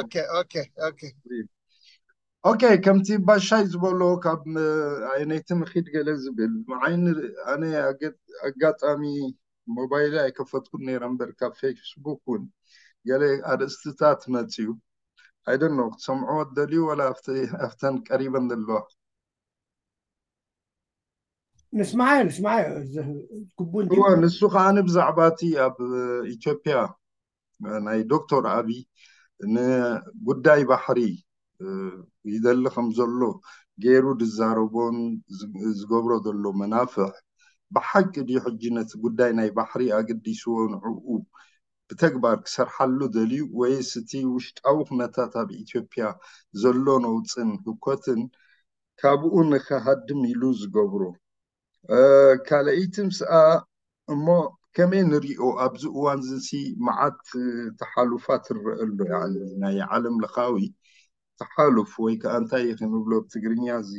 okay okay okay okay ከምቲ ባሻይ ዝበሎ ካብ ኣየነይቲ ምኺድ ገለ ዝብል ንዓይኒ ኣነ ኣጋጣሚ ሞባይል ኣይከፈትኩን ነይረ እምበር ካብ ፌስቡክ እውን ገለ ኣርእስትታት መፅዩ ኣይደኖ ክትሰምዕዎ ትደልዩ ወላ ኣብተን ቀሪበን ዘለዋ ንስማዓዮ ንስማዓዮ ግቡን እወ ንሱ ከዓ ብዛዕባ እቲ ኣብ ኢትዮጵያ ናይ ዶክተር ኣብይ ንጉዳይ ባሕሪ ይደሊ ከም ዘሎ ገይሩ ዝዛረቦን ዝገብሮ ዘሎ መናፍሕ ብሓቂ ድዩ ሕጂ ነቲ ጉዳይ ናይ ባሕሪ ኣገዲስዎ ንዕኡ ብተግባር ክሰርሓሉ ደልዩ ወይስ እቲ ውሽጣዊ ኩነታት ኣብ ኢትዮጵያ ዘሎ ነውፅን ህኮትን ካብኡ ንክሃድም ኢሉ ዝገብሮ ካልኣይቲ ምስኣ እሞ ከመይ ንሪኦ ኣብዚ እዋን እዚ መዓት ተሓሉፋት ትረአ ኣሎ ናይ ዓለም ለኻዊ ተሓሉፍ ወይ ከዓ እንታይ ክንብሎ ብትግርኛ እዚ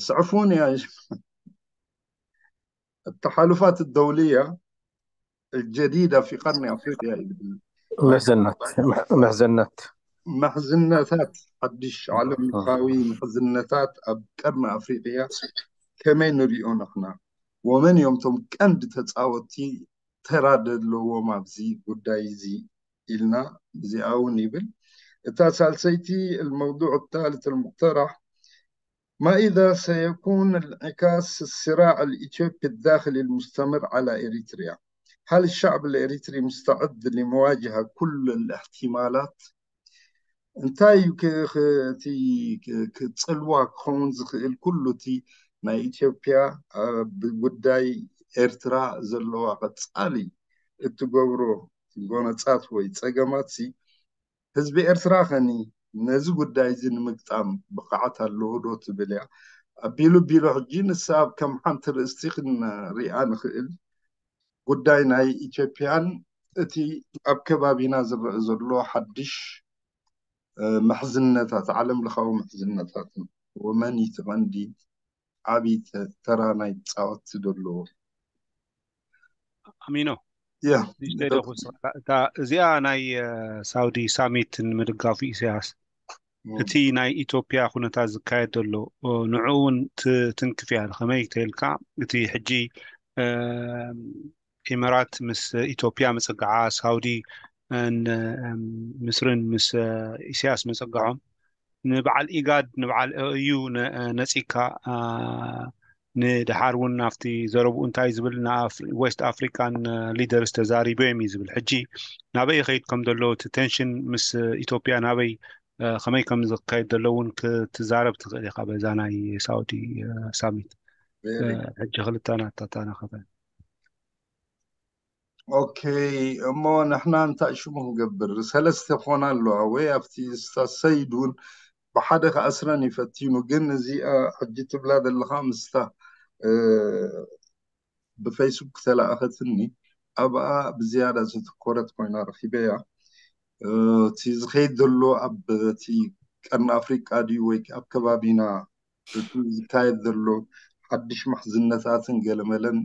ስዕፉን التحالفات الدولية الجديدة في قرن أفريقيا ምሕዝነት ምሕዝነት ምሕዝነታት ሓድሽ ዓለም ለኻዊ ምሕዝነታት ኣብ ቀርኒ ኣፍሪቅያ ከመይ ንሪኦ ንሕና ወመን እዮም እቶም ቀንዲ ተፃወቲ ተራ ዘለዎም ኣብዚ ጉዳይ እዚ ኢልና እዚኣ እውን ይብል እታ ሳልሰይቲ الموضوع الثالث المقترح ما إذا سيكون انعكاس الصراع الإثيوبي الداخلي المستمر على إريتريا؟ هل الشعب الإريتري مستعد لمواجهة كل الاحتمالات؟ እንታይ እዩ እቲ ክፅልዋ ክኸውን ዝኽእል ኩሉ እቲ ናይ ኢትዮጵያ ብጉዳይ ኤርትራ ዘለዋ ቀፃሊ እትገብሮ ጎነፃት ወይ ፀገማት ህዝቢ ኤርትራ ኸኒ ነዚ ጉዳይ እዚ ንምግጣም ብቕዓት ኣለዎ ዶ ትብል እያ ኣቢሉ ቢሉ ሕጂ ንሳ ከም ሓንቲ ርእስቲ ክንሪኣ ንኽእል ጉዳይ ናይ ኢትዮጵያን እቲ ኣብ ከባቢና ዝረአ ዘሎ ሓድሽ ምሕዝነታት ዓለም ለኻዊ ምሕዝነታትን ወመን እቲ ቀንዲ ዓብዪ ተራ ናይ ፃወት ዘለዎ ኣሚኖ ያ እዚኣ ናይ ሳውዲ ሳሚት ንምድጋፉ ኢሳያስ እቲ ናይ ኢትዮጵያ ኩነታት ዝካየድ ዘሎ ንዕኡ እውን ትንክፍ እያ ከመይ ተልካ እቲ ሕጂ ኢመራት ምስ ኢትዮጵያ መፀግዓ ሳውዲ ምስርን ምስ ኢሳያስ መፀግዖም ንበዓል ኢጋድ ንበዓል እዩ ነፂካ ንድሓር እውን ናብቲ ዘረብኡ እንታይ ዝብል ዌስት ኣፍሪካን ሊደርስ ተዛሪቦ እዮም እዩ ዝብል ሕጂ ናበይ ይኸይድ ከም ዘሎ እቲ ቴንሽን ምስ ኢትዮጵያ ናበይ ከመይ ከም ዝካየድ ዘሎ እውን ክትዛረብ ትኽእል ኢኻ በዛ ናይ ሳውዲ ሳሚት ሕጂ ክልተ ናታታናኸተ ኦኬ እሞ ንሕና እንታይ ሽሙ ክገብር ሰለስተ ክኾና ኣለዋ ወይ ኣብቲ ሰይድ እውን ብሓደ ክኣስረን ይፈትኑ ግን እዚኣ ሕጂ ትብላ ዘለኻ ምስታ ብፌስቡክ ተለኣኸትኒ ኣብኣ ብዝያዳ ዘትኮረት ኮይና ረኪበያ እቲ ዝኸይድ ዘሎ ኣብ እቲ ቀርኒ ኣፍሪቃ ድዩ ወይ ኣብ ከባቢና እቲ ዝካየድ ዘሎ ሓድሽ ምሕዝነታትን ገለመለን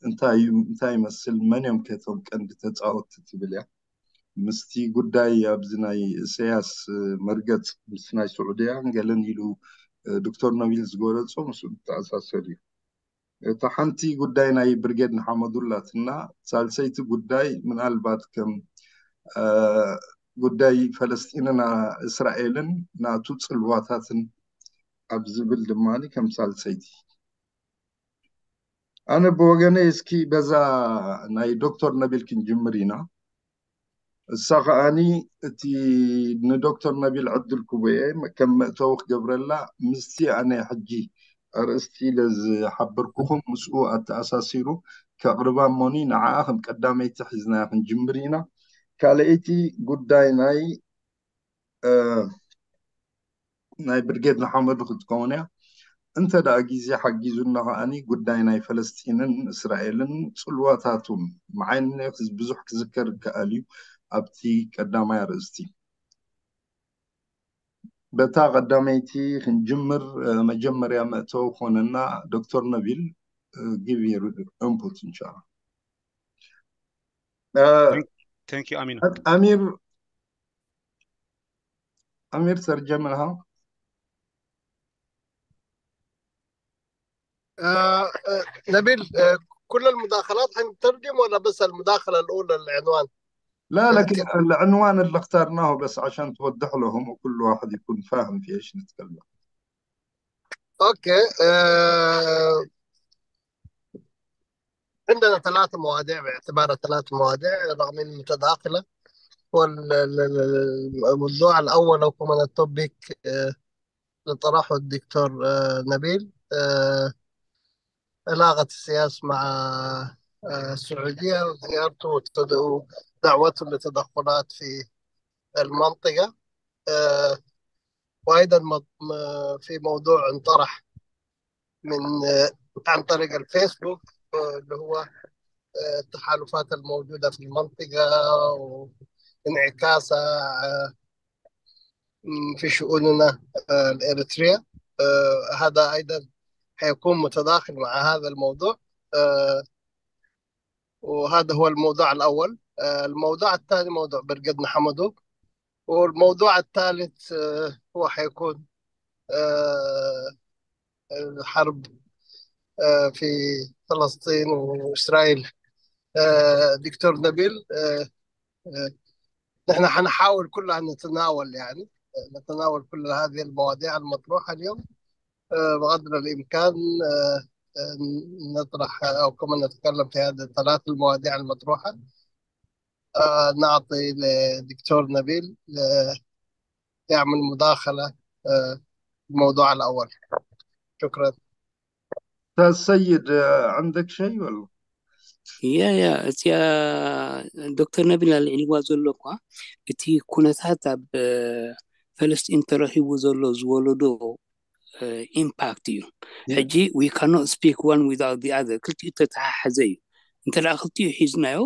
እንታይ እዩ እንታይ ይመስል መን እዮም ከቶም ቀንዲ ተፃወትቲ ትብል እያ ምስቲ ጉዳይ ኣብዚ ናይ እሰያስ መርገፅ ምስ ናይ ስዑድያ ገለን ኢሉ ዶክተር ነቢል ዝገለፆ ምስ ተኣሳሰር እዩ እታ ሓንቲ ጉዳይ ናይ ብርጌድ ንሓመዱ ኣላትና ሳልሰይቲ ጉዳይ ምናልባት ከም ጉዳይ ፈለስጢንን እስራኤልን ናቱ ፅልዋታትን ኣብ ዝብል ድማ ከም ሳልሰይቲ ኣነ ብወገነይ እስኪ በዛ ናይ ዶክተር ነቢል ክንጅምር ኢና እሳ ከዓኒ እቲ ንዶክተር ነቢል ዕድል ክቡየ ከም መእተዊ ክገብረላ ምስቲ ኣነ ሕጂ ኣርእስቲ ኢለ ዝሓበርኩኹም ምስኡ ኣተኣሳሲሩ ከቕርባ እሞኒ ንዓኣ ከም ቀዳመይቲ ሒዝናያ ክንጅምር ኢና ካልኣይቲ ጉዳይ ናይ ናይ ብርጌድ ንሓመዱ ክትከውን እያ እንተ ደኣ ግዜ ሓጊዙና ከዓኒ ጉዳይ ናይ ፈለስጢንን እስራኤልን ፅልዋታቱን መዓይነት ብዙሕ ክዝከር ይከኣል እዩ ኣብቲ ቀዳማይ ኣርእስቲ በታ ቀዳመይቲ ክንጅምር መጀመርያ መእተዊ ክኾነና ዶክተር ነቢል give your input እንሻላ ኣሚር ኣሚር أمير، ترجم لها. آه، آه، نبيل، آه، كل المداخلات حنترجم ولا بس المداخلة الأولى، العنوان؟ لا، لكن العنوان اللي اخترناه بس عشان توضح لهم وكل واحد يكون فاهم في إيش نتكلم. أوكي. آه، عندنا ثلاث مواضيع باعتبارها ثلاث مواضيع رغم إنها متداخلة. والموضوع الأول أو كمان التوبيك، آه، اللي طرحه الدكتور، آه، نبيل، آه، علاقة السياسة مع، آه، السعودية، وزيارته وتد-، ودعوته لتدخلات في المنطقة. آه، وأيضًا م-، م-، في موضوع انطرح من، آه، عن طريق الفيسبوك، آه، اللي هو، آه، التحالفات الموجودة في المنطقة وانعكاسها، آه، في شؤوننا، آه، الإريترية. آه، هذا أيضًا حيكون متداخل مع هذا الموضوع. آه، وهذا هو الموضوع الأول. آه، الموضوع الثاني موضوع برقدنا حمدو، والموضوع الثالث، آه، هو حيكون، آه، الحرب، آه، في فلسطين وإسرائيل. آه، دكتور نبيل، آه، آه، نحن حنحاول كلها نتناول، يعني، نتناول كل هذه المواضيع المطروحة اليوم، آه، بقدر الإمكان، آه، آه، نطرح أو كمان نتكلم في هذه الثلاث المواضيع المطروحة. آه، نعطي لدكتور نبيل، آه، يعمل مداخلة، آه، الموضوع الأول. شكرًا. أستاذ سيد، آه، عندك شيء ولا؟ ያ ያ እዚኣ ዶክተር ነቢል ኣልዒልዋ ዘሎ እኳ እቲ ኩነታት ኣብ ፈለስጢን ተረኺቡ ዘሎ ዝወለዶ ኢምፓክት እዩ። ሕጂ we cannot speak one without the other፣ ክልቲኡ ተተሓሓዘ እዩ። እንተ ደኣ ክልቲኡ ሒዝናዮ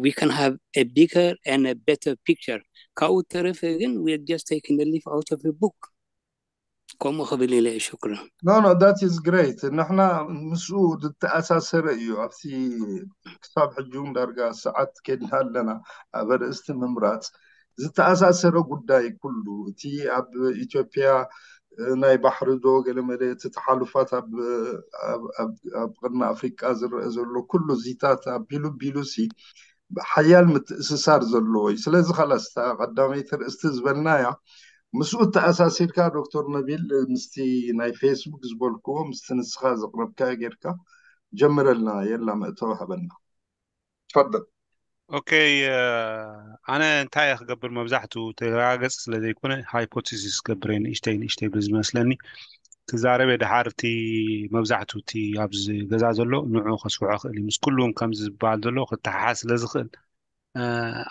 we can have a bigger and a better picture። ካብኡ ተረፈ ግን we are just taking the leaf out of the book። ከምኡ ክብል ኢለ። ሽክራን። No, no, that is great። ንሕና ምስኡ ዝተኣሳሰረ እዩ። ኣብቲ ክሳብ ሕጂ እውን ዳርጋ ሰዓት ከድና ኣለና ኣብ ኣርእስቲ ምምራፅ ዝተኣሳሰረ ጉዳይ ኩሉ እቲ ኣብ ኢትዮጵያ ናይ ባሕሪ ዶ ገለመለ እቲ ተሓሉፋት ኣብ ቅርኒ ኣፍሪቃ ዝረአ ዘሎ ኩሉ እዚታት ኣቢሉ ቢሉ ሲ ሓያል ምትእስሳር ዘለዎ እዩ። ስለዚ ከላስ እታ ቀዳመይቲ ርእስቲ ዝበልናያ ምስኡ ተኣሳሲርካ ዶክተር ነቢል ምስቲ ናይ ፌስቡክ ዝበልክዎ ምስቲ ንስኻ ዘቕረብካዮ ጌርካ ጀምረልና። የላ መእተዊ ሃበና። ትፈደል። ኦኬ፣ ኣነ እንታይ እየ ክገብር፣ መብዛሕቱ ተረጋገጽ ስለ ዘይኮነ ሃይፖቴሲስ ክገብር እየ፣ ንእሽተይ ንእሽተይ ብዝመስለኒ ክዛረብ እየ። ድሓር እቲ መብዛሕቱ እቲ ኣብዚ ገዛ ዘሎ ንዑ ከስውዖ ክእል እዩ። ምስ ኩሉን ከምዚ ዝበሃል ዘሎ ክተሓሓዝ ስለ ዝኽእል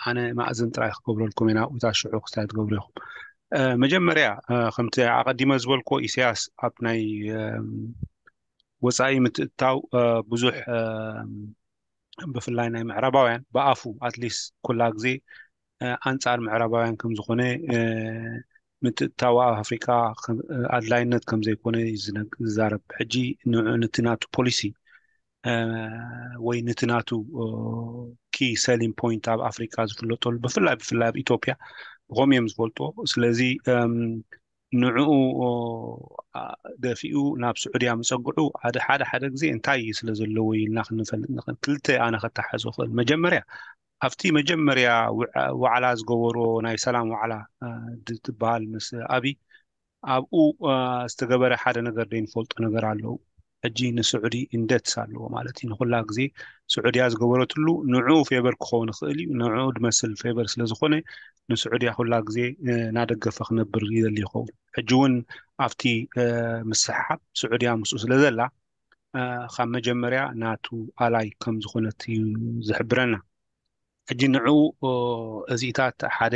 ኣነ ማእዝን ጥራይ ክገብረልኩም እየ፣ ናብኡ እታ ሽዑ ክስታይ ትገብሩ ኢኹም። መጀመርያ ከምቲ ኣቐዲመ ዝበልክዎ ኢሳያስ ኣብ ናይ ወፃኢ ምትእትታው ብዙሕ ብፍላይ ናይ ምዕራባውያን ብኣፉ ኣትሊስት ኩላ ግዜ ኣንፃር ምዕራባውያን ከም ዝኾነ ምትእትታው ኣብ ኣፍሪካ ኣድላይነት ከም ዘይኮነ እዩ ዝዛረብ። ሕጂ ንዑ ነቲ ናቱ ፖሊሲ ወይ ነቲ ናቱ ኪ ሰሊንግ ፖይንት ኣብ ኣፍሪካ ዝፍለጠሉ ብፍላይ ብፍላይ ኣብ ኢትዮጵያ ብኸምኡ እዮም ዝፈልጦ። ስለዚ ንዕኡ ደፊኡ ናብ ስዑድያ ምፀግዑ ሓደ ሓደ ግዜ እንታይ እዩ ስለ ዘለዎ ኢልና ክንፈልጥ ንኽእል። ክልተ ኣነ ከተሓዞ ክእል። መጀመርያ ኣብቲ መጀመርያ ዋዕላ ዝገበሮ ናይ ሰላም ዋዕላ ትበሃል ምስ ኣብይ ኣብኡ ዝተገበረ ሓደ ነገር ዘይንፈልጦ ነገር ኣለዉ። ሕጂ ንስዑዲ ኢንደትስ ኣለዎ ማለት እዩ። ንኩላ ግዜ ስዑድያ ዝገበረትሉ ንዑ ፌቨር ክኸውን ይኽእል እዩ። ንዑ ድመስል ፌቨር ስለ ዝኾነ ንስዑድያ ኩላ ግዜ እናደገፈ ክነብር ይደሊ ይኸውን። ሕጂ እውን ኣብቲ ምስሕሓብ ስዑድያ ምስኡ ስለ ዘላ ካብ መጀመርያ ናቱ ኣላይ ከም ዝኾነት እዩ ዝሕብረና። ሕጂ ንዑ እዚታት ሓደ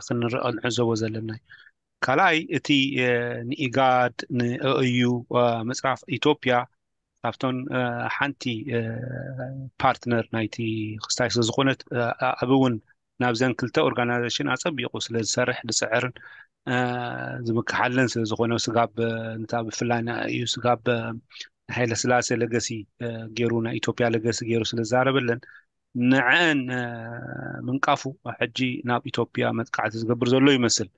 ክንረኦ ንዕዘቦ ዘለና እዩ። ካልኣይ እቲ ንኢጋድ ንእዩ ምፅራፍ ኢትዮጵያ ካብቶን ሓንቲ ፓርትነር ናይቲ ክስታይ ስለ ዝኾነት ኣብ እውን ናብዘን ክልተ ኦርጋናይዜሽን ኣፀቢቑ ስለ ዝሰርሕ ዝፅዕርን ዝምክሓለን ስለ ዝኾነ ስጋብ እንታ ብፍላይ እዩ ስጋብ ንሃይለ ስላሴ ለገሲ ገይሩ ናይ ኢትዮጵያ ለገሲ ገይሩ ስለ ዝዛረበለን ንዐን ምንቃፉ ሕጂ ናብ ኢትዮጵያ መጥቃዕቲ ዝገብር ዘሎ ይመስል።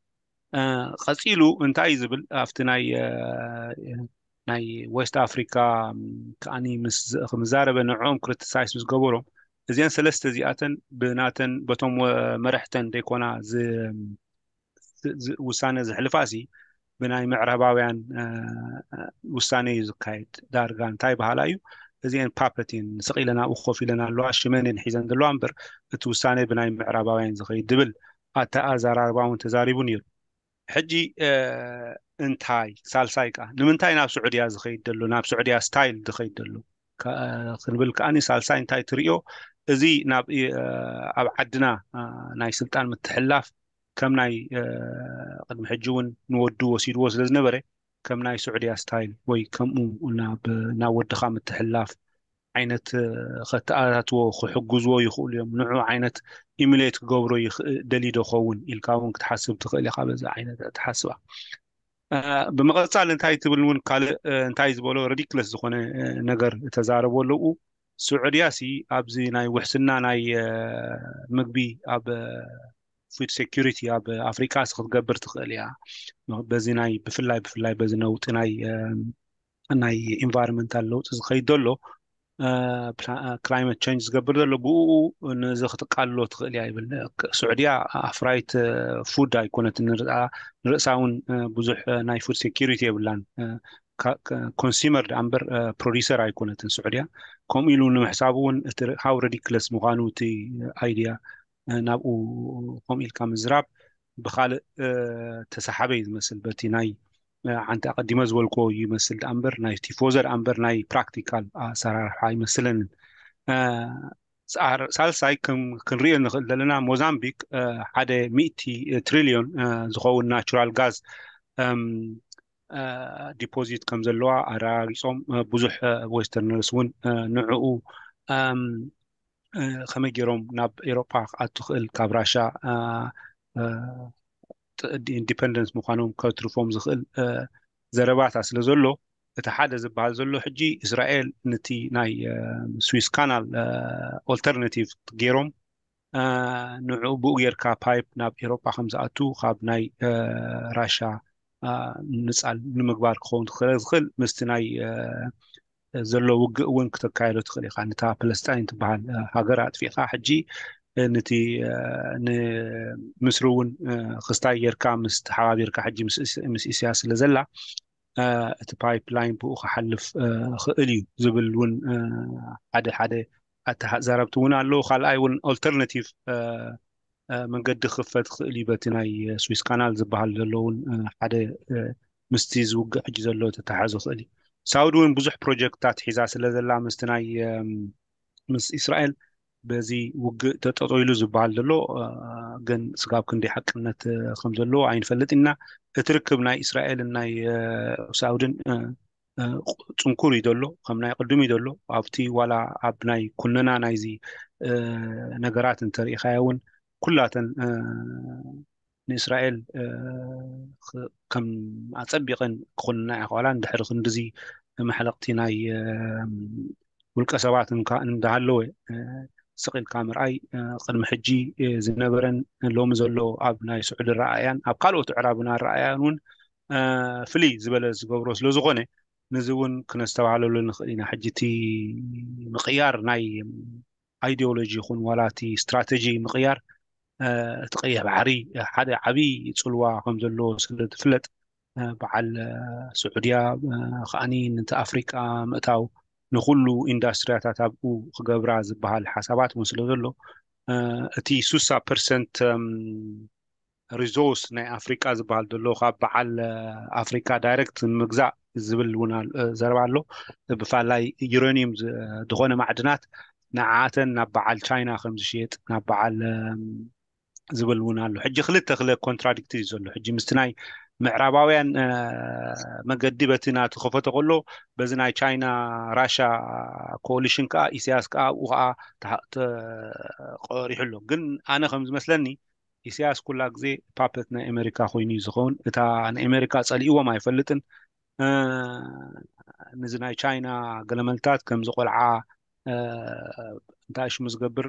ቀፂሉ እንታይ እዩ ዝብል ኣብቲ ናይ ናይ ዌስት ኣፍሪካ ከዓኒ ምስ ዝዛረበ ንዕኦም ክሪቲሳይዝ ምስ ገበሮም እዚአን ሰለስተ እዚኣተን ብናተን በቶም መረሕተን ዘይኮና ውሳነ ዝሕልፋ ሲ ብናይ ምዕራባውያን ውሳነ እዩ ዝካየድ። ዳርጋ እንታይ በሃላ እዩ እዚአን ፓፐት እየን ስቕ ኢለን ኣብኡ ኮፍ ኢለን ኣለዋ ሽመን እየን ሒዘን ዘለዋ እምበር እቲ ውሳነ ብናይ ምዕራባውያን ዝኸይድ ድብል ኣተኣዘራርባ እውን ተዛሪቡ ነይሩ። ሕጂ እንታይ ሳልሳይ ከዓ ንምንታይ ናብ ስዑድያ ዝኸይድ ዘሎ ናብ ስዑድያ ስታይል ዝኸይድ ዘሎ ክንብል ከዓኒ ሳልሳይ እንታይ ትርእዮ እዚ ናብ ኣብ ዓድና ናይ ስልጣን ምትሕላፍ ከም ናይ ቅድሚ ሕጂ እውን ንወዱ ወሲድዎ ስለ ዝነበረ ከም ናይ ስዑድያ ስታይል ወይ ከምኡ ናብ ናብ ወድኻ ምትሕላፍ ዓይነት ከተኣታትዎ ክሕግዝዎ ይኽእሉ እዮም። ንዑ ዓይነት ኢሙሌት ክገብሮ ደልዩ ዶ ኸውን ኢልካ እውን ክትሓስብ ትኽእል ኢኻ በዚ ዓይነት ኣተሓስባ። ብምቕፃል እንታይ ትብል እውን ካልእ እንታይ ዝበሎ ሪዲክለስ ዝኾነ ነገር ተዛረቦ ኣለዉ። ስዑድያ ሲ ኣብዚ ናይ ውሕስና ናይ ምግቢ ኣብ ፉድ ሴኩሪቲ ኣብ ኣፍሪቃ ሲ ክትገብር ትኽእል እያ። በዚ ናይ ብፍላይ ብፍላይ በዚ ነውጢ ናይ ናይ ኢንቫይሮንመንታል ለውጢ ዝኸይድ ዘሎ ክላይመት ቸንጅ ዝገብር ዘሎ ብኡ ነዚ ክትቃልሎ ትኽእል እያ ይብል። ስዑድያ ኣፍራይት ፉድ ኣይኮነትን ንርእሳ እውን ብዙሕ ናይ ፉድ ሴኪሪቲ የብላን። ኮንሱመር ደኣ እምበር ፕሮዲሰር ኣይኮነትን ስዑድያ። ከምኡ ኢሉ ንምሕሳብ እውን እቲ ሃው ሪዲክለስ ምዃኑ እቲ ኣይድያ ናብኡ ከምኡ ኢልካ ምዝራብ ብካልእ ተሳሓበ እዩ ዝመስል በቲ ናይ ሓንቲ ኣቀዲመ ዝበልኮ ይመስል ደኣ እምበር ናይ ቲፎዘ ደኣ እምበር ናይ ፕራክቲካል ኣሰራርሓ ኣይመስለንን። ሳልሳይ ክንሪኦ ንኽእል ዘለና ሞዛምቢክ ሓደ ሚእቲ ትሪልዮን ዝኸውን ናቹራል ጋዝ ዲፖዚት ከም ዘለዋ ኣረጋጊፆም ብዙሕ ዌስተርነርስ እውን ንዕኡ ከመይ ገይሮም ናብ ኤሮጳ ክኣቱ ክእል ካብ ራሻ ኢንዲፐንደንስ ምዃኖም ከትርፎም ዝኽእል ዘረባታ ስለ ዘሎ እቲ ሓደ ዝበሃል ዘሎ ሕጂ እስራኤል ነቲ ናይ ስዊስ ካናል ኦልተርናቲቭ ገይሮም ንዑ ብኡ ጌርካ ፓይፕ ናብ ኤሮጳ ከም ዝኣቱ ካብ ናይ ራሻ ንፃል ንምግባር ክኸውን ክኽእል ዝኽእል ምስቲ ናይ ዘሎ ውግእ እውን ክተካየዶ ትኽእል ኢኻ። ነታ ፕለስጣይን ትበሃል ሃገር ኣጥፊእኻ ሕጂ ንቲ ንምስሪ እውን ክስታይ ጌርካ ምስ ተሓባቢርካ ሕጂ ምስ ኢስያስ ስለ ዘላ እቲ ፓይፕላይን ብኡ ክሓልፍ ክእል እዩ ዝብል እውን ሓደ ሓደ ኣተዛረብቲ እውን ኣለዉ። ካልኣይ እውን ኦልተርናቲቭ መንገዲ ክኽፈት ክእል እዩ በቲ ናይ ስዊስ ካናል ዝበሃል ዘሎ እውን ሓደ ምስቲ ዝውግእ ሕጂ ዘሎ ተተሓዞ ክእል እዩ። ሳውዲ እውን ብዙሕ ፕሮጀክትታት ሒዛ ስለ ዘላ ምስቲ ናይ ምስ እስራኤል በዚ ውግእ ተጠጠይሉ ዝበሃል ዘሎ ግን ስጋብ ክንደይ ሓቅነት ከም ዘለዎ ኣይንፈልጥ ኢና። እቲ ርክብ ናይ እስራኤልን ናይ ሳውድን ፅንኩር እዩ ዘሎ ከም ናይ ቅድም እዩ ዘሎ ኣብቲ ዋላ ኣብ ናይ ኩነና ናይዚ ነገራት እንተሪኢኻዮ እውን ኩላተን ንእስራኤል ከም ኣፀቢቐን ክኹንና ይኽእላ እንድሕሪ ክንድዚ መሕለቕቲ ናይ ውልቀ ሰባት እንዳሃለወ ስቕ ኢልካ ምርኣይ ቅድሚ ሕጂ ዝነበረን ሎሚ ዘሎ ኣብ ናይ ስዑዲ ረኣያን ኣብ ካልኦት ኣዕራብና ረኣያን እውን ፍልይ ዝበለ ዝገብሮ ስለ ዝኾነ ነዚ እውን ክነስተባሃለሉ ንኽእል ኢና። ሕጂ እቲ ምቕያር ናይ ኣይዲዮሎጂ ይኹን ዋላ እቲ ስትራተጂ ምቕያር እቲ ቀይሕ ባሕሪ ሓደ ዓብዪ ፅልዋ ከም ዘለዎ ስለ ዝፍለጥ በዓል ስዑድያ ከዓኒ ነቲ ኣፍሪቃ ምእታው ንኩሉ ኢንዳስትሪያታት ኣብኡ ክገብራ ዝበሃል ሓሳባት እውን ስለ ዘሎ እቲ ሱሳ ፐርሰንት ሪዞርስ ናይ ኣፍሪቃ ዝበሃል ዘሎ ካብ በዓል ኣፍሪካ ዳይረክት ንምግዛእ ዝብል እውን ዘረባ ኣሎ። ብፋላይ ዩሬኒየም ዝኾነ ማዕድናት ንዓተን ናብ በዓል ቻይና ከም ዝሽየጥ ናብ በዓል ዝብል እውን ኣሎ። ሕጂ ክልተ ክለ ኮንትራዲክት እዩ ዘሎ። ሕጂ ምስቲ ናይ ምዕራባውያን መገዲ በቲ ናተኸፈተ ከሎ በዚ ናይ ቻይና ራሻ ኮሊሽን ከዓ ኢሳያስ ከዓ ኣብኡ ከዓ ተቀሪሑ ኣሎ። ግን ኣነ ከም ዝመስለኒ ኢሳያስ ኩላ ግዜ ፓፐት ናይ ኣሜሪካ ኮይኑ እዩ ዝኸውን። እታ ንኣሜሪካ ጸሊእዎም ኣይፈልጥን። ነዚ ናይ ቻይና ገለመልታት ከምዚ ቆልዓ እንታይ ሽሙ ዝገብር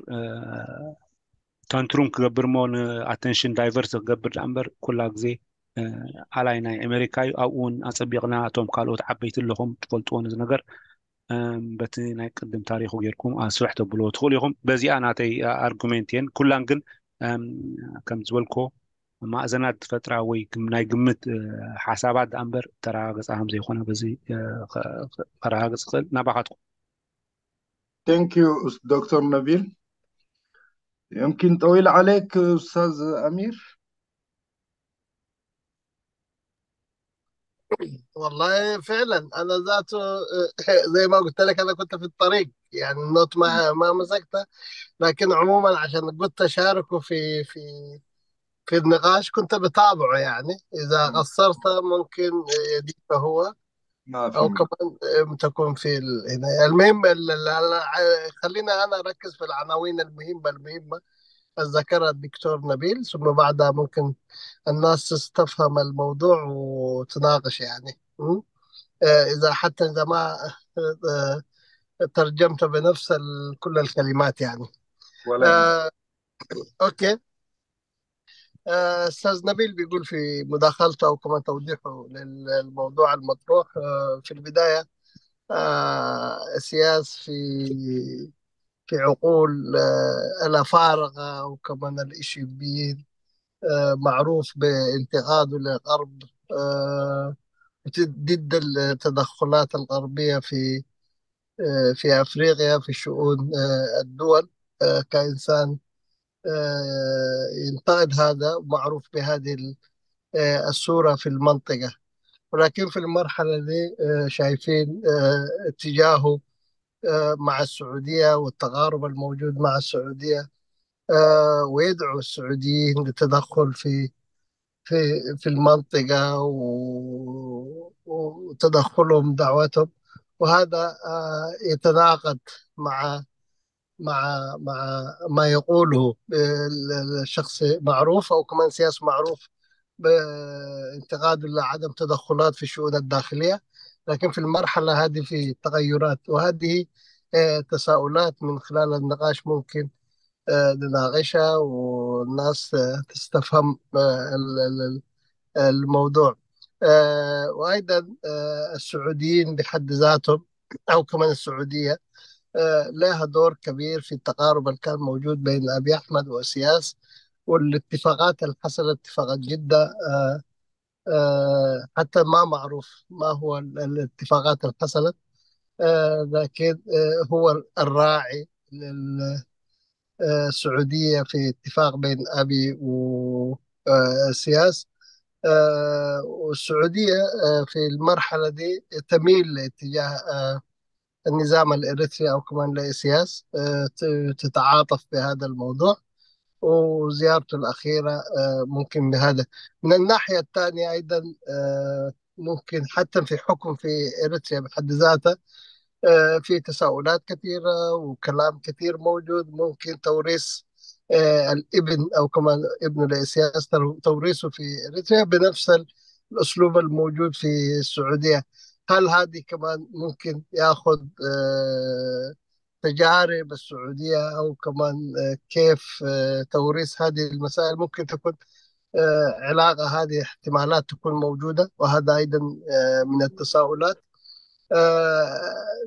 ታንትሩም ክገብር እሞ ንኣተንሽን ዳይቨርት ክገብር ደኣ እምበር ኩላ ግዜ ኣላይ ናይ ኣሜሪካ እዩ። ኣብኡ እውን ኣፀቢቕና፣ እቶም ካልኦት ዓበይቲ ኣለኹም ትፈልጥዎ ነዚ ነገር፣ በቲ ናይ ቅድም ታሪኹ ጌርኩም ኣስፍሕ ተብልዎ ትኽእሉ ኢኹም። በዚኣ ናተይ ኣርጉሜንት እየን ኩላን፣ ግን ከም ዝበልኮ ማእዘናት ዝፈጥራ ወይ ናይ ግምት ሓሳባት ደኣ እምበር ተረጋገፃ ከም ዘይኮነ በዚ ከረጋግፅ ክእል። ናባኻትኩም። Thank you ዶክተር ነቢል። يمكن طويل عليك أستاذ أمير. والله فعلا انا ذاته زي ما قلت لك انا كنت في الطريق، يعني النوت ما ما مسكته. لكن عموما عشان قلت اشاركه في في في النقاش كنت بتابعه، يعني اذا قصرت ممكن يضيف هو ما في او مشكلة. كمان تكون في ال... هنا. المهم ال- ال- ال- خلينا انا اركز في العناوين المهمه المهمه ذكرها الدكتور نبيل، ثم بعدها ممكن الناس تستفهم الموضوع وتناقش، يعني. م? آه، اذا حتى اذا ما آه، ترجمت بنفس ال... كل الكلمات، يعني. ولا يهمك. آه، اوكي. آه، استاذ نبيل بيقول في مداخلته او كمان توضيحه للموضوع المطروح، آه، في البدايه، آه، سياس في في عقول آه، الافارقه وكمان الايثيوبيين، آه، معروف بانتقاده للغرب، آه، ضد التدخلات الغربيه في آه، في افريقيا في شؤون آه، الدول. آه، كانسان آه، ينتقد هذا، معروف بهذه ال- آه، الصوره في المنطقه. ولكن في المرحله دي آه، شايفين آه، اتجاهه آه، مع السعوديه والتقارب الموجود مع السعوديه، آه، ويدعو السعوديين للتدخل في في في المنطقه و- وتدخلهم دعوتهم، وهذا آه، يتناقض مع مع مع ما يقوله ال- ال- الشخص معروف او كمان سياس معروف بانتقاد لعدم تدخلات في الشؤون الداخليه. لكن في المرحله هذه في تغيرات، وهذه آه، تساؤلات من خلال النقاش ممكن آه، نناقشها والناس آه، تستفهم آه، ال- ال- ال- الموضوع. آه، وايضا آه، السعوديين بحد ذاتهم او كمان السعوديه آه، لها دور كبير في التقارب اللي كان موجود بين ابي احمد وسياس، والاتفاقات اللي حصلت، اتفاقات جده آه، آه، حتى ما معروف ما هو ال- الاتفاقات اللي حصلت. آه، لكن آه، هو الراعي لل- آه، السعودية في اتفاق بين أبي وسياس. والسعودية آه، في المرحلة دي تميل لاتجاه آه، النظام الإريتري أو كمان لإسياس، آه، ت- تتعاطف بهذا الموضوع. وزيارته الأخيرة آه، ممكن بهذا. من الناحية الثانية أيضا آه، ممكن حتى في حكم في إريتريا بحد ذاته آه، في تساؤلات كثيرة وكلام كثير موجود. ممكن توريث آه، الابن أو كمان ابنه لإسياس، تر- توريثه في إريتريا بنفس ال- الأسلوب الموجود في السعودية. هل هذه كمان ممكن ياخذ آه، تجارب السعودية أو كمان آه، كيف آه، توريث هذه المسائل ممكن تكون آه، علاقة، هذه احتمالات تكون موجودة، وهذا أيضا آه، من التساؤلات. آه،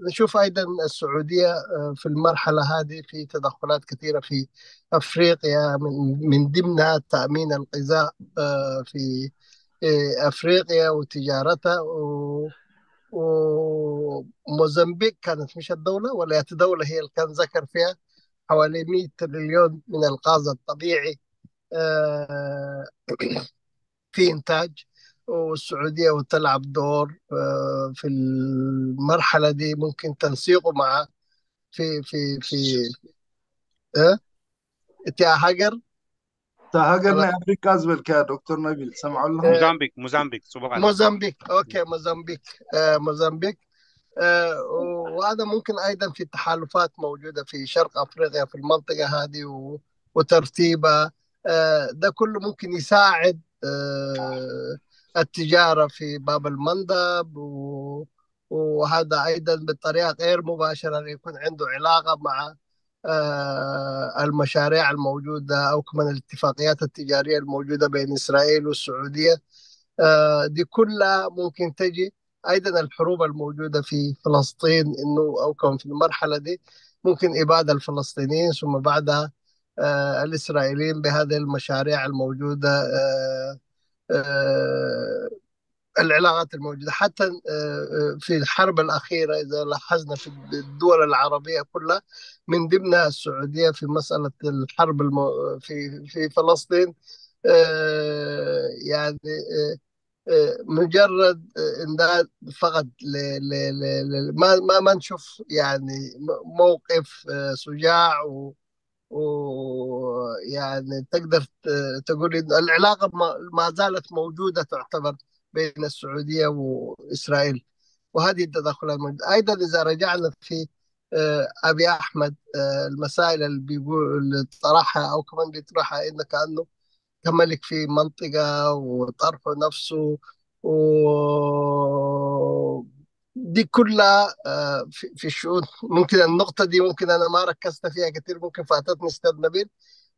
نشوف أيضا السعودية آه، في المرحلة هذه في تدخلات كثيرة في أفريقيا، من من ضمنها تأمين الغذاء آه، في آه، أفريقيا وتجارتها و- وموزمبيق كانت مش الدولة ولا يأتي دولة هي اللي كان ذكر فيها حوالي مية تريليون من الغاز الطبيعي آه، في إنتاج، والسعودية وتلعب دور آه، في المرحلة دي ممكن تنسيقه مع في في في إيه؟ اتيا هاجر تا هاجر ናይ ኣፍሪቃ ዝበልካ ዶክተር ነቢል ሰምዖ ኣለኹ። موزمبيق، موزمبيق، صبغان. موزمبيق. اوكي، موزمبيق. آه، موزمبيق. آه، وهذا ممكن ايضا في تحالفات موجوده في شرق افريقيا في المنطقه هذه و- وترتيبها. آه، ده كله ممكن يساعد آه، التجاره في باب المندب و- وهذا ايضا بطريقه غير مباشره يكون عنده علاقه مع آه، المشاريع الموجوده او كمان الاتفاقيات التجاريه الموجوده بين اسرائيل والسعوديه. آه، دي كلها ممكن تجي. أيضا الحروب الموجودة في فلسطين، إنه أو كان في المرحلة دي ممكن إبادة الفلسطينيين، ثم بعدها آه، الإسرائيليين بهذه المشاريع الموجودة، آه، آه، العلاقات الموجودة. حتى آه، آه، في الحرب الأخيرة إذا لاحظنا في الدول العربية كلها، من ضمنها السعودية، في مسألة الحرب المو... في في فلسطين، آه، يعني آه، آه، مجرد آه، إمداد فقط ل... ل... ل... ل... ما ما ما نشوف يعني م- موقف آه، شجاع و... و يعني تقدر ت- تقول إن العلاقة ما ما زالت موجودة تعتبر بين السعودية وإسرائيل، وهذه التدخلات موجودة. أيضا إذا رجعنا في آه، أبي أحمد، آه، المسائل اللي بيقول اللي طرحها أو كمان بيطرحها إنه كأنه كملك في منطقة وطرحه نفسه و دي كلها آه، في في الشؤون. ممكن النقطة دي ممكن أنا ما ركزت فيها كتير، ممكن فاتتني أستاذ نبيل،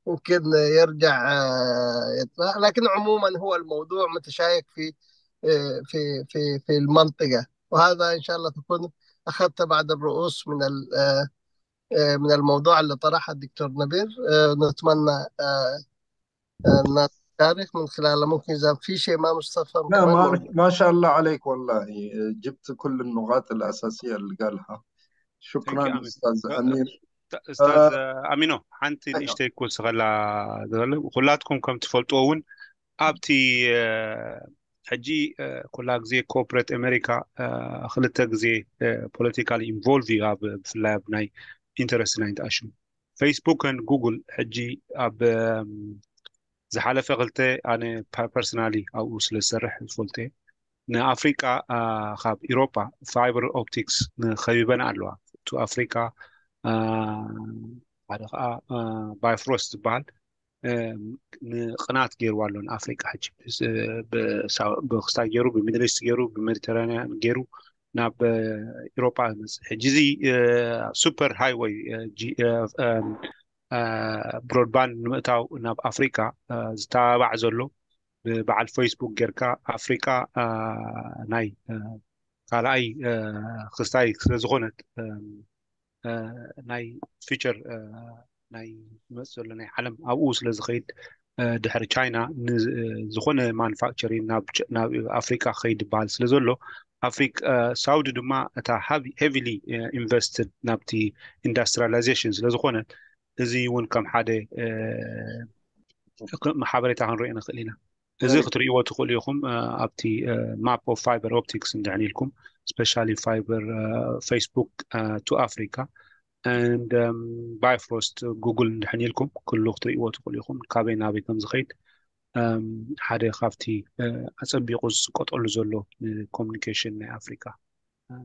ممكن يرجع آه، يطرح. لكن عموما هو الموضوع متشايك في آه، في في في المنطقة، وهذا إن شاء الله تكون أخذت بعض الرؤوس من ال- آه، آه، من الموضوع اللي طرحه الدكتور نبيل. آه، نتمنى آه، آه، الناس تشارك من خلاله. ممكن إذا في شيء ما مستفهم لا، كمان ما موجود. ما شاء الله عليك، والله جبت كل النقاط الأساسية اللي قالها. Thank you, شكرا Amin. أستاذ ب- أمير. ت- استاذ آه، امينو، ሓንቲ أيوة. ንእሽተይ ክውስኸላ ዝደሊ፣ ኩላትኩም ከም ትፈልጥዎ እውን ኣብቲ እ፣ ሕጂ እ፣ ኩላ ግዜ ኮርፖሬት ኣሜሪካ እ፣ ክልተ ግዜ ፖለቲካሊ ኢንቮልቭ እዩ፣ ኣብ ብፍላይ ኣብ ናይ ኢንተረስት ናይ ኢንተራክሽን። ፌስቡክን ጉግል ሕጂ ኣብ እም፣ ዝሓለፈ ክልተ፣ ኣነ ፐርሰናሊ ኣብኡ ስለ ዝሰርሕ ዝፈልጦ እየ፣ ንኣፍሪቃ እ፣ ካብ ኢሮጳ ፋይበር ኦፕቲክስ ንኸቢበን ኣለዋ። ቱ ኣፍሪቃ እ፣ ሓደ ከዓ ባይፍሮስት ዝበሃል እ፣ ንቅናት ገይርዋ ኣሎ ንኣፍሪቃ። ሕጂ ብስ- ብሳ- ብክስታይ ገይሩ፣ ብሚድል ኢስት ገይሩ፣ ብሜዲተራንያን ገይሩ ናብ እ፣ ኢሮጳ ይመፅእ። ሕጂ እዚ እ፣ ሱፐር ሃይወይ እ፣ ጂ- እ፣ እ፣ እ፣ ብሮድባንድ ንምእታው ናብ ኣፍሪቃ እ፣ ዝተባባዕ ዘሎ ብበዓል ፌስቡክ ጌርካ ኣፍሪቃ እ፣ ናይ እ፣ ካልኣይ እ፣ ክስታይ ስለዝኾነት እ፣ እ፣ ናይ ፊቸር እ፣ ናይ ዝመፅእ ዘሎ ናይ ዓለም ኣብኡ ስለ ዝኸይድ እ፣ ድሕሪ ቻይና ን- እ፣ ዝኾነ ማኑፋክቸሪንግ ናብ ች- ናብ ኣፍሪቃ ክኸይድ ዝበሃል ስለ ዘሎ ኣፍሪቃ እ፣ ሳውዲ ድማ እታ ሄቪሊ ኢንቨስትድ ናብቲ ኢንዳስትሪላይዜሽን ስለ ዝኾነ እዚ እውን ከም ሓደ እ፣ ክ- ሓበሬታ ክንሪኦ ንኽእል ኢና። እዚ Very ክትርእይዎ ትኽእሉ ኢኹም እ፣ ኣብቲ ማፕ ኦፍ ፋይበር ኦፕቲክስ እንድሕን ኢልኩም ስፔሻሊ ፋይበር ፌስቡክ ቱ ኣፍሪካ and ባይፍሮስት ጉግል እንድሕን ኢልኩም ኩሉ ክትርእይዎ ትኽእሉ ኢኹም ካበይ ናበይ ከም ዝኸይድ። እም፣ ሓደ ካብቲ እ፣ ኣጸቢቑ ዝስቀጠሉ ዘሎ ንኮሚኒኬሽን ናይ ኣፍሪካ እ፣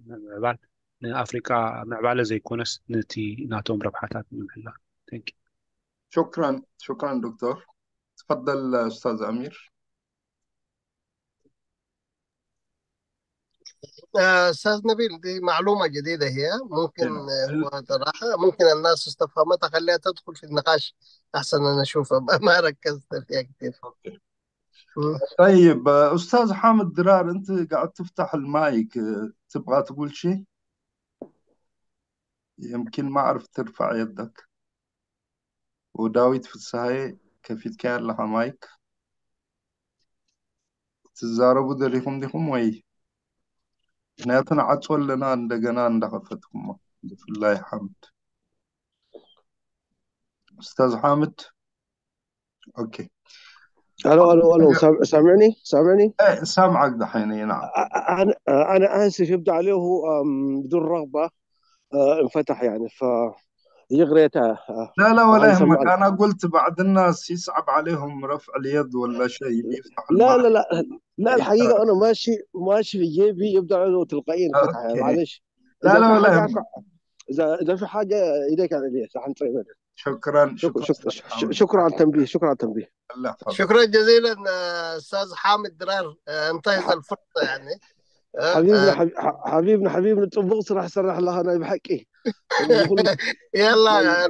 ንምዕባል ንኣፍሪካ ምዕባለ ዘይኮነስ ነቲ ናቶም ረብሓታት ንምሕላው። Thank you. شكرا شكرا دكتور. تفضل أستاذ أمير. آه، أستاذ نبيل، دي معلومة جديدة هي، ممكن نعم. آه، هو طرحها، ممكن الناس استفهمتها، خليها تدخل في النقاش أحسن، أنا أشوفها ما ما ركزت فيها كتير. أوكي. مم. طيب، آه، أستاذ حامد درار، أنت قاعد تفتح المايك، آه، تبغى تقول شيء؟ يمكن ما عرفت ترفع يدك. وداويد ፍስሃየ፣ ከፊትካ ኣለኻ ማይክ። ትዛረቡ ደሊኹም ዲኹም ወይ? ምክንያቱ ንዓጽዎ ኣለና እንደገና እንዳኸፈትኩሞ። ብፍላይ ሓምድ። أستاذ حامد. أوكي. الو، الو، الو. سام- سامعني؟ سامعني؟ إيه، سامعك دحين، إي نعم. انا انا اسف، يبدو عليه أم، بدون رغبه. آه، انفتح يعني، ف يغريته. آه، لا، لا، ولا هذا سمع يهمك. أنا قلت بعض الناس يصعب عليهم رفع اليد ولا شيء، يفتح لا، المايك. لا، لا، لا. لا، إي، الحقيقه ترى. انا ماشي، ماشي في جيبي، يبدو عليه تلقائيا انفتح يعني، أوكي. معلش. لا، اذا لا، في ولا حاجه يهمك. عفوا، اذا اذا في حاجه ايديك على ايدي، راح نطيب. شكرا، شكرا، شكرا شكرا، أستاذ حامد. شكرا على التنبيه، شكرا على التنبيه. الله يحفظك. شكرا جزيلا آه، أستاذ حامد درار. آه، انتهز الفرصة يعني ሓቢብና ሓቢብና ሓቢብና ጽቡቕ ስራሕ ሰራሕ ኣለኻ ናይ ብሓቂ። የላ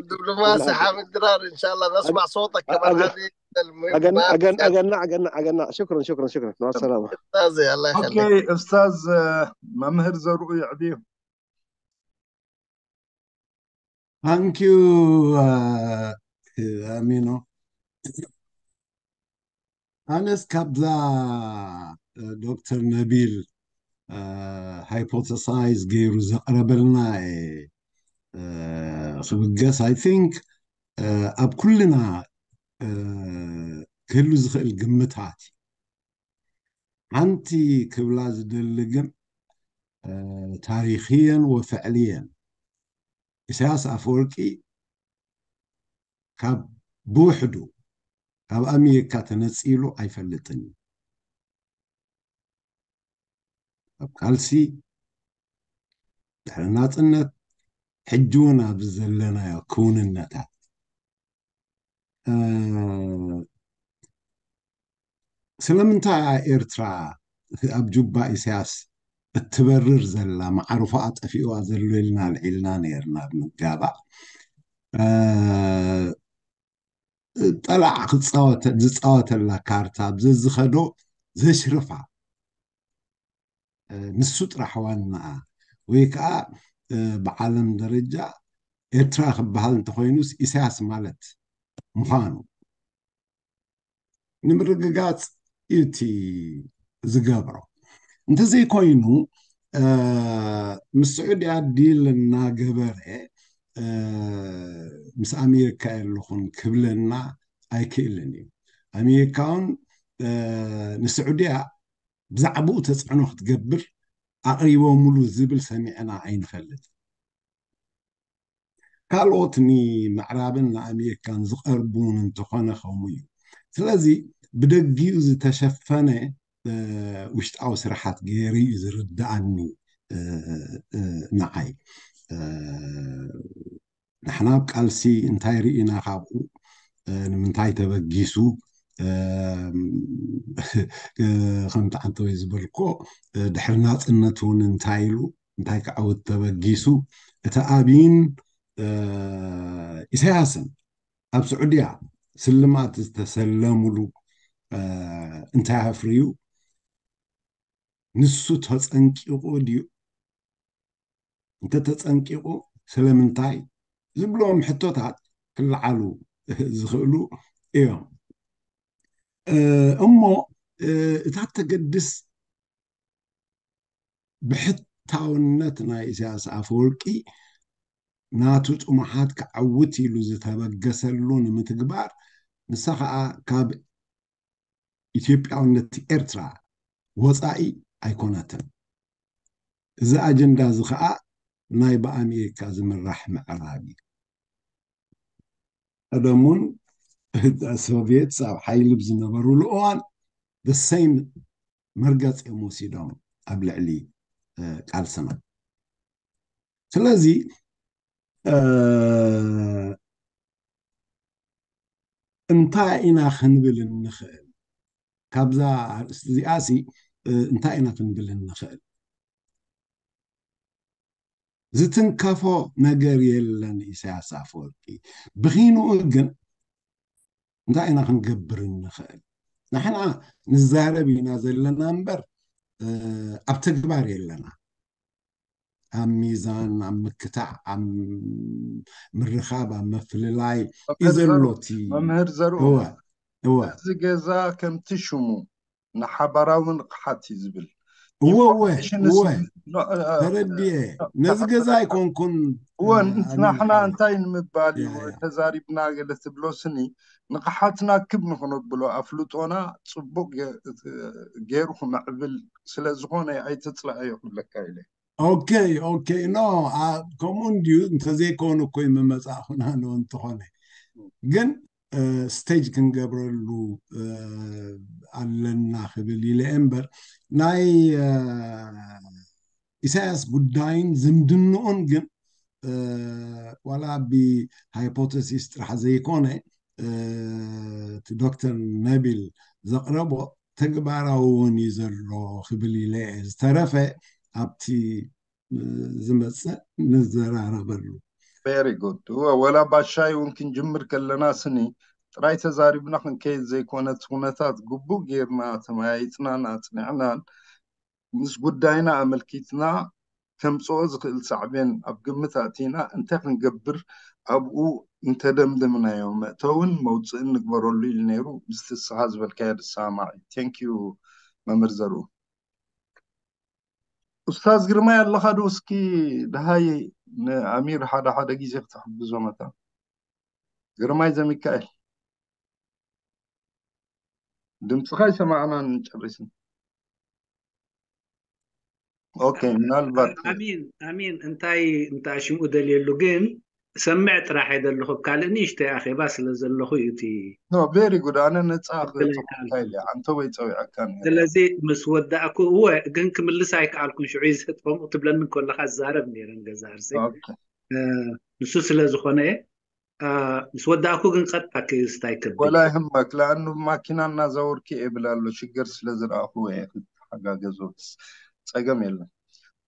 ዲፕሎማሲ ሓመድ ድራር እንሻላ ነስማዕ ሶተክ ከማን ሓቢብ። ኣገና ኣገና ኣገና ኣገና ኣገና ሽክረን ሽክረን ሽክረን። ማሰላማ። ኡስታዝ ኣላ ይኸሊ። ኡስታዝ መምህር ዘርኡ ይዕብዩ። Thank you ኣሚኖ። ኣነስ ካብዛ ዶክተር ነቢል ሃይፖተሳይዝ ገይሩ ዘቕረበልና ክብገስ I think ኣብ ኩልና ክህሉ ዝኽእል ግምታት እዩ። ሓንቲ ክብላ ዝደሊ ግን ታሪኽየን ወፍዕልየን ኢሳያስ ኣፈወርቂ ካብ ብውሕዱ ካብ ኣሜሪካ ተነፂሉ ኣይፈልጥን እዩ። ኣብ ቃልሲ ድሕሪ ናፅነት ሕጂ እውን ኣብዚ ዘለናዮ ክውንነታት ስለምንታይ እያ ኤርትራ ኣብ ጁባ ኢሳያስ እትበርር ዘላ? መዓርፎኣ ጠፊእዋ ዘሎ ኢልና ኣልዒልና ነይርና ኣብ ምጋባእ። ጠላዕ ዝፃወተላ ካርታ ኣብ ዘዝኸዶ ዘሽርፋ ንሱ ጥራሕ ዋናኣ ወይ ከዓ ብዓለም ደረጃ ኤርትራ ክበሃል እንተኮይኑስ ኢሳያስ ማለት ምዃኑ ንምርግጋፅ እዩ እቲ ዝገብሮ። እንተዘይኮይኑ ምስ ስዑድያ ዲል እናገበረ ምስ ኣሜሪካ የለኹን ክብለና ኣይክእልን እዩ። ኣሜሪካ እውን ንስዑድያ ብዛዕባኡ ተፅዕኖ ክትገብር ኣቕሪቦምሉ ዝብል ሰሚዕና ኣይንፈልጥ። ካልኦት ንምዕራብን ንኣሜሪካን ዝቐርቡ እውን እንተኾነ ከምኡ እዩ። ስለዚ ብደጊኡ ዝተሸፈነ ውሽጣዊ ስራሓት ገይሩ እዩ ዝርድኣኒ ንዓይ። ንሕና ኣብ ቃልሲ እንታይ ርኢና ካብኡ ንምንታይ ተበጊሱ ከምቲ ዓንተወይ ዝበልኮ ድሕሪ ናፅነት እውን እንታይ ኢሉ እንታይ ክዓውት ተበጊሱ እቲ ኣብይን ኢሳያስን ኣብ ስዑድያ ስልማት ዝተሰለሙሉ እንታይ ኣፍርዩ ንሱ ተፀንቂቑ ድዩ? እንተተፀንቂቑ ስለምንታይ ዝብሎም ሕቶታት ክለዓሉ ዝኽእሉ እዮም። እሞ እታ ተገድስ ብሕታውነት ናይ ኢሳያስ ኣፈወርቂ ናቱ ጥሙሓት ክዓውት ኢሉ ዝተበገሰሉ ንምትግባር ንሳ ከዓ ካብ ኢትዮጵያውነት ኤርትራ ወፃኢ ኣይኮነትን። እዚ ኣጀንዳ እዚ ከዓ ናይ ብኣሜሪካ ዝምራሕ ምዕራብ እዩ። ቀደም እውን ሶቪየት ኣብ ሓይሊ ብዝነበሩሉ እዋን the same መርገፂ እዮም ወሲዶም ኣብ ልዕሊ ቃልስና። ስለዚ እንታይ ኢና ክንብል እንኽእል? ካብዛ ኣርእስቲ እዚኣ ሲ እንታይ ኢና ክንብል እንኽእል? ዝትንከፎ ነገር የለን ኢሳያስ ኣፈወርቂ። ብኺንኡ ግን እንታይ ኢና ክንገብር እንኽእል? ንሕና ንዛረብ ኢና ዘለና እምበር ኣብ ተግባር የለና። ኣብ ሚዛን ኣብ ምክታዕ ኣብ ምርኻብ ኣብ ምፍልላይ እዩ ዘሎ እቲ መምህር ዘርኡ እወ እወ እዚ ገዛ ከምቲ ሽሙ ንሓባራዊ ንቕሓት እዩ ዝብል። እወ እወ እወ ተረዲኤ ነዚ ገዛ ኣይኮንኩን እወ ንሕና እንታይ ንምባል እዩ ተዛሪብና ገለ ትብሎ ስኒ ንቕሓትና ክብ ንክነብሎ ኣፍልጦና ፅቡቅ ገይሩ ክምዕብል ስለዝኾነ ኣይተፅላኣዮ ክብለካ ኢለ። ኦኬ ኦኬ ኖ ከምኡ እንድዩ እንተዘይኮኑ እኮ ምመፃእኹና ኖ እንተኾነ ግን ስቴጅ ክንገብረሉ ኣለና ክብል ኢለ እምበር ናይ ኢሳያስ ጉዳይን ዝምድንኡን ግን ዋላ ብሃይፖተሲስ ጥራሕ ዘይኮነ እቲ ዶክተር ነቢል ዘቕረቦ ተግባራዊ እውን እዩ ዘሎ ክብል ኢለ እየ። ዝተረፈ ኣብቲ ዝመፅእ ንዘራረበሉ። Very good። እወ፣ ወላ ባሻይ እውን ክንጅምር ከለና ስኒ ጥራይ ተዛሪብና ክንከይድ ዘይኮነ፣ እቲ ኩነታት ግቡእ ጌርና ተመያይጥናን ኣጽኒዕናን ምስ ጉዳይና ኣመልኪትና ከምፅኦ ዝኽእል ሳዕቤን ኣብ ግምት ኣእቲና እንታይ ክንገብር ኣብኡ እንተደምደምናዮ መእተውን መውፅእን ንግበረሉ ኢሉ ነይሩ። ምስቲ ንስኻ ዝበልካዮ ዝሰማማዕ እዩ። Thank you መምህር ዘርኡ። ኡስታዝ ግርማይ ኣለኻ ዶ? እስኪ ደሃይ ንኣሚር ሓደ ሓደ ግዜ ክትሕግዞ መታ። ግርማይ ዘሚካኤል፣ ድምፅኻ ይሰማዕና እንጨርስ። ኦኬ፣ ምናልባት ኣሚን ኣሚን እንታይ እንታይ ሽምኡ ደልየሉ ግን ሰምዕ ጥራሕ እየ ዘለኹ። ካልእ ንእሽተይ ኣኼባ ስለ ዘለኹ እዩ እቲ no very good። ኣነ ነፃ ክብል ክፅውካ ኢለ ኣንተ ወይ ፀዊዐካ ነይረ። ስለዚ ምስ ወዳእኩ እወ ግን ክምልስ ኣይከኣልኩን። ሽዑ ይዝሕጥፎም ክትብለኒ ከለካ ዝዛረብ ነይረን ገዛ ኣርሰይ ኦኬ። እ፣ ንሱ ስለ ዝኾነ እ፣ ምስ ወዳእኩ ግን ቀጥታ ክስታይ ከብል ወላ ይህመክ ለኣኑ ማኪና እናዛወርኪ እብል ኣሎ ሽግር ስለ ዝረኣኹ እየ ክተሓጋገዞ። ፀገም የለን።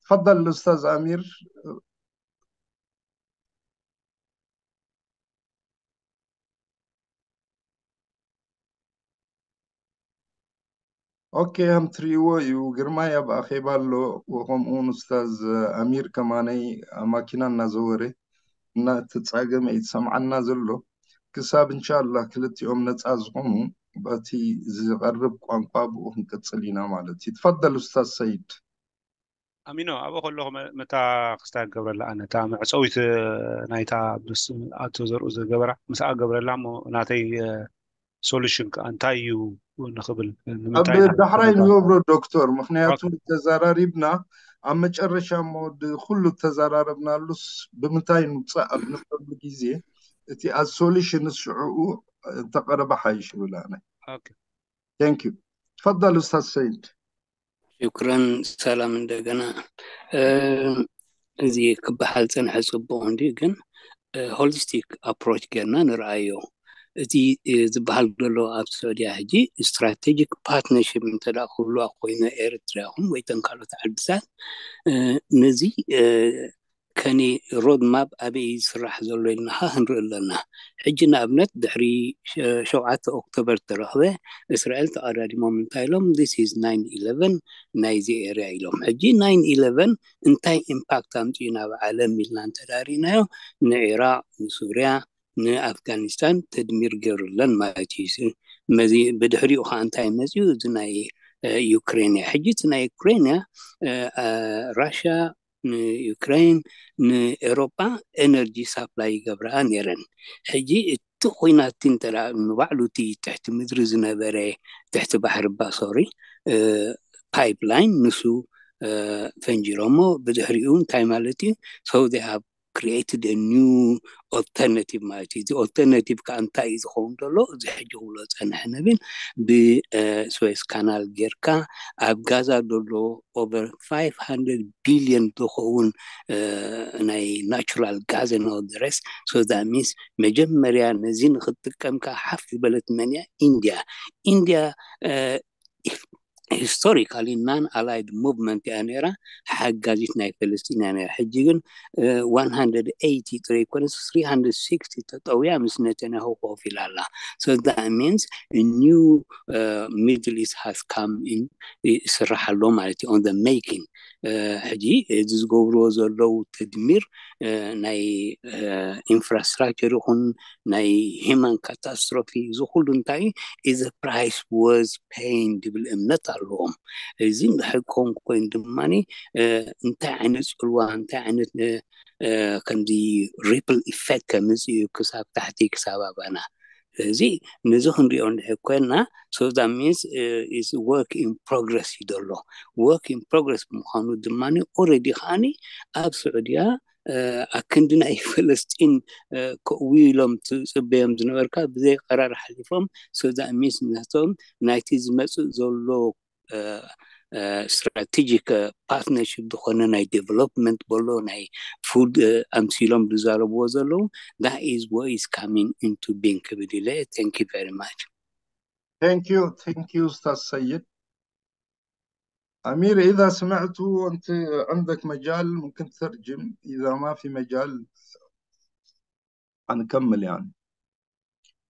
ትፈضል ኡስታዝ ኣሚር። ኦኬ፣ ከም ትርእይዎ እዩ። ግርማይ ኣብ ኣኼባ ኣሎ፣ ወከምኡ እውን ኡስታዝ ኣሚር ከማነይ ኣብ ማኪና እናዘወረ እና እትጻገመ እዩ ዝሰምዓና ዘሎ። ክሳብ እንሻላ ክልቲኦም ነጻ ዝኾኑ በቲ ዝቐርብ ቋንቋ ብኡ ክንቅጽል ኢና ማለት እዩ። ትፈደል ኡስታዝ ሰይድ። ኣሚኖ፣ ኣብኡ ከለኹ መ- መታ ክስታይ ገብረላ ኣነ እታ መዕፀዊት ናይታ ምስ ኣቶ ዘርኡ ዝገበራ ምስኣ ገብረላ እሞ ናተይ ሶሉሽን ከዓ እንታይ እዩ ንኽብል ኣብ ንምንታይ ኢና ዳሕራይ ንኽእል? ንገብሮ ዶክተር፣ ምክንያቱ ኦኬ። ተዘራሪብና ኣብ መጨረሻ እሞ ድ- ኩሉ ተዘራረብናሉስ ብምንታይ ንውፃእ ኣብ ንብለሉ ግዜ እቲ as solution ሽዕኡ እንተቀረበ ሓይሽ ይብል ኣነ። ኦኬ። Thank you. تفضل أستاذ سيد. ሽክረን ሰላም እንደገና። እ፣ እዚ ክበሃል ፀንሐ ፅቡቅ እንዲ ግን ሆሊስቲክ ኣፕሮች ጌርና ንርኣዮ። እቲ እ፣ ዝበሃል ዘሎ ኣብ ስዑድያ ሕጂ ስትራቴጂክ ፓርትነርሽፕ እንተ ደኣ ክህልዋ ኮይኑ ኤርትራ ይኹን ወይ ተን ካልኦት ዓድታት እ፣ ነዚ እ፣ ከኒ ሮድ ማፕ ኣበይ ዝስራሕ ዘሎ ኢልና ኸዓ ክንርኢ ኣለና። ሕጂ ንኣብነት ድሕሪ ሸ- ሸውዓተ ኦክቶበር ተረኽበ እስራኤል ተቐዳዲሞም እንታይ ኢሎም this is nine eleven ናይዚ ኤርያ ኢሎም። ሕጂ nine eleven እንታይ ኢምፓክት ኣምፅኡ ናብ ዓለም ኢልና እንተዳሪናዮ ንዒራቕ፣ ንሱርያ፣ ንኣፍጋኒስታን ተድሚር ገይሩለን ማለት እዩ። ስ- መዚ ብድሕሪኡ ከዓ እንታይ መፅኡ? እዚ ናይ እ፣ ዩክሬን እያ። ሕጂ እቲ ናይ ዩክሬን እያ እ፣ እ፣ ራሽያ ንዩክሬን ንኤሮጳ ኤነርጂ ሳፕላይ ይገብረኣ ነይረን። ሕጂ እቲ ኩናት እንተ ንባዕሉ እቲ ትሕቲ ምድሪ ዝነበረ ትሕቲ ባሕሪ ባ ሶሪ ፓይፕላይን ንሱ እ፣ ፈንጂሮሞ ብድሕሪኡ እንታይ ማለት እዩ? So they have created a new alternative ማለት እዩ። እዚ ኦልተርናቲቭ ከዓ እንታይ እዩ ዝኸውን ዘሎ? እዚ ሕጂ ክብሎ ፀንሐ ነብል ብስዌስ ካናል ጌርካ ኣብ ጋዛ ዘሎ over five hundred billion ዝኸውን እ፣ ናይ ናቹራል ጋዝ and all the rest. So that means መጀመርያ ነዚ ንክትጥቀም ከዓ ሓፍ ዝበለት መን እያ? ኢንድያ። ኢንድያ እ፣ historically non allied movement እያ ነይራ፣ ሓጋዚት ናይ ፈለስጢን እያ ነይራ። ሕጂ ግን እ፣ one hundred eighty ጥራይ ኮነስ three hundred sixty ተጠውያ ምስ ነተንያሁ ኮፍ ኢላ ኣላ። So that means a new እ፣ Middle East has come in ይስራሕ ኣሎ ማለት እዩ። On the making እ፣ ሕጂ እዚ ዝገብርዎ ዘለዉ ተድሚር እ፣ ናይ ኢንፍራስትራክቸር ይኹን ናይ ሂማን ካታስትሮፊ እዚ ኩሉ እንታይ is a price worth paying ዝብል እምነት ኣለዎም። እዚ እንድሕር ክኸውን ኮይኑ ድማ እ፣ እንታይ ዓይነት ፅልዋ እንታይ ዓይነት እ፣ እ፣ ከምዚ ሪፕል ኢፌክት ከምፅእ እዩ ክሳብ ታሕቲ ክሳብ ኣባና። ስለዚ ነዚ ክንሪኦ እንድሕር ኮይና so that means is work in progress እዩ ዘሎ። Work in progress ብምዃኑ ድማ ኦረዲ ከዓኒ ኣብ ስዑድያ እ፣ ኣክንዲ ናይ ፈለስጢን እ፣ ከእውዩ ኢሎም ትፅበዮም ዝነበርካ ብዘይ ቀራር ሓሊፎም። So that means ናቶም ናይቲ ዝመፅእ ዘሎ እ፣ እ፣ ስትራቴጂክ ፓርትነርሽፕ ዝኾነ ናይ ዴቨሎፕመንት በሎ ናይ ፉድ ኣምሲሎም ዝዛረብዎ ዘለዉ that is what is coming into being ክብል ኢለ። Thank you very much። Thank you, thank you, أستاذ سيد. أمير، إذا سمعت وأنت عندك مجال ممكن تترجم، إذا ما في مجال هنكمل يعني.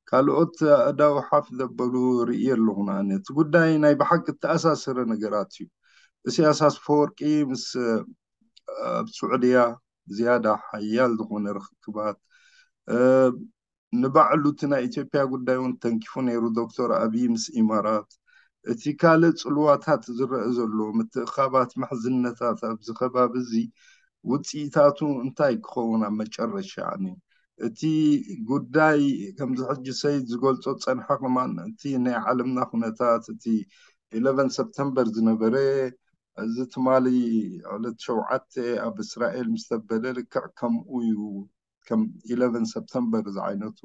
ካልኦት ኣእዳው ሓፍ ዘበሉ ርእየ ኣለኹ። ንኣነ እቲ ጉዳይ ናይ ብሓቂ እተኣሳሰረ ነገራት እዩ። ኢሳያስ ኣፈወርቂ ምስ ኣብ ስዑድያ ዝያዳ ሓያል ዝኾነ ርክክባት፣ ንባዕሉ እቲ ናይ ኢትዮጵያ ጉዳይ እውን ተንኪፉ ነይሩ፣ ዶክተር ኣብይ ምስ ኢማራት። እቲ ካልእ ጽልዋታት ዝረአ ዘሎ ምትእኻባት፣ ምሕዝነታት ኣብዚ ከባቢ እዚ ውጽኢታቱ እንታይ ክኸውን ኣብ መጨረሻ? እቲ ጉዳይ ከምዚ ሕጂ ሰይድ ዝገልጾ ጸንሐ፣ ከማን እቲ ናይ ዓለምና ኩነታት፣ እቲ ኢለቨን ሰፕተምበር ዝነበረ፣ እዚ ትማሊ ዕለት ሸውዓተ ኣብ እስራኤል ምስ ተበለ ልክዕ ከምኡ እዩ። ከም ኢለቨን ሰፕተምበር ዝዓይነቱ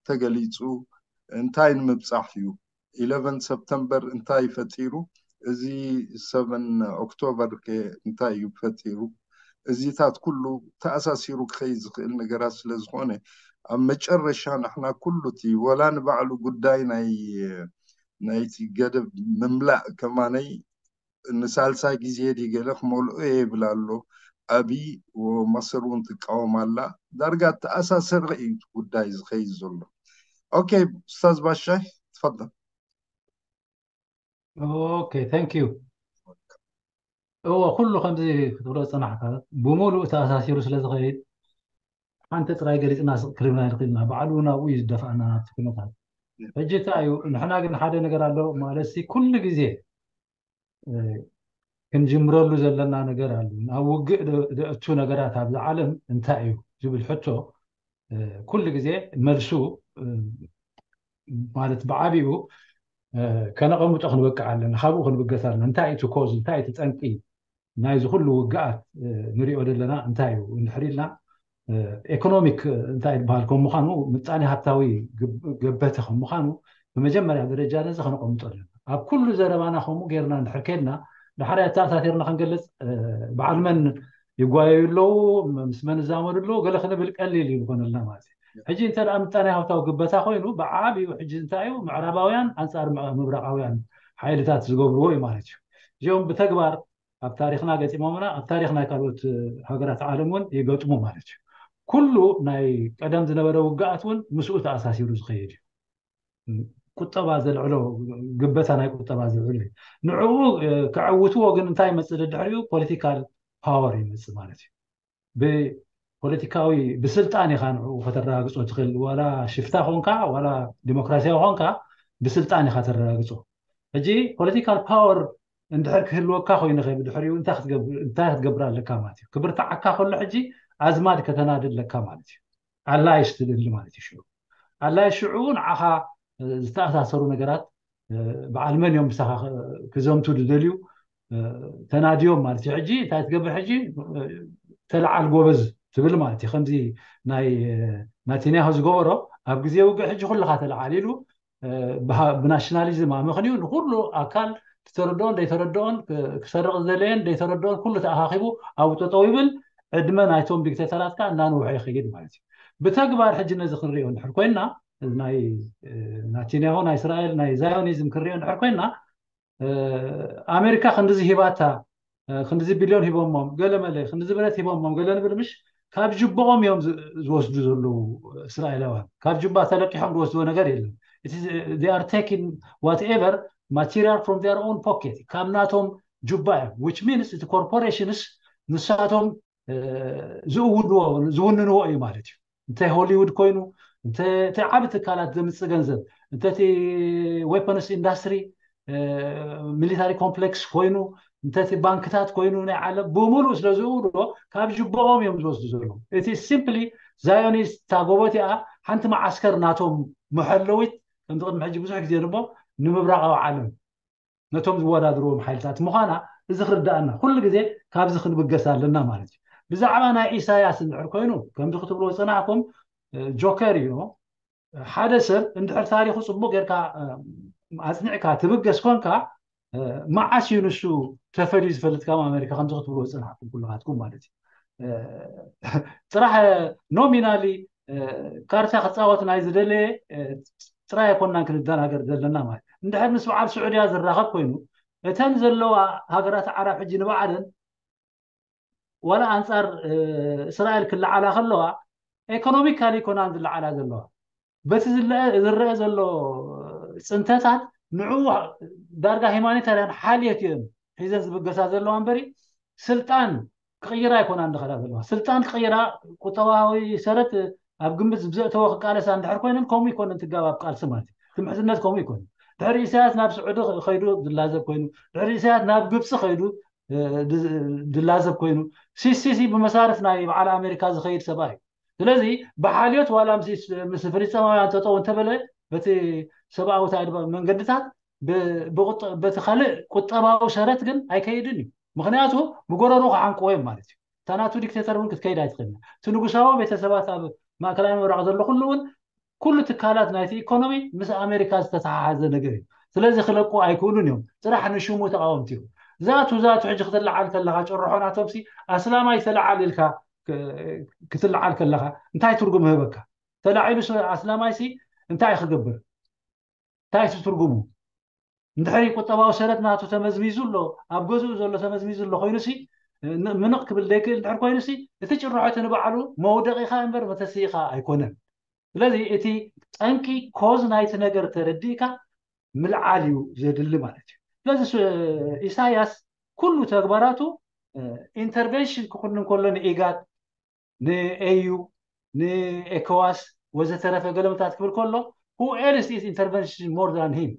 ተገሊጹ እንታይ ንምብጻሕ እዩ? ኢለቨን ሰፕተምበር እንታይ ፈጢሩ? እዚ ሰቨን ኦክቶበር ከ እንታይ እዩ ፈጢሩ? እዚታት ኩሉ ተኣሳሲሩ ክኸይድ ዝኽእል ነገራት ስለ ዝኾነ፣ ኣብ መጨረሻ ንሕና ኩሉ እቲ ወላ ንባዕሉ ጉዳይ ናይ ናይቲ ገደብ ምምላእ ከማነይ ንሳልሳይ ግዜ ድዩ ገለ ክመልኦ እየ ይብል ኣሎ። ኣብይ ወማሰር እውን ትቃወም ኣላ። ዳርጋ ተኣሳሰሪ እዩ እቲ ጉዳይ ዝኸይድ ዘሎ። ኦኬ፣ ኡስታዝ ባሻይ፣ ትፈضل። ኦኬ፣ thank you። እዎ፣ ኩሉ ከምዚ ክትብሎ ዝጸናሕካ ብምሉእ ተኣሳሲሩ ስለ ዝኸይድ፣ ሓንቲ ጥራይ ገሊጽና ስቕ ክልብና ይኽእልና፣ ባዕሉ ናብኡ እዩ ዝደፋእና ናብቲ ኩነታት። ሕጂ እንታይ እዩ፣ ንሕና ግን ሓደ ነገር ኣሎ ማለት ሲ፣ ኩሉ ግዜ እ፣ ክንጅምረሉ ዘለና ነገር ኣሎ። ናብ ውግእ ደ-፣ ደእቱ ነገራት ኣብዚ ዓለም እንታይ እዩ ዝብል ሕቶ፣ እ፣ ኩሉ ግዜ መልሱ፣ እ፣ ማለት ብዓቢኡ፣ እ፣ ከነቐምጦ ክንበቅዕ ኣለና፣ ካብኡ ክንብገስ ኣለና። እንታይ እዩ እቲ ኮዝ፣ እንታይ እዩ እቲ ጠንቂ ናይዚ ኩሉ ውግኣት፣ እ፣ ንሪኦ ዘለና እንታይ እዩ እንድሕር ኢልና፣ እ፣ ኤኮኖሚክ እንታይ ዝበሃል ከም ምዃኑ፣ ምጣኔ ሃብታዊ ግብ-፣ ገበተ ከም ምዃኑ፣ ብመጀመርያ ደረጃ ነዚ ከነቐምጦ ኣለና። ኣብ ኩሉ ዘረባና ከምኡ ጌርና እንድሕር ከድና፣ ዳሕራይ ኣተኣሳሲርና ክንገልጽ፣ እ፣ በዓል መን ይጓየዩ ኣለዉ፣ ም-፣ ምስ መን ይዛመዱ ኣለዉ፣ ገለ ክንብል ቀሊል እዩ ዝኾነልና ማለት እዩ። ሕጂ እንተ ደኣ ምጣኔ ሃብታዊ ግበታ ኮይኑ፣ ብዓቢኡ ሕጂ እንታይ እዩ፣ ምዕራባውያን ኣንጻር ምዕ-፣ ምብራቓውያን ሓይልታት ዝገብርዎ እዩ ማለት እዩ። እዚኦም ብተግባር ኣብ ታሪኽና ገጢሞምና፣ ኣብ ታሪኽ ናይ ካልኦት፣ እ፣ ሃገራት ዓለም እውን ይገጥሙ ማለት እዩ። ኩሉ ናይ ቀደም ዝነበረ ውግኣት እውን ምስኡ ተኣሳሲሩ ዝኸይድ እዩ። ቁጠባ ዘልዕሎ፣ ግበታ ናይ ቁጠባ ዘልዕሎ እዩ። ንዕኡ፣ እ፣ ከዕውትዎ ግን እንታይ ይመጽእ ደድሕሪኡ? ፖለቲካል ፓወር ይመጽእ ማለት እዩ። ብፖለቲካዊ፣ ብስልጣን ኢኻ ንዕኡ ከተረጋግጾ ትኽእል። ዋላ ሽፍታ ኾንካ፣ ዋላ ዲሞክራሲያዊ ኾንካ፣ ብስልጣን ኢኻ ተረጋግጾ። ሕጂ ፖለቲካል ፓወር እንድሕር ክህልወካ ኮይኑ ከ ብድሕሪኡ እንታይ ክትገብር፣ እንታይ ክትገብር ኣለካ ማለት እዩ? ክብርትዓካ ከሎ ሕጂ ኣዝማድ ከተናዲ ኣለካ ማለት እዩ። ኣላይስ ትደሊ ማለት እዩ። ሽዑ ኣላይስ ሽዑ ንዓኻ፣ እ፣ ዝተኣሳሰሩ ነገራት፣ እ፣ በዓል መን እዮም ምሳኻ ክ-፣ ክዘምቱ ዝደልዩ፣ እ፣ ተናድዮም ማለት እዩ። ሕጂ እንታይ ትገብር? ሕጂ፣ እ፣ ተለዓል ጎበዝ ትብል ማለት እዩ። ከምዚ ናይ፣ እ፣ ናቲንያሁ ዝገበሮ፣ ኣብ ግዜ ውግእ ሕጂ ኩልኻ ተለዓል ኢሉ፣ እ፣ ብሃ-፣ ብናሽናሊዝም ኣመኽንዩ ንኩሉ ኣካል ዝተረድኦን ዘይተረድኦን፣ ክ-፣ ክሰርቕ ዝደለየን ዘይተረድኦን ኩሉ ተኣኻኺቡ ኣብኡ ጠጠው ይብል። ዕድመ ናይቶም ዲክቴተራት ከኣ እናነውሐ ይኸይድ ማለት እዩ። ብተግባር ሕጂ ነዚ ክንሪኦ እንድሕር ኮይንና፣ ናይ፣ እ፣ ናቲንያሁ፣ ናይ እስራኤል፣ ናይ ዛዮኒዝም ክንሪኦ እንድሕር ኮይንና፣ እ፣ ኣሜሪካ ክንድዚ ሂባታ፣ እ፣ ክንድዚ ቢልዮን ሂቦሞም፣ ገለ መለ፣ ክንድዚ ብረት ሂቦሞም፣ ገለ ንብል ምሽ፣ ካብ ጅቦኦም እዮም ዝ-፣ ዝወስዱ ዘለዉ እስራኤላውያን። ካብ ጅባ ተለቂሖም ዝወስድዎ ነገር የለን። It is, they are taking whatever material from their own pocket። ካብ ናቶም ጁባ እዮም። Which means እቲ ኮርፖሬሽንስ ንሳቶም፣ እ፣ ዝእውንዎ፣ ዝውንንዎ እዩ ማለት እዩ። እንተ ሆሊውድ ኮይኑ፣ እንተ፣ እንተ ዓቢ ትካላት ዘምጽእ ገንዘብ፣ እንተ እቲ ዌፐንስ ኢንዳስትሪ፣ እ፣ ሚሊታሪ ኮምፕሌክስ ኮይኑ፣ እንተ እቲ ባንክታት ኮይኑ፣ ናይ ዓለም ብምሉእ ስለ ዝእውንዎ፣ ካብ ጅቦኦም እዮም ዝወስዱ ዘለዉ። እቲ ሲምፕሊ ዛዮኒስት፣ እታ ጎቦ እቲኣ ሓንቲ መዓስከር ናቶም መሐለዊት፣ ከምዚ ቅድሚ ሕጂ ብዙሕ ግዜ ንሞ ንምብራቓዊ ዓለም ነቶም ዝወዳድርዎም ሓይልታት ምዃና እዚ ክርዳኣና፣ ኩሉ ግዜ ካብዚ ክንብገስ ኣለና ማለት እዩ። ብዛዕባ ናይ ኢሳያስ እንድሕር ኮይኑ፣ ከምዚ ክትብልዎ ዝጸናሕኩም፣ እ፣ ጆከር እዩ። ሓደ ሰብ እንድሕር ታሪኹ ጽቡቕ ጌርካ፣ እ፣ ኣጽኒዕካ ትብገስ ኮንካ፣ እ፣ መዓስ እዩ ንሱ ተፈልዩ ዝፈልጥ? ካብ ኣሜሪካ ከምዚ ክትብልዎ ዝጸናሕኩም ኩልኻትኩም ማለት እዩ። እ፣ ጥራሕ ኖሚናሊ፣ እ፣ ካርታ ክጻወት ናይ ዝደለየ፣ እ፣ ጥራይ ኣይኮናን ክንደናገር ዘለና ማለት እዩ። እንድሕር ምስ በዓል ስዑድያ ዝራኸብ ኮይኑ፣ እተን ዘለዋ ሃገራት ዓረብ ሕጂ ንባዕለን ዋላ ኣንጻር እስራኤል ክለዓላ ከለዋ ኤኮኖሚካሊ ኣይኮናን ዝለዓላ ዘለዋ። በቲ ዝረአ ዘሎ ፅንተታት ንዕኡ ዳርጋ ሂማኒታርያን ሓልየት እየን ሒዘን ዝብገሳ ዘለዋ እምበሪ፣ ስልጣን ክቕይራ ኣይኮናን ዝኸዳ ዘለዋ። ስልጣን ክቕይራ ቁጠባዊ ሰረት ኣብ ግምት ብዘእተወ ክቃለሳ እንድሕር ኮይነን ከምኡ ይኮነን ትጋባብ ቃልሲ ማለት እዩ። ትምሕዝነት ከምኡ ይኮነ። ድሕሪ ኢሳያስ ናብ ስዑዲ ከይዱ ዝላዘብ ኮይኑ፣ ድሕሪ ኢሳያስ ናብ ግብፂ ከይዱ ድላዘብ ኮይኑ፣ ሲሲሲ ብመሳርፍ ናይ በዓል ኣሜሪካ ዝኸይድ ሰብኣይ እዩ። ስለዚ ብሓልዮት ዋላ ምስ ፍልስጤማውያን ጠጠው እንተበለ በቲ ሰብኣዊ መንገድታት በቲ ካልእ ቁጠባዊ ሰረት ግን ኣይከይድን እዩ። ምክንያቱ ብጎረሩ ክሓንቅዎ እዮም ማለት እዩ። እታ ናቱ ዲክቴተር እውን ክትከይድ ኣይትኽእልን። እቲ ንጉሳዊ ቤተሰባት ኣብ ማእከላይ ምብራቕ ዘሎ ኩሉ እውን ኩሉ ትካላት ናይቲ ኢኮኖሚ ምስ ኣሜሪካ ዝተተሓሓዘ ነገር እዩ። ስለዚ ክለቁ ኣይክእሉን እዮም። ጥራሕ ንሽሙ ተቃወምቲ እዩ። ዛቱ ዛቱ ሕጂ ክትለዓል ከለካ ጭርሖ ናቶምሲ ኣስላማይ ተለዓል ኢልካ ክትለዓል ከለካ እንታይ ትርጉም ይህበካ? ተላዒሉ ኣስላማይሲ እንታይ ክገብር? እንታይ ትርጉሙ? እንድሕሪ ቁጠባዊ ሰረት ናቱ ተመዝሚዙ ኣሎ፣ ኣብ ገዝኡ ዘሎ ተመዝሚዙ ኣሎ ኮይኑሲ ምንቕ ክብል ዘይክእል እንድሕር ኮይኑሲ እቲ ጭርሖ እቲ ንባዕሉ መውደቂኻ እምበር መተስኢኻ ኣይኮነን። ስለዚ እቲ ጠንቂ ኮዝ ናይቲ ነገር ተረዲእካ ምልዓል እዩ ዘድሊ ማለት እዩ። ስለዚ ኢሳያስ ኩሉ ተግባራቱ ኢንተርቨንሽን ክኹን እንከሎ ንኢጋድ ንኤዩ ንኤኮዋስ ወዘተረፈ ገለመታት ክብል ከሎ who else is intervention more than him?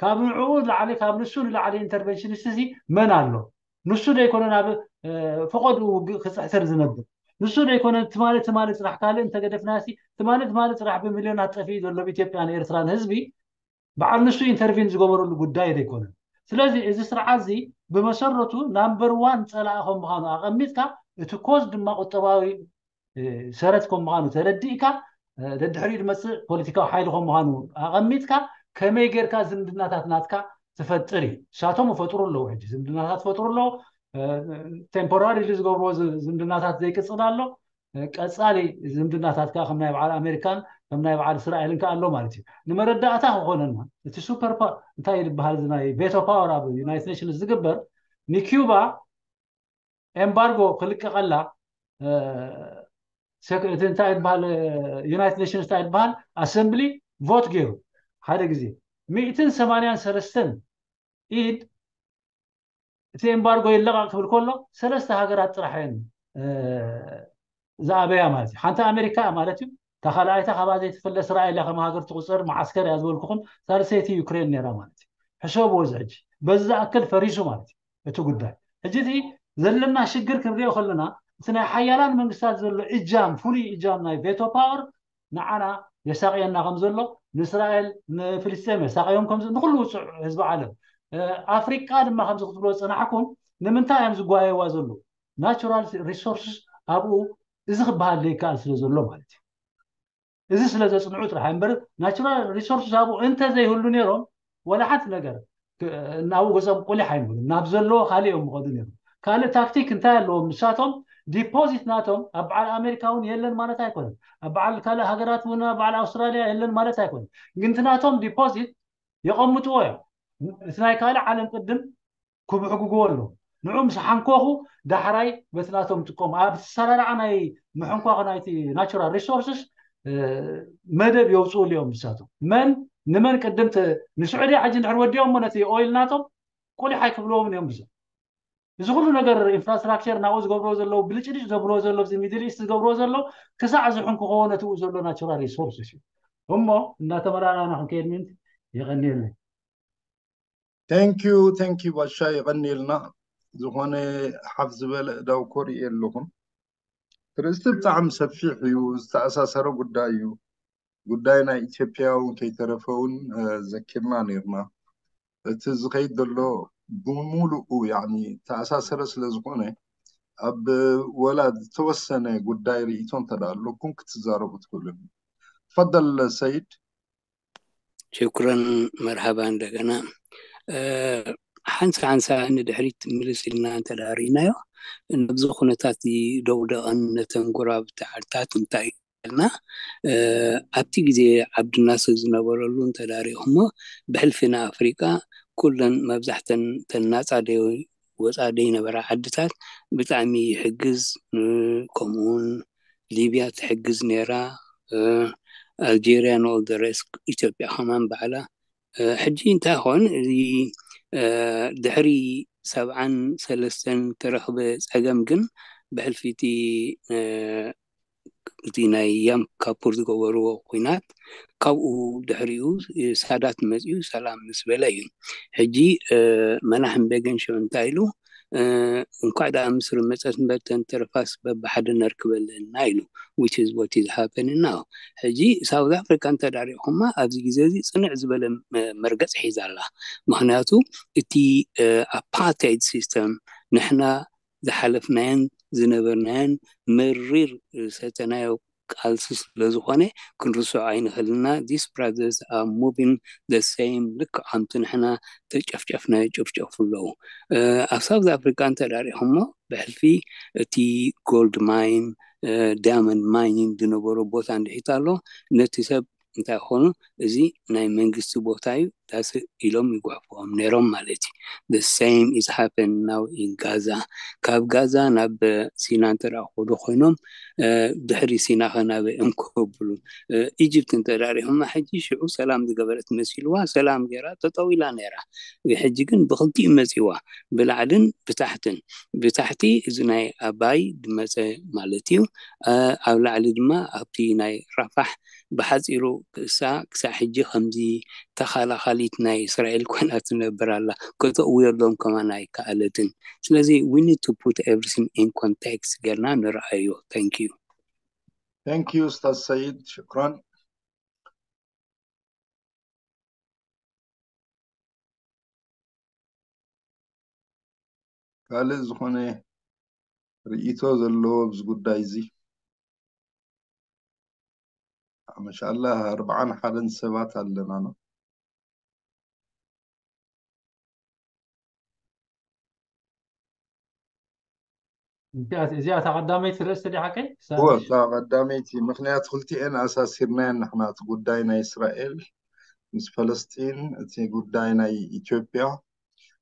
ካብ ንዕኡ ላዕሊ ካብ ንሱ ንላዕሊ ኢንተርቨንሽኒስት እዚ መን ኣሎ? ንሱ ዶ ይኮነ ናብ ፈቀድኡ ውግእ ክፅሕትር ዝነብር? ንሱ ዶ ይኮነ ትማሊ ትማሊ ፅራሕ ካልእ እንተገደፍናሲ ትማሊ ትማሊ ፅራሕ ብሚልዮናት ጠፊኡ ዘሎ ብኢትዮጵያን ኤርትራን ህዝቢ በዓል ንሱ ኢንተርቪን ዝገበረሉ ጉዳይ ዘይኮነን። ስለዚ እዚ ስርዓት እዚ ብመሰረቱ ናምበር ዋን ፀላኢ ከም ምዃኑ ኣቐሚጥካ እቲ ኮዝ ድማ ቁጠባዊ ሰረት ከም ምዃኑ ተረዲእካ ደድሕሪኡ ዝመፅእ ፖለቲካዊ ሓይሊ ከም ምዃኑ ኣቐሚጥካ ከመይ ጌርካ ዝምድናታት ናትካ ትፈጥር እዩ። ንሳቶም ይፈጥሩ ኣለዉ፣ ሕጂ ዝምድናታት ይፈጥሩ ኣለዉ። ቴምፖራሪሊ ዝገብርዎ ዝምድናታት ዘይቅፅል ኣሎ። ቀፃሊ ዝምድናታት ከዓ ከም ናይ በዓል ኣሜሪካን ከም ናይ በዓል እስራኤልን ከዓ ኣሎ ማለት እዩ። ንመረዳእታ ክኾነና እቲ ሱፐር እንታይ ዝበሃል ናይ ቬቶ ፓወር ኣብ ዩናይትድ ኔሽንስ ዝግበር ንኪዩባ ኤምባርጎ ክልቀቀላ እቲ እንታይ ዝበሃል ዩናይትድ ኔሽንስ እንታይ ዝበሃል ኣሰምብሊ ቮት ገይሩ ሓደ ግዜ ሚእትን ሰማንያን ሰለስተን ኢድ እቲ ኤምባርጎ ይለቐቕ ክብል ከሎ ሰለስተ ሃገራት ጥራሕ እየን ዝኣበያ ማለት እዩ። ሓንቲ ኣሜሪካ ማለት እዩ። እታ ካልኣይታ ካብኣ ዘይትፍለ እስራኤል እያ ከም ሃገር ትቁፀር፣ መዓስከር እያ ዝበልኩኹም። ሳልሰይቲ ዩክሬን ነይራ ማለት እዩ። ሕሰብዎ እዚ ሕጂ በዚ ዝኣክል ፈሪሱ ማለት እዩ እቲ ጉዳይ። ሕጂ እቲ ዘለና ሽግር ክንሪኦ ከለና እቲ ናይ ሓያላን መንግስታት ዘሎ እጃም ፍሉይ እጃም ናይ ቬቶ ፓወር ንዓና የሳቅየና ከም ዘሎ ንእስራኤል ንፍልስጤም የሳቅዮም ከም ንኩሉ ውፅዕ ህዝቢ ዓለም ኣፍሪቃ ድማ ከምዚ ክትብሎ ዝፀናሕኩም ንምንታይ እዮም ዝጓየዋ ዘለዉ ናቹራል ሪሶርስስ ኣብኡ እዚ ክበሃል ዘይከኣል ስለ ዘሎ ማለት እዩ። እዚ ስለ ዘፅንዑ ጥራሕ እምበር ናቹራል ሪሶርስስ ኣብኡ እንተዘይህሉ ነይሮም ወላ ሓንቲ ነገር ናብኡ ገፆም ቁሊሕ ኣይንብሉ ናብ ዘለዎ ካልእ እዮም ምኸዱ ነይሮም። ካልእ ታክቲክ እንታይ ኣለዎም ንሳቶም ዲፖዚት ናቶም ኣብ በዓል ኣሜሪካ እውን የለን ማለት ኣይኮነን። ኣብ በዓል ካልእ ሃገራት እውን ኣብ በዓል ኣውስትራሊያ የለን ማለት ኣይኮነን። ግን እቲ ናቶም ዲፖዚት የቐምጥዎ እዮም። እቲ ናይ ካልእ ዓለም ቅድም ክብሕግግዎ ኣሎ። ንዑ ምስ ሓንኮኹ ዳሕራይ በቲ ናቶም ጥቀሙ ኣብ ሰራርዓ ናይ ምሕንኳኽ ናይቲ ናቹራል ሪሶርስስ መደብ የውፅኡ እዮም ንሳቶም መን ንመን ቅድም ንስዑድያ ሕጂ እንድሕር ወዲኦሞ ነቲ ኦይል ናቶም ቁሊሕ ኣይክብልዎም እዮም ብዛ እዚ ኩሉ ነገር ኢንፍራስትራክቸር ናብኡ ዝገብርዎ ዘለዉ ብልጭልጭ ዘብልዎ ዘሎ ኣብዚ ሚድል ኢስት ዝገብርዎ ዘሎ ክሳዕ ዝሕንክኸዎ ነቲ ብኡ ዘሎ ናቹራል ሪሶርስ እዩ እሞ እናተመራራና ክንከይድ ምእንቲ የቐንየለይ thank you thank you ባሻ የቐንየልና ዝኾነ ሓፍ ዝበለ እዳው ኮርኢ ኣለኹም ትርእስቲ ብጣዕሚ ሰፊሕ እዩ ዝተኣሳሰረ ጉዳይ እዩ ጉዳይ ናይ ኢትዮጵያ እውን ከይተረፈ እውን ዘኪርና ነርና እቲ ዝኸይድ ዘሎ ብምሉኡ ተኣሳሰረ ስለ ዝኾነ ኣብ ወላ ዝተወሰነ ጉዳይ ርእቶ እንተ ኣለኩም ክትዛረቡ ትኽእሉ ፈደል ሰይድ ሽኩረን መርሃባ እንደገና ሓንሳ ሓንሳ ንድሕሪት ምልስ ኢልና እንተ ርኢናዮ ነብዚ ኩነታት ደውደቐን ነተን ጎረባብቲ ዓድታት እንታይ ኢልና ኣብቲ ግዜ ዓብድናስር ዝነበረሉ እንተዳሪኹሞ ብሕልፊ ንኣፍሪቃ ኩለን መብዛሕተን ተናፃደ ወፃ ዘይነበራ ዓድታት ብጣዕሚ ይሕግዝ። ከምኡውን ሊብያ ትሕግዝ ነይራ። ኣልጀሪያ ንኦል ደረስ ኢትዮጵያ ከማን ባዕላ ሕጂ እንታይ ኾን እዚ ድሕሪ ሰብዓን ሰለስተን ተረኽበ ፀገም ግን ብሕልፊ እቲ እቲ ናይ ያም ካፑር ዝገበርዎ ኩናት ካብኡ ድሕሪኡ ሳዳት መፅኡ ሰላም ምስ በለ እዩ። ሕጂ መናሕም ቤገን ሽዑ እንታይ ኢሉ እንኳዕ ደኣ ምስሪ መፀት እምበር ተንተርፋስ በብሓደ ነርክበለና ኢሉ። Which is what is happening now። ሕጂ ሳውዝ ኣፍሪካ እንተዳሪኹማ ኣብዚ ግዜ እዚ ፅንዕ ዝበለ መርገፅ ሒዛ ኣላ። ምክንያቱ እቲ ኣፓርታይድ ሲስተም ንሕና ዝሓለፍናየን ዝነበርናየን መሪር ዝሰተናዮ ቃልሲ ስለዝኾነ ክንርስዖ ኣይንኽእልና። These brothers are moving the same ልክዕ ከምቲ ንሕና ተጨፍጨፍናዮ ጨፍጨፉ ኣለዉ። ኣብ ሳውዝ ኣፍሪካ እንተዳሪኹሞ ብሕልፊ እቲ ጎልድ ማይን ዳያመንድ ማይኒን ዝነበሮ ቦታ እንድሒት ኣሎ ነቲ ሰብ እንታይ ኾኑ እዚ ናይ መንግስቲ ቦታ እዩ ዳስ ኢሎም ይጉሕፍዎም ነይሮም ማለት እዩ። The same is happen now in Gaza። ካብ ጋዛ ናብ ሲና እንተ ከዱ ኮይኖም ድሕሪ ሲና ከናበ እዮም ክብሉ ኢጅፕት እንተዳሪኹማ ሕጂ ሽዑ ሰላም ዝገበረት መሲልዋ ሰላም ገይራ ተጠዊላ ነይራ። ሕጂ ግን ብክልቲኡ መፂዋ ብላዕልን ብታሕትን ብታሕቲ እዚ ናይ ኣባይ ድመፀ ማለት እዩ። ኣብ ላዕሊ ድማ ኣብቲ ናይ ራፋሕ ብሓፂሩ ክእሳ ክሳብ ሕጂ ከምዚ ተኻላኻሊት ናይ እስራኤል ኮይና ትነብር ኣላ። ከተእውየሎም ከማን ኣይከኣለትን። ስለዚ we need to put everything in context ገርና ንረኣዮ። Thank you። Thank you ኡስታዝ ሰይድ ሽክራን። ካልእ ዝኾነ ርእይቶ ዘለዎ ኣብዚ ጉዳይ እዚ? መሻላ ኣርብዓን ሓደን ሰባት ኣለና ነው። እዚኣ እታ ቀዳመይቲ ርእስቲ ድያ ሓቀይ? እወ እታ ቀዳመይቲ፣ ምክንያቱ ክልቲኤን ኣሳሲርናየን ንሕና፣ እቲ ጉዳይ ናይ እስራኤል ምስ ፈለስጢን፣ እቲ ጉዳይ ናይ ኢትዮጵያ፣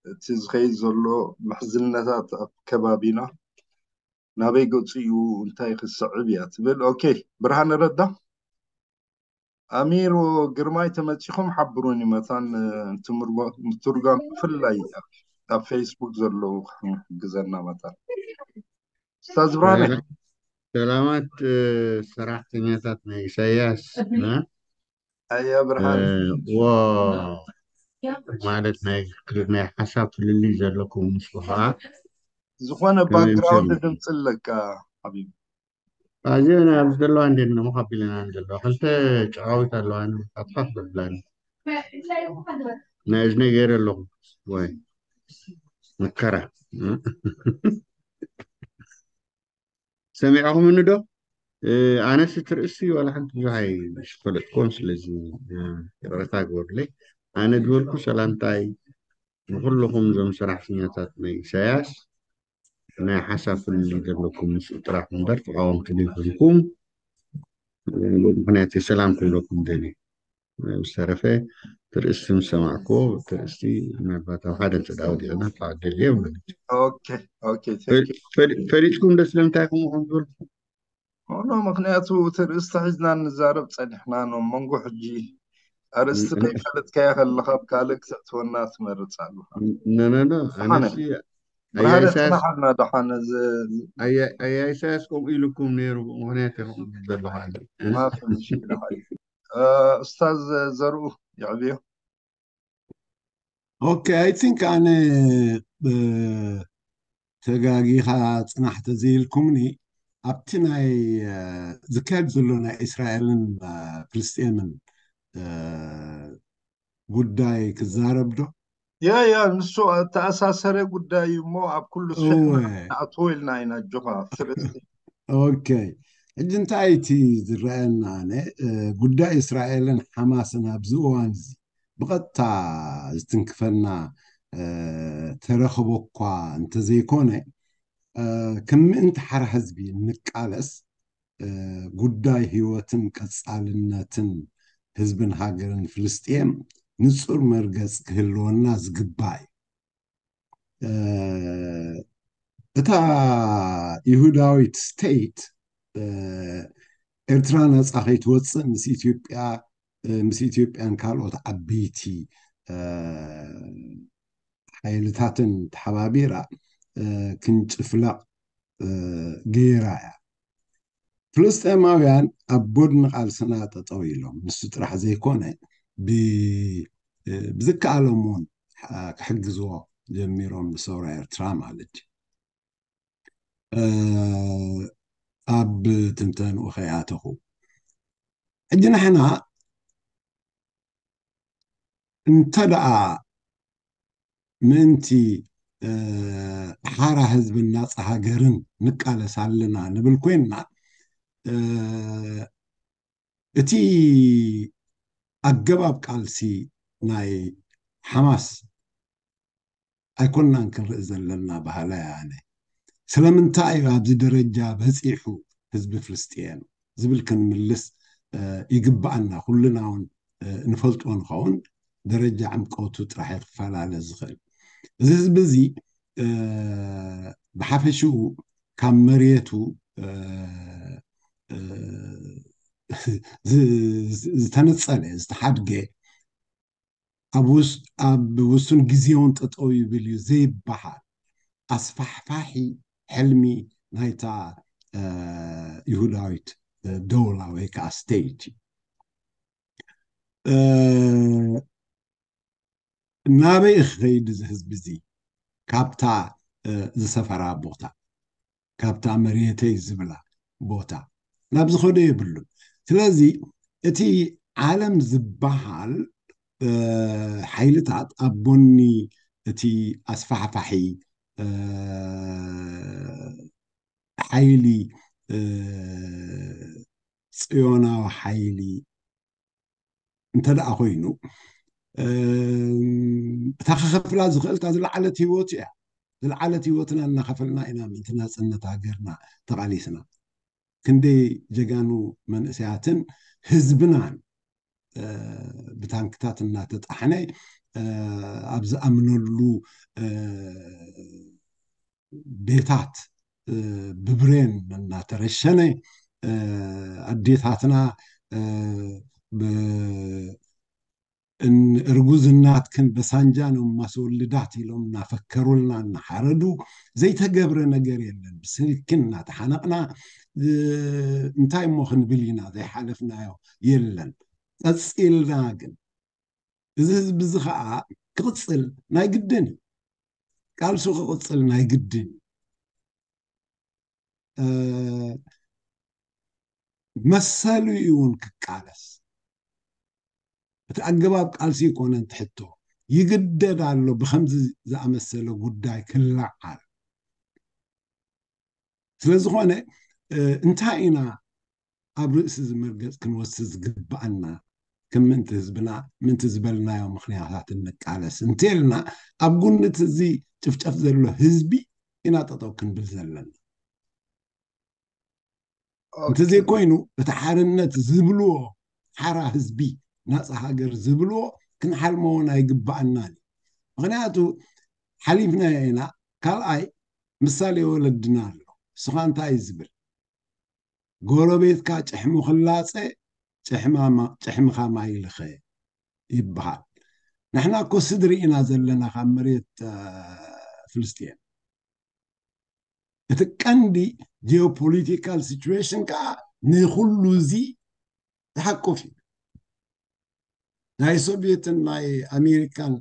እቲ ዝኸይድ ዘሎ ምሕዝነታት ኣብ ከባቢና ናበይ ገፁ እዩ፣ እንታይ ክስዕብ እያ ትብል። ኦኬ ብርሃነ ረዳ፣ ኣሚር ግርማይ ተመፂኹም ሓብሩኒ መታን ምትርጓም ብፍላይ ኣብ ፌስቡክ ዘለዉ ክሕግዘና መታን። ኡስታዝ ብርሃነ። ሰላማት ሰራሕተኛታት ናይ ኢሳያስ። ኣያ ብርሃነ። ዎ ማለት ናይ ናይ ሓሳብ ፍልልይ ዘለኩም ምስ ከዓ ዝኾነ ባክግራውንድ ድምፂ ኣለካ ሓቢቢ። ኣዚአን ኣብዚ ዘለዋ እንዴት ነሞ ካቢለና ዘለዋ ክልተ ጨቃዊት ኣለዋ። ኣጥፋፍ ብላን ናይ እዝነይ ገይረ ኣለኹ ወይ መከራ። ሰሚዕኹምኒ ዶ? ኣነስ እቲ ርእሲ ዋላ ሓንቲ ብዙሕ ኣይፈለጥኩዎን፣ ስለዚ ይቕረታ ግበሩለይ። ኣነ ዝበልኩ ሰላምታይ ንኩልኹም እዞም ሰራሕተኛታት ናይ ኢሳያስ ናይ ሓሳብ ፍልልይ ዘለኩም ምስኡ ጥራሕ እምበር ተቃወምቲ ዘይኮንኩም፣ ምክንያት ሰላም ክብለኩም ደልዩ። ብዝተረፈ ትርእስቲ ምስ ሰማዕኩዎ ትርእስቲ ምናልባት ኣብ ሓደ እንተ ደኣ ወዲቕና ተዓደል እየ ማለት እዩ። ኦኬ ኦኬ፣ thank you። ፈሊጥኩም ዶ ስለምንታይ ከምኡ ከም ዝበልኩ? ኖ፣ ምክንያቱ እቲ ርእስቲ ሒዝና ንዛረብ ጸኒሕና ኖ መንጎ ሕጂ ኣርእስቲ ከይፈለጥካዮ ከለካ ኣብ ካልእ ክተእትወና ትመርጽ ኣለኻ። ኖ ኖ ኖ፣ ኣነሲ ብርሃነ ጽናሓልና ደሓን እዚ ኣያ ኢሳያስ ከምኡ ኢልኩም ነይሩ፣ ምክንያት ኢኹም ዘለኹ ኣለ። ማፊ ምሽ ኡስታዝ ዘርኡ የዕብዮ። ኦኬ፣ I think ኣነ ተጋጊኻ ጽናሕ ተዘይልኩምኒ ኣብቲ ናይ ዝካየድ ዘሎ ናይ እስራኤልን ፍልስጤምን ጉዳይ ክዛረብ ዶ? ያ ያ ንሱ ተኣሳሰረ ጉዳይ እዩ እሞ ኣብ ኩሉ እወ። ኣትዎ ኢልና ኢና ኣጆኻ ኣብቲ ርእሲ። ኦኬ፣ ሕጂ እንታይ እቲ ዝረኣየና ኣነ ጉዳይ እስራኤልን ሓማስን ኣብዚ እዋን እዚ ብቐጥታ ዝትንክፈና ተረኽቦ እኳ እንተዘይኮነ ከም ምእንቲ ሓራ ህዝቢ ንቃለስ ጉዳይ ህይወትን ቀጻልነትን ህዝብን ሃገርን ፍልስጤም ንጹር መርገጽ ክህልወና ዝግባእ እዩ። እታ ይሁዳዊት ስቴት ኤርትራ ነጻ ከይትወፅእ ምስ ኢትዮጵያ ምስ ኢትዮጵያን ካልኦት ዓበይቲ ሓይልታትን ተሓባቢራ ክንጭፍለቕ ገይራ እያ። ፍልስጤማውያን ኣብ ጎድኒ ቃልስና ጠጠው ኢሎም፣ ንሱ ጥራሕ ዘይኮነ ብዝከኣሎም እውን ክሕግዝዎ ጀሚሮም ንሰውራ ኤርትራ ማለት እዩ። ኣብ ትንተንኡ ከይኣተኹ ሕጂ ንሕና እንተ ደኣ ምእንቲ ሓራ ህዝብን ናፃ ሃገርን ንቃለስ ኣለና ንብል ኮይንና እቲ ኣገባብ ቃልሲ ናይ ሓማስ ኣይኮናን ክንርኢ ዘለና በሃላይ ኣነ። ስለምንታይ እዩ ኣብዚ ደረጃ በፂሑ ህዝቢ ፍልስጥኤም ዝብል ክንምልስ ይግብኣና። ኩልና እውን ንፈልጦ ንኸውን፣ ደረጃ ዕምቀቱ ጥራሕ ይፈላለ ዝኽእል። እዚ ህዝቢ እዚ ብሓፈሽኡ ካብ መሬቱ ዝተነፀለ ዝተሓድገ ኣብ ውሱን ግዜ እውን ጠጠው ይብል እዩ ዘይበሃል ኣስፋሕፋሒ ሕልሚ ናይታ ይሁዳዊት ደውላ ወይ ከዓ ስቴት እዩ። ናበይ ክኸይድ እዚ ህዝቢ እዚ? ካብታ ዝሰፈራ ቦታ፣ ካብታ መሬተይ ዝብላ ቦታ ናብ ዝኸዶ የብሉን። ስለዚ እቲ ዓለም ዝበሃል ሓይልታት ኣብ ጎኒ እቲ ኣስፋሕፋሒ ሓይሊ፣ ፅዮናዊ ሓይሊ እንተ ደኣ ኮይኑ እታ ክኸፍላ ዝኽእል እታ ዝለዓለት ህይወት እያ። ዝለዓለት ህይወትና እናኸፈልና ኢና ምእንቲ ናፅነት ሃገርና ተቓሊስና። ክንደይ ጀጋኑ መንእሰያትን ህዝብናን ብታንክታት እናተጣሕነ ኣብ ዝኣምነሉ ቤታት ብብሬን እናተረሸነ ኣዴታትና እርጉዝ እናትክን በሳንጃ ነው ማስወልዳት ኢሎም እናፈከሩልና እናሓረዱ ዘይተገብረ ነገር የለን። ብስልኪ እናተሓነቕና እንታይ እሞ ክንብል ኢና? ዘይሓለፍናዮ የለን። ቀፂልና ግን እዚ ህዝቢ እዚ ከዓ ክቕፅል ናይ ግድን እዩ። ቃልሱ ክቕፅል ናይ ግድን እዩ። መሰሉ እዩ እውን ክቃለስ። እቲ ኣገባብ ቃልሲ ይኮነን ትሕቶ፣ ይግደድ ኣሎ ብከምዚ ዝኣመሰለ ጉዳይ ክለዓል። ስለዝኾነ እንታይ ኢና ኣብ ርእሲ ዝመርገፅ ክንወስድ ዝግብኣና? ከም ምእንቲ ህዝብና ምእንቲ ዝበልናዮ ምክንያታት እንቃለስ እንተልና ኣብ ጉንት እዚ ጭፍጨፍ ዘሎ ህዝቢ ኢና ጠጠው ክንብል ዘለና። እንተዘይኮይኑ እቲ ሓርነት ዝብልዎ ሓራ ህዝቢ ናፃ ሃገር ዝብልዎ ክንሓልመዎ ኣይግብኣናን እዩ። ምክንያቱ ሓሊፍናዮ ኢና። ካልኣይ ምሳሌ ወለድና ኣሎ። ንስኻ እንታይ እዩ ዝብል? ጎረቤትካ ጭሕሙ ክላፀ ጭሕምኻ ማይ ልኸ ይበሃል። ንሕና እኮ ስድሪ ኢና ዘለና ካብ መሬት ፍልስጤም። እቲ ቀንዲ ጂኦፖሊቲካል ሲቹዌሽን ከዓ ንኩሉ እዚ ዝሓቁፍ እዩ። ናይ ሶቪየትን ናይ ኣሜሪካን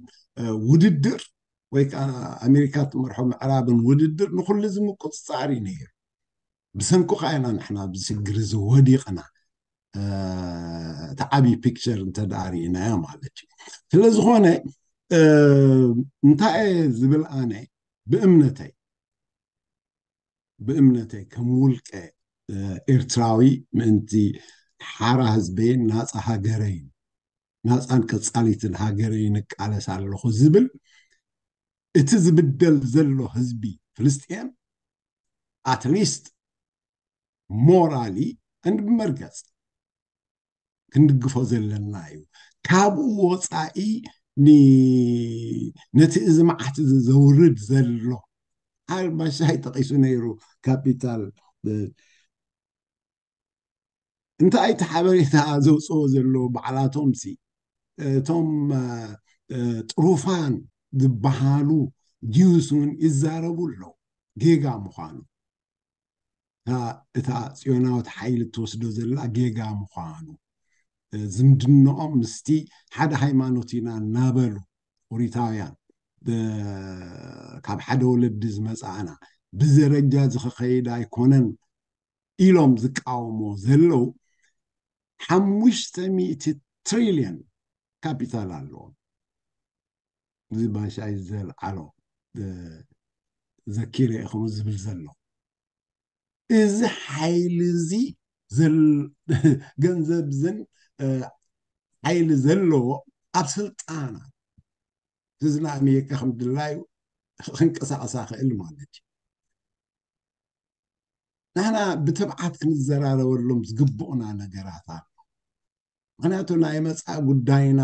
ውድድር ወይ ከዓ ኣሜሪካ ትመርሖ ምዕራብን ውድድር ንኩሉ እዚ ምቁፅፃር እዩ ነይሩ። ብሰንኩ ከዓ ኢና ንሕና ኣብዚ ሽግር እዚ ወዲቕና። እቲ ዓብዪ ፒክቸር እንተ ደኣ ርኢናዮ ማለት እዩ። ስለዝኾነ እንታይ እየ ዝብል ኣነ ብእምነተይ ብእምነተይ ከም ውልቀ ኤርትራዊ ምእንቲ ሓራ ህዝበይን ናፃ ሃገረይን ናፃን ቀፃሊትን ሃገረይን እቃለስ ኣለኹ ዝብል እቲ ዝብደል ዘሎ ህዝቢ ፍልስጤም ኣትሊስት ሞራሊ እንዲ ብመርገፅ ክንድግፎ ዘለና እዩ። ካብኡ ወፃኢ ን- ነቲ እዚ መዓት እዚ ዘውርድ ዘሎ ሓርባሻይ ጠቂሱ ነይሩ። ካፒታል እ፣ እንታይ እቲ ሓበሬታ ዘውፅኦ ዘሎ ባዕላቶም ሲ እቶም እ፣ እ፣ ጥሩፋን ዝበሃሉ ጂውስ እውን ይዛረቡ ኣለዉ ጌጋ ምዃኑ። እታ እታ ጽዮናዊት ሓይሊ እትወስዶ ዘላ ጌጋ ምዃኑ፣ ዝምድንኦም ምስቲ ሓደ ሃይማኖት ኢና እናበሉ ኦሪታውያን፣ ብ- ካብ ሓደ ወለዲ ዝመጻእና፣ ብዘረጃ እዚ ክኸይድ ኣይኮነን ኢሎም ዝቃወሞ ዘለዉ፣ ሓሙሽተ ሚእቲ ትሪልዮን ካፒታል ኣለዎም። እዚ ባሻይ ዘልዓሎ ዘኪረ ኢኹም ዝብል ዘሎ፣ እዚ ሓይሊ እዚ ገንዘብ ዝን ሓይሊ ዘለዎ ኣብ ስልጣና ህዝና ኣሜሪካ ከም ድላዩ ክንቀሳቀሳ ክእል ማለት እዩ። ንሕና ብትብዓት ክንዘራረበሎም ዝግብኡና ነገራት ኣሎ። ምክንያቱ ናይ መፃእ ጉዳይና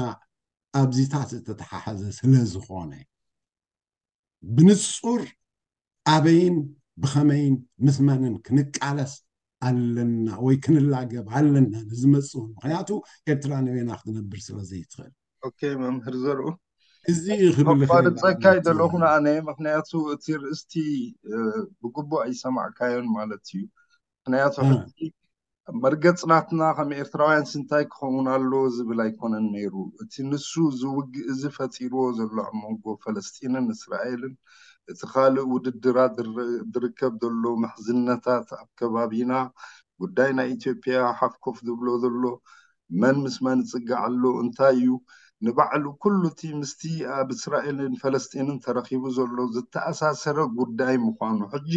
ኣብዚታት ዝተተሓሓዘ ስለ ዝኾነ፣ ብንፁር ኣበይን ብኸመይን ምስ መንን ክንቃለስ ኣለና ወይ ክንላገብ ኣለና ንዝመፅእ። ምክንያቱ ኤርትራ ንበይና ክትነብር ስለ ዘይትኽእል። ኦኬ፣ መምህር ዘርኡ፣ እዚ ክብል ቋርፀካ ይደለኹ ኣነ። ምክንያቱ እቲ ርእስቲ ብግቡእ ኣይሰማዕካዮን ማለት እዩ። ምክንያቱ ሕጂ መርገፅ ናትና ከም ኤርትራውያን ስንታይ ክኸውን ኣሎ ዝብል ኣይኮነን ነይሩ። እቲ ንሱ እዚ ውግእ እዚ ፈጢርዎ ዘሎ ኣብ መንጎ ፈለስጢንን እስራኤልን፣ እቲ ካልእ ውድድራት ዝርከብ ዘሎ ምሕዝነታት ኣብ ከባቢና፣ ጉዳይ ናይ ኢትዮጵያ ሓፍ ኮፍ ዝብሎ ዘሎ፣ መን ምስ መን ይጽጋዕ ኣሎ፣ እንታይ እዩ ንባዕሉ ኩሉ እቲ ምስቲ ኣብ እስራኤልን ፈለስጢንን ተረኺቡ ዘሎ ዝተኣሳሰረ ጉዳይ ምዃኑ። ሕጂ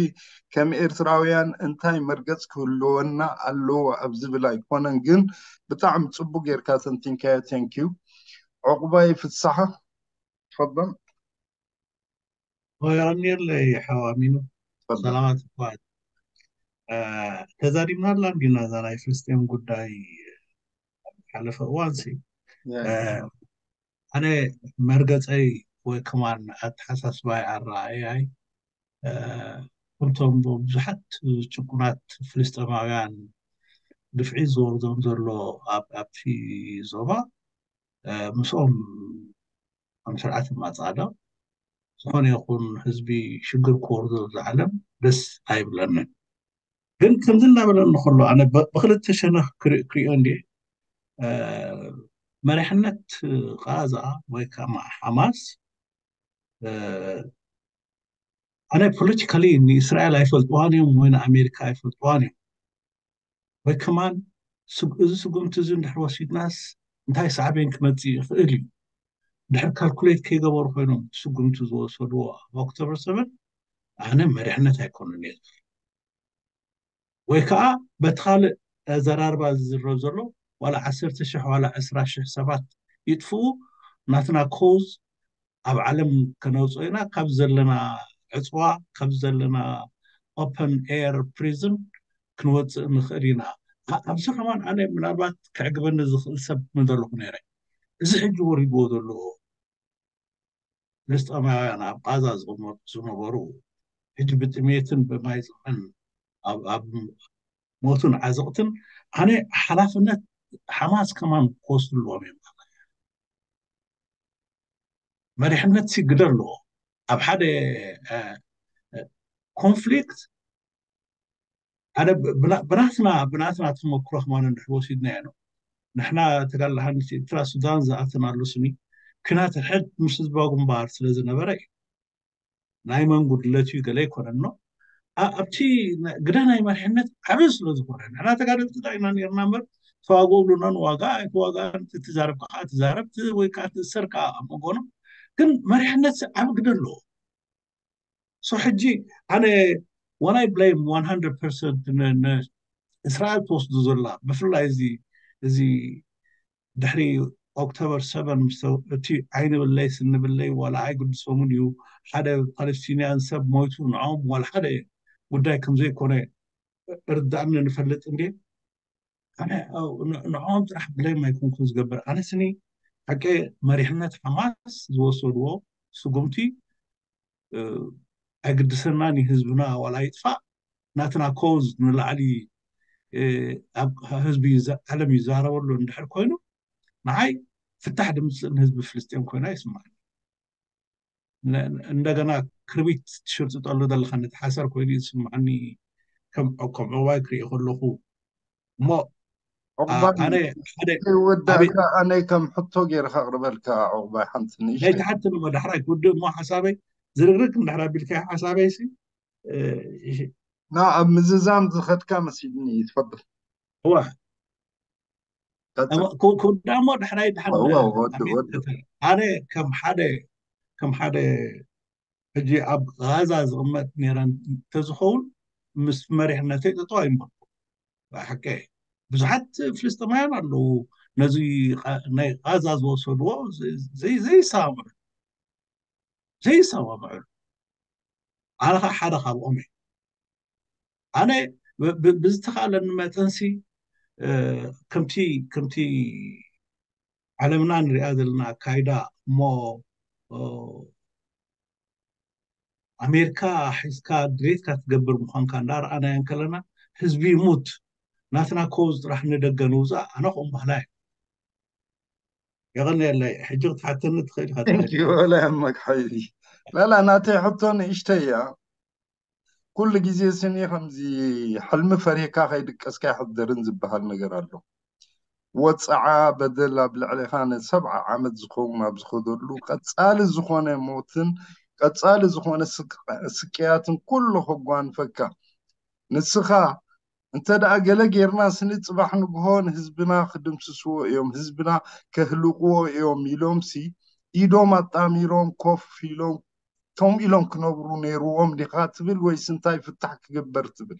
ከም ኤርትራውያን እንታይ መርገጽ ክህልወና ኣለዎ ኣብ ዝብል ኣይኮነን፣ ግን ብጣዕሚ ጽቡቅ ጌርካ ተንቲንካዮ። ቴንኪዩ። ዕቁባይ ፍሳሓ፣ ትፈضል። ሆይ ኣሚርለይ ሓው ኣሚኑ፣ ሰላማት እኳ ተዛሪብናላ እንዲና እዛ ናይ ፍልስጤም ጉዳይ ሓለፈ እዋንሲ። ኣነ መርገፀይ ወይ ከማን ኣተሓሳስባይ ኣረኣእያይ ከምቶም ብዙሓት ጭቁናት ፍልስጤማውያን ግፍዒ ዝወርዶም ዘሎ ኣብቲ ዞባ ምስኦም ከም ስርዓት ማፃዕዳ ዝኾነ ይኹን ህዝቢ ሽግር ክወርዶ ዝዓለም ደስ ኣይብለንን። ግን ከምዚ እናበለ እንከሎ ኣነ ብክልተ ሸነኽ ክሪኦ እንዲ መሪሕነት ቃዛ ወይ ከዓ ሓማስ ኣነ ፖለቲካሊ ንእስራኤል ኣይፈልጥዋን እዮም ወይ ንኣሜሪካ ኣይፈልጥዋን እዮም። ወይ ከማን እዚ ስጉምቲ እዚ እንድሕር ወሲድናስ እንታይ ሳዕቤን ክመፅእ ይኽእል እዩ? ድሕር ካልኩሌት ከይገበሩ ኮይኖም ስጉምቲ ዝወሰድዎ ኣብ ኦክቶበር ሰቨን ኣነ መሪሕነት ኣይኮኑን እየ ዝብል። ወይ ከዓ በቲ ካልእ ኣዘራርባ ዝዝረብ ዘሎ ዋላ ዓሰርተ ሽሕ ዋላ ዕስራ ሽሕ ሰባት ይጥፍኡ ናትና ኮዝ ኣብ ዓለም ከነውፅኦ ኢና። ካብ ዘለና ዕፅዋ ካብ ዘለና ኦፐን ኤር ፕሪዝን ክንወፅእ ንኽእል ኢና። ኣብዚ ከማን ኣነ ምናልባት ክዕግበኒ ዝኽእል ሰብ ምደለኹ ነይረ። እዚ ሕጂ ወሪድዎ ዘሎ ፍልስጠማውያን ኣብ ቃዛ ዝቕመጡ ዝነበሩ ሕጂ ብጥሜትን ብማይ ፅምእን ኣብ ሞትን ዓዘቕትን ኣነ ሓላፍነት ሓማስ ከማን ክወስዱ ኣለዎም እዮም። መሪሕነት ሲ ግደ ኣለዎ ኣብ ሓደ ኮንፍሊክት ሓደ ብናትና ብናትና ተመክሮ ከማን እንድሕር ወሲድና ኢና ንሕና ተጋላሃንቲ ኤርትራ ሱዳን ዝኣተናሉ ስኒ ኩናት ሕድ ምስ ህዝባዊ ግንባር ስለ ዝነበረ እዩ። ናይ መን ጉድለት እዩ ገለ ኣይኮነን ኖ ኣብቲ ግደ ናይ መሪሕነት ዓብዪ ስለ ዝኾነ ንሕና ተጋደልቲ ዳኢና ነርና እምበር ተዋግኡ ብሉና ንዋጋ ኣይተዋጋእን ትዛረብ ከዓ ትዛረብ ወይ ከዓ ትእሰር ከዓ ኣብ መጎኖ ግን መሪሕነት ዓብ ግደ ኣለዎ። ሶ ሕጂ ኣነ ዋላይ ብላይም ዋን ሃንድረድ ፐርሰንት እስራኤል ትወስዱ ዘላ ብፍላይ እዚ እዚ ድሕሪ ኦክቶበር ሰቨን ምስ እቲ ዓይንብለይ ስንብለይ ዋላ ኣይግድሶምን እዩ ሓደ ፓለስቲንያን ሰብ ሞይቱ ንዖም ዋላ ሓደ ጉዳይ ከምዘይኮነ እርዳእኒ ንፈልጥ እንዴ ኣነ ንዕኦም ጥራሕ ብለይ ማይኮንኩ ዝገብር ኣነ ስኒ ሓቂ መሪሕነት ሓማስ ዝወሰድዎ ስጉምቲ ኣይግድሰናን። ህዝብና ዋላ ይጥፋእ ናትና ኮዝ ንላዕሊ ኣብ ህዝቢ ዓለም ይዛረበሉ እንድሕር ኮይኑ ንዓይ ፍታሕ ድምፅእ ንህዝቢ ፍልስጤም ኮይና ይስማዓኒ። እንደገና ክርቢት ትሽርጥጠሉ ዘለካ ነቲ ሓሰር ኮይኑ ይስማዓኒ። ከም ዕባይ ክርኢ ከለኹ እሞ ኣነ ሓደ ወዳእካ ኣነ ከም ሕቶ ገይርካ ኣቅርበልካ ዕቁባይ ሓንቲ ንእሽተይ ናይቲ ሓንቲ እሞ ዳሕራይ ክውድእ እሞ ሓሳበይ ዝርግርግ እንድሕር ኣቢልካ ሓሳበይ ሲ ና ኣብ ምዝዛም ዝኸድካ መሲልኒ ይትፈብል እዋ ክውዳእ እሞ ዳሕራይ ድሓን ኣነ ከም ሓደ ከም ሓደ ሕጂ ኣብ ጋዛ ዝቕመጥ ነይረ እንተዝኸውን ምስ መሪሕነተይ ጠጠው ኣይምበልኩ። ሓቂ ብዙሓት ፍልስጥማውያን ኣለዉ ነዚ ናይ ጋዛ ዝወሰድዎ ዘይሰማምዑ ዘይሰማምዑ ኣነ ከዓ ሓደ ካብኦም እየ። ኣነ ብዝተኻእለኒ መጠንሲ ከምቲ ከምቲ ዓለምና ንሪኣ ዘለና ኣካይዳ እሞ ኣሜሪካ ሒዝካ ድሌትካ ትገብር ምዃንካ እንዳረኣናዮ እንከለና ህዝቢ ይሙት ናትና ኮዝ ጥራሕ ንደገ ንውፃእ ኣነ ከምኡ ባህላ እየ። የቐንየለይ ሕጂ ክትሓተኒ ትኽእል ኢኻ። ወላ መግሓይ ላላ ናተይ ሕቶ ንእሽተይ እያ። ኩሉ ግዜ ስኒ ከምዚ ሕልሚ ፈሪህካ ከይድቀስካ ይሕደርን ዝበሃል ነገር ኣሎ። ወፅዓ በደል ኣብ ልዕሌኻ ንሰብዓ ዓመት ዝኸውን ኣብ ዝኸደሉ ቀፃሊ ዝኾነ ሞትን ቀፃሊ ዝኾነ ስቅያትን ኩሉ ከጓንፈካ ንስኻ እንተ ደኣ ገለ ጌርና ስኒ ፅባሕ ንግሆ ንህዝብና ክድምስስዎ እዮም ህዝብና ከህልቅዎ እዮም ኢሎም ሲ ኢዶም ኣጣሚሮም ኮፍ ኢሎም ከምኡ ኢሎም ክነብሩ ነይርዎም ዲኻ ትብል ወይስ እንታይ ፍታሕ ክግበር ትብል?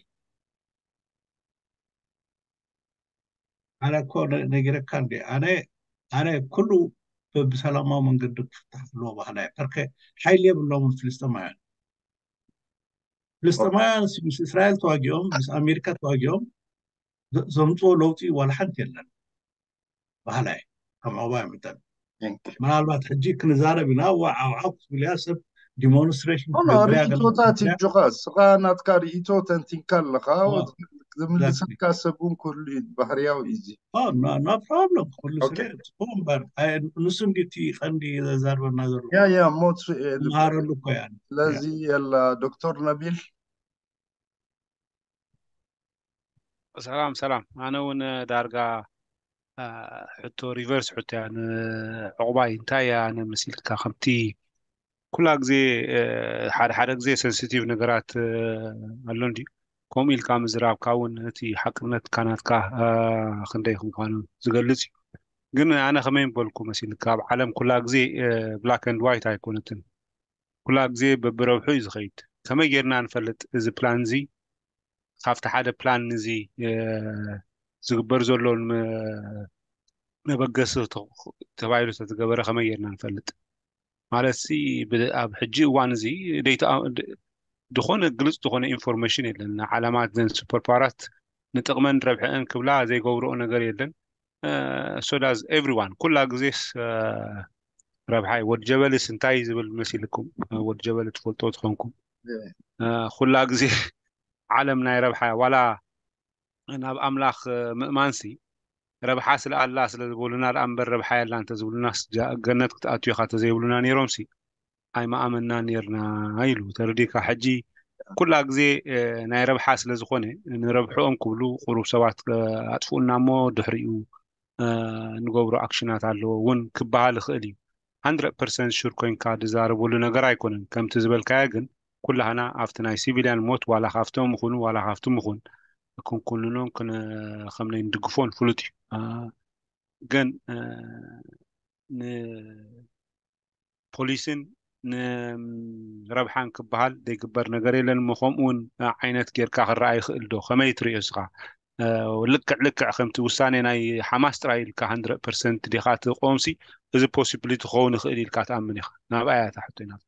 ኣነ እኮ ነጊረካ እንዲ ኣነ ኣነ ኩሉ ብሰላማዊ መንገዲ ክፍታሕ ኣለዎ ባህላ እዩ። ርከ ሓይሊ የብሎምን ፍልስጥማውያን። ፍልስጥማውያን ምስ እስራኤል ተዋጊኦም ምስ ኣሜሪካ ተዋጊኦም ዘምፅኦ ለውጢ ዋላ ሓንቲ የለን። ባህላይ ከም ዕቑባይ መጠን ምናልባት ሕጂ ክንዛረብ ኢና እዋ ዓውዓው ክትብል እያ ሰብ ዲሞንስትሬሽን ክትገብር እያ ገለ ርእቶታት ክትብል እያ። እጆኻ እስኻ ናትካ ርእቶ ተንቲንካ ኣለኻ እዋ፣ ዝምልሰልካ ሰብ እውን ክህሉ እዩ ባህርያዊ እዩ እዚ Oh, no, no problem ክምልስ Okay. እየ ጽቡቕ እምበር ኣይ፣ ንሱ እንዲ እቲ ቀንዲ ዘዛርበና ዘሎ ያ ያ ሞት እ፣ መሃረሉ እኮ እያ ስለዚ የላ ዶክተር ነቢል ሰላም ሰላም። ኣነ እውን ዳርጋ ሕቶ ሪቨርስ ሕቶ እያ ንዕቑባይ እንታይ እያ ኣነ መሲልካ ከምቲ ኩላ ግዜ ሓደ ሓደ ግዜ ሰንሲቲቭ ነገራት ኣሎ እንዲ ከምኡ ኢልካ ምዝራብካ እውን እቲ ሓቅነት ካናትካ ክንደይ ምኳኑ ዝገልፅ እዩ። ግን ኣነ ከመይ በልኩ መሲልካ ኣብ ዓለም ኩላ ግዜ ብላክ ኤንድ ዋይት ኣይኮነትን። ኩላ ግዜ በብረብሑ እዩ ዝኸይድ። ከመይ ጌርና ንፈልጥ እዚ ፕላን እዚ ካብቲ ሓደ ፕላን እዚ ዝግበር ዘሎ መበገሲ ተባሂሉ ተዝገበረ ከመይ ጌርና ንፈልጥ? ማለት ሲ ኣብ ሕጂ እዋን እዚ ዝኾነ ግልፅ ዝኾነ ኢንፎርሜሽን የለን። ዓለማት ዘን ሱፐር ፓወራት ንጥቕመን ረብሐአን ክብላ ዘይገብርኦ ነገር የለን። So does everyone ኩላ ግዜስ ረብሓይ ወዲ ጀበልስ እንታይ ዝብል መሲልኩም? ወዲ ጀበል ትፈልጦ ትኾንኩም ኩላ ግዜ ዓለም ናይ ረብሓ ዋላ ናብ ኣምላኽ ምእማንሲ ረብሓ ስለ ኣላ ስለ ዝበሉና ደኣ እምበር ረብሓ የላ እንተዝብሉናስ ገነት ክትኣቱ ኢኻ ተዘይብሉና ነይሮምሲ ኣይመኣመንና ነርና ኢሉ ተረዲካ ሕጂ ኩላ ግዜ ናይ ረብሓ ስለ ዝኾነ ንረብሕኦም ክብሉ ቁሩብ ሰባት ኣጥፍኡና እሞ ድሕሪኡ ንገብሮ ኣክሽናት ኣለዎ እውን ክበሃል ይኽእል እዩ። ሃንድረድ ፐርሰንት ሹር ኮይንካ ዝዛረበሉ ነገር ኣይኮነን። ከምቲ ዝበልካዮ ግን ኩላህና ኣብቲ ናይ ሲቪልያን ሞት ዋላ ካብቶም ይኹኑ ዋላ ካብቶም ይኹን ክንኩንኖን ከም ናይ ንድግፎን ፍሉጥ እዩ። ግን ንፖሊስን ንረብሓን ክበሃል ዘይግበር ነገር የለን እሞ ከምኡ እውን ዓይነት ጌርካ ክረኣ ይኽእል ዶ ከመይ ትሪኦ እስኻ? ልክዕ ልክዕ ከምቲ ውሳኔ ናይ ሓማስ ጥራይ ኢልካ ሃንድረድ ፐርሰንት ዲኻ ትቆምሲ እዚ ፖሲብሊቲ ክኸውን ይኽእል ኢልካ ትኣምን ኢኻ? ናብኣ እያ እታ ሕቶይ ናብታ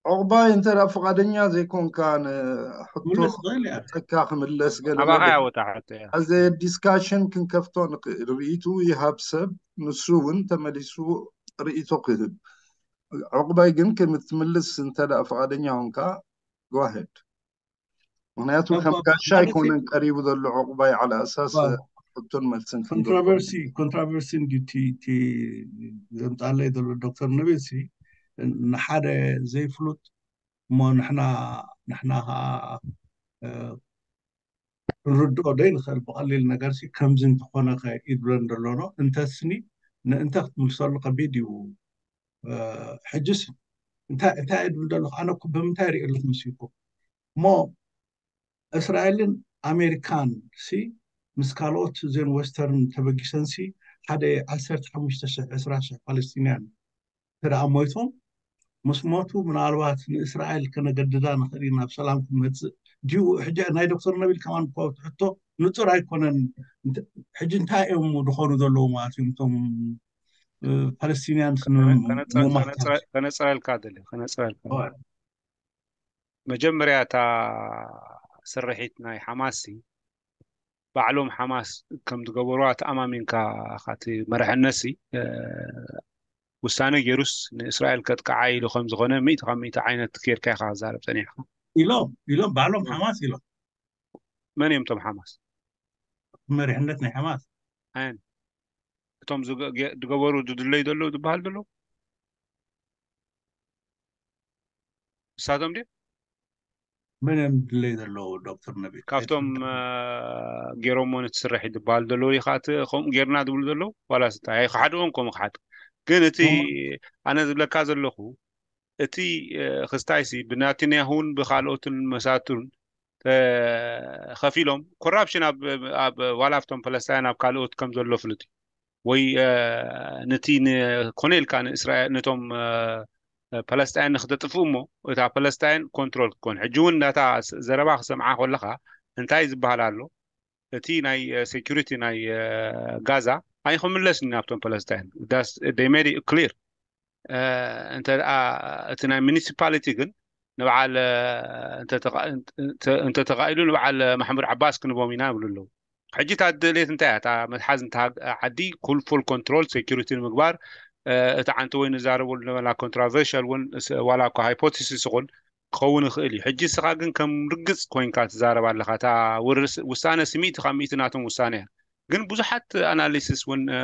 ዕቑባይ እንተ ደኣ ፍቓደኛ ዘይኮንካ ንሕቶ ምልስ ትኽእል እያ። ተካ ክምለስ ገለ ኣባኻ ነገር ያወጣ ሕቶ እያ። ኣዘ ዲስካሽን ክንከፍቶ ንኽእል። ርእይቱ ይሃብ ሰብ፣ ንሱ እውን ተመሊሱ ርእይቶ ክህብ። ዕቑባይ ግን ከምትምልስ እንተ ደኣ ፍቓደኛ ኮንካ፣ go ahead። ምኽንያቱ ከም እኮ ጋሻ ማለት ኣይኮነን ቀሪቡ ዘሎ ዕቑባይ፣ ዓላ ኣሳስ ሕቶን መልስን ክንገብሮ። ኮንትሮቨርሲ ኮንትሮቨርሲ እንዲ እቲ ዘምፃለይ ዘሎ ዶክተር ነቢል ሲ፣ ንሓደ ዘይፍሉጥ እሞ ንሕና ንሕና ከዓ ክንርድኦ ዶ ይንኽእል? ብቐሊል ነገር ሲ ከምዚ እንተኾነ ከ ይብለን ደሎኖ እንተስኒ ንእንተ ክትምልሰሉ ከቢድ እዩ። ሕጅስ እንታይ እንታይ እድብል ደለኹ ኣነ እኮ ብምንታይ ሪኦ ኣለኹ መሲልኩ እሞ እስራኤልን ኣሜሪካን ሲ ምስ ካልኦት ዜን ዌስተርን ተበጊሰን ሲ ሓደ ዓሰርተ ሓሙሽተ ሽሕ ዕስራ ሽሕ ፓለስቲንያን ተደኣ ሞይቶም ምስ ሞቱ ምናልባት ንእስራኤል ከነገድዳ ንኽእል ኢና ናብ ሰላም ክትመፅእ ድዩ? ሕጂ ናይ ዶክተር ነቢል ከማን እኮ እቲ ሕቶ ንፁር ኣይኮነን። ሕጂ እንታይ እዮም ዝኾኑ ዘለዉ ማለት እዮም እቶም ፓለስቲንያንስ ከነፅረልካ ደሊ ከነፅረልካ እዋ። መጀመርያ እታ ስርሒት ናይ ሓማስ ሲ ባዕሎም ሓማስ ከም ዝገበሩዋ ተኣማሚንካ ካቲ መርሐነት ሲ ውሳነ ገይሩስ ንእስራኤል ከጥቅዓ ኢሉ ከም ዝኾነ ሚእቲ ካብ ሚእቲ ዓይነት ጌርካ ኢኻ ዛረብ ጸኒሕካ። ኢሎም ኢሎም ባዕሎም ሓማስ ኢሎም መን እዮም እቶም ሓማስ? መሪሕነት ናይ ሓማስ ኣየን እቶም ዝገ- ገ- ዝገበሩ ዝድለዩ ዘለዉ ዝበሃል ዘለዉ ንሳቶም ድዩ? መን እዮም ድለዩ ዘለዉ ዶክተር ነቢል? ካብቶም ኣይፈልጥን። እ፣ ገይሮሞ ነቲ ስርሒት ዝበሃል ዘለዉ ኢኻ እቲ ከምኡ ጌርና ዝብሉ ዘለዉ ዋላ እንታይ ኣይክሓድዎም ከምኡ ክሓድ ግን እቲ ኣነ ዝብለካ ዘለኹ እቲ እ፣ ክስታይሲ ብናትንያሁን ብካልኦትን መሳቱን እ፣ ከፊሎም ኮራፕሽን ኣብ ኣብ ዋላ ኣብቶም ፓለስታይን ኣብ ካልኦት ከም ዘሎ ፍሉጥ እዩ። ወይ እ፣ ነቲ ን- ኮነ ኢልካ ንእስራኤል ነቶም እ፣ ፓለስታይን ንክተጥፍኡ እሞ እታ ፓለስታይን ኮንትሮል ክትኮን ሕጂ እውን ናታ ስ- ዘረባ ክሰምዓ ከለካ እንታይ ዝበሃል ኣሎ እቲ ናይ ሴኩሪቲ ናይ እ፣ ጋዛ ኣይክምለስን ናብቶም ፓለስታይን ዳስ ሜድ ክሊር እንተ ደኣ እቲ ናይ ሚኒሲፓሊቲ ግን ንበዓል እ፣ እንተ ተኻ- እንተ- እንተ ተኻኢሉ ንበዓል ማሕሙድ ዓባስ ክንቦም ኢና ይብሉ ኣለዉ። ሕጂ እታ ድሌት እንታይ እያ? እታ መትሓዝ እንተ ሃግ- ዓዲ ኩል ፉል ኮንትሮል ሴኩሪቲ ንምግባር እ፣ እቲ ዓንቲ ወይ ንዛረበሉ ነበላ ኮንትራቨርሻል እውን ስ- ዋላ እኳ ሃይፖቴሲስ ይኹን ክኸውን ይኽእል እዩ። ሕጂ እስኻ ግን ከም ርግጽ ኮይንካ ትዛረብ ኣለኻ። እታ ውርስ- ውሳነ ሲ ሚእቲ ካብ ሚእቲ ናቶም ውሳነ እያ። ግን ብዙሓት ኣናሊሲስ እውን እ፣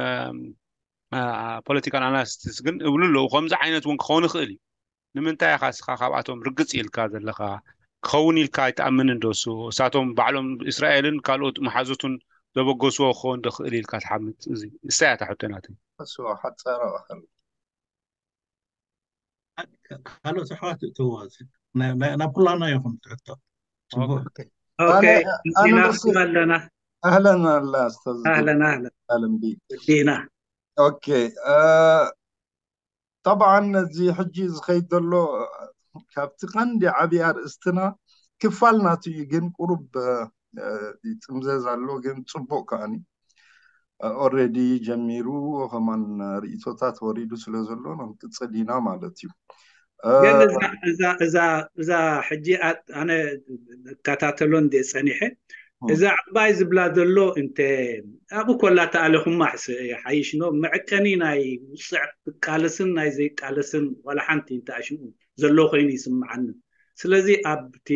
ፖለቲካል ኣናሊሲስ ግን እብሉ ኣለዉ ከምዚ ዓይነት እውን ክኸውን ይኽእል እዩ። ንምንታይ ኢኻ እስኻ ካብኣቶም ርግጽ ኢልካ ዘለኻ? ክኸውን ኢልካ ኣይትኣምንን ዶ እሱ እሳቶም ባዕሎም እስራኤልን ካልኦት መሓዙቱን ዘበገስዎ ክኸውን ዶ ክእል ኢልካ ትሓምት? እዚ እሳያ እታ ሕቶ ናተይ። እሱ ሓጻረ ኣኸል ካልኦት ኣሕዋት እእትዎ ናብ ኩላና ይኹን ትሕቶ ጽቡቅ። ኣነ ኣለና። ኣህለን ኣላ ኣስተዝ ኣህለን ኣህለን ኣለም ቢ ዲና ኦኬ። ጠብዓን ነዚ ሕጂ ዝኸይድ ዘሎ ካብቲ ቀንዲ ዓብዪ ኣርእስትና ክፋል ናቱ እዩ፣ ግን ቁሩብ ይጥምዘዝ ኣሎ፣ ግን ጽቡቕ ከኣኒ ኦልሬዲ ጀሚሩ ከማን ርእይቶታት ወሪዱ ስለ ዘሎ ንክንቅጽል ኢና ማለት እዩ። ግን እዛ እዛ እዛ እዛ ሕጂ ኣት- ኣነ እከታተሎ እንደ ጸኒሐ እዛ ዕባይ ዝብላ ዘሎ እንተ ኣብኡ ኮላ ተኣለኹማ ሕስ- ሓይሽ ኖ መዕቀኒ ናይ ውፅዕ ቃልስን ናይ ዘይቃልስን ዋላ ሓንቲ እንተ ኣሽሙ ዘሎ ኮይኑ ይስምዓኒ። ስለዚ ኣብቲ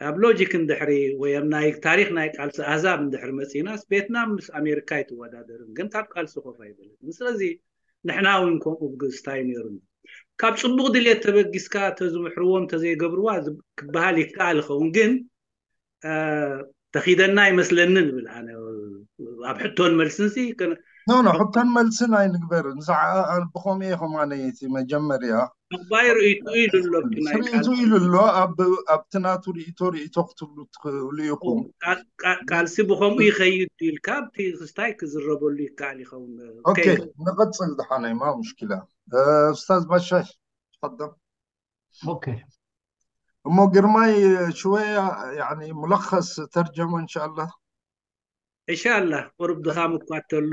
ኣብ ሎጂክ እንድሕሪ ወይ ኣብ ናይ ታሪክ ናይ ቃልሲ ኣህዛብ እንድሕሪ መፂናስ ቬትናም ምስ ኣሜሪካ ኣይትወዳደርን፣ ግን ካብ ቃልሲ ኮፍ ኣይበለትን። ስለዚ ንሕና እውን ከምኡ ብግዝታይ ነይሩና። ካብ ፅቡቅ ድልየት ተበጊስካ ተዝምሕርዎም ተዘይገብርዋ ዝብ- ክበሃል ይከኣል ይኸውን፣ ግን እ፣ ተኺደና ኣይመስለንን እብል ኣነ ኣብ ሕቶን መልስን ሲ ከነ- ኖ ኖ ሕቶን መልስን ኣይንግበር። ንስዓ ብኸምኡ እየ ከማነ እቲ መጀመርያ ዕባይ ርእይቱ ኢሉ ኣሎ ኣብቲ ናይ ስርኢቱ ቃል- ኢሉ ኣሎ። ኣብ ኣብቲ ናቱ ርእይቶ ርእይቶ ክትብሉ ትኽእሉ ኢኹም። ቃል- ቃል- ቃልሲ ብኸምኡ ይኸይድ ኢልካ ኣብቲ ክስታይ ክዝረበሉ ይከኣል ይኸውን። ኦኬ ከይድ- ንቐጽል ዝሓነይ ማ ሙሽኪላ እ፣ ኡስታዝ ባሻሽ ተፈደል። ኦኬ እሞ ግርማይ ሽወያ ያኒ ሙለኸስ ተርጀመ እንሻላ እንሻላ ቁሩብ ድኻም እኳ ተሎ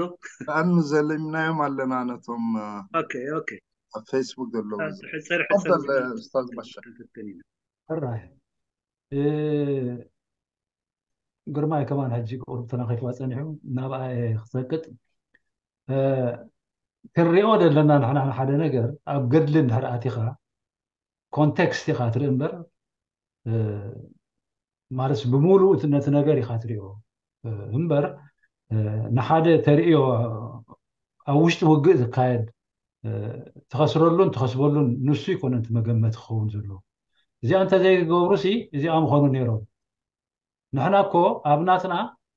ኣኑ ዘሊምናዮም ኣለና ነቶም እ፣ ኦኬ ኦኬ ኣብ ፌስቡክ ዘሎ። ሕፅር ተፈضل ሕፅር ኡስታዝ ባሻ። ክትከኒ ሕራይ እ፣ ግርማይ ከማን ሕጂ ቁሩብ ተናኺፍዋ ጸኒሑ ናብኣ እየ ክሰቅጥ። እ፣ ክንሪኦ ዘለና ንሕና ንሓደ ነገር ኣብ ገድሊ እንድሕር ኣቲኻ ኮንቴክስት ኢኻ ትርኢ እምበር እ፣ ማለት ብምሉእ እቲ ነቲ ነገር ኢኻ ትሪኦ እ፣ እምበር እ፣ ንሓደ ተርእዮ ኣብ ውሽጢ ውግእ ዝካየድ እ፣ ትኸስረሉን ትኸስበሉን ንሱ ይኮነን እቲ መገመት ክኸውን ዘለዎ። እዚኣ እንተዘይገብሩሲ እዚኣ ምኾኑ ነይሮም። ንሕና እኮ ኣብ ናትና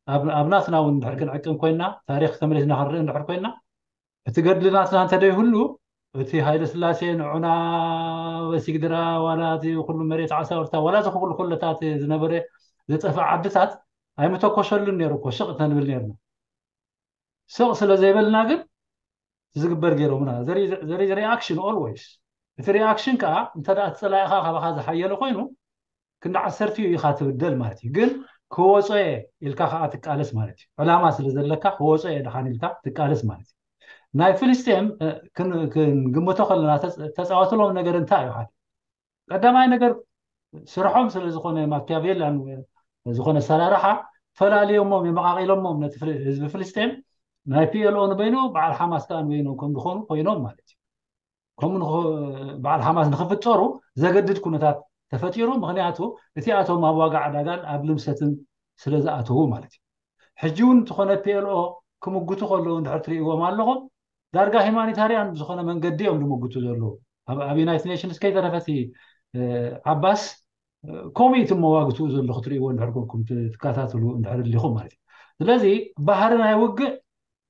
ኣብ ኣብ ናትና እውን እንድሕር ክንዕቅን ኮይና ታሪኽ ተመሊስና ክንርኢ እንድሕር ኮይና እቲ ገድሊ ናትና እንተደይህሉ እቲ ሃይለ ስላሴ ንዑና በሲግድራ ዋላ እቲ ኩሉ መሬት ዓሳውርታ ዋላ እዚ ኩሉ ኩለታት ዝነበረ ዝጠፍአ ዓድታት ኣይምተኮሰሉን ነይሩ እኮ ስቕ ተንብል ነይርና። ስቕ ስለ ዘይበልና ግን ዝግበር ገይሮምና። There is reaction always። እቲ ሪኣክሽን ከዓ እንተ ደኣ እቲ ጸላኢኻ ካባኻ ዝሓየለ ኮይኑ ክንዲ ዓሰርቲኡ ኢኻ ትብደል ማለት እዩ። ግን ክወጾ እየ ኢልካ ከዓ ትቃለስ ማለት እዩ። ዕላማ ስለ ዘለካ ክወጾ እየ ደሓን ኢልካ ትቃለስ ማለት እዩ። ናይ ፍልስጤም እ፣ ክን- ክንግምቶ ከለና ተፅ- ተፃወትሎም ነገር እንታይ እዩ? ሓደ ቀዳማይ ነገር ስርሖም ስለ ዝኾነ ማኪያቬላን ዝኾነ ሰራርሓ ፈላልዮሞም የመቃቂሎሞም ነቲ ፍል- ህዝቢ ፍልስጤም ናይ ፒኤልኦ ንበይኑ በዓል ሓማስ ከዓ ንበይኖም ከም ዝኾኑ ኮይኖም ማለት እዩ። ከምኡ ንኽ- በዓል ሓማስ ንክፍጠሩ ዘገድድ ኩነታት ተፈጢሩ። ምክንያቱ እቲኣቶም ኣብ ዋጋ ዕዳጋን ኣብ ልምሰትን ስለ ዝኣተዉ ማለት እዩ። ሕጂ እውን እንተኾነ ፒኤልኦ ክምጉቱ ከለዉ እንድሕር ትርእይዎም ኣለኹም ዳርጋ ሂማኒታርያን ብዝኾነ መንገዲ እዮም ዝምጉቱ ዘለዉ። ኣብ ኣብ ዩናይትድ ኔሽንስ ከይተረፈቲ እ፣ ዓባስ እ፣ ከምኡ እዩ እቲ መዋግትኡ ዘሎ ክትርእይዎ እንድሕር ኮንኩም ት- ትከታተሉ እንድሕር ኣሊኹም ማለት እዩ። ስለዚ ባህሪ ናይ ውግእ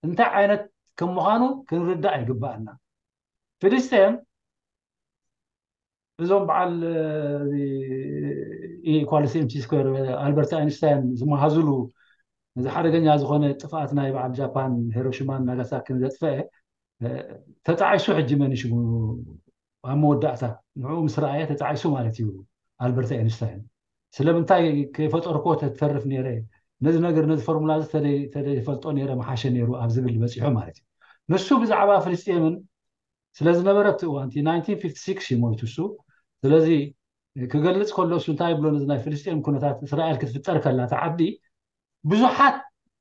እንታይ ዓይነት ከም ምዃኑ ክንርዳእ ይግባኣና። ፍልስጤም እዞም በዓል ኢኳልስ ኤምሲ ስኩዌር ኣልበርት ኣይንስታይን ዝመሃዝሉ እዚ ሓደገኛ ዝኾነ ጥፍኣት ናይ በዓል ጃፓን ሄሮሽማን ናጋሳኪን ዘጥፈአ እ፣ ተጣዒሱ ሕጂ መን ሽሙ ኣብ መወዳእታ ንዕኡ ምስ ረኣየ ተጣዒሱ ማለት እዩ ኣልበርት ኣይንስታይን። ስለምንታይ ከይፈጠርኮ ተተርፍ ነይረ ነዚ ነገር ነዚ ፎርሙላ እዚ ተደይ- ተደይፈልጦ ነይረ መሓሸ ነይሩ ኣብ ዝብል በፂሑ ማለት እዩ። ንሱ ብዛዕባ ፍልስጤምን ስለ ዝነበረ ኣብቲ እዋን እቲ ናይንቲን ፊፍቲ ሲክስ እዩ ሞይቱ እሱ። ስለዚ ክገልፅ ከሎ እሱ እንታይ ይብሎ ነዚ ናይ ፍልስጤም ኩነታት እስራኤል ክትፍጠር ከላ እታ ዓዲ ብዙሓት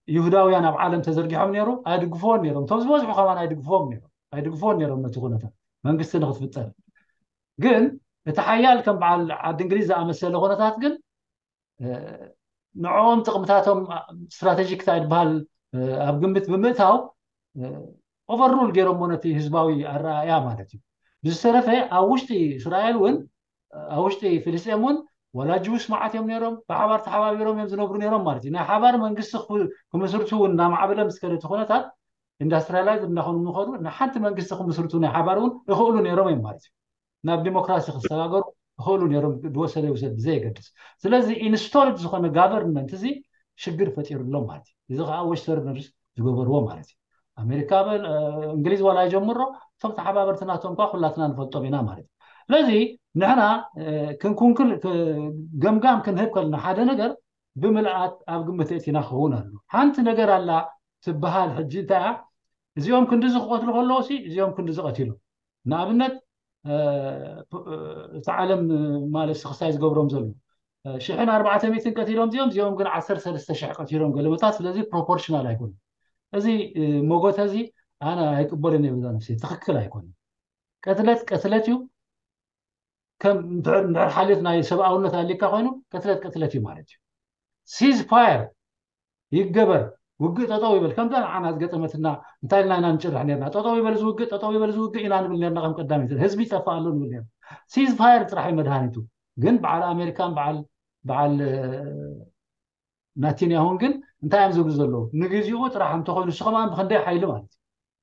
ይሁዳውያን ኣብ ዓለም ተዘርጊሖም ነይሩ ኣይድግፍዎን ነይሮም። እቶም ዝበዝሑ ከማን ኣይድግፍዎም ነይሮም ኣይድግፍዎን ነይሮም ነቲ ኩነታት መንግስቲ ንክትፍጠር። ግን እቲ ሓያል ከም በዓል ዓዲ እንግሊዝ ዝኣመሰለ ኩነታት ግን እ፣ ንዕኦም ጥቕምታቶም ስትራቴጂክ እንታይ ዝበሃል እ፣ ኣብ ግምት ብምእታው ኦቨርሩል ገይሮሞ ነቲ ህዝባዊ ኣረኣእያ ማለት እዩ። ብዝተረፈ ኣብ ውሽጢ እስራኤል እውን ኣብ ውሽጢ ፍልስጤም እውን ዋላ ጅውስ መዓት እዮም ነይሮም ብሓባር ተሓባቢሮም እዮም ዝነብሩ ነይሮም ማለት እዩ። ናይ ሓባር መንግስቲ ክብ- ክምስርቱ እውን እናማዕበለ ምስ ከደ እቲ ኩነታት ኢንዳስትሪያላይዝ እናኾኑ ምኸዱ ንሓንቲ መንግስቲ ክምስርቱ ናይ ሓባር እውን ይኽእሉ ነይሮም እዮም ማለት እዩ። ናብ ዲሞክራሲ ክሰጋገሩ ይኽእሉ ነይሮም ድወሰደ ይውሰድ ብዘየገድስ። ስለዚ ኢንስቶልድ ዝኾነ ጋቨርንመንት እዚ ሽግር ፈጢሩ ኣሎ ማለት እዩ። እዚ ከዓ ዌስተርነርስ ዝገበርዎ ማለት እዩ። ኣሜሪካ በል እ፣ እንግሊዝ ዋላ ይጀምሮ እቶም ተሓባበርቲ ናቶም እኳ ኩላትና ንፈልጦም ኢና ማለት እዩ። ስለዚ ንሕና እ፣ ክንኩንክል ክ- ገምጋም ክንህብ ከለና ሓደ ነገር ብምልኣት ኣብ ግምት እቲና ክኸውን ኣሎ። ሓንቲ ነገር ኣላ ትበሃል ሕጂ እንታይ እያ? እዚኦም ክንዲ ዝክቐትሉ ከለዉ ሲ እዚኦም ክንዲ ዝቐትሉ ንኣብነት እ፣ እ፣ እቲ ዓለም ማለት ክሳይ ዝገብሮም ዘሎ እ፣ ሽሕን ኣርባዕተ ሚእትን ቀቲሎም እዚኦም እዚኦም ግን ዓሰርተ ሰለስተ ሽሕ ቀቲሎም ገለመታት። ስለዚ ፕሮፖርሽናል ኣይኮነ እዚ እ፣ መጎተ እዚ ኣነ ኣይቅበልን እየ። በዛ ነፍሲ ትክክል ኣይኮነ። ቅትለት ቅትለት እዩ። ከም እንድሕር እንድሕር ሓልዮት ናይ ሰብኣውነት ኣሊካ ኮይኑ ቅትለት ቅትለት እዩ ማለት እዩ። ሲዝ ፋየር ይገበር፣ ውግእ ጠጠው ይበል። ከምዛ ንዓና ዝገጠመትና እንታይ ኢልና ኢና ንጭርሕ ነርና? ጠጠው ይበል ዝውግእ፣ ጠጠው ይበል ዝውግእ ኢና ንብል ነርና። ከም ቀዳሚት ህዝቢ ይጠፍእ ኣሎ ንብል ነርና። ሲዝ ፋየር ጥራሕ እዩ መድሃኒቱ። ግን በዓል ኣሜሪካን በዓል በዓል እ፣ ናቲንያሁን ግን እንታይ እዮም ዝብሉ ዘለዉ? ንግዚኡ ጥራሕ እንተኮይኑ እሱ ከማን ብክንደይ ሓይሊ ማለት እዩ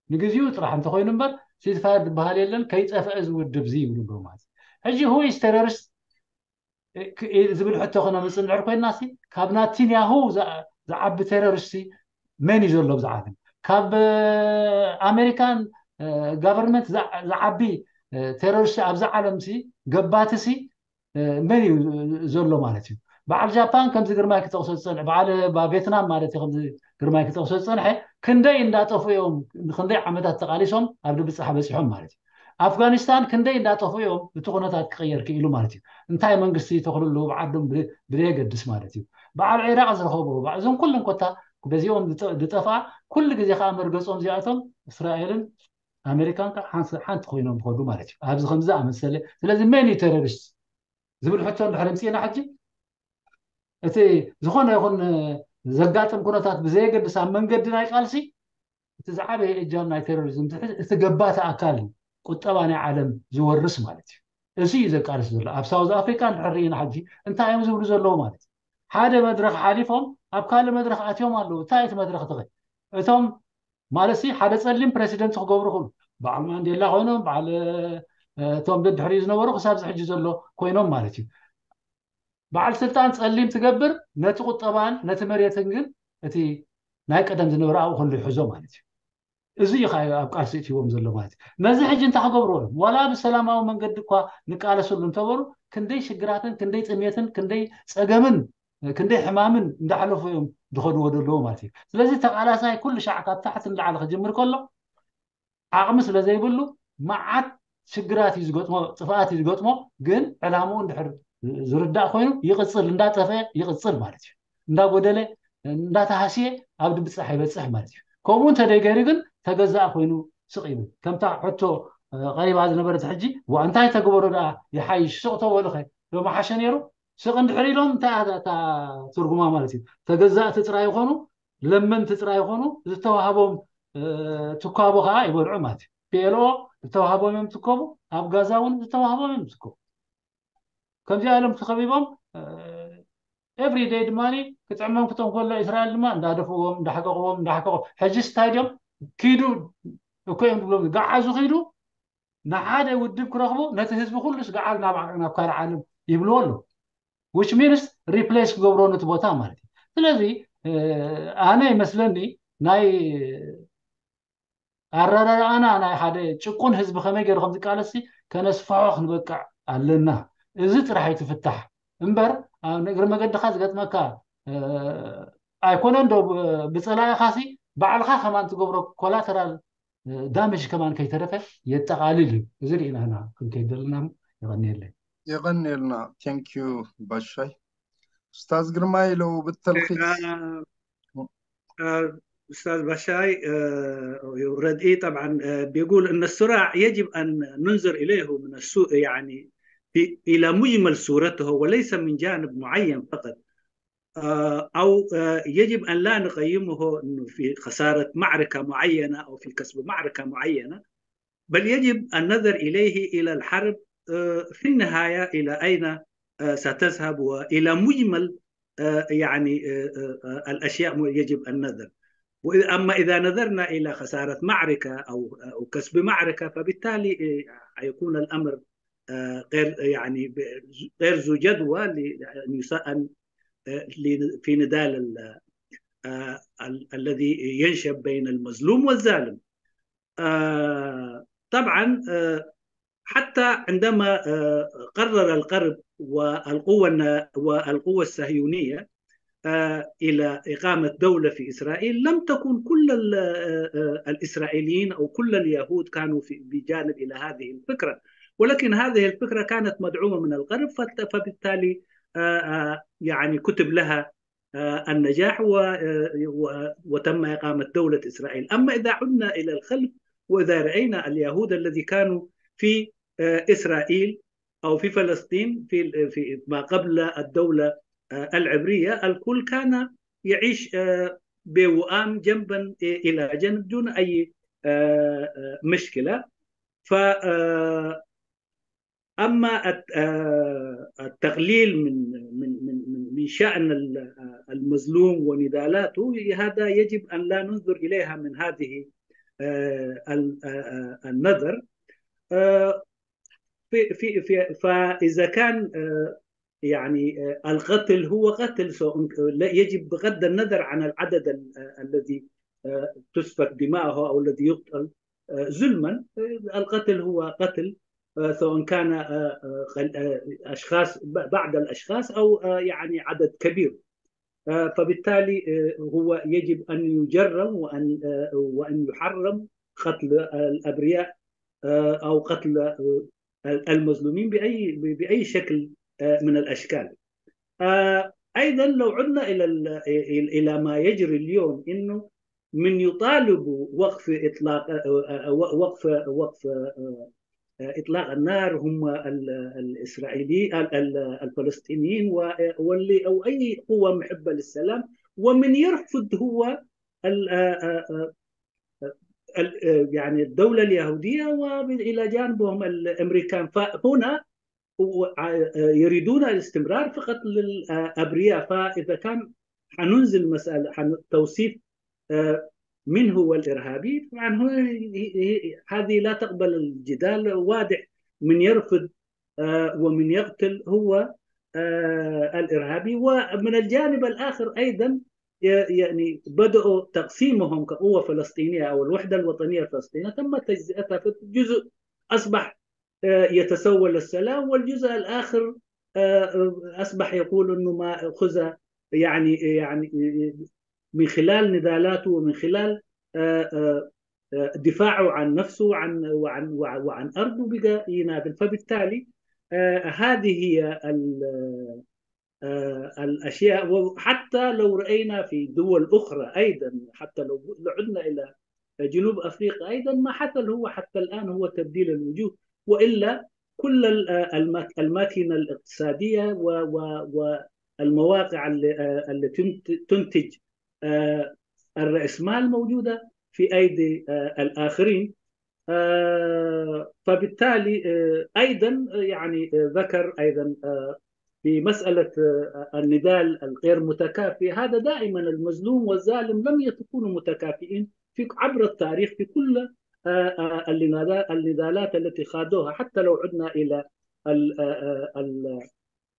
ንግዚኡ ጥራሕ እንተኮይኑ እምበር ሲዝፋየር ዝበሃል የለን። ከይጠፍአ ዝውድብ እዚ ይብሉ ኣለዉ ማለት እዩ። ሕጂ who is terrorist ዝብል ሕቶ ክነምፅእ እንድሕር ኮይንና ሲ ካብ ናቲንያሁ ዝዓ- ዝዓቢ ቴሮሪስት መን እዩ ዘሎ ኣብዚ ዓለም? ካብ ኣሜሪካን ጋቨርንመንት ዝዓቢ ቴሮሪስት ኣብዚ ዓለም ሲ ገባቲ ሲ መን እዩ ዘሎ ማለት እዩ? በዓል ጃፓን ከምዚ ግርማይ ክጠቕሶ ዝፀንሐ በዓል ባ- ቬትናም ማለት እዩ ከምዚ ግርማይ ክጠቕሶ ዝፀንሐ ክንደይ እንዳጠፉ እዮም ንክንደይ ዓመታት ተቃሊሶም ኣብ ድብፃሕ በፂሖም ማለት እዩ። ኣፍጋኒስታን ክንደይ እንዳጠፉ እዮም እቲ ኩነታት ክቕየር ክኢሉ ማለት እዩ። እንታይ መንግስቲ ተኽልሉ ብዓዶም ብዘየገድስ ማለት እዩ። በዓል ዒራቕ ዝረኸቦ እዞም ኩሎም ኮታ በዚኦም ዝጠፍኣ ኩሉ ግዜ ከዓ መርገፆም እዚኣቶም እስራኤልን ኣሜሪካን ከዓ ሓንቲ ኮይኖም ዝኸዱ ማለት እዩ። ኣብዚ ከምዚ ኣመሰለ ስለዚ መን እዩ ቴሮሪስት ዝብል ሕቶ እንድሕር ምፅእና ሕጂ እቲ ዝኾነ ይኹን ዘጋጥም ኩነታት ብዘየገድስ ኣብ መንገዲ ናይ ቃልሲ እቲ ዝዓበየ እጃም ናይ ቴሮሪዝም ዝሕዝ እቲ ገባቲ ኣካል እዩ። ቁጠባ ናይ ዓለም ዝወርስ ማለት እዩ። እዚ እዩ ዘቃልስ ዘሎ ኣብ ሳውዝ ኣፍሪካ እንድሕር ርኢና ሕጂ እንታይ እዮም ዝብሉ ዘለዉ ማለት እዩ። ሓደ መድረክ ሓሊፎም ኣብ ካልእ መድረክ ኣትዮም ኣለዉ። እንታይ እቲ መድረክ ትኸ እቶም ማለት ሓደ ፀሊም ፕሬሲደንት ክገብሩ ክሉ በዓል ማንዴላ ኮይኖም በዓል እቶም ደድሕሪኡ ዝነበሩ ክሳብ ዝሕጂ ዘሎ ኮይኖም ማለት እዩ። በዓል ስልጣን ፀሊም ትገብር ነቲ ቁጠባን ነቲ መሬትን ግን እቲ ናይ ቀደም ዝነበረ ኣብኡ ከሉ ይሕዞ ማለት እዩ። እዚ እዩ ኣብ ቃልሲ እትዎም ዘሎ ማለት እዩ። ነዚ ሕጂ እንታይ ክገብርዎ እዮም ዋላ ብሰላማዊ መንገዲ እኳ ንቃለስሉ እንተበሩ ክንደይ ሽግራትን ክንደይ ጥሜትን ክንደይ ፀገምን ክንደይ ሕማምን እንዳሓለፉ እዮም ዝኸድዎ ዘለዉ ማለት እዩ። ስለዚ ተቃላሳይ ኩሉ ሻዕ ካብ ታሕቲ ንላዕሊ ክጅምር ከሎ ዓቕሚ ስለ ዘይብሉ መዓት ሽግራት እዩ ዝገጥሞ፣ ጥፍኣት እዩ ዝገጥሞ። ግን ዕላምኡ እንድሕር ዝርዳእ ኮይኑ ይቕፅል፣ እንዳጠፈ ይቕፅል ማለት እዩ። እንዳጎደለ እንዳተሃስየ ኣብ ድብፃሕ ይበፅሕ ማለት እዩ። ከምኡ እንተደይገይሩ ግን ተገዛእ ኮይኑ ስቕ ይብል። ከምታ ሕቶ ቀሪባ ዝነበረት ሕጂ ዋ እንታይ ተግበሮ ደኣ ይሓይሽ ስቕ ተበሉኸ ዶ መሓሸ ነይሩ? ስቕ እንድሕር ኢሎም እንታይ እያ እታ ትርጉማ ማለት እዩ። ተገዛእቲ ጥራይ ይኾኑ ለመንቲ ጥራይ ይኾኑ ዝተዋህቦም ትኳቦ ከዓ ይበልዑ ማለት እዩ። ፒኤልኦ ዝተዋህቦም እዮም ትከቡ፣ ኣብ ጋዛ እውን ዝተዋህቦም እዮም ትከቡ። ከምዚኣ ኢሎም ተኸቢቦም ኤቭሪ ደይ ድማ ክጥዕሞም ክቶም ከሎ እስራኤል ድማ እንዳደፍዎም እንዳሕቀቕዎም እንዳሕቀቑ ሕጂ ስታድዮም ኪዱ እኮ እዮም ዝብሎም ገዓዙ ኪዱ ንሓደ ውድብ ክረኽቡ ነቲ ህዝቢ ኩሉስ ገዓዝ ናብ ናብ ካልእ ዓለም ይብልዎ ኣለዉ። Which means replace ክገብሮ ነቲ ቦታ ማለት እዩ። ስለዚ ኣነ ይመስለኒ ናይ ኣረዳድኣና ናይ ሓደ ጭቁን ህዝቢ ከመይ ገይሩ ከም ዝቃለሲ ከነስፍሖ ክንበቅዕ ኣለና። እዚ ጥራሕ እዩ እቲ ፍታሕ እምበር ኣብ እግሪ መገድኻ ዝገጥመካ ኣይኮነን ዶ ብፀላኢኻሲ ባዕልኻ ከማን ትገብሮ ኮላተራል ዳሜጅ ከማን ከይተረፈ የጠቓልል እዩ። እዚ ርኢና ኢና ክንከይድ ዘለና። የቐንየለይ። የቐንየልና። Thank you ባሻይ። ኡስታዝ ግርማይ ለው ብተልኺስ أستاذ بشاي، ردئي طبعا بيقول أن الصراع يجب أن ننظر إليه من السوء، يعني إلى مجمل صورته وليس من جانب معين فقط. أو يجب أن لا نقيمه أنه في خسارة معركة معينة أو في كسب معركة معينة، بل يجب النظر إليه إلى الحرب في النهاية إلى أين ستذهب وإلى مجمل يعني الأشياء يجب النظر. وإذا أما إذا نظرنا إلى خسارة معركة أو أو كسب معركة فبالتالي يكون الأمر غير يعني غير ذو جدوى لأن يسأل في نضال الذي ينشب بين المظلوم والظالم. طبعا حتى عندما قرر الغرب والقوة والقوة الصهيونية إلى إقامة دولة في إسرائيل، لم تكن كل الإسرائيليين أو كل اليهود كانوا في بجانب إلى هذه الفكرة، ولكن هذه الفكرة كانت مدعومة من الغرب، فبالتالي يعني كتب لها النجاح وتم إقامة دولة إسرائيل. أما إذا عدنا إلى الخلف وإذا رأينا اليهود الذي كانوا في إسرائيل أو في فلسطين في في ما قبل الدولة العبرية، الكل كان يعيش بوئام جنبا إلى جنب دون أي مشكلة. ف أما التقليل من من من من شأن المظلوم ونضالاته، هذا يجب أن لا ننظر إليها من هذه النظر. في في في فإذا كان يعني القتل هو قتل، يجب بغض النظر عن العدد الذي تسفك دماؤه أو الذي يقتل ظلما. القتل هو قتل، سواء كان أشخاص، بعض الأشخاص أو يعني عدد كبير. فبالتالي هو يجب أن يجرم وأن وأن يحرم قتل الأبرياء آه، أو قتل، آه، المظلومين بأي، بأي شكل، آه، من الأشكال. آه، أيضًا لو عدنا إلى ال-، إلى ما يجري اليوم، إنه من يطالبوا وقف إطلاق، آه، آه، وقف، وقف، آه، آه، إطلاق النار هم ال-، الإسرائيلي، ال-، ال-، الفلسطينيين و-، واللي، أو أي قوة محبة للسلام، ومن يرفض هو ال-، آه، آه، آه، ال-، آه، يعني الدولة اليهودية، وإلى جانبهم الأمريكان. فهنا و-، آه، يريدون الاستمرار فقط للأبرياء. فإذا كان حننزل مسألة، حن-، توصيف، آه، من هو الإرهابي؟ طبعًا هو، هي-، هي-، هذه لا تقبل الجدال، واضح من يرفض، آه، ومن يقتل هو، آه، الإرهابي. ومن الجانب الآخر أيضًا، ي-، يعني بدأوا تقسيمهم كقوة فلسطينية أو الوحدة الوطنية الفلسطينية، تم تجزئتها في جزء أصبح، آه، يتسول السلام، والجزء الآخر، آه، أصبح يقول إنه ما خذ، يعني، يعني من خلال نضالاته ومن خلال، آه، آه، آه، دفاعه عن نفسه وعن، وعن، وعن، وعن أرضه بقى يناضل. فبالتالي، آه، هذه هي ال-، آه، الأشياء. وحتى لو رأينا في دول أخرى أيضًا، حتى لو عدنا إلى جنوب أفريقيا أيضًا، ما حصل هو حتى الآن هو تبديل الوجوه، وإلا كل ال-، آه، الماك-، الماكينة الاقتصادية و-، و-، والمواقع اللي، آه، اللي تنت-، تنتج، آه، الرأسمال موجودة في أيدي، آه، الآخرين. آه، فبالتالي، آه، أيضًا، آه، يعني، آه، ذكر أيضًا، آه، في مسألة، آه، النضال الغير متكافئ، هذا دائمًا المظلوم والظالم لم يكونوا متكافئين في، عبر التاريخ، في كل، آه، آه، النضال-، النضالات التي خاضوها. حتى لو عدنا إلى ال-، آه، آه، ال-،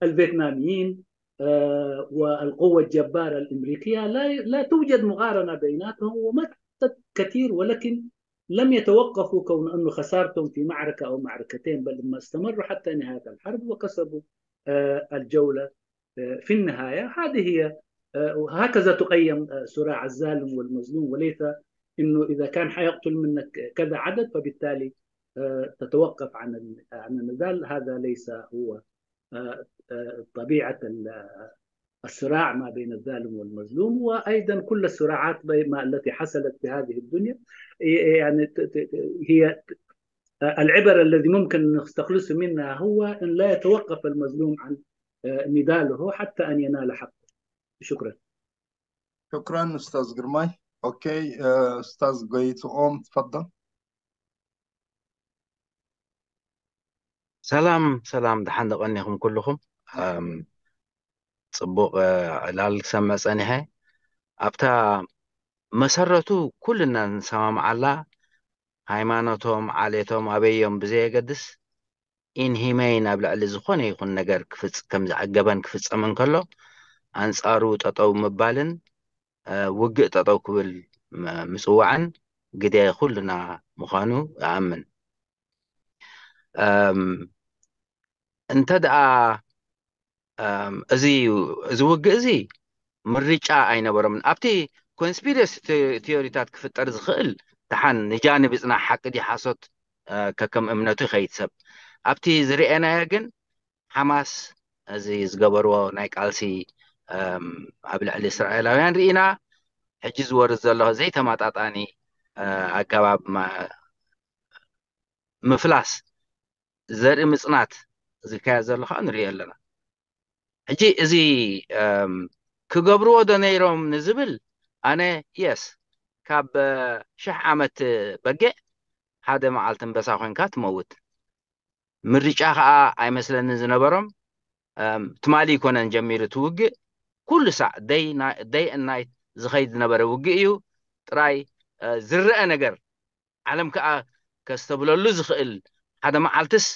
الفيتناميين، آه، والقوة الجبارة الأمريكية، لا، لا توجد مقارنة بيناتهم، وماتت كثير، ولكن لم يتوقفوا كون أنه خسارتهم في معركة أو معركتين، بل لما استمروا حتى نهاية الحرب وكسبوا، آه، الجولة، آه، في النهاية. هذه هي، آه، وهكذا تقيم، آه، صراع الظالم والمظلوم، وليس إنه إذا كان حيقتل منك كذا عدد فبالتالي، آه، تتوقف عن ال-، عن النضال. هذا ليس هو، آه، آه، طبيعة ال-، الصراع ما بين الظالم والمظلوم، وأيضًا كل الصراعات بي-، ما التي حصلت في هذه الدنيا، ي-، يعني ت-، ت-، ت-، هي ت-، العبر الذي ممكن نستخلصه منها هو أن لا يتوقف المظلوم عن، آه، نضاله حتى أن ينال حقه. شكرًا. شكرًا أستاذ جرماي. أوكي، آه، أستاذ جويتو أوم، تفضل. ሰላም ሰላም፣ ደሓን ዶ ቀኒኹም ኩልኹም? ኣም፣ ጽቡቕ፣ እ፣ ዕላል ክሰምዕ ጸኒሐ። ኣብታ መሰረቱ ኩልና ንሰማምዓላ፣ ሃይማኖቶም፣ ዓሌቶም፣ ኣበዮም ብዘየገድስ፣ ኢንሂመይን ኣብ ልዕሊ ዝኾነ ይኹን ነገር ክፍጽ-፣ ከም ዝዓገበን ክፍጸምን ከሎ፣ ኣንጻሩ ጠጠው ምባልን፣ እ፣ ውግእ ጠጠው ክብል ም-፣ ምጽዋዕን ግደ ኩልና ምዃኑ እኣምን። እም፣ እንተ ደኣ፣ እም፣ እዚ፣ እዚ ውግእ እዚ ምርጫ ኣይነበሮምን። ኣብቲ ኮንስፒረሲ ተ-፣ ቲዮሪታት ክፍጠር ዝኽእል፣ ደሓን ንጃንብ ይጽናሕ፣ ሓቂ ድዩ ሓሶት፣ እ፣ ከከም እምነቱ ይኸይድ ሰብ። ኣብቲ ዝርኤናዮ ግን፣ ሓማስ እዚ ዝገበርዎ ናይ ቃልሲ፣ እም፣ ኣብ ልዕሊ እስራኤላውያን ርኢና። ሕጂ ዝወርድ ዘሎ ዘይተመጣጣኒ፣ እ፣ ኣገባብ ማ-፣ ምፍላስ ዘርኢ ምጽናት ዝካየድ ዘሎ ከዓ ንሪኦ ኣለና። ሕጂ እዚ፣ እም፣ ክገብርዎ ዶ ነይሮም ንዝብል፣ ኣነ የስ፣ ካብ፣ እ፣ ሽሕ ዓመት በጊዕ ሓደ መዓልቲ ኣንበሳ ኮይንካ ትመውት። ምርጫ ከዓ ኣይመስለንን ዝነበሮም። እም፣ ትማሊ ኣይኮነን ጀሚሩ እቲ ውግእ፣ ኩሉ ሳዕ፣ ደይ ና-፣ ደይ and ናይት ዝኸይድ ዝነበረ ውግእ እዩ። ጥራይ፣ እ፣ ዝረአ ነገር፣ ዓለም ከዓ ከስተብለሉ ዝኽእል፣ ሓደ መዓልትስ፣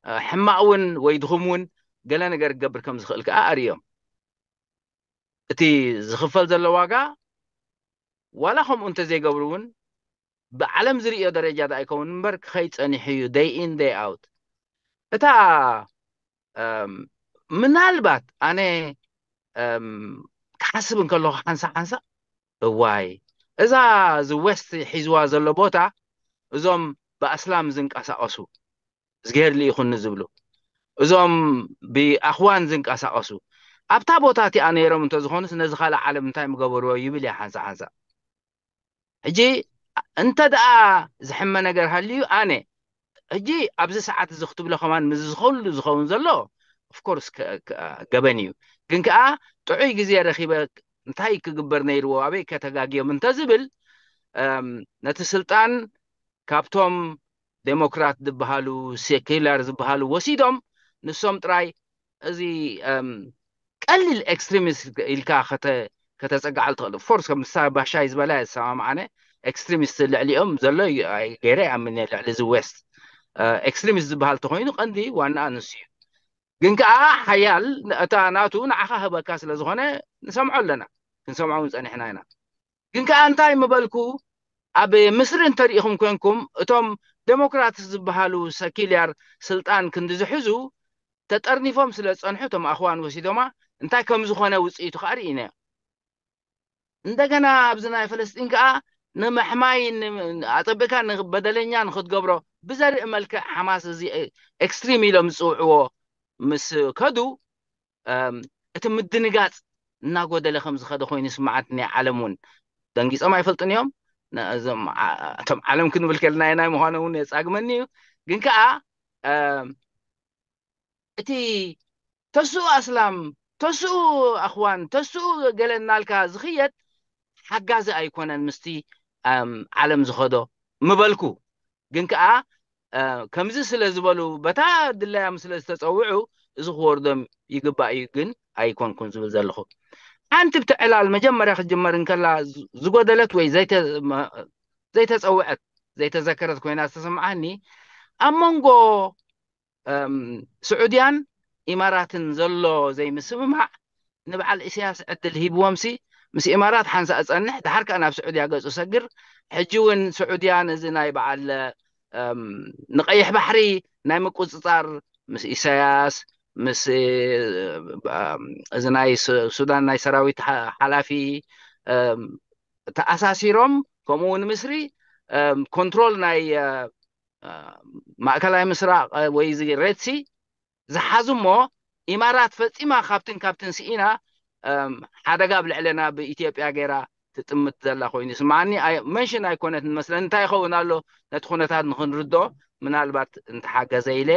እ፣ ሕማቕ እውን ወይ ድኹም እውን ገለ ነገር ክገብር ከም ዝኽእል ከዓ ኣርእዮም። እቲ ዝኽፈል ዘሎ ዋጋ፣ ዋላ ከምኡ እንተዘይገብሩ እውን፣ ብዓለም ዝርእዮ ደረጃ ደኣ ኣይከውን እምበር፣ ክኸይድ ጸኒሑ እዩ፣ ደይ ኢን ደይ ኣውት። እታ፣ እም፣ ምናልባት ኣነ፣ እም፣ ክሓስብ እንከለኹ ሓንሳእ ሓንሳእ፣ እዋይ፣ እዛ እዚ ዌስት ሒዝዋ ዘሎ ቦታ፣ እዞም ብኣስላም ዝንቀሳቐሱ፣ እዝግሄር ልኢኹኒ ዝብሉ፣ እዞም ብኣኽዋን ዝንቀሳቐሱ ኣብታ ቦታ እቲኣ ነይሮም እንተዝኾኑስ ነዚ ካልእ ዓለም እንታይ ምገበርዎ ይብል እየ ሓንሳእ ሓንሳእ። ሕጂ እንተ ደኣ ዝሕመ ነገር ሃልዩ ኣነ ሕጂ ኣብዚ ሰዓት እዚ ክትብሎ ከማን ምስ ዝኸሉ ዝኸውን ዘሎ ኦፍኮርስ ገበን እዩ። ግን ከኣ ጥዑይ ግዜ ረኺበ እንታይ ክግበር ነይርዎ ኣበይ ከተጋግዮም እንተዝብል ነቲ ስልጣን ካብቶም ዴሞክራት ዝበሃሉ ሴኩላር ዝበሃሉ ወሲዶም ንሶም ጥራይ እዚ ቀሊል ኤክስትሪሚስት ኢልካ ከተጸጋዕል ትኽእል። ፎርስ ከም ንሳ ባሻይ ዝበላ እየ ዝሰማምዓነ። ኤክስትሪሚስት ልዕሊኦም ዘሎ ገይረ ይኣምን እየ። ልዕሊ እዚ ዌስት ኤክስትሪሚስት ዝበሃል ተኾይኑ ቀንዲ ዋና ንሱ እዩ። ግን ከኣ ሓያል እታ ናቱ ንዓኻ ህበካ ስለ ዝኾነ ንሰምዖ ኣለና፣ ክንሰምዖ እውን ጸኒሕና ኢና። ግን ከኣ እንታይ ምበልኩ፣ ኣብ ምስሪ እንተሪኢኹም ኮንኩም እቶም ዴሞክራትስ ዝበሃሉ ሰኪልያር ስልጣን ክንዲ ዝሕዙ ተጠርኒፎም ስለ ዝጸንሑ እቶም ኣኽዋን ወሲዶማ እንታይ ከም ዝኾነ ውጽኢቱ ከኣ ርኢናዮ። እንደገና ኣብዚ ናይ ፈለስጢን ከኣ ንምሕማይ ኣጸቢቕካ ንበደለኛ ንክትገብሮ ብዘርኢ መልክዕ ሓማስ እዚ ኤክስትሪም ኢሎም ዝጽውዕዎ ምስ ከዱ እቲ ምድንጋጽ እናጎደለ ከም ዝኸደ ኮይኑ ስምዓት ናይ ዓለም እውን ደንጊጾም ኣይፈልጡን እዮም። እቶም ዓለም ክንብል ከልና ናይ ምዃኑ እውን የጻግመኒ እዩ። ግን ከኣ እቲ ተስኡ ኣስላም፣ ተስኡ ኣኽዋን፣ ተስኡ ገለ እናልካ ዝኽየድ ሓጋዚ ኣይኮነን ምስቲ ዓለም ዝኸዶ ምበልኩ። ግን ከኣ ከምዚ ስለ ዝበሉ በታ ድላዮም ስለ ዝተጸውዑ እዚ ክወርዶም ይግባእ እዩ ግን ኣይኮንኩን ዝብል ዘለኹ። ሓንቲ ብቲ ዕላል መጀመርያ ክትጅመር እንከላ ዝጎደለት ወይ ዘይተጸውዐት ዘይተዘከረት ኮይና ዝተሰምዓኒ ኣብ መንጎ ስዑድያን ኢማራትን ዘሎ ዘይምስምማዕ ንበዓል ኢሳያስ ዕድል ሂብዎም ሲ ምስ ኢማራት ሓንሳእ ጸንሕ ድሓር ከኣ ናብ ስዑድያ ገጹ ሰግር። ሕጂ እውን ስዑድያ ነዚ ናይ በዓል ንቀይሕ ባሕሪ ናይ ምቁጽጻር ምስ ኢሳያስ ምስ እዚ ናይ ሱዳን ናይ ሰራዊት ሓላፊ ተኣሳሲሮም ከምኡ እውን ምስሪ ኮንትሮል ናይ ማእከላይ ምስራቕ ወይ እዚ ሬድሲ ዝሓዙ እሞ ኢማራት ፈጺማ ካብትን ካብትን ስኢና ሓደጋ ኣብ ልዕለና ብኢትዮጵያ ገይራ ትጥምት ዘላ ኮይኑ ይስምዓኒ። መንሽን ኣይኮነትን መስለኒ። እንታይ ይኸውን ኣሎ ነቲ ኩነታት ንክንርድኦ ምናልባት እንተሓገዘ ኢለ።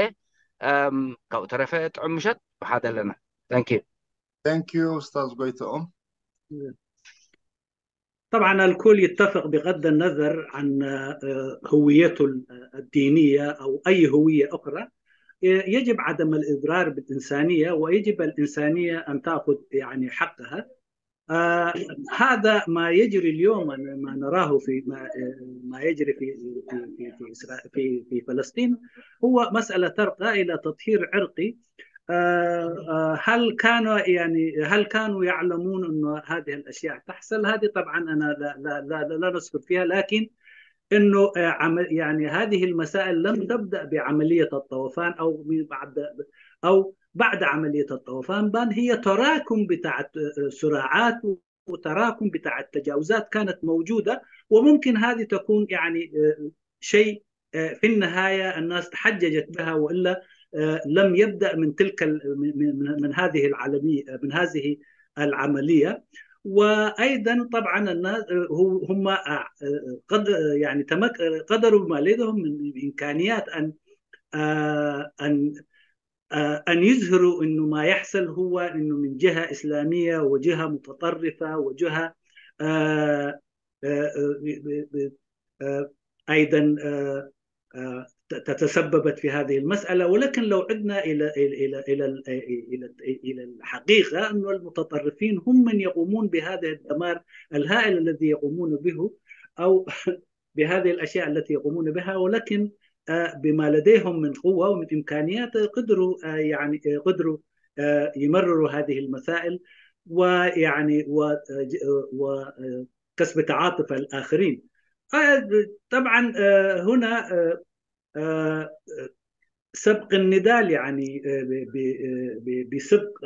ካብኡ ተረፈ ጥዑም ምሸት ብሓደ ኣለና። Thank you. Thank you أستاذ ጎይትኦም. طبعا الكل يتفق بغض النظر عن هويته الدينية أو أي هوية أخرى. يجب عدم الإضرار بالإنسانية ويجب الإنسانية أن تأخذ يعني حقها. آه هذا ما يجري اليوم، ما نراه في ما, ما يجري في في في في, في فلسطين هو مسألة ترقى إلى تطهير عرقي. آه، آه، هل كانوا يعني هل كانوا يعلمون انه هذه الاشياء تحصل؟ هذه طبعا انا لا لا لا, لا نذكر فيها، لكن انه آه، عمل يعني هذه المسائل لم تبدا بعمليه الطوفان او بعد او بعد عمليه الطوفان، بل هي تراكم بتاعت صراعات وتراكم بتاعت تجاوزات كانت موجوده، وممكن هذه تكون يعني شيء في النهايه الناس تحججت بها، والا لم يبدا من تلك من هذه العمليه من هذه العمليه. وايضا طبعا الناس هم قد يعني قدروا ما لديهم من امكانيات ان ان ان يظهروا انه ما يحصل هو انه من جهه اسلاميه وجهه متطرفه وجهه ايضا تتسببت في هذه المساله. ولكن لو عدنا الى الى الى الى الى الى الحقيقه انه المتطرفين هم من يقومون بهذا الدمار الهائل الذي يقومون به او بهذه الاشياء التي يقومون بها، ولكن بما لديهم من قوه ومن امكانيات قدروا يعني قدروا يمرروا هذه المسائل ويعني و وكسب تعاطف الاخرين. طبعا هنا سبق النضال يعني بسبق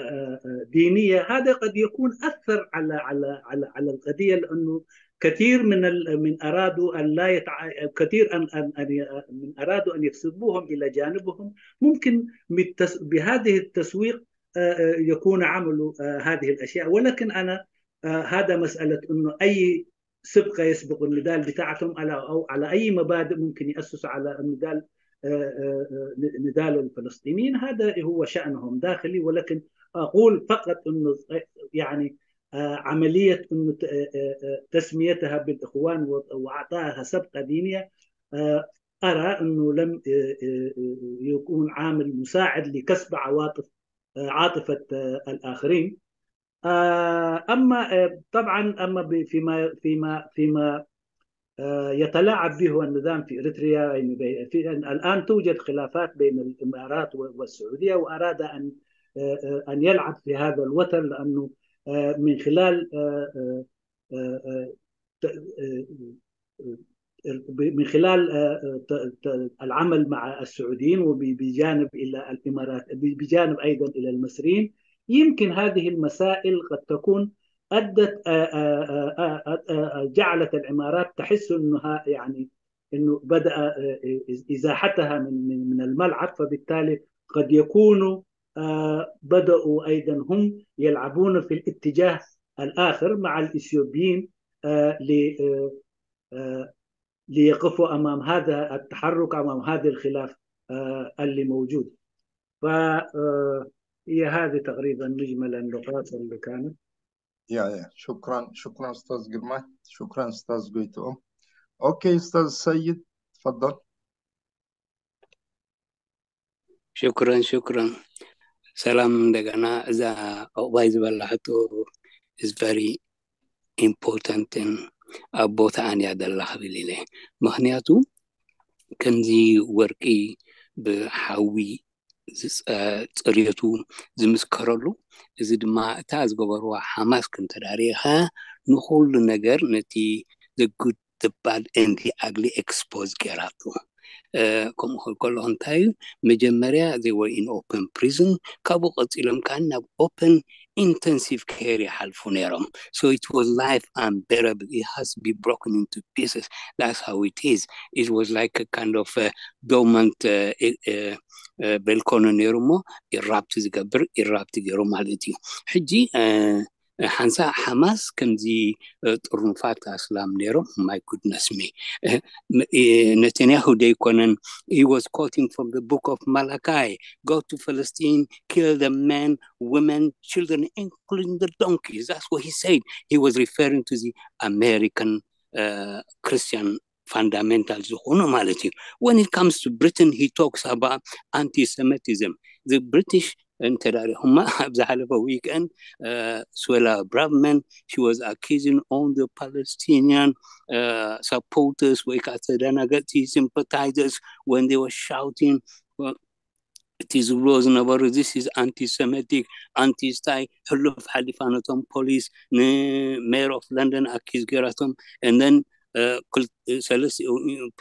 دينيه هذا قد يكون اثر على على على على القضيه، لانه كثير من ال... من أرادوا أن لا يتع... كثير أن أن أن ي- من أرادوا أن يجذبوهم إلى جانبهم. ممكن بالتس... بهذه التسويق آه، آه، يكون عملوا آه، هذه الأشياء. ولكن أنا آه، هذا مسألة إنه أي سبقة يسبق النضال بتاعتهم على أو على أي مبادئ ممكن يأسسوا على النضال آه، آه، آه، نضال الفلسطينيين، هذا هو شأنهم داخلي. ولكن أقول فقط إنه آه، يعني آه، عملية إنه ت- آه، آه، آه، تسميتها بالإخوان و- وإعطائها سبقة دينية آه، أرى أنه لم آه، آه، آه، يكون عامل مساعد لكسب عواطف آه، عاطفة آه، الآخرين. آه، أما آه، طبعا أما ب- فيما فيما فيما آه، يتلاعب به النظام في إريتريا، يعني بي- في الآن توجد خلافات بين الإمارات و- والسعودية، وأراد أن آه، آه، أن يلعب في هذا الوتر، لأنه آه، من خلال آه، آه، آه، آه، ت- آه، آه، من خلال آه، آه، ت- ت- العمل مع السعوديين وبجانب إلى الإمارات، ب- بجانب أيضا إلى المصريين. يمكن هذه المسائل قد تكون أدت آه، آه، آه، آه، آه، آه، جعلت الإمارات تحس أنها يعني أنه بدأ آه، آه، إزاحتها من من من الملعب، فبالتالي قد يكونوا آه، بدأوا أيضا هم يلعبون في الاتجاه الآخر مع الإثيوبيين آه، ل- آه، آه، ليقفوا أمام هذا التحرك، أمام هذا الخلاف آه، اللي موجود. ف آه، هي هذه تقريبا مجملا النقاط اللي كانت. يا يا شكرا شكرا أستاذ جرماي. شكرا أستاذ جويتو. أوكي أستاذ سيد، تفضل. ሽክረን ሽክረን። ሰላም እንደገና። እዛ ዕቑባይ ዝበላ ሕቶ is very important ኣብ ቦታኣን እያ ዘላ ክብል ኢለ። ምክንያቱ ከምዚ ወርቂ ብሓዊ ዝፀ- ፅርየቱ ዝምስከረሉ፣ እዚ ድማ እታ ዝገበርዋ ሓማስ ክንተዳርየኻ ንኩሉ ነገር ነቲ the good, the bad and the ugly expose ገይራቶ። ከምኡ ክብል ከለኹ እንታይ እዩ፣ መጀመርያ they were in open prison፣ ካብኡ ቀፂሎም ከዓ ናብ open intensive care ይሓልፉ ነይሮም። So it was life unbearable, it has to be broken into pieces. That's how it is. It was like a kind of a dormant uh, uh, uh, volcano ነይሩ እሞ erupt ዝገብር erupt ገይሩ ማለት እዩ። ሕጂ ሓንሳ ሓማስ ከምዚ ጥርኑፋት ኣስላም ነይሮም። My goodness me. ነተንያሁ ደይኮነን he was quoting from the book of Malachi, go to Palestine, kill the men, women, children, including the donkeys. That's what he said. He was referring to the American uh, Christian fundamental ዝኾኑ ማለት እዩ። When it comes to Britain, he talks about anti-Semitism. The British እንተዳሪኹማ ኣብ ዝሓለፈ weekend uh, Suella Braverman, she was accusing all the Palestinian uh, supporters ወይ ከዓ ተደናገጥቲ sympathizers when they were shouting uh, እቲ ዝብልዎ ዝነበሩ this is anti-Semitic, anti-style፣ ሕሉፍ ሓሊፋ ነቶም ፖሊስ ን mayor of London accuse ገይራቶም። And then ሰለስተ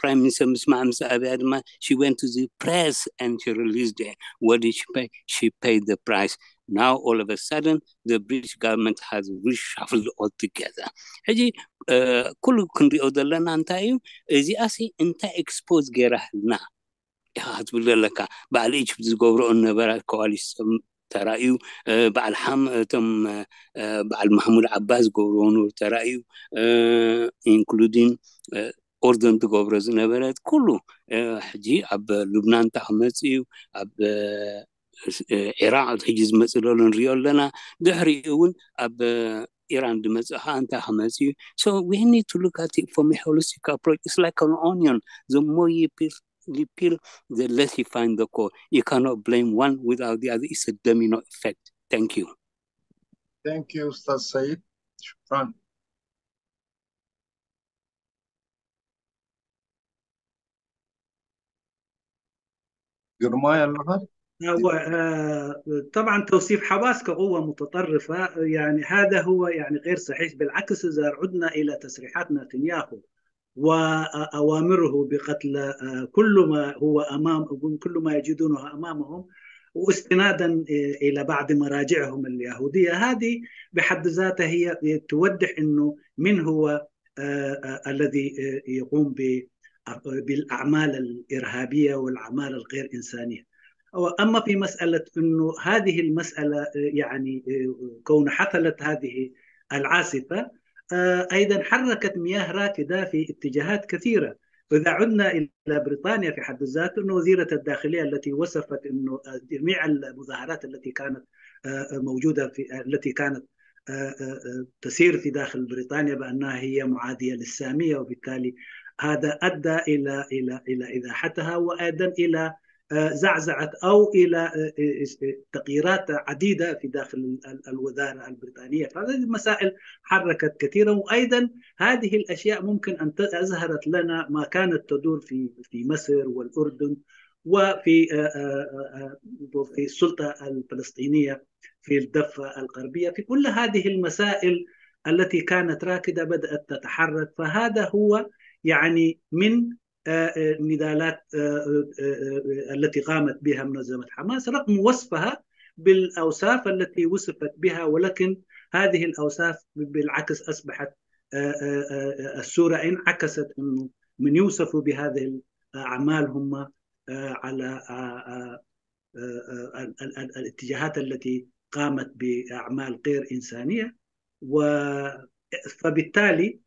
prime minister ምስማዕ ምስ ኣብያ ድማ she went to the press and she released it. What did she pay? She paid the price. Now all of a sudden the British government has reshuffled altogether. ሕጂ ኩሉ ክንሪኦ ዘለና እንታይ እዩ? እዚኣሲ እንታይ expose ገይራ ህልና ኢኻ ክትብል ዘለካ። በዓል ኢጅፕት ዝገብረኦ ነበረ ኮዋሊስቶም ተራእዩ፣ በዓል ሓም እቶም በዓል ማሕሙድ ዓባስ ዝገብርዎ ነበሩ ተራእዩ፣ including ኦርደን ትገብሮ ዝነበረት ኩሉ። ሕጂ ኣብ ሉብናን እንታይ ክመፅእ እዩ፣ ኣብ ኢራቅ ሕጂ ዝመፅእ ዘሎ ንሪኦ ኣለና። ድሕሪኡ እውን ኣብ ኢራን ዝመፅእ ከዓ እንታይ ክመፅእ እዩ። So we need to look at it from a holistic approach. It's like an onion. The more you peel, you peel, the less you find the core. You cannot blame one without the other. It's a domino effect. Thank you. Thank you, Ustaz Said. شكرا. ግርማይ ኣለኻ? هو آه، طبعا توصيف حماس كقوة متطرفة يعني هذا هو يعني غير صحيح. بالعكس، إذا عدنا إلى تصريحات نتنياهو وأوامره بقتل آه، كل ما هو أمام، كل ما يجدونه أمامهم، واستنادا إلى بعض مراجعهم اليهودية، هذه بحد ذاتها هي توضح أنه من هو آه، آه، الذي آه، يقوم ب- بالأعمال الإرهابية والأعمال الغير إنسانية. أما في مسألة أنه هذه المسألة يعني كون حفلت هذه العاصفة أيضا حركت مياه راكدة في اتجاهات كثيرة. إذا عدنا إلى بريطانيا في حد ذاته، أنه وزيرة الداخلية التي وصفت أنه جميع المظاهرات التي كانت موجودة في التي كانت تسير في داخل بريطانيا بأنها هي معادية للسامية، وبالتالي هذا أدى إلى إلى إلى إزاحتها، وأيضا إلى زعزعة أو إلى تغييرات عديدة في داخل الوزارة البريطانية. فهذه المسائل حركت كثيرا، وأيضا هذه الأشياء ممكن أن أظهرت لنا ما كانت تدور في في مصر والأردن وفي في السلطة الفلسطينية في الضفة الغربية. في كل هذه المسائل التي كانت راكدة بدأت تتحرك، فهذا هو يعني من النضالات التي قامت بها منظمة حماس، رغم وصفها بالأوصاف التي وصفت بها، ولكن هذه الأوصاف بالعكس أصبحت الصورة انعكست، أنه من يوصفوا بهذه الأعمال هم على الاتجاهات التي قامت بأعمال غير إنسانية. فبالتالي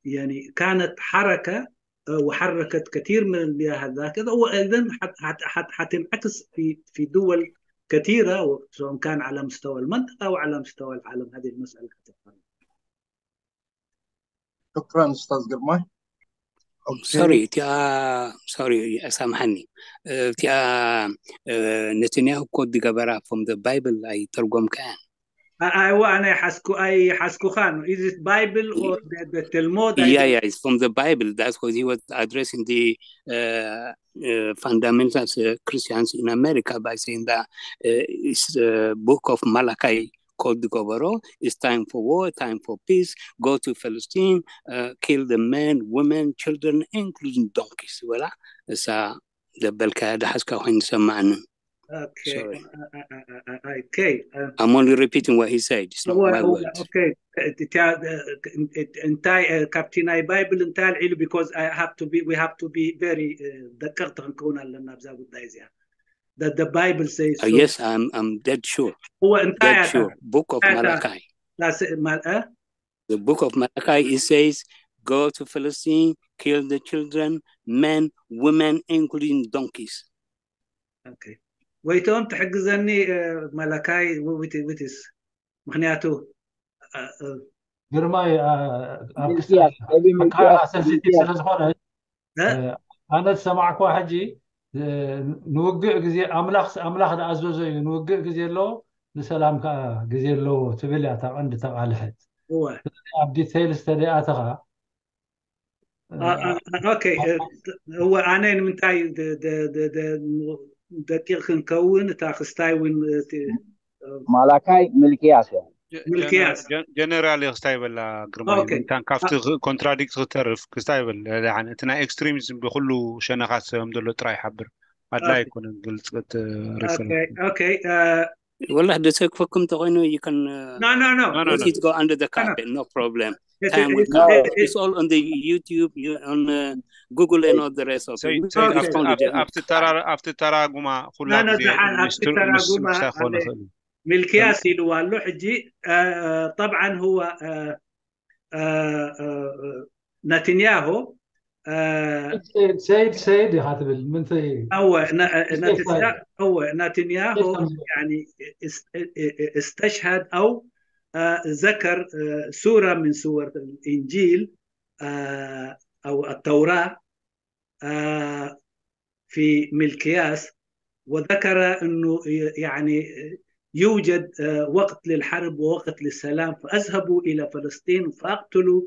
يعني كانت حركة وحركت كثير من المياه الذاكرة، وأيضا حتنعكس في في دول كثيرة، سواء كان على مستوى المنطقة أو على مستوى العالم. هذه المسألة حتتغير. شكرا أستاذ قرماي. ሶሪ እቲኣ ሶሪ ኣሳምሓኒ። እቲኣ ነተንያሁ ኮት ዝገበራ from the Bible ኣይተርጎምካያን። ኣይዋ ኣነ ሓስኩ ኣይሓስኩኻን። Is it Bible or the Talmud? Yeah, yeah, it's from the Bible. That's what he was addressing the uh, uh, fundamentalist uh, Christians in America by saying that uh, it's the book of Malachi called the Goboro. It's time for war, time for peace. Go to Palestine, uh, kill the men, women, children, including donkeys. Voilà. እሳ ዘበልካ ዝሓዝካ ኮይኑ ዝሰማዕኒ። Okay. Sorry. Uh, uh, uh, uh, okay. Uh, I'm only repeating what he said. It's not well, my well, words. okay. It, it, uh, it, እንታይ uh, ካብቲ ናይ ባይብል እንታይ ኣልዒሉ? Because I have to be, we have to be very uh, ደቀቕቲ ክንከውን ኣለና ኣብዛ ጉዳይ እዚኣ። That the Bible says Uh, so. Yes, I'm I'm dead sure. هو እንታይ Dead ኣታ- sure. Book of ኣታ- Malachi. ላስ- ማል- እ? The book of Malachi, it says, "Go to Philistine, kill the children, men, women, including donkeys." Okay. ወይቶም ትሕግዘኒ uh, ማላካይ with with this ምክንያቱ uh, uh, ግርማይ ኣብ ሚልክያስ፣ ነቢ ሚልክያስ፣ sensitive ሚልክያስ። ስለዝኾነ እ? ኣነ ዝሰማዕኩዋ ሕጂ ንውግእ ግዜ ኣምላኽ ኣምላኽ ዝኣዘዞ እዩ። ንውግእ ግዜ ኣለዎ፣ ንሰላም ከዓ ግዜ ኣለዎ ትብል እያ እታ ቀንዲ ተቃልሐት። እወ ኣብ details ተደይኣተኻ ኦኬ። እወ ኣነ ንምንታይ ደቂቕ ክንከውን እታ ክስታይ እውን ማላካይ ምልክያስ እዮም። ምልክያስ ጀነራል ክስታይ በላ ግርማ ኦኬ። ምንታን ካብቲ contradict ክተርፍ ክስታይ በል። እቲ ናይ extremism ብኩሉ ሸነኻት ሰም ዘሎ ጥራይ ይሓብር ኣድላይ ኣይኮነን ግልጽ ኦኬ። ወላሂ ደሰክፈኩም ተኮይኑ you can uh, No, no, no. No, no, let no. it go under the carpet, no problem. It's- Time will it's- come. it's- It's all on the YouTube, you, on uh, Google and all the rest of Say- it. say- Respond ኣብቲ- to ኣብቲ ተራ- ኣብቲ ተራጉማ ኩላ No, no, ግዜ ደሓን ኣብቲ ሚስጥር- ተራጉማ ምስጥር ምሳይ ኣለ። ክኾን ይኽእል እዩ። ሚልክያስ ኢልዋ ኣሎ ሕጂ አ፣ አ፣ طبعا هو አ፣ አ፣ አ፣ ናትንያሆ አ፣ ሰይድ ሰይድ ኢኻ ትብል ምንታይ أو نا- كيف نتنيا- هذا؟ أو نتنياهو كيف هذا؟ يعني است- استشهد أو آه، ذكر آه، سورة من سور الإنجيل آه، أو التوراة آه، في ملكياس، وذكر أنه يعني يوجد آه، وقت للحرب ووقت للسلام، فاذهبوا إلى فلسطين فاقتلوا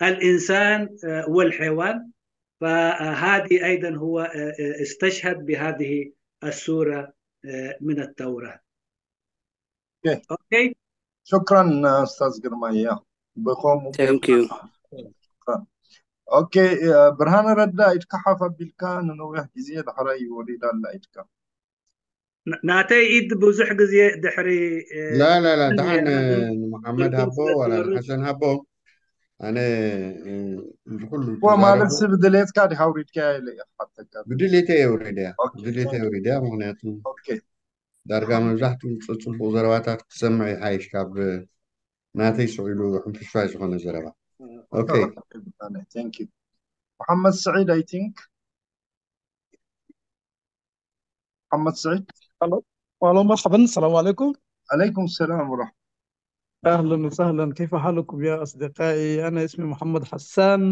الإنسان آه، والحيوان. فهذه أيضا هو آه، آه، استشهد بهذه السورة آه، من التوراة. Okay. Okay. شكرا أستاذ قرمية. بخوم Thank you. Okay. ብርሃነ ረዳ ኢድካ ሓፍ ኣቢልካ ንነዊሕ ግዜ ዳሕራይ ወሪዳ ኣላ ኢድካ። ን- ናተይ ኢድ ብዙሕ ግዜ ድሕሪ እ፣ لا لا لا እ፣ دحن እ፣ محمد ትርጉም هبو ولا ስለዝነበሩ- حسن هبو ኣነ እ፣ እዚ ኩሉ እኮ ማለት ተዛረቡ ሲ ብድሌትካ ዲኻ ኣውሪድካያ ኢለ እየ ክሓተካ። ብድሌተይ የውሪደያ ኦኬ ብድሌተይ ታንክ የውሪደያ ምክንያቱ ኦኬ ዳርጋ መብዛሕትኡ ጽ- ጽቡቕ ዘረባታት ክሰምዕ ይሓይሽ ካብ ናተይ ስዒሉ ሕንፍሽፋሽ ዝኾነ ዘረባ። ኦኬ ታንክ ዩ። መሓመድ ስዒድ I think መሓመድ ስዒድ الو الو مرحبا، السلام عليكم. عليكم السلام ورحمة اهلا وسهلا، كيف حالكم يا اصدقائي؟ انا اسمي محمد حسان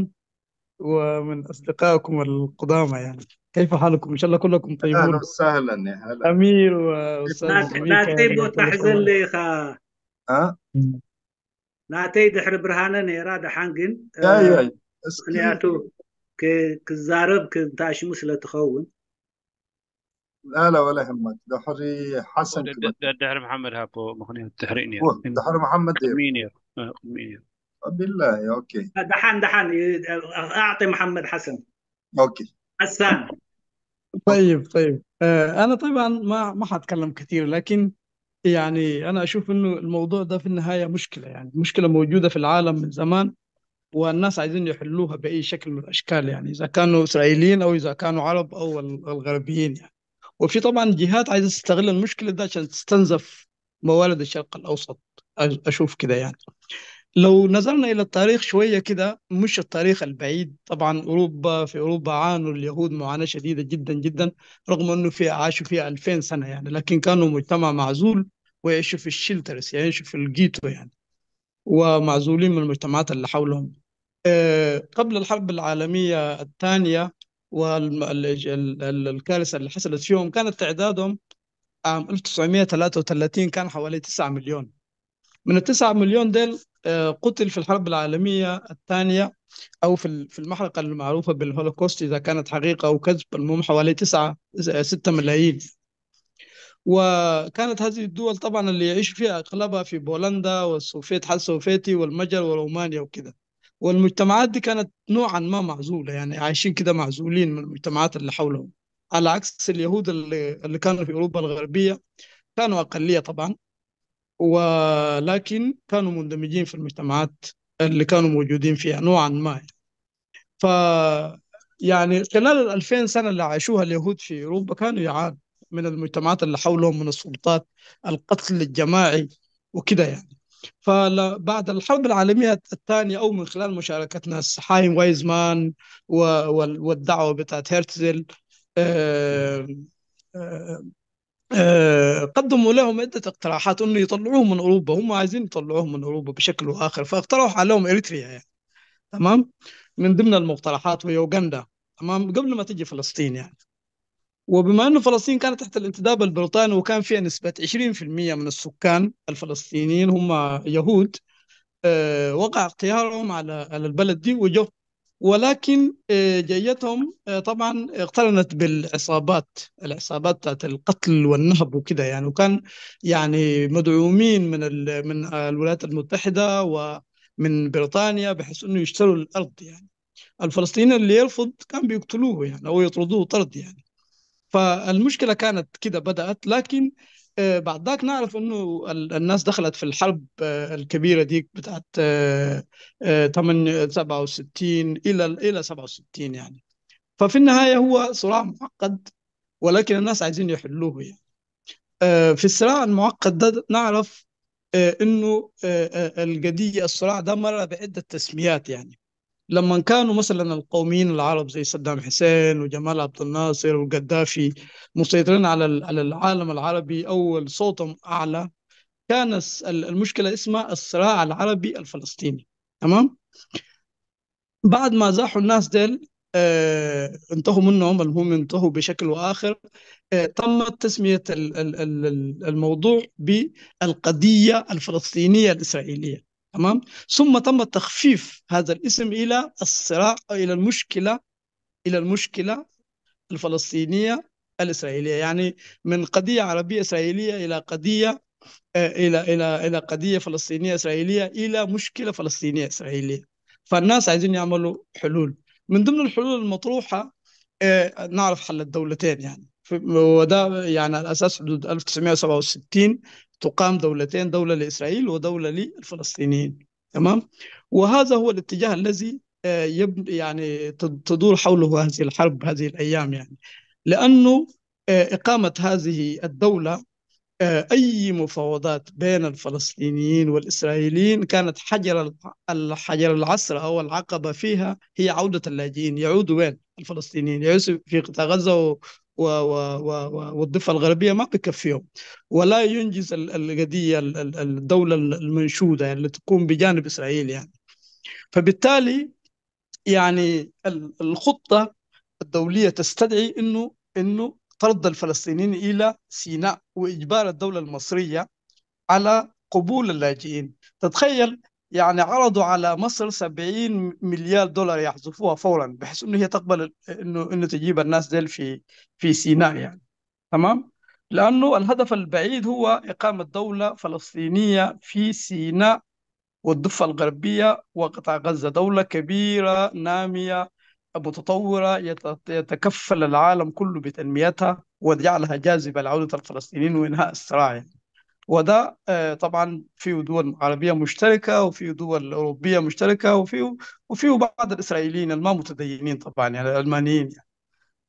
ومن اصدقائكم القدامى يعني. كيف حالكم؟ ان شاء الله كلكم اهلا طيبون. وسهلا يا هلا امير واستاذ ናተ- ميكا ናተይ ቦታ وكلكم. ሕዘለይ ኢኻ። ها ናተይ ድሕሪ ብርሃነ ነይራ፣ ደሓን ግን እ፣ يا يا እስኪ ምክንያቱ ክ- ክዛረብ ክንታሽሙ ስለ ትኸውን። لا لا ولا يهمك ድሕሪ ሓሰን ወደ ክመ ደ- ድሕሪ መሓመድ ሃቦ ምኽንያት ድሕሪ እዩ ነይሩ ወ- ግን ድሕሪ መሓመድ እዩ ቅድሚ እዩ ነይሩ እ፣ ቅድሚ እዩ ነይሩ بالله اوكي ደሓን ደሓን እ፣ ኣዕጢ መሓመድ ሓሰን اوكي ሓሳን طيب طيب. آه، انا طبعا ما ما حاتكلم كثير، لكن يعني انا اشوف انه الموضوع ده في النهايه مشكله، يعني مشكله موجوده في العالم من زمان، والناس عايزين يحلوها باي شكل من الاشكال، يعني اذا كانوا اسرائيليين او اذا كانوا عرب او ال- الغربيين يعني. وفي طبعا جهات عايزه تستغل المشكله ده عشان تستنزف موارد الشرق الاوسط. أ- اشوف كده يعني. لو نظرنا الى التاريخ شويه كده، مش التاريخ البعيد، طبعا اوروبا، في اوروبا عانوا اليهود معاناه شديده جدا جدا، رغم انه في عاشوا فيها ألفين سنه يعني، لكن كانوا مجتمع معزول ويعيشوا في الشيلترز، يعيشوا في الجيتو يعني، ومعزولين من المجتمعات اللي حولهم. آه، قبل الحرب العالميه الثانيه والكارثه اللي حصلت فيهم، كانت تعدادهم عام ألف وتسعمية وتلاتة وتلاتين كان حوالي تسعة مليون. من التسعة مليون ديل آه، قتل في الحرب العالمية الثانية أو في ال- في المحرقة المعروفة بالهولوكوست، إذا كانت حقيقة أو كذب، المهم حوالي تسعة ستة ملايين. وكانت هذه الدول طبعا اللي يعيشوا فيها أغلبها في بولندا والسوفيت، الاتحاد السوفيتي والمجر ورومانيا وكده. والمجتمعات دي كانت نوعا ما معزولة، يعني عايشين كده معزولين من المجتمعات اللي حولهم، على عكس اليهود اللي, اللي كانوا في أوروبا الغربية، كانوا أقلية طبعا، ولكن كانوا مندمجين في المجتمعات اللي كانوا موجودين فيها نوعا ما. ف يعني خلال الألفين سنة اللي عاشوها اليهود في أوروبا كانوا يعانوا من المجتمعات اللي حولهم، من السلطات، القتل الجماعي وكده يعني. فبعد الحرب العالمية الثانية، أو من خلال مشاركة ناس حايم وايزمان و- وال- والدعوة بتاعت هرتزل، آه، آه، آه، قدموا لهم عدة اقتراحات إنه يطلعوهم من أوروبا، هم عايزين يطلعوهم من أوروبا بشكل أو آخر، فاقترحوا عليهم إريتريا يعني. تمام؟ من ضمن المقترحات ويوغندا، تمام، قبل ما تجي فلسطين يعني. وبما إنه فلسطين كانت تحت الانتداب البريطاني وكان فيها نسبة عشرين في المية من السكان الفلسطينيين هم يهود، آه، وقع اختيارهم على على البلد دي وجو، ولكن آه، جيتهم آه، طبعا اقترنت بالعصابات، العصابات بتاعت القتل والنهب وكده يعني، وكان يعني مدعومين من ال- من الولايات المتحدة ومن بريطانيا، بحيث إنه يشتروا الأرض يعني. الفلسطينيين اللي يرفض كان بيقتلوه يعني أو يطردوه طرد يعني. فالمشكلة كانت كده بدأت، لكن آه، بعد ذاك نعرف إنه ال- الناس دخلت في الحرب آه، الكبيرة دي بتاعت آه، آه، تمن- سبعة وستين إلى إلى سبعة وستين يعني. ففي النهاية هو صراع معقد، ولكن الناس عايزين يحلوه يعني. آه، في الصراع المعقد ده نعرف آه، إنه آه، آه، القضية، الصراع ده مر بعدة تسميات يعني. لما كانوا مثلا القوميين العرب زي صدام حسين وجمال عبد الناصر والقذافي مسيطرين على ال- على العالم العربي، أو صوتهم أعلى، كان الس- ال- المشكلة اسمها الصراع العربي الفلسطيني. تمام؟ بعد ما زاحوا الناس ديل، آه، انتهوا منهم، المهم انتهوا بشكل وآخر، آه، تمت تسمية ال- ال- ال- ال- الموضوع بالقضية الفلسطينية الإسرائيلية. تمام؟ ثم تم تخفيف هذا الاسم إلى الصراع، إلى المشكلة، إلى المشكلة الفلسطينية الإسرائيلية، يعني من قضية عربية إسرائيلية إلى قضية آه، إلى إلى إلى قضية فلسطينية إسرائيلية، إلى مشكلة فلسطينية إسرائيلية. فالناس عايزين يعملوا حلول. من ضمن الحلول المطروحة آه، نعرف حل الدولتين يعني. ف- وده يعني على أساس حدود ألف وتسعمية وسبعة وستين تقام دولتين، دولة لإسرائيل ودولة للفلسطينيين. تمام. وهذا هو الاتجاه الذي آه، يب- يعني تد- تدور حوله هذه الحرب هذه الأيام، يعني لأنه آه، إقامة هذه الدولة، آه، أي مفاوضات بين الفلسطينيين والإسرائيليين كانت حجر ال- الحجر العثرة أو العقبة فيها هي عودة اللاجئين. يعودوا وين الفلسطينيين؟ يعيشوا في قطاع غزة و- و- و- و- و- والضفة الغربية ما بكفيهم، ولا ينجز ال- القضية ال- ال- الدولة المنشودة اللي تقوم بجانب إسرائيل، يعني. فبالتالي يعني ال- الخطة الدولية تستدعي إنه إنه طرد الفلسطينيين إلى سيناء وإجبار الدولة المصرية على قبول اللاجئين. تتخيل؟ يعني عرضوا على مصر سبعين مليار دولار يحذفوها فورا، بحيث إنه هي تقبل إنه إنه تجيب الناس ديل في في سيناء، يعني. تمام. لأنه الهدف البعيد هو إقامة دولة فلسطينية في سيناء والضفة الغربية وقطاع غزة، دولة كبيرة نامية متطورة يت- يتكفل العالم كله بتنميتها وجعلها جاذبة لعودة الفلسطينيين وإنهاء الصراع، يعني. وده آه، طبعا فيه دول عربية مشتركة وفيه دول أوروبية مشتركة وفيه وفيه بعض الإسرائيليين الما متدينين طبعا، يعني العلمانيين، يعني.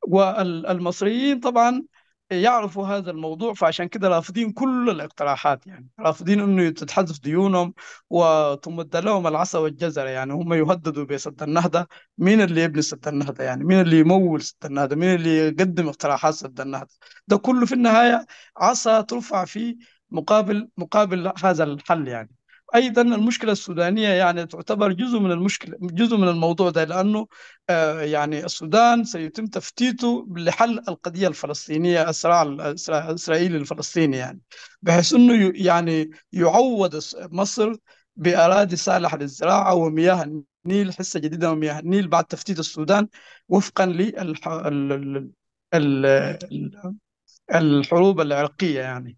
والمصريين طبعا يعرفوا هذا الموضوع، فعشان كده رافضين كل الاقتراحات، يعني رافضين انه تتحذف ديونهم وتمد لهم العصا والجزرة. يعني هم يهددوا بسد النهضة. مين اللي يبني سد النهضة؟ يعني مين اللي يمول سد النهضة؟ مين اللي يقدم اقتراحات سد النهضة؟ ده كله في النهاية عصا ترفع في مقابل مقابل هذا الحل، يعني. ايضا المشكله السودانيه يعني تعتبر جزء من المشكله، جزء من الموضوع ده، لانه آه، يعني السودان سيتم تفتيته لحل القضيه الفلسطينيه، الصراع الاسرائيلي الفلسطيني، يعني، بحيث انه يعني يعوض مصر باراضي صالحه للزراعه ومياه النيل، حصه جديده من مياه النيل بعد تفتيت السودان وفقا للحروب العرقيه، يعني.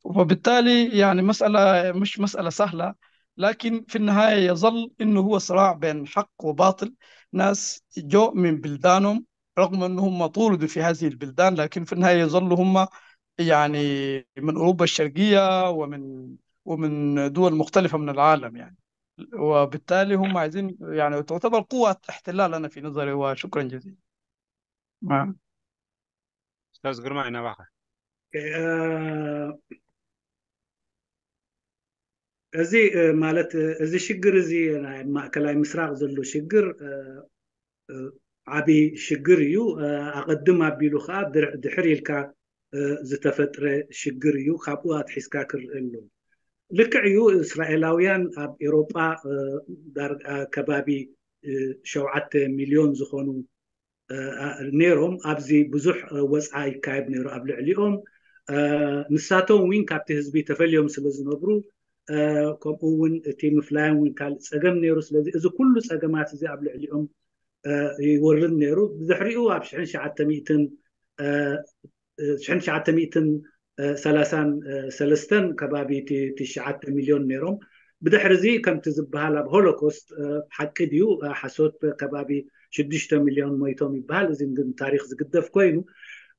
وبالتالي يعني مسألة، مش مسألة سهلة، لكن في النهاية يظل إنه هو صراع بين حق وباطل. ناس جو من بلدانهم، رغم إنهم طوردوا في هذه البلدان، لكن في النهاية يظلوا هم يعني من أوروبا الشرقية ومن ومن دول مختلفة من العالم، يعني. وبالتالي هم عايزين، يعني، تعتبر قوة احتلال، أنا في نظري. وشكرا جزيلا. استاذ ግርማይ ናባኻ። እዚ ማለት እዚ ሽግር እዚ ናይ ማእከላይ ምስራቅ ዘሎ ሽግር ዓቢ ሽግር እዩ። ኣቐድም ኣቢሉ ከዓ ድሕር ኢልካ ዝተፈጥረ ሽግር እዩ። ካብኡ ኣትሒዝካ ክርእ ኣሎ። ልክዕ እዩ፣ እስራኤላውያን ኣብ ኤሮጳ ከባቢ ሸውዓተ ሚልዮን ዝኾኑ ነይሮም። ኣብዚ ብዙሕ ወፅዓ ይካየድ ነይሩ ኣብ ልዕሊኦም። ንሳቶም እውን ካብቲ ህዝቢ ተፈልዮም ስለ ዝነብሩ፣ ከምኡ እውን እቲ ምፍላዮም እውን ካልእ ፀገም ነይሩ። ስለዚ እዚ ኩሉ ፀገማት እዚ ኣብ ልዕሊኦም ይወርድ ነይሩ። ብድሕሪኡ ኣብ ሽሕን ሸዓተ ሚእትን ሽሕን ሸዓተ ሚእትን ሰላሳን ሰለስተን ከባቢ ትሽዓተ ሚልዮን ነይሮም። ብድሕሪ እዚ ከምቲ ዝበሃል ኣብ ሆሎኮስት፣ ሓቂ ድዩ ሓሶት፣ ከባቢ ሽዱሽተ ሚልዮን ሞይቶም ይበሃል። እዚ ግን ታሪክ ዝግደፍ ኮይኑ፣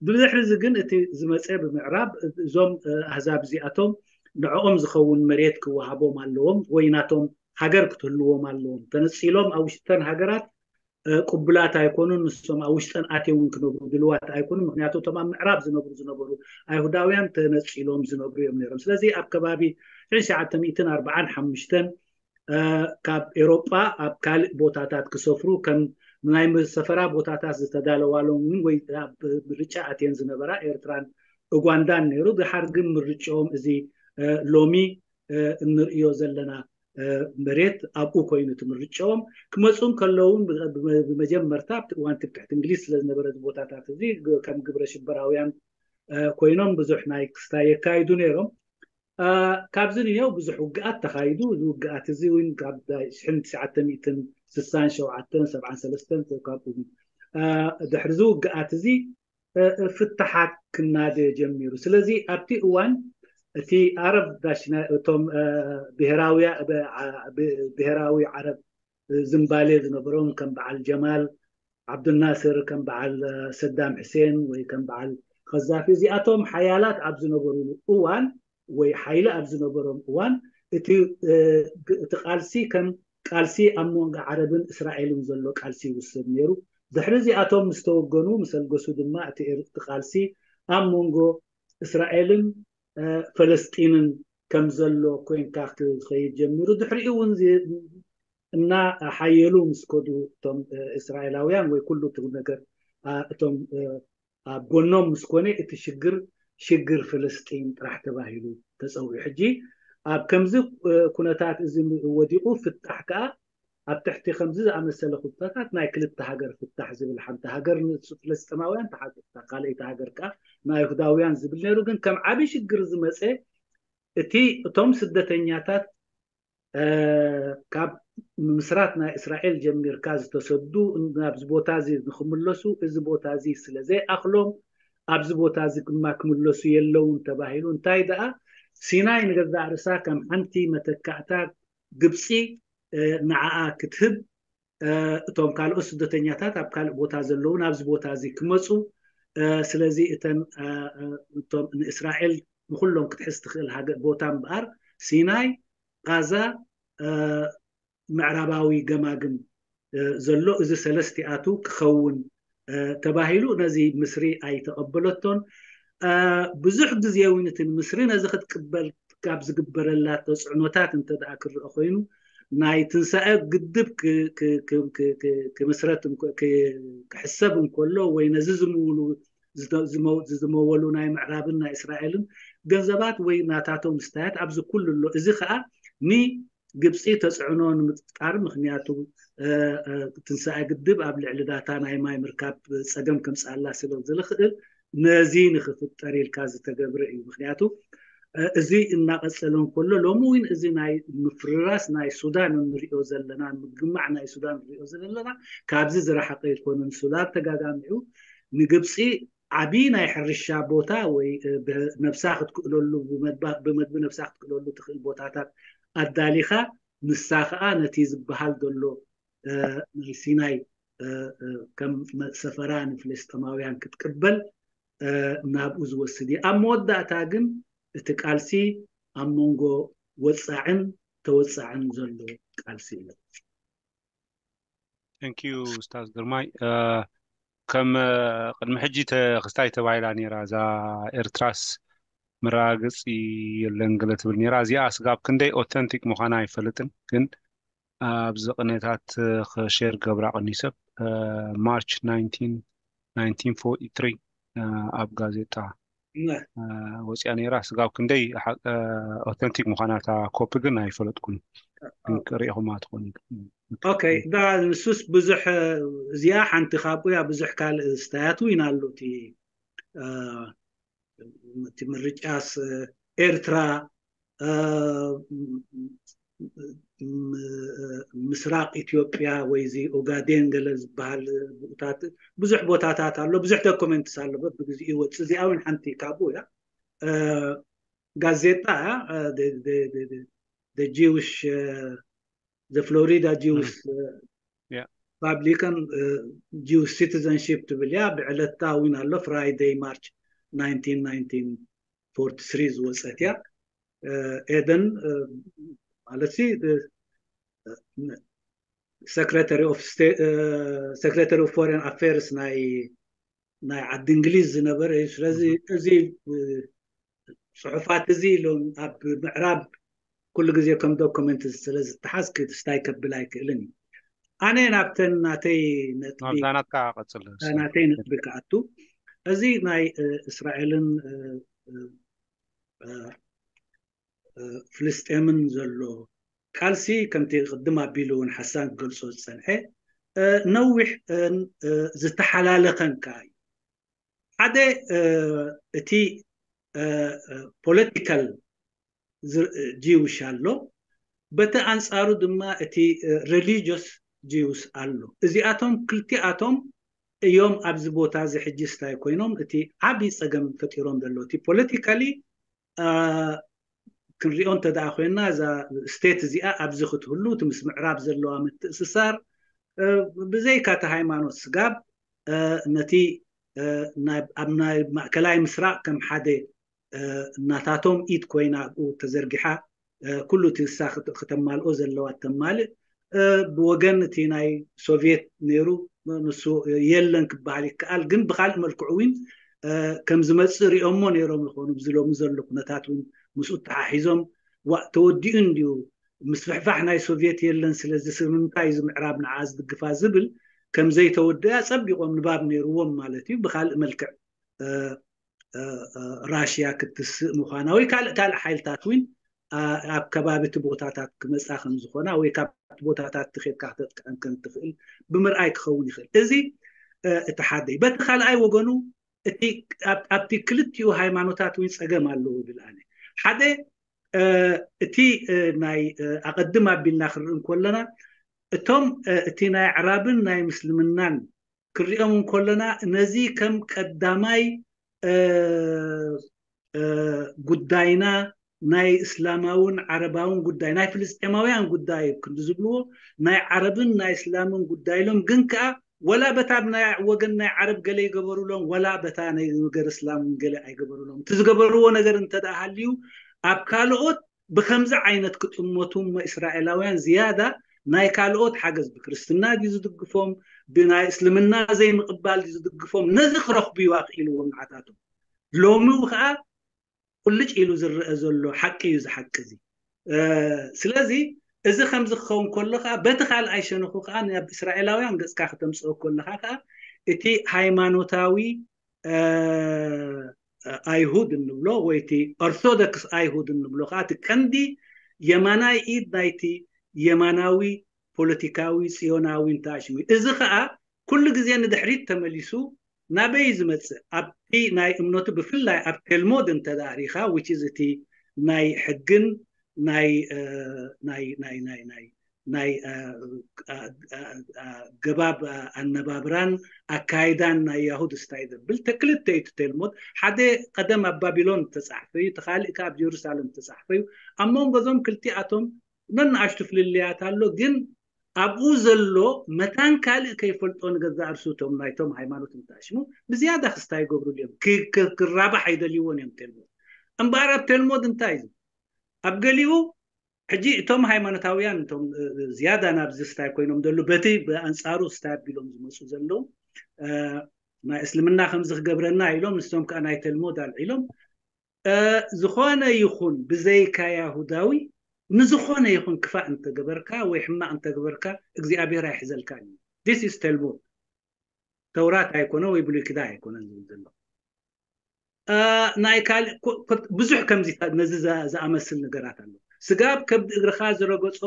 ብድሕሪ እዚ ግን እቲ ዝመፀ ብምዕራብ እዞም ኣህዛብ እዚኣቶም ንዕኦም ዝኸውን መሬት ክወሃቦም ኣለዎም ወይ ናቶም ሃገር ክትህልዎም ኣለዎም። ተነፂሎም ኣብ ውሽጥተን ሃገራት ቅቡላት ኣይኮኑን። ንሶም ኣብ ውሽጠን ኣትዮም እውን ክነብሩ ድልዋት ኣይኮኑን። ምክንያቱ እቶም ኣብ ምዕራብ ዝነብሩ ዝነበሩ ኣይሁዳውያን ተነፂሎም ዝነብሩ እዮም ነይሮም። ስለዚ ኣብ ከባቢ ሽሕን ሸዓተ ሚእትን ኣርባዓን ሓሙሽተን ካብ ኤሮጳ ኣብ ካልእ ቦታታት ክሰፍሩ ከም ናይ ሰፈራ ቦታታት ዝተዳለዋሎም እውን ወይ ኣብ ምርጫ ኣትየን ዝነበራ ኤርትራን ኡጋንዳን ነይሩ። ድሓር ግን ምርጫኦም እዚ ሎሚ እንርእዮ ዘለና መሬት ኣብኡ ኮይኑ እቲ ምርጫኦም። ክመፁ እንከለውን ብመጀመርታ ኣብቲ እዋን ትብትሕቲ እንግሊዝ ስለዝነበረ እዚ ቦታታት እዚ ከም ግብረ ሽበራውያን ኮይኖም ብዙሕ ናይ ክስታይ የካይዱ ነይሮም። ካብዚ ንየው ብዙሕ ውግኣት ተኻይዱ። እዚ ውግኣት እዚ እውን ካብ ሽሕን ትሽዓተ ሚእትን ስሳን ሸውዓተን ሰብዓን ሰለስተን ካብኡ ድሕሪ እዚ ውግኣት እዚ ፍትሓት ክናደ ጀሚሩ። ስለዚ ኣብቲ እዋን እቲ ኣረብ ዳሽና እቶም ብሄራዊ ዓረብ ዝምባሌ ዝነበሮም ከም በዓል ጀማል ዓብዱልናስር፣ ከም በዓል ሰዳም ሕሴን ወይ ከም በዓል ኸዛፊ፣ እዚኣቶም ሓያላት ኣብ ዝነበሩሉ እዋን ወይ ሓይሊ ኣብ ዝነበሮም እዋን እቲ እቲ ቃልሲ ከም ቃልሲ ኣብ መንጎ ዓረብን እስራኤልን ዘሎ ቃልሲ ይውሰድ ነይሩ። ድሕሪ እዚኣቶም ምስ ተወገኑ፣ ምስ ኣልገሱ ድማ እቲ ቃልሲ ኣብ መንጎ እስራኤልን ፈለስጢንን ከም ዘሎ ኮይንካ ክኸይድ ጀሚሩ። ድሕሪኡ እውን እናሓየሉ ምስ ከዱ እቶም እስራኤላውያን ወይ ኩሉ እቲ ነገር እቶም ኣብ ጎኖም ምስ ኮነ፣ እቲ ሽግር ሽግር ፍልስጢን ጥራሕ ተባሂሉ ተፀዊዑ። ሕጂ ኣብ ከምዚ ኩነታት እዚ ወዲቑ ፍታሕ ከዓ ኣብ ትሕቲ ከምዚ ዝኣመሰለ ኩነታት ናይ ክልተ ሃገር ፍታሕ ዝብል፣ ሓንቲ ሃገር ፍልስጥማውያን ተሓትታ፣ ካልኣይቲ ሃገር ከዓ ናይ ይሁዳውያን ዝብል ነይሩ። ግን ከም ዓብዪ ሽግር ዝመፀ እቲ እቶም ስደተኛታት ካብ ምስራት ናይ እስራኤል ጀሚርካ ዝተሰዱ ናብዚ ቦታ እዚ ንክምለሱ፣ እዚ ቦታ እዚ ስለ ዘይኣኽሎም ኣብዚ ቦታ እዚ ድማ ክምለሱ የለውን ተባሂሉ። እንታይ ደኣ፣ ሲናይ ንገዛእ ርእሳ ከም ሓንቲ መተካእታ ግብፂ ንዓኣ ክትህብ፣ እቶም ካልኦት ስደተኛታት ኣብ ካልእ ቦታ ዘለዉ ናብዚ ቦታ እዚ ክመፁ፣ ስለዚ እተን እቶም ንእስራኤል ንኩሎም ክትሕዝ ትኽእል ቦታ እምበኣር፣ ሲናይ፣ ቃዛ፣ ምዕራባዊ ገማግም ዘሎ፣ እዚ ሰለስቲኣቱ ክኸውን ተባሂሉ ነዚ ምስሪ ኣይተቐበለቶን። ብዙሕ ግዜ እውን እቲ ምስሪ ነዚ ክትቅበል ካብ ዝግበረላ ተፅዕኖታት እንተ ደኣ ክረአ ኮይኑ፣ ናይ ትንሳኤ ግድብ ክምስረት ክሕሰብ እንከሎ ወይ ነዚ ዝምውሉ ዝመወሉ ናይ ምዕራብን ናይ እስራኤልን ገንዘባት ወይ ናታቶም ስታያት ኣብዚ ኩሉ ኣሎ። እዚ ከዓ ንግብፂ ተፅዕኖ ንምፍጣር፣ ምክንያቱ ትንሳኤ ግድብ ኣብ ልዕሊ ዳታ ናይ ማይ ምርካብ ፀገም ከምፅኣላ ስለ ዝኽእል ነዚ ንክፍጠር ኢልካ ዝተገብረ እዩ። ምክንያቱ እዚ እናቐፀለ እንከሎ፣ ሎሚ እውን እዚ ናይ ምፍርራስ ናይ ሱዳን እንሪኦ ዘለና፣ ምግማዕ ናይ ሱዳን እንሪኦ ዘለና ካብዚ ዝረሓቀ ኣይኮነን። ሱዳን ተጋጋሚዑ ንግብፂ ዓብዪ ናይ ሕርሻ ቦታ ወይ ነብሳ ክትክእለሉ፣ ብመግቢ ነብሳ ክትክእለሉ ትኽእል ቦታታት ኣዳሊኻ፣ ንሳ ከዓ ነቲ ዝበሃል ዘሎ ናይ ሲናይ ከም ሰፈራ ንፍልስጥማውያን ክትቅበል ናብኡ ዝወስድ እዩ። ኣብ መወዳእታ ግን እቲ ቃልሲ ኣብ መንጎ ወፃዕን ተወፃዕን ዘሎ ቃልሲ እዩ። Thank you ኡስታዝ ግርማይ። ከም ቅድሚ ሕጂ ክስታይ ተባሂላ ነይራ፣ እዛ ኤርትራስ መረጋገፂ የለን ገለ ትብል ነይራ። እዚኣ ስጋብ ክንደይ ኦተንቲክ ምዃና ኣይፈልጥን፣ ግን ኣብዚ ቅኔታት ክሼር ገብራ ቅኒ ሰብ ማርች ናይንቲን ናይንቲን ፎርቲ ትሪ ኣብ ጋዜጣ ወፅያ ነይራ። ስጋብ ክንደይ ኦተንቲክ ምዃና እታ ኮፒ ግን ኣይፈለጥኩን። ሪኢኹማ ትኾኑ። ኦኬ፣ ንሱስ ብዙሕ፣ እዚኣ ሓንቲ ካብኡ እያ። ብዙሕ ካልእ ስታያት እውን ኣሎ። እቲ እቲ ምርጫስ ኤርትራ፣ ምስራቅ ኢትዮጵያ ወይ እዚ ኦጋዴን ገለ ዝበሃል ቦታታት፣ ብዙሕ ቦታታት ኣሎ፣ ብዙሕ ዶኩመንትስ ኣሎ፣ በብግዚኡ ይወፅእ። እዚኣ እውን ሓንቲ ካብኡ እያ። ጋዜጣ ጂውሽ፣ ዘ ፍሎሪዳ ጂውስ ፓብሊካን ጂውስ ሲቲዘንሺፕ ትብል እያ። ብዕለታ እውን ኣሎ፣ ፍራይደይ ማርች ናይንቲን ናይንቲን ፎርቲ ትሪ ዝወፀት እያ። ኤደን ማለት ሲ ሰክረታሪ ኦፍ ሰክረታሪ ኦፍ ፎሬን ኣፌርስ ናይ ናይ ዓዲ እንግሊዝ ዝነበረ እዩ። ስለዚ እዚ ፅሑፋት እዚ ኢሎም ኣብ ምዕራብ ኩሉ ግዜ ከም ዶኩመንት ስለ ዝተሓዝ ክስታይ ከብል ኣይክእልን እዩ። ኣነ ናብተን ናተይ ነጥቢ ናብዛ ናትካ ቀፅል። ናተይ ነጥቢ ክኣቱ፣ እዚ ናይ እስራኤልን ፍልስጤምን ዘሎ ቃልሲ ከምቲ ቅድም ኣቢሉ እውን ሓሳን ክገልፆ ዝፀንሐ ነዊሕ ዝተሓላለኸን ከዓ እዩ። ሓደ እቲ ፖለቲካል ጂውሽ ኣሎ፣ በቲ ኣንፃሩ ድማ እቲ ሬሊጅስ ጂውስ ኣሎ። እዚኣቶም ክልቲኣቶም እዮም ኣብዚ ቦታ እዚ ሕጂ ስታይ ኮይኖም እቲ ዓብዪ ፀገም ፈጢሮም ዘሎ። እቲ ፖለቲካሊ ክንሪኦ እንተ ደኣ ኮይና፣ እዛ ስቴት እዚኣ ኣብዚ ክትህሉ፣ እቲ ምስ ምዕራብ ዘለዋ ምትእስሳር፣ ብዘይካ እቲ ሃይማኖት ስጋብ ነቲ ኣብ ናይ ማእከላይ ምስራቅ ከም ሓደ እናታቶም ኢድ ኮይና ኣብኡ ተዘርጊሓ ኩሉ እቲ ንሳ ክተማልኦ ዘለዋ ተማልእ። ብወገን እቲ ናይ ሶቪየት ነይሩ፣ ንሱ የለን ክበሃል ይከኣል። ግን ብካልእ መልክዑ እውን ከም ዝመፅእ ሪኦሞ ነይሮም ይኾኑ። ብዚ ሎሚ ዘሎ ኩነታት እውን ምስኡ ተሓሒዞም፣ ዋእ ተወዲኡ እንድዩ፣ ምስፍሕፋሕ ናይ ሶቪየት የለን፣ ስለዚ ስለምንታይ እዚ ምዕራብ ንዓ ዝድግፋ ዝብል ከም ዘይተወደኣ ጸቢቖም ንባብ ነይርዎም ማለት እዩ። ብካልእ መልክዕ ራሽያ ክትስእ ምዃና ወይ ካልእ ካልእ ሓይልታት እውን ኣብ ከባቢ እቲ ቦታታት ክመፃ ከም ዝኾና ወይ ካብቲ ቦታታት ትኸድካ ክተጥቅዐን ከም ትኽእል ብምርኣይ ክኸውን ይኽእል። እዚ እቲ ሓደ እዩ። በቲ ካልኣይ ወገኑ እቲ ኣብቲ ክልቲኡ ሃይማኖታት እውን ፀገም ኣለዎ ይብል ኣነ። ሓደ እቲ ናይ ኣቐድም ኣቢልና ክንርኢ እንከለና እቶም እቲ ናይ ኣዕራብን ናይ ምስልምናን ክሪኦም እንከለና ነዚ ከም ቀዳማይ ጉዳይና ናይ እስላማውን ዓረባውን ጉዳይ ናይ ፍልስጤማውያን ጉዳይ ክንዲ ዝብልዎ ናይ ዓረብን ናይ እስላምን ጉዳይ ኢሎም ግን ከኣ ወላ በታ ናይ ወገን ናይ ዓረብ ገለ ይገበሩሎም ወላ በታ ናይ ነገር እስላም ገለ ኣይገበሩሎም። እቲ ዝገበርዎ ነገር እንተ ደኣ ሃልዩ ኣብ ካልኦት ብከምዚ ዓይነት ክጥመቱ እሞ እስራኤላውያን ዝያዳ ናይ ካልኦት ሓገዝ ብክርስትና ድዩ ዝድግፎም ብናይ እስልምና ዘይምቕባል ድዩ ዝድግፎም ነዚ ክረኽቡ እዩ ኣኽኢልዎም ንዓታቶም። ሎሚ ከዓ ቁልጭ ኢሉ ዝረአ ዘሎ ሓቂ እዩ እዚ ሓቂ እዚ። ስለዚ እዚ ከምዚ ክኸውን ከሎ ከዓ በቲ ካልኣይ ሸነኹ ከዓ ናብ እስራኤላውያን ገፅካ ክተምፅኦ ከለካ ከዓ እቲ ሃይማኖታዊ ኣይሁድ እንብሎ ወይ እቲ ኦርቶዶክስ ኣይሁድ እንብሎ ከዓ እቲ ቀንዲ የማናይ ኢድ ናይቲ የማናዊ ፖለቲካዊ ጽዮናዊ እንተኣሽሙ እዚ ከዓ ኩሉ ግዜ ንድሕሪት ተመሊሱ ናበይ ዝመፅእ ኣብቲ ናይ እምነቱ ብፍላይ ኣብ ቴልሞድ እንተዳሪኻ which is እቲ ናይ ሕግን ናይ ናይ ናይ ናይ ናይ ናይ ገባብ ኣነባብራን ኣካይዳን ናይ ያሁድ ስታይ ዘብል ተክልተ እዩ ቴልሞድ ሓደ ቀደም ኣብ ባቢሎን ተፃሕፈ እዩ ተካሊእ ኣብ ጀሩሳሌም ተፃሕፈ እዩ ኣብ መንጎ ዞም ክልቲኣቶም ነንኣሽቱ ፍልልያት ኣሎ ግን ኣብኡ ዘሎ መታን ካልእ ከይፈልጦ ንገዛእ ርእሱ እቶም ናይቶም ሃይማኖት እንተኣሽሙ ብዝያዳ ክስታይ ይገብሩሉ እዮም ክራባሕ ኣይደልይዎን እዮም ቴልሞድ እምበኣር ኣብ ቴልሞድ እንታይ እዩ ኣብ ገሊኡ ሕጂ እቶም ሃይማኖታውያን እቶም ዝያዳ ናብዚ ስታይ ኮይኖም ዘለዉ በቲ ብኣንፃሩ ስታይ ኣቢሎም ዝመፁ ዘለዉ ናይ እስልምና ከምዚ ክገብረና ኢሎም ንሶም ከዓ ናይ ተልሞድ ኣልዒሎም ዝኾነ ይኹን ብዘይካ ያሁዳዊ ንዝኾነ ይኹን ክፋእ እንተገበርካ ወይ ሕማቕ እንተገበርካ እግዚኣብሔር ኣይሕዘልካን እዩ this is ተልሞድ ተውራት ኣይኮነ ወይ ብሉይ ክዳ ኣይኮነን ዝብል ዘሎ ናይ ካልእ ብዙሕ ከምዚ ነዚ ዝኣመስል ነገራት ኣሎ ስጋብ ከብዲ እግርኻ ዝረገጾ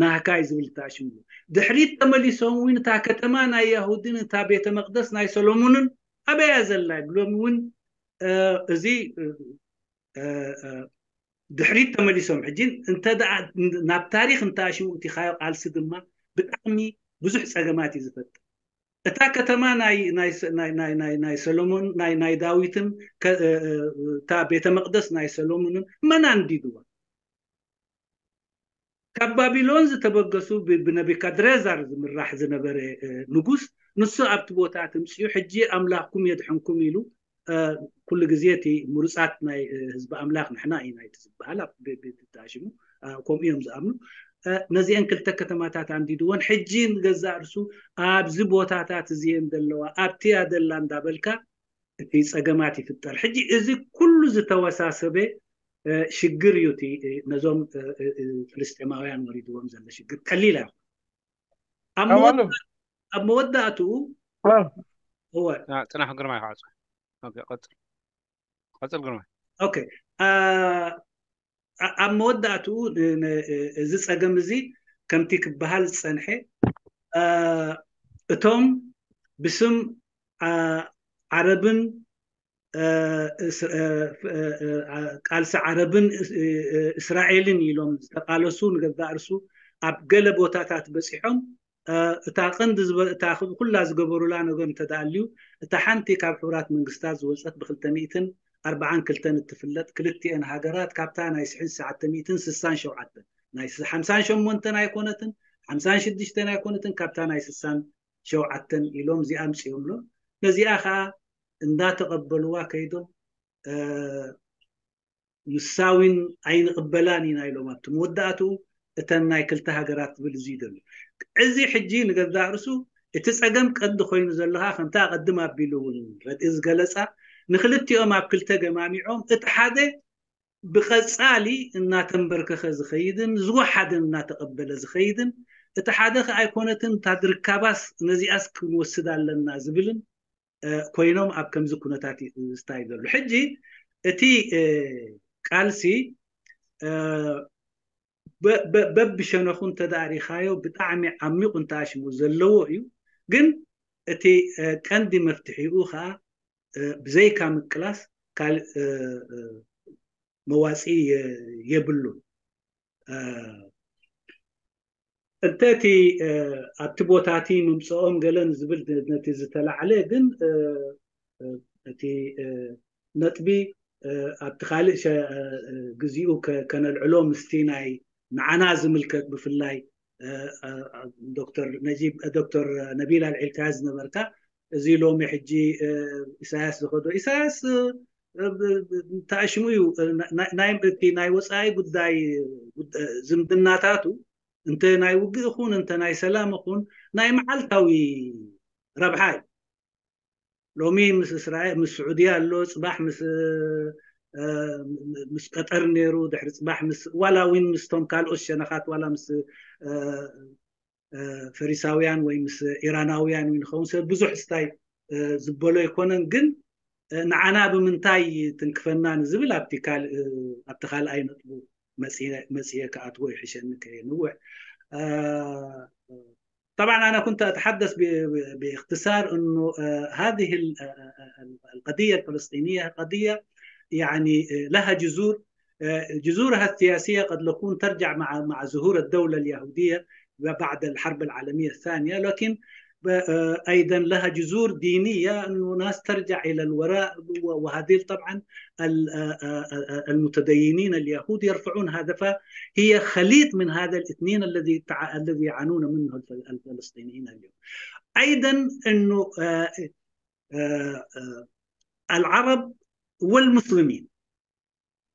ናህካይ ዝብል ተኣሽሙ ድሕሪት ተመሊሶም እውን እታ ከተማ ናይ ያሁድን እታ ቤተ መቅደስ ናይ ሰሎሙንን ኣበያ ዘላ ይብሎም እውን እዚ ድሕሪት ተመሊሶም ሕጂ እንተ ናብ ታሪክ እንተኣሽሙ እቲ ካዮ ቃልሲ ድማ ብጣዕሚ ብዙሕ ጸገማት እዩ ዝፈጥር እታ ከተማ ናይ ሰሎሞን ናይ ዳዊትን እታ ቤተ መቅደስ ናይ ሰሎሞንን መን ኣንዲድዋ ካብ ባቢሎን ዝተበገሱ ብነቢካድሬዛር ዝምራሕ ዝነበረ ንጉስ ንሱ ኣብቲ ቦታ ትምፅኡ ሕጂ ኣምላኽኩም የድሕንኩም ኢሉ ኩሉ ግዜ እቲ ምሩፃት ናይ ህዝቢ ኣምላኽ ንሕና ኢና እቲ ዝበሃል ተኣሽሙ ከምኡ እዮም ዝኣምኑ ነዚአን ክልተ ከተማታት ኣንዲድወን ሕጂ ንገዛእ ርሱ ኣብዚ ቦታታት እዚአን ዘለዋ ኣብቲ ያደላ እንዳበልካ እቲ ፀገማት ይፍጠር ሕጂ እዚ ኩሉ ዝተወሳሰበ ሽግር እዩ እቲ ነዞም ፍልስጤማውያን ወሪድዎም ዘሎ ሽግር ቀሊል ኣይኮን ኣብ መወዳእትኡ ፅናሕ ግርማ ይካዓፁ ቀፅል ግርማ ኣብ መወዳእትኡ እዚ ፀገም እዚ ከምቲ ክበሃል ዝፀንሐ እቶም ብስም ዓረብን ቃልሲ ዓረብን እስራኤልን ኢሎም ዝተቃለሱ ንገዛእ ርሱ ኣብ ገለ ቦታታት በፂሖም እታ ቀንዲ እታ ኩላ ዝገበሩላ ነገር እንተዳልዩ እታ ሓንቲ ካብ ሕቡራት መንግስታት ዝወፀት ብክልተ ሚእትን ኣርባዓን ክልተን እትፍለጥ ክልቲኤን ሃገራት ካብታ ናይ ስሕን ትሽዓተ ሚእትን ስሳን ሸውዓተን ናይ ሓምሳን ሸሞንተን ኣይኮነትን ሓምሳን ሽዱሽተን ኣይኮነትን ካብታ ናይ ስሳን ሸውዓተን ኢሎም እዚኣ ኣምፅኦምሎ ነዚኣ ከዓ እንዳተቐበልዋ ከይዶም ንሳ እውን ኣይንቕበላን ኢና ኢሎም ኣብቲ መወዳእትኡ እተን ናይ ክልተ ሃገራት ዝብል እዚ ይደሉ። እዚ ሕጂ ንገዛእ ርእሱ እቲ ጸገም ቀንዲ ኮይኑ ዘሎ ከኣ ከምቲ ኣቐድም ኣቢሉ እውን ረድኢ ዝገለጻ፣ ንክልቲኦም ኣብ ክልተ ገማሚዖም እቲ ሓደ ብቐጻሊ እናተንበርከኸ ዝኸይድን ዝወሓደን እናተቐበለ ዝኸይድን፣ እቲ ሓደ ከኣ ኣይኮነትን እታ ድርካባስ ነዚኣስ ክንወስድ ኣለና ዝብልን ኮይኖም ኣብ ከምዚ ኩነታት ዝስታይ ዘሎ። ሕጂ እቲ ቃልሲ በብሸነኹ እንተዳሪኻዮ ብጣዕሚ ዓሚቑ እንተኣሽሙ ዘለዎ እዩ። ግን እቲ ቀንዲ መፍትሒኡ ከዓ ብዘይካ ምቅላስ ካልእ መዋፅኢ የብሉን። እንተ እቲ ኣብቲ ቦታ እቲ ምምፅኦም ገለን ዝብል ነቲ ዝተላዕለ ግን እቲ ነጥቢ ኣብቲ ካልእ ግዜኡ ከነልዕሎ ምስቲ ናይ ንዓና ዝምልከት ብፍላይ ዶክተር ነጂብ ዶክተር ነቢል ኣልዒልካ ዝነበርካ እዚ ሎሚ ሕጂ ኢሳያስ ዝኸዶ ኢሳያስ ተኣሽሙ እዩ። ናይ ወፃኢ ጉዳይ ዝምድናታቱ እንተ ናይ ውግእ ይኹን እንተ ናይ ሰላም ይኹን ናይ መዓልታዊ ረብሓ እዩ። ሎሚ ምስ እስራኤል ምስ ስዑድያ ኣሎ፣ ፅባሕ ምስ ምስ ቀጠር ነይሩ፣ ድሕሪ ፅባሕ ምስ ዋላ እውን ምስቶም ካልኦት ሸነኻት ዋላ ምስ ፈሪሳውያን ወይ ምስ ኢራናውያን ንኸውን ሰብ ብዙሕ ስታይ ዝበሎ ኣይኮነን። ግን ንዓና ብምንታይ ትንክፈና ንዝብል ኣብቲ ካልኣይ ነጥቡ መፅየ ክኣትዎ ይሕሸኒ ከየንውሕ። طبعا أنا كنت أتحدث باختصار أنه هذه القضية الفلسطينية قضية يعني لها جذور. جذورها السياسية قد تكون ترجع مع مع ظهور الدولة اليهودية بعد الحرب العالمية الثانية، لكن أيضا لها جذور دينية، أنه ناس ترجع إلى الوراء، وهذه طبعا المتدينين اليهود يرفعون هذا، فهي خليط من هذا الاثنين الذي الذي يعانون منه الفلسطينيين اليوم. أيضا أنه العرب والمسلمين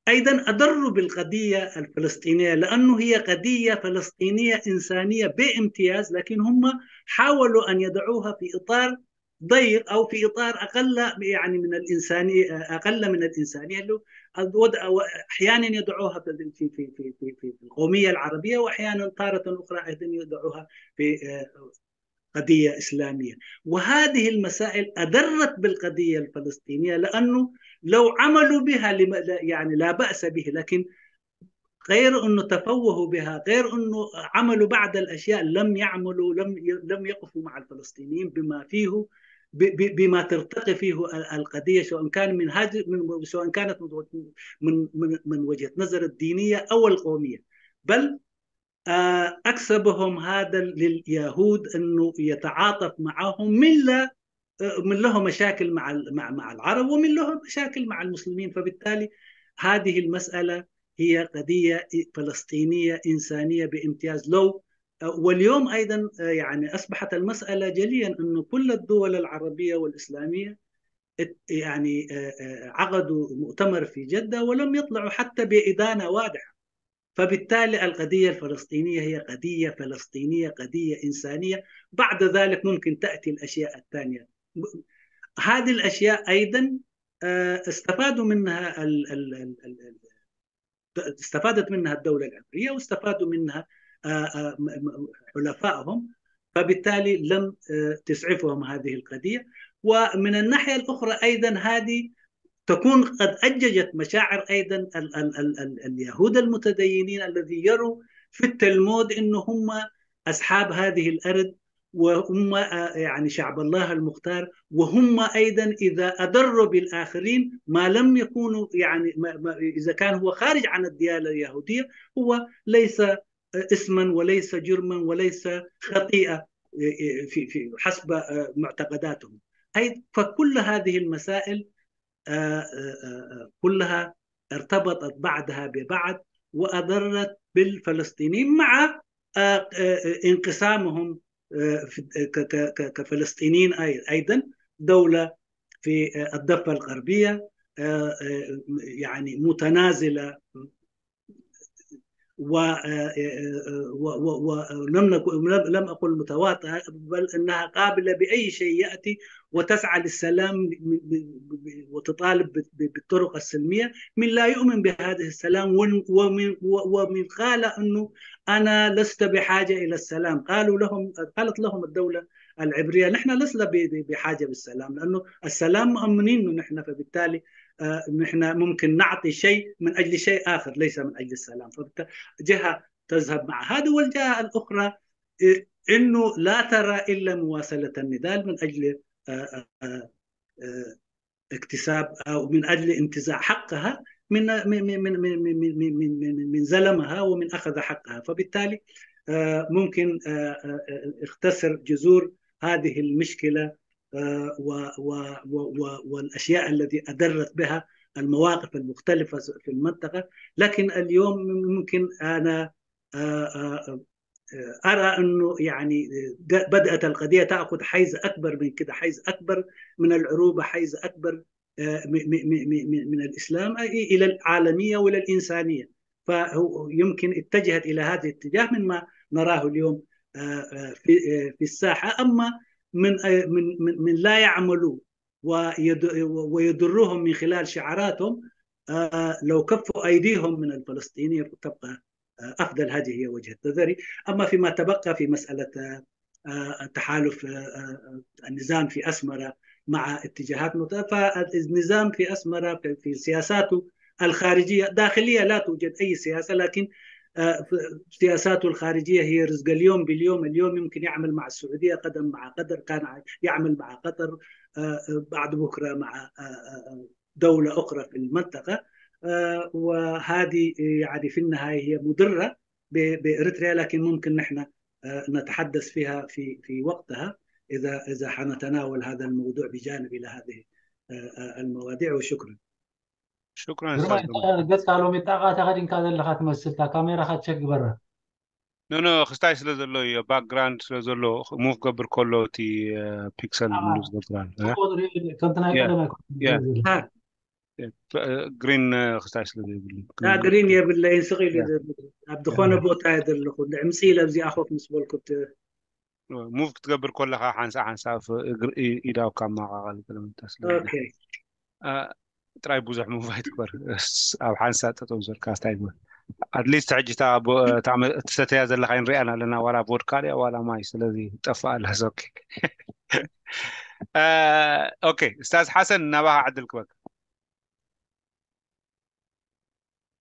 أيضا أضروا بالقضية الفلسطينية، لأنه هي قضية فلسطينية إنسانية بامتياز، لكن هم حاولوا أن يضعوها في إطار ضيق أو في إطار أقل يعني من الإنسانية، أقل من الإنسانية اللي هو الوضع، أحيانا يضعوها في في في في في في القومية العربية، وأحيانا تارة أخرى أيضا يضعوها في قضية إسلامية. وهذه المسائل أضرت بالقضية الفلسطينية، لأنه لو عملوا بها يعني لا بأس به، لكن غير أنه تفوهوا بها، غير أنه عملوا بعض الأشياء، لم يعملوا لم لم يقفوا مع الفلسطينيين بما فيه بما ترتقي فيه القضية، سواء كان من هذه سواء كانت من من من وجهة نظر الدينية أو القومية، بل أكسبهم هذا لليهود أنه يتعاطف معهم من لا من له مشاكل مع مع مع العرب ومن له مشاكل مع المسلمين. فبالتالي هذه المسألة هي قضية فلسطينية إنسانية بامتياز. لو واليوم أيضا يعني أصبحت المسألة جليا أن كل الدول العربية والإسلامية يعني عقدوا مؤتمر في جدة ولم يطلعوا حتى بإدانة واضحة. فبالتالي القضية الفلسطينية هي قضية فلسطينية، قضية إنسانية. بعد ذلك ممكن تأتي الأشياء الثانية. هذه الأشياء أيضا استفادوا منها استفادت منها الدولة العبرية واستفادوا منها حلفائهم، فبالتالي لم تسعفهم هذه القضية. ومن الناحية الأخرى أيضا هذه تكون قد أججت مشاعر أيضا ال ال ال ال اليهود المتدينين الذي يروا في التلمود أنه هم أصحاب هذه الأرض، وهم يعني شعب الله المختار، وهم أيضا إذا أضروا بالآخرين ما لم يكونوا يعني ما ما إذا كان هو خارج عن الديانة اليهودية هو ليس اسما وليس جرما وليس خطيئة في في حسب معتقداتهم. أي فكل هذه المسائل كلها ارتبطت بعضها ببعض وأضرت بالفلسطينيين مع انقسامهم كفلسطينيين أيضا دولة في الضفة الغربية آه، آه، يعني متنازلة و- آه، آه، آه، و- و- و- لم نكن لم لم أقل متواطئة، بل أنها قابلة بأي شيء يأتي وتسعى للسلام ب- ب- ب- وتطالب ب- ب- بالطرق السلمية. من لا يؤمن بهذه السلام ومن ومن و- ومن قال أنه أنا لست بحاجة إلى السلام. قالوا لهم قالت لهم الدولة العبرية: نحن لسنا ب- ب- بحاجة بالسلام، لأنه السلام مأمنينه نحن، فبالتالي آه، نحن ممكن نعطي شيء من أجل شيء آخر ليس من أجل السلام. فبالتالي جهة تذهب مع هذا، والجهة الأخرى آه، إنه لا ترى إلا مواصلة النضال من أجل آه، آه، آه، اكتساب أو من أجل انتزاع حقها من من من من من من من من من من زلمها ومن أخذ حقها. فبالتالي آه، ممكن آه، آه، آه، اختصر جذور هذه المشكلة آه، و- و- و- و- والأشياء التي أدرت بها المواقف المختلفة في المنطقة. لكن اليوم ممكن أنا آه، آه، آه، أرى أنه يعني آه، بدأت القضية تأخذ حيز أكبر من كده، حيز أكبر من العروبة، حيز أكبر آه، م- م- م- م- م- من الإسلام إلى العالمية وإلى الإنسانية. فيمكن اتجهت إلى هذا الاتجاه من ما نراه اليوم آه، آه، في آه، في الساحة. أما من آه، من من من لا يعملوا ويد- ويضرهم من خلال شعاراتهم، آه، لو كفوا أيديهم من الفلسطينية تبقى آه، أفضل. هذه هي وجهة نظري. أما فيما تبقى في مسألة آه، آه، تحالف آه، آه، النظام في أسمرة مع اتجاهات مت- فالنظام في أسمرة في- في سياساته الخارجية، داخلية لا توجد أي سياسة، لكن آه، ف- سياساته الخارجية هي رزق اليوم باليوم. اليوم يمكن يعمل مع السعودية قدم مع قطر، كان ع- يعمل مع قطر آه، آه، بعد بكرة مع آه، آه، آه، دولة أخرى في المنطقة. آه، وهذه يعني في النهاية هي مضرة ب- بإريتريا، لكن ممكن نحن آه، نتحدث فيها في في وقتها إذا إذا حنتناول هذا الموضوع بجانب إلى هذه آه، آه، المواضيع. وشكرا. ሽክራን ግርማይ ኡስታዝ ግርማይ። ገጽካ ሎሚ ጣቓ ተኸዲንካ ዘለኻ ትመስል፣ እታ ካሜራኻ ቸክ ግበራ። ኖ ኖ ክስታይ ስለ ዘሎ እዩ፣ ባክግራውንድ ስለ ዘሎ፣ ሙቭ ክገብር ከሎ እቲ ፒክሰል ኣዋ። ምሉ ዝገብራል። ጽቡቕ ዝርኢ ከምቲ ናይ ያ፣ ቀደም ኣይኮነን ያ። ዝርኢ ዘሎ። ها ግሪን ክስታይ ስለ ዘይብሉ لا ግሪን የብለይን ስቕ ኢሉ ያ። ኣብ ዝኾነ ቦታ እየ ዘለኹ። ዕምፂ ኢለ ኣብዚኣ ኮፍ ምስ በልኩ እቲ ሙቭ ክትገብር ከለኻ ሓንሳ ሓንሳ ኢዳውካ ማቃቃል ገለመንታ ስለ ኦኬ ጥራይ ብዙሕ ሙቭ ኣይትግበር። ኣብ ሓንሳ ጠጠው ዘልካ ስታይ ግበር። ኣትሊስት ሕጂ እታ ትሰተያ ዘለካ ንሪኣን ኣለና፣ ዋላ ቮድካ ድያ ዋላ ማይ፣ ስለዚ ጠፍእ ኣላ። ኦኬ ኦኬ። እስታዝ ሓሰን ናባኻ ዕድል ክበካ።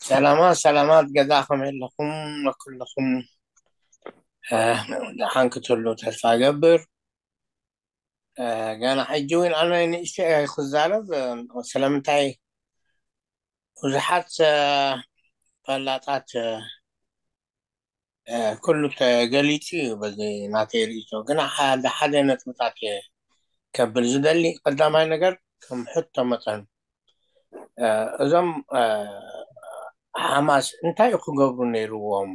ሰላማት ሰላማት ገዛ ከመይ ኣለኹም? ኩልኹም ደሓን ክትህሉ ተስፋ እገብር። ገና ሕጂ እውን ኣነ ንእሽቶ እየ ክዛረብ። ስለምንታይ ብዙሓት ፈላጣት ኩሉ ተገሊጹ እዩ በዚ ናተይ ርእይቶ። ግና ሓደ ሓደ ነጥብታት እየ ከብል ዝደሊ። ቀዳማይ ነገር ከም ሕቶ መጠን እዞም ሓማስ እንታይ ክገብሩ ነይርዎም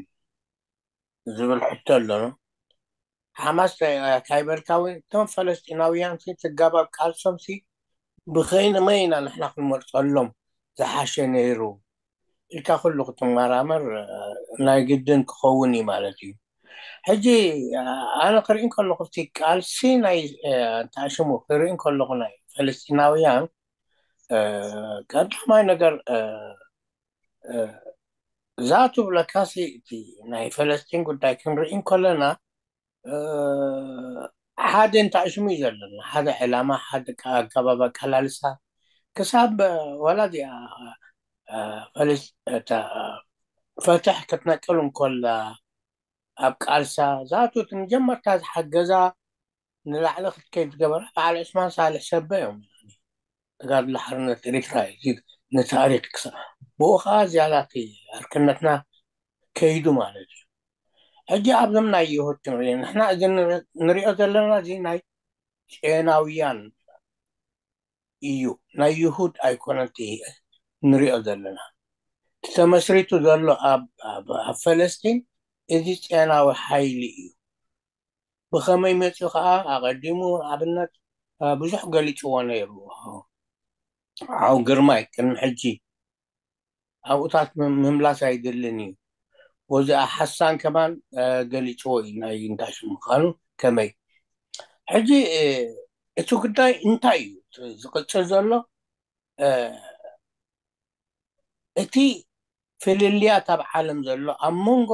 ዝብል ሕቶ ኣሎ። ሓማስ እንታይ በልካ እውን እቶም ፈለስጢናውያን ተጋባብ ቃልሶም ብኸይነ መይና ንሕና ክንመርፀሎም ዝሓሸ ነይሩ ኢልካ ኩሉ ክትመራመር ናይ ግድን ክኸውን እዩ ማለት እዩ። ሕጂ ኣነ ክርኢ ከለኹ እቲ ቃልሲ ናይ እንታይ ሽሙ ክርኢ ከለኹ ናይ ፈለስጢናውያን ቀዳማይ ነገር እዛ ትብለካሲ እቲ ናይ ፈለስጢን ጉዳይ ክንርኢ ከለና ሓደ እንታይ ሽሙ እዩ ዘለና፣ ሓደ ዕላማ፣ ሓደ ኣገባብ ኣቀላልሳ ክሳብ ዋላ እዚኣ ፈለስ እታ ፈትሕ ክትነቅል እንከላ ኣብ ቃልሳ ዛቱ እቲ መጀመርታ ዝሓገዛ ንላዕሊ ክትከይድ ዝገበራ በዓል ዑስማን ሳልሕ ሰበ እዮም። ተጋድሎ ሓርነት ኤርትራ እዩ። እዚ ንታሪክ ክሳ ብኡ ከዓ ዝያዳ እቲ ዕርክነትና ከይዱ ማለት እዩ። ሕጂ ኣብዞም ናይ ይሁድ ክንርኢ ንሕና እዚ ንሪኦ ዘለና እዚ ናይ ጼናውያን እዩ፣ ናይ ይሁድ ኣይኮነን እቲ ንሪኦ ዘለና። እቲ ተመስሪቱ ዘሎ ኣብ ኣብ ኣብ ፈለስጢን እዚ ጼናዊ ሓይሊ እዩ። ብኸመይ መፂኡ ከዓ ኣቐዲሙ ኣብነት ብዙሕ ገሊፅዎ ነይሩ። ዓው ግርማይ፣ ቅድሚ ሕጂ ኣብኡታት ምምላስ ኣይደልን እዩ። ወዚ ሓሳን ከማን ገሊፅዎ እዩ፣ ናይ እንታይ ሽሙ ምዃኑ ከመይ። ሕጂ እቲ ጉዳይ እንታይ እዩ ዝቕፅል ዘሎ? እቲ ፍልልያት ኣብ ዓለም ዘሎ ኣብ መንጎ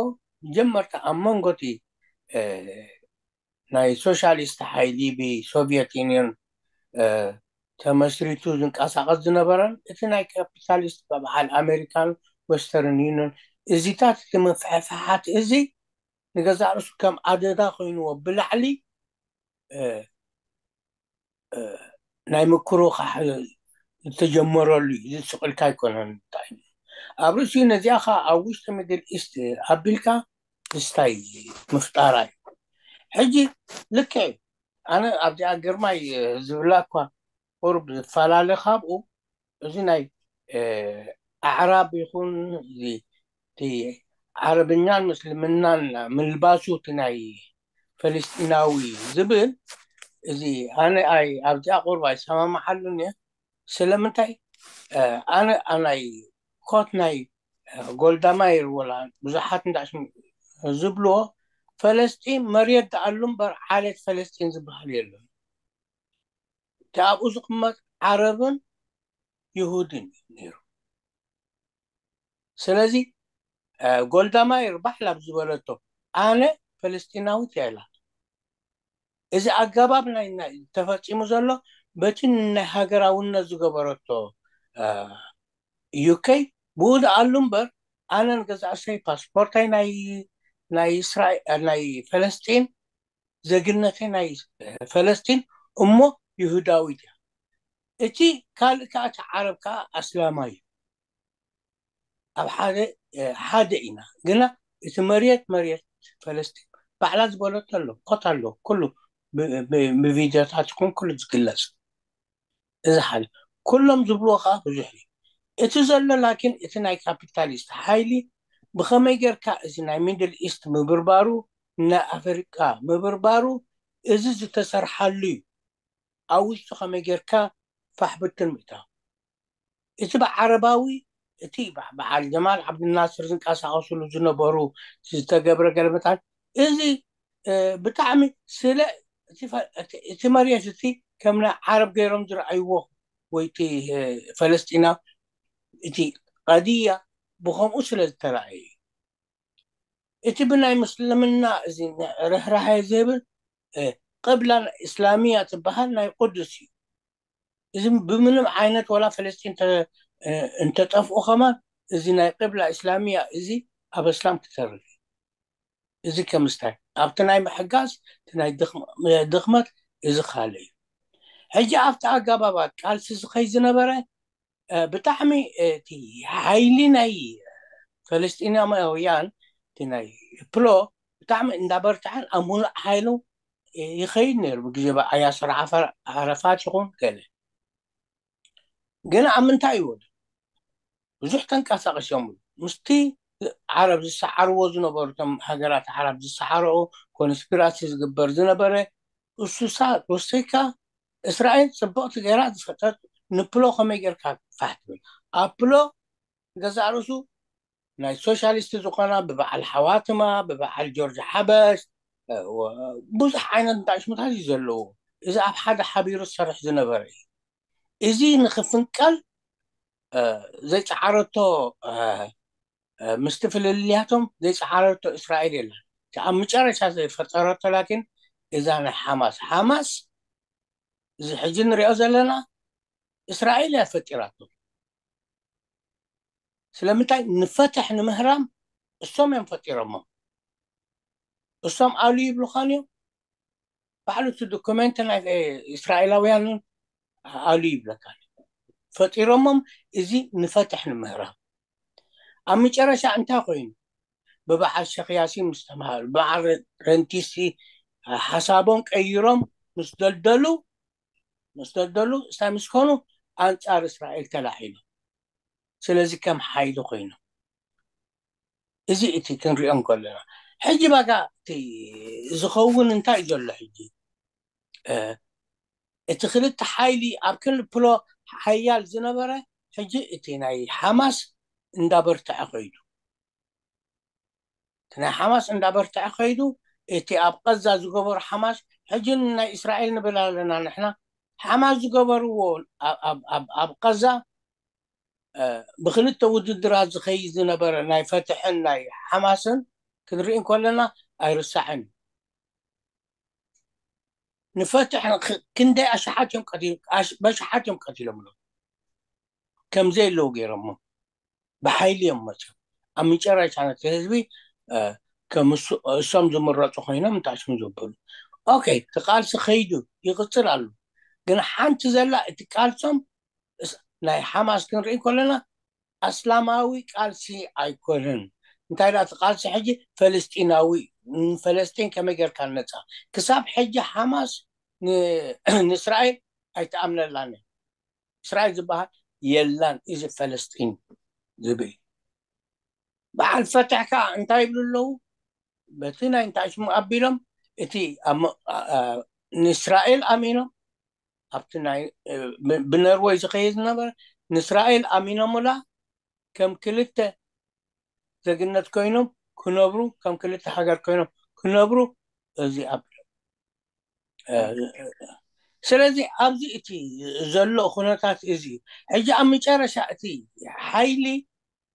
ጀመርታ ኣብ መንጎ እቲ ናይ ሶሻሊስት ሓይሊ ብሶቪየት ዩኒዮን ተመስሪቱ ዝንቀሳቐስ ዝነበረን እቲ ናይ ካፒታሊስት በዓል ኣሜሪካን ወስተርን ዩኒዮን እዚታት እቲ ምፍሕፍሓት እዚ ንገዛእ ርእሱ ከም ኣደዳ ኮይንዎ ብላዕሊ ናይ ምክሩ ዝተጀመረሉ እዩ። ዝስቕልካ ኣይኮነን። እንታይ ኣብ ርእሲ ነዚኣ ኸ ኣብ ውሽጢ ሚድል ኢስት ኣቢልካ ስታይ ምፍጣራ እዩ። ሕጂ ልክዕ ኣነ ኣብዚኣ ግርማይ ዝብላ እኳ ቁሩብ ዝፈላለ ካብኡ እዚ ናይ ኣዕራብ ይኹን ዓረብኛን ምስልምናን ምልባሱ እቲ ናይ ፈለስጢናዊ ዝብል እዚ ኣነ ኣብዚኣ ቁሩብ ኣይሰማማዓሉን እየ። ስለምንታይ ኣነ ናይ ኮት ናይ ጎልዳማይር ወላ ብዙሓት እንዳሽም ዝብልዎ ፈለስጢን መሬት ደኣሉ እምበር ዓሌት ፈለስጢን ዝበሃል የለን። እቲ ኣብኡ ዝቕመጥ ዓረብን ይሁድን እዩ ነይሩ። ስለዚ ጎልዳማይር ባሕላ ብዝበለቶ ኣነ ፈለስጢናዊት እያ ኢላ። እዚ ኣገባብ ናይ ተፈፂሙ ዘሎ በቲ ናይ ሃገራውነት ዝገበረቶ ዩኬ ብኡ ደኣሉ እምበር ኣነ ንገዛእሰይ ፓስፖርተይ ናይ ናይ እስራኤል ናይ ፈለስጢን ዜግነተይ ናይ ፈለስጢን እሞ ይሁዳዊት እያ። እቲ ካልእ ከዓ እቲ ዓረብ ከዓ ኣስላማይ እዩ። ኣብ ሓደ ሓደ ኢና ግና እቲ መሬት መሬት ፈለስጢን ባዕላ ዝበለቶ ኣሎ ኮት ኣሎ ኩሉ ብቪድዮታት ይኹን ኩሉ ዝግለጽ እዚ ሓደ ኩሎም ዝብልዎ ከዓ ብዙሕ እዩ። እቲ ዘሎ ላኪን እቲ ናይ ካፒታሊስት ሓይሊ ብኸመይ ጌርካ እዚ ናይ ሚድል ኢስት ምብርባሩ ናይ ኣፍሪቃ ምብርባሩ እዚ ዝተሰርሓሉ እዩ። ኣብ ውሽጡ ከመይ ጌርካ ፋሕብትን ምእታው እቲ ብዓረባዊ እቲ በዓል ጀማል ዓብድናስር ዝንቀሳቐስሉ ዝነበሩ ዝተገብረ ገለመታት እዚ ብጣዕሚ ስለ እቲ መሬት እቲ ከም ናይ ዓረብ ገይሮም ዝረኣይዎ ወይ እቲ ፈለስጢና እቲ ቀድያ ብኸምኡ ስለ ዝተረኣየ እቲ ብናይ ምስልምና እዚ ርህራሀ ዝህብል ቅብላ እስላሚያ ትበሃል ናይ ቅዱስ እዩ። እዚ ብምንም ዓይነት ወላ ፈለስጢን እንተጠፍኡ ከማን እዚ ናይ ቅብላ እስላሚያ እዚ ኣብ እስላም ክተርፍ እዩ። እዚ ከምስታይ ኣብቲ ናይ ምሕጋዝ ናይ ድኽመት እዚ ካልእ እዩ። ሕጂ ኣብቲ ኣጋባባት ቃልሲ ዝኸይ ዝነበረ ብጣዕሚ እቲ ሓይሊ ናይ ፈለስጢናውያን እቲ ናይ ፕሎ ብጣዕሚ እንዳበርትዐን ኣብ ሙሉእ ሓይሉ ይኸይድ ነይሩ። ብግዜ ብኣያሰር ዓረፋት ይኹን ገለ ግን ኣብ ምንታይ ይወዱ ብዙሕ ተንቀሳቀስ እዮም ምስቲ ዓረብ ዝሰዓርዎ ዝነበሩ ቶም ሃገራት ዓረብ ዝሰዓርኦ ኮንስፒራሲ ዝግበር ዝነበረ እሱሳ ወሰይካ እስራኤል ጽብቕቲ ገይራ ዝፈጠት ንፕሎ ከመይ ጌርካ ፋሕ ትብል ኣብ ፕሎ ገዛእ ርእሱ ናይ ሶሻሊስት ዝኾና ብበዓል ሓዋትማ ብበዓል ጆርጅ ሓበሽ ብዙሕ ዓይነት እንታይ ሽሙታት እዩ ዘለዎ። እዚ ኣብ ሓደ ሓቢሩ ዝሰርሕ ዝነበረ እዩ። እዚ ንክፍንቀል ዘይፀዓረቶ ምስቲ ፍልልያቶም ዘይፀዓረቶ እስራኤል የለን። ኣብ መጨረሻ ዘይፈጠረቶ ላኪን እዛ ናይ ሓማስ ሓማስ እዚ ሕጂ ንሪኦ ዘለና እስራኤል እያ ፈጢራቶ። ስለምንታይ ንፈትሕ ንምህራም እሶም እዮም ፈጢሮሞ። እሶም ኣሉ ይብሉኻን እዮም ባዕሉ እቲ ዶኩሜንት ናይ እስራኤላውያንን ኣሉ ይብለካ ፈጢሮሞም። እዚ ንፈትሕ ንምህራም ኣብ መጨረሻ እንታይ ኮይኑ ብበዓል ሸኽያሲ ምስ ተምሃሩ በዓል ረንቲሲ ሓሳቦም ቀይሮም ምስ ደልደሉ ምስ ደልደሉ እንታይ ምስ ኮኑ ኣንጻር እስራኤል ተላዒሎም። ስለዚ ከም ሓይሊ ኮይኖም እዚ እቲ ክንሪኦ እንከለና ሕጂ ባጋ እቲ ዝኸውን እንታይ እዩ ዘሎ ሕጂ እቲ ክልተ ሓይሊ ኣብ ክንዲ ፕሎ ሓያል ዝነበረ፣ ሕጂ እቲ ናይ ሓማስ እንዳበርትዐ ከይዱ። እቲ ናይ ሓማስ እንዳበርትዐ ከይዱ፣ እቲ ኣብ ቀዛ ዝገበሩ ሓማስ፣ ሕጂ ናይ እስራኤል ንብል ኣለና ንሕና፣ ሓማስ ዝገበርዎ ኣብ- ኣብ- ኣብ- ኣብ ቀዛ፣ እ፣ ብክልተ ውድድራት ዝኸይድ ዝነበረ ናይ ፈትሕን ናይ ሓማስን ክንርኢ እንከለና ኣይርሳዕን እዩ። ንፈትሕ ክ- ክንደይ ኣሽሓት እዮም ቀቲሎም፣ ኣሽ- በሽሓት እዮም ቀቲሎምሎም፣ ከም ዘየለዉ ገይሮሞ፣ ብሓይሊ እዮም መፅዮም። ኣብ መጨረሻ ነቲ ህዝቢ፣ እ፣ ከም እሱ- እሶም ዝምረፁ ኮይኖም እንታይ ሽም ዘበሉ። ኦኬ፣ እቲ ቃልሲ ከይዱ ይቕፅል ኣሎ። ግን ሓንቲ ዘላ፣ እቲ ቃልሶም እስ- ናይ ሓማስ ክንርኢ ከለና ኣስላማዊ ቃልሲ ኣይኮነን። እንታይ ዳ እቲ ቃልሲ ሕጂ ፈለስጢናዊ እዩ። ንፈለስጢን ከመይ ጌርካ ነፃ? ክሳብ ሕጂ ሓማስ ን- ንእስራኤል ኣይተኣምነላን። እስራኤል ዝበሃል የላን፣ እዚ ፈለስጢን ዝብል። በዓል ፈትሕ ከዓ እንታይ ይብሉ ኣለዉ? በቲ ናይ እንታይ ሽሙ ኣቢሎም፣ እቲ ኣብ ሞ- ኣ- ኣ- ንእስራኤል ኣሚኖም፣ ኣብቲ ናይ እ፣ ብ- ብነርወይ ዝኸይድ ዝነበረ፣ ንእስራኤል ኣሚኖምላ፣ ከም ክልተ ዜግነት ኮይኖም ክነብሩ፣ ከም ክልተ ሃገር ኮይኖም ክነብሩ፣ እዚ ኣቢሎም። እ፣ ስለዚ ኣብዚ እቲ ዘሎ ኩነታት እዚ እዩ። ሕጂ ኣብ መጨረሻ እቲ ሓይሊ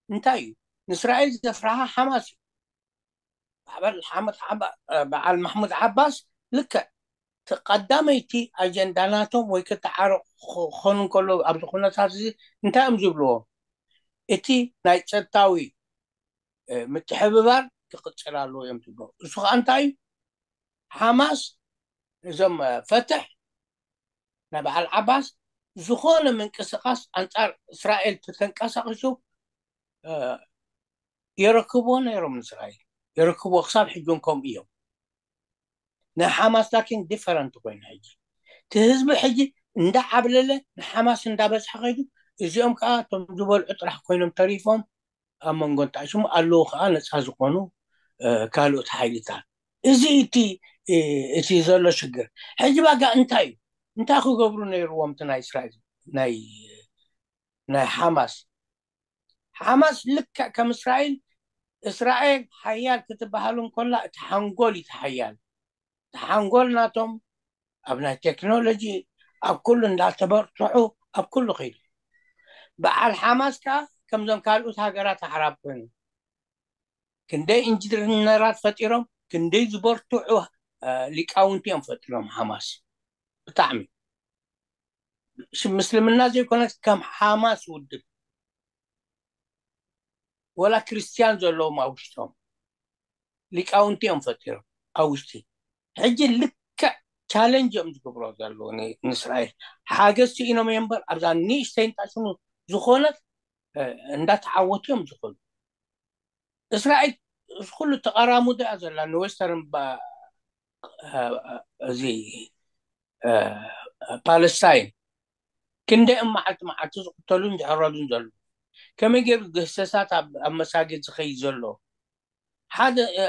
እንታይ እዩ? ንእስራኤል ዘፍርሃ ሓማስ እዩ። በዓል ሓመድ ዓባ- በዓል ማሕሙድ ዓባስ ልክዕ እቲ ቀዳመይቲ ኣጀንዳ ናቶም ወይ ክተዓረቑ ክኾኑ እንከሎ ኣብዚ ኩነታት እዚ እንታይ እዮም ዝብልዎ? እቲ ናይ ጸጥታዊ እ፣ ምትሕብባር ክቕጽል ኣለዎ እዮም ዝብሉ። እሱ ከዓ እንታይ እዩ? ሓማስ እዞም እ፣ ፈትሕ ናይ በዓል ዓባስ ዝኾነ ምንቅስቃስ ኣንጻር እስራኤል ተተንቀሳቂሱ እ፣ የረክብዎ ነይሮም ንእስራኤል የረክብዎ። ክሳብ ሕጂ እውን ከምኡ እዮም። ናይ ሓማስ ላኪን ዲፈረንት ኮይኑ ሕጂ እቲ ህዝቢ ሕጂ እንዳዓብለለ ንሓማስ እንዳበዝሐ ከይዱ፣ እዚኦም ከዓ እቶም ዝበልዑ ጥራሕ ኮይኖም ተሪፎም ኣብ መንጎ እንታይ ሽሙ ኣለዉ ከዓ ነፃ ዝኾኑ እ፣ ካልኦት ሓይልታት። እዚ እቲ እ፣ እቲ ዘሎ ሽግር። ሕጂ ባጋ እንታይ እዩ? እንታይ ክገብሩ ነይርዎም እቲ ናይ እስራኤል ናይ ናይ ሓማስ? ሓማስ ልክዕ ከም እስራኤል፣ እስራኤል ሓያል ክትበሃል እንከላ እቲ ሓንጎል እዩ እቲ ሓያል። እቲ ሓንጎል ናቶም ኣብ ናይ ቴክኖሎጂ ኣብ ኩሉ እንዳተበርትዑ ኣብ ኩሉ ከይዱ። በዓል ሓማስ ከዓ ከምዞም ካልኦት ሃገራት ኣዕራብ ኮይኑ ክንደይ ኢንጂነራት ፈጢሮም፣ ክንደይ ዝበርትዑ እ፣ ሊቃውንቲ እዮም ፈጢሮም። ሓማስ ብጣዕሚ ሽ- ምስልምና ዘይኮነስ ከም ሓማስ ውድብ ወላ ክርስትያን ዘለዎም ኣብ ውሽጦም ሊቃውንቲ እዮም ፈጢሮም ኣብ ውሽጢ። ሕጂ ልክዕ ቻለንጅ እዮም ዝገብሮ ዘለዉ ን- ንእስራኤል። ሓገዝ ስኢኖም እዮም እምበር ኣብዛ ንእሽተይ እንታይ ሽሙ ዝኾነት እ፣ እንዳተዓወቱ እዮም ዝኸዱ። እስራኤል እዚ ኩሉ ተቐራሙዶ እያ ዘላ ንዌስተርን ባ- እ፣ እዚ እ፣ ፓለስታይን ክንደይ እም መዓልቲ መዓልቲ ዝቕተሉን ዝሕረዱን ዘለዉ? ከመይ ገይሩ ግህሰሳት ኣብ ኣብ መሳጊድ ዝኸይድ ዘሎ? ሓደ እ፣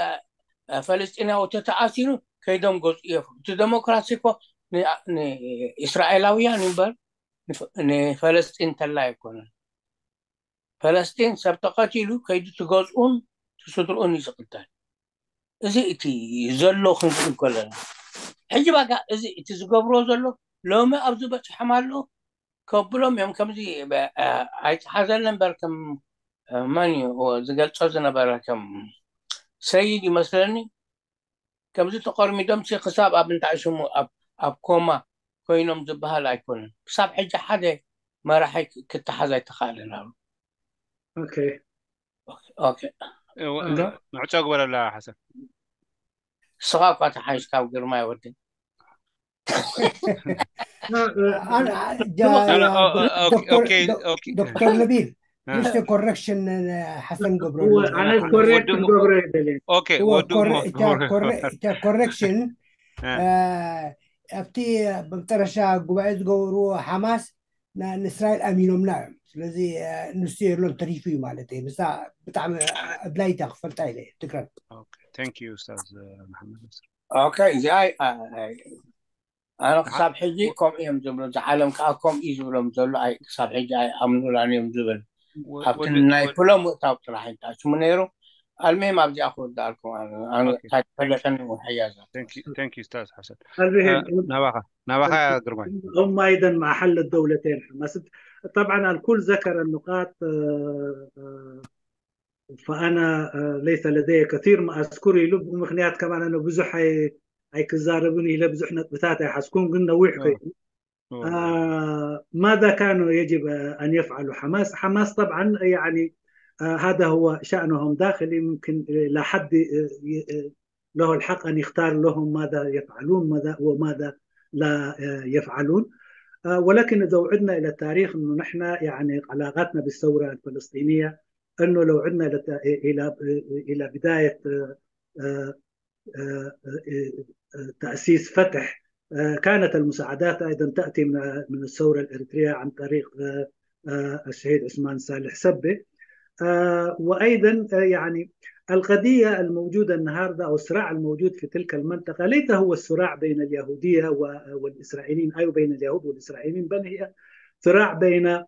እ፣ ፈለስጢናዊ ተተኣሲሩ ከይዶም ገዝኡ የፍርዱ። እቲ ዴሞክራሲ እኮ ን- ንእስራኤላውያን እምበር ንፈ- ንፈለስጢን ተላ ኣይኮነን። ፈለስጢን ሰብ ተቐቲሉ ከይዱ ትገዝኡን ትስድርኡን እዩ ዝቕተል። እዚ እቲ ዘሎ ክንርኢ ከለና ሕጂ ባጋ እዚ እቲ ዝገብሮ ዘሎ ሎሚ ኣብዚ በፅሖም ኣሎ ከብሎም እዮም። ከምዚ እ፣ ኣይተሓዘለን እምበር ከም እ፣ መን እዩ ዝገልፆ ዝነበረ ከም ሰይድ ይመስለኒ ከምዚ ተቆርሚዶም ሲ ክሳብ ኣብ እንታይ ሽሙ ኣብ ኣብ ኮማ ኮይኖም ዝበሃል ኣይኮነን። ክሳብ ሕጂ ሓደ መራሒ ክ- ክተሓዝ ኣይተኻእለን ኣሎ። ኦኬ ኦኬ እወ- እንዶ? ምዕጫ ግበረላ ሓሰን ንስኻ እኳ ተሓይሽ ካብ ግርማ ይወደይ። እ፣ እ፣ ኣነ- ዶ- ኖ፣ ኖ፣ ኦ- ኦ- ኦኬ ዶክተር- ኦኬ ዶ- ኦኬ ዶክተር ነቢል እ፣ just a correction ሓሰን ገብረ እወ፣ ኣነ ኮሬክት ወዱ- ክገብሮ የደልየ ኦኬ እወ ወዱ ኮረ- ሞ- እታ ኮረ- እታ ኮሬክሽን እ፣ ኣብቲ መጨረሻ ጉባኤ ዝገበርዎ ሓማስ ና- ንእስራኤል ኣሚኖምና እዮም። ስለዚ እ፣ ንሱ የሎን ተሪፉ እዩ ማለት እዩ። ንሳ ብጣዕሚ ኣድላይታ ክፈልጣ ኢለ ትግረም። ኦኬ thank you ኡስታዝ መሓመድ ናስር ኦኬ እዚኣ ኣይ- ኣይ- ኣነ ክሳብ ሕጂ ከምኡ እዮም ዝብሉ፣ እዚ ዓለም ከዓ ከምኡ እዩ ዝብሎም ዘሎ። ኣይ ክሳብ ሕጂ ኣይኣምኑላን እዮም ዝብል። ኣብቲ ናይ ፕሎ ምእታው ጥራሕ እዩ ተኣስሙ ነይሩ። ኣልምሂም ኣብዚኣ ክወዳእልኩም እንታይ ተፈለጠኒ። ሓያዛ ስተዝ ሓሰን المهم ናባኻ ናባኻ ግርማይ هم أيضا مع حل الدولتين حماس. طبعا الكل ذكر النقاط، فأنا ليس لدي كثير ما أذكر له، ምኽንያት كمان أنا ብዙሕ ኣይክዛረብን ኢለ ብዙሕ ነጥብታት ኣይሓዝኩን፣ ግን ነዊሕ ኮይኑ ماذا كانوا يجب أن يفعلوا حماس؟ حماس طبعا يعني هذا هو شأنهم داخلي، ممكن إلى حد له الحق أن يختار لهم ماذا يفعلون وماذا لا يفعلون. ولكن إذا عدنا إلى التاريخ، إنه نحن يعني علاقاتنا بالثورة الفلسطينية، إنه لو عدنا إلى إلى إلى بداية تأسيس فتح، كانت المساعدات أيضا تأتي من الثورة الإريترية عن طريق الشهيد عثمان صالح سبة. وأيضا يعني القضية الموجودة النهاردة أو الصراع الموجود في تلك المنطقة ليس هو الصراع بين اليهودية والإسرائيليين، أي بين اليهود والإسرائيليين، بل هي صراع بين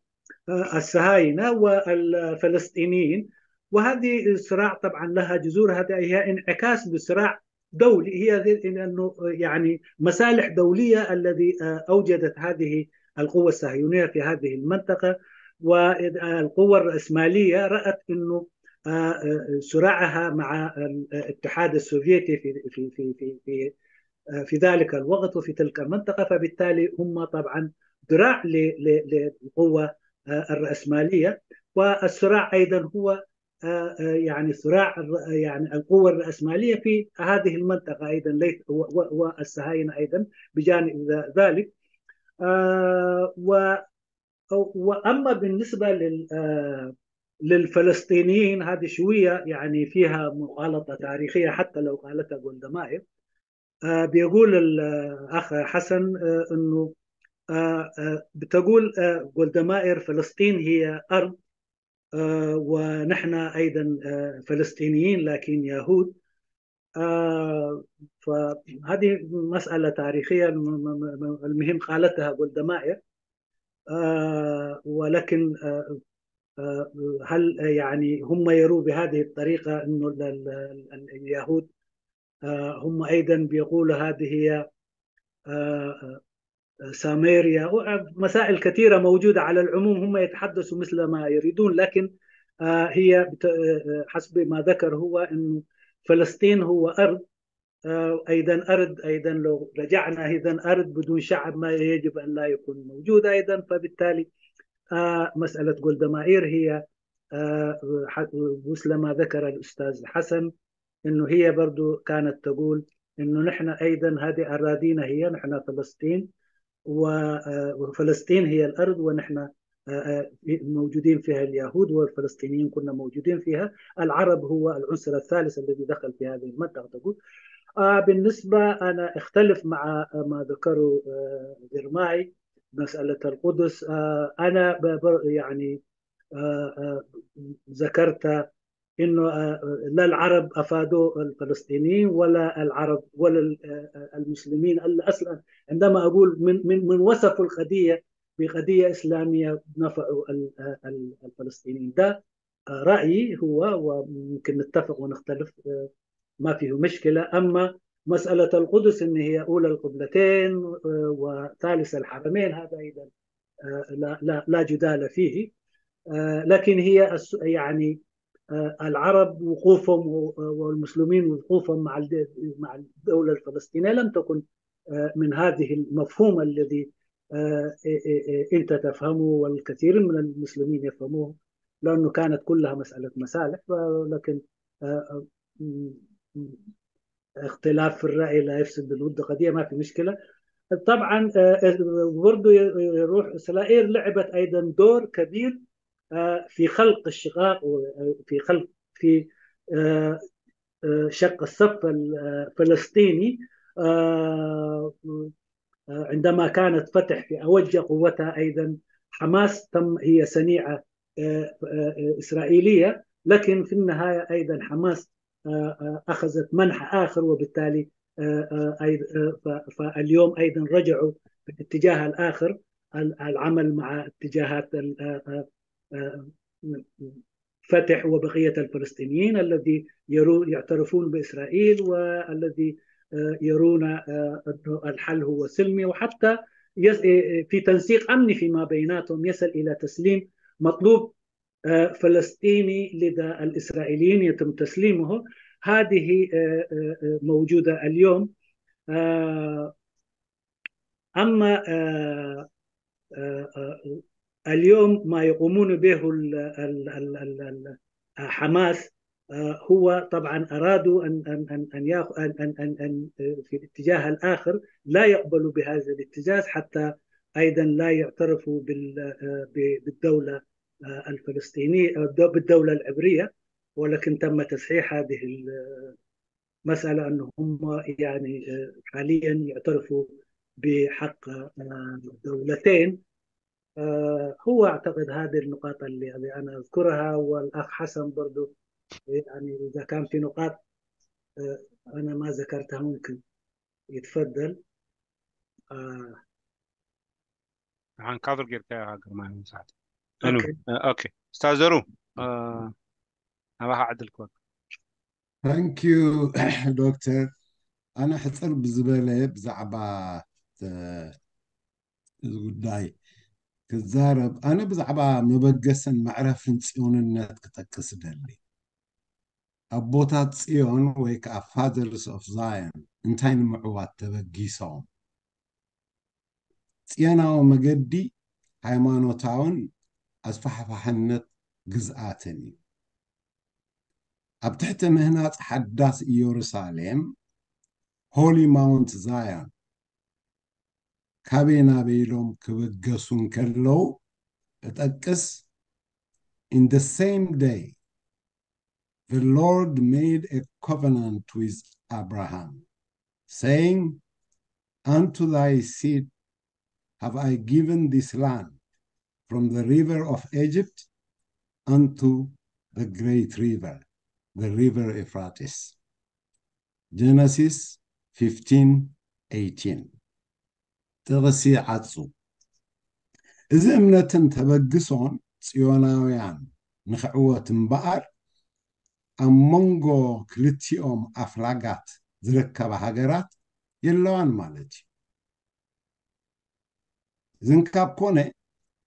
الصهاينة والفلسطينيين. وهذه الصراع طبعا لها جذور، هذه هي انعكاس بصراع دولي، هي لأنه يعني مصالح دولية الذي أوجدت هذه القوة الصهيونية في هذه المنطقة، والقوة الرأسمالية رأت أنه صراعها مع الاتحاد السوفيتي في في في في في في ذلك الوقت وفي تلك المنطقة، فبالتالي هم طبعا ذراع للقوة الرأسمالية. والصراع أيضا هو يعني صراع يعني القوة الرأسمالية في هذه المنطقة أيضا، والصهاينة أيضا بجانب ذلك. وأما بالنسبة لل للفلسطينيين، هذه شوية يعني فيها مغالطة تاريخية حتى لو قالتها جولدا مائر. بيقول الأخ حسن إنه بتقول جولدا مائر: فلسطين هي أرض، ونحن أيضا فلسطينيين لكن يهود. فهذه مسألة تاريخية، المهم قالتها جولدا مائر. ولكن هل يعني هم يروا بهذه الطريقة إنه اليهود هم أيضا بيقولوا هذه هي ساميريا؟ مسائل كثيرة موجودة. على العموم هم يتحدثوا مثل ما يريدون، لكن هي حسب ما ذكر هو أن فلسطين هو أرض، أيضا أرض، أيضا لو رجعنا أيضا أرض بدون شعب ما يجب أن لا يكون موجود أيضا. فبالتالي مسألة جولدا مائر هي مثل ما ذكر الأستاذ حسن، إنه هي برضو كانت تقول إنه نحن أيضا هذه أراضينا، هي نحن فلسطين، وفلسطين هي الأرض، ونحن موجودين فيها اليهود، والفلسطينيين كنا موجودين فيها. العرب هو العنصر الثالث الذي دخل في هذه المنطقة، تقول. بالنسبة، أنا أختلف مع ما ذكره جرماي مسألة القدس. أنا يعني ذكرت إنه لا العرب أفادوا الفلسطينيين ولا العرب ولا المسلمين. أصلا عندما أقول من من من وصفوا القضية بقضية إسلامية، نفعوا الفلسطينيين. ده رأيي هو، وممكن نتفق ونختلف، ما فيه مشكلة. أما مسألة القدس إن هي أولى القبلتين وثالث الحرمين، هذا أيضا لا لا لا جدال فيه. لكن هي يعني العرب وقوفهم والمسلمين وقوفهم مع مع الدولة الفلسطينية لم تكن من هذه المفهوم الذي أنت تفهمه والكثير من المسلمين يفهموه، لأنه كانت كلها مسألة مصالح. لكن اختلاف في الرأي لا يفسد للود قضية، ما في مشكلة. طبعا برضو يروح إسرائيل لعبت أيضا دور كبير في خلق الشقاق، في خلق في شق الصف الفلسطيني عندما كانت فتح في أوج قوتها. أيضا حماس تم هي صنيعة إسرائيلية، لكن في النهاية أيضا حماس أخذت منحى آخر، وبالتالي آه، آه، أي- آه، ف- فاليوم أيضا رجعوا في الاتجاه الآخر، ال- العمل مع اتجاهات ال- آه، آه، آه، فتح وبقية الفلسطينيين الذي يرون يعترفون بإسرائيل، والذي آه، يرون آه، أنه الحل هو سلمي، وحتى يس- آه، في تنسيق أمني فيما بيناتهم يصل إلى تسليم مطلوب آه، فلسطيني لدى الإسرائيليين يتم تسليمه. هذه آه، آه، آه، موجودة اليوم. آه، أما آه، آه، آه، اليوم ما يقومون به ال- ال- ال- ال- ال- آه، حماس، آه، هو طبعا أرادوا أن أن أن أن ياخ- أن أن أن أن آه، في الاتجاه الآخر لا يقبلوا بهذا الاتجاه، حتى أيضا لا يعترفوا بال- آه، ب- بالدولة آه، الفلسطينية، آه، بالدولة العبرية، ولكن تم تصحيح هذه المسألة، أن هم يعني آه، حاليا يعترفوا بحق آه، دولتين. آه، هو أعتقد هذه النقاط اللي اللي أنا أذكرها، والأخ حسن برضو، يعني إذا كان في نقاط آه، أنا ما ذكرتها ممكن يتفضل. آه، ንሓን ካቨር ጌርካ ኢኻ ግርማይ መሳዕቲ። እኑ ኦኬ። ኦኬ። ስታዘሩ ኣባኻ ዕድል ክወቅ Thank you ዶክተር። ኣነ ሕፅር ብዝበለ ብዛዕባ ተ- እዚ ጉዳይ ክዛረብ፣ ኣነ ብዛዕባ መበገስን መዕረፍን ፅዮንነት ክጠቅስ እደሊ። ኣቦታት ፅዮን ወይ ከዓ Fathers of Zion እንታይ ንምዕዋት ተበጊሶም? ፅዮናዊ መገዲ ሃይማኖታውን ኣስፋሕፋሕነት ግዝኣትን እዩ። ኣብ ትሕቲ ምህናፅ ሓዳስ ኢየሩሳሌም Holy Mount Zion ካበይ ናበይ ኢሎም ክብገሱ እንከለዉ እጠቅስ: In the same day the Lord made a covenant with Abraham, saying, Unto thy seed have I given this land, from the river of Egypt unto the great river, the river Euphrates. Genesis fifteen eighteen. ጥቕሲ ዓጹ። እዚ እምነትን ተበግሶን ጽዮናውያን ንኽዕወት እምበኣር ኣብ መንጎ ክልቲኦም ኣፍላጋት ዝርከባ ሃገራት የለዋን ማለት እዩ። እዝን ካብ ኮነ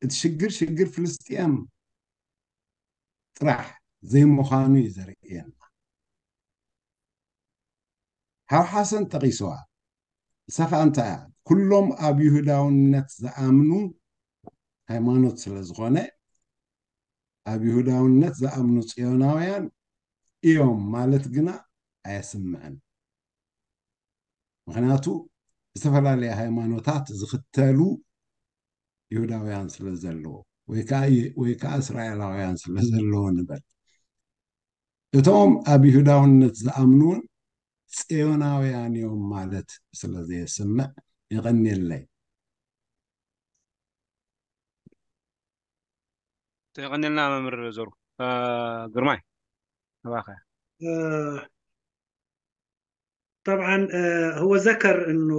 እቲ ሽግር ሽግር ፍልስጥኤም ጥራሕ ዘይምዃኑ እዩ ዘርእየና። ሓውሓሰን ጠቒስዋ። ንሳ ኸኣ እንታይ እያ? ኩሎም ኣብ ይሁዳውነት ዝኣምኑ ሃይማኖት ስለ ዝኾነ ኣብ ይሁዳውነት ዝኣምኑ ጽዮናውያን እዮም ማለት ግና ኣየስምዕን። ምኽንያቱ ዝተፈላለየ ሃይማኖታት ዝኽተሉ ይሁዳውያን ስለ ዘለዎ ወይ ከዓ ወይ ከዓ እስራኤላውያን ስለ ዘለዎ ንበል። እቶም ኣብ ይሁዳውነት ዝኣምኑን ጽዮናውያን እዮም ማለት ስለ ዘየስምዕ። የቐንየለይ። የቐንየልና መምህር ዘሩ። ግርማይ ኣባኻ። طبعا هو ذكر انه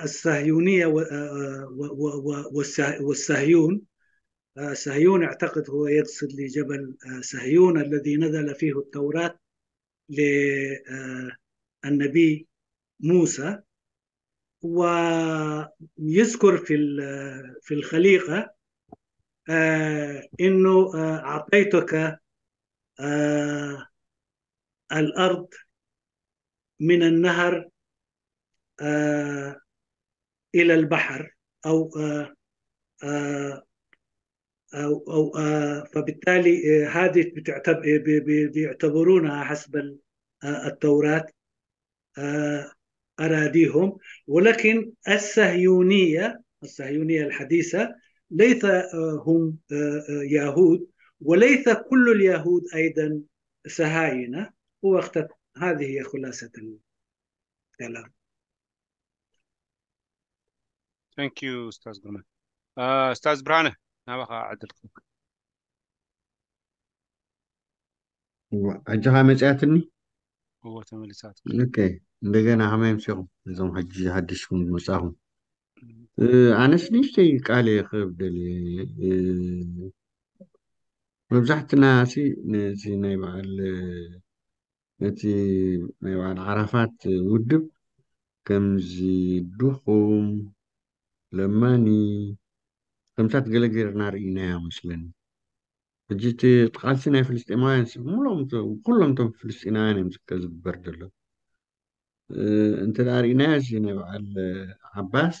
الصهيونيه والصهيون، الصهيون اعتقد هو يقصد لجبل صهيون الذي نزل فيه التوراه للنبي موسى، ويذكر في في الخليقه انه اعطيتك الارض من النهر الى البحر، او او او فبالتالي هذه بيعتبرونها حسب التوراه اراضيهم. ولكن الصهيونيه، الصهيونيه الحديثه ليس هم يهود، وليس كل اليهود ايضا صهاينه. واخت هذه هي خلاصه الكلام. Thank you استاذ ግርማይ። استاذ ብርሃነ ናባኻ ዕድል ክህበካ። ሕጂ ኸ መፅያትኒ። እዎ ተመሊሳት ኦኬ፣ እንደገና ከመይ ኣምሲኹም እዞም ሕጂ ሓድሽኩም ዝመጻኹም? ኣነስ ንእሽተይ ቃል ክብደል መብዛሕትና ሲ ነዚ ናይ በዓል ነቲ ናይ በዓል ዓራፋት ውድብ ከምዚ ድኹም ለማኒ ከምታት ገለ ገይርና ርኢናዮ መስለኒ። ሕጂ እቲ ቃልሲ ናይ ፍልስጤማውያን ኩሎም ኩሎም እቶም ፍልስጢናውያን እዮም ዝከ ዝግበር ዘሎ። እንተ ርኢናዮ እዚ ናይ በዓል ዓባስ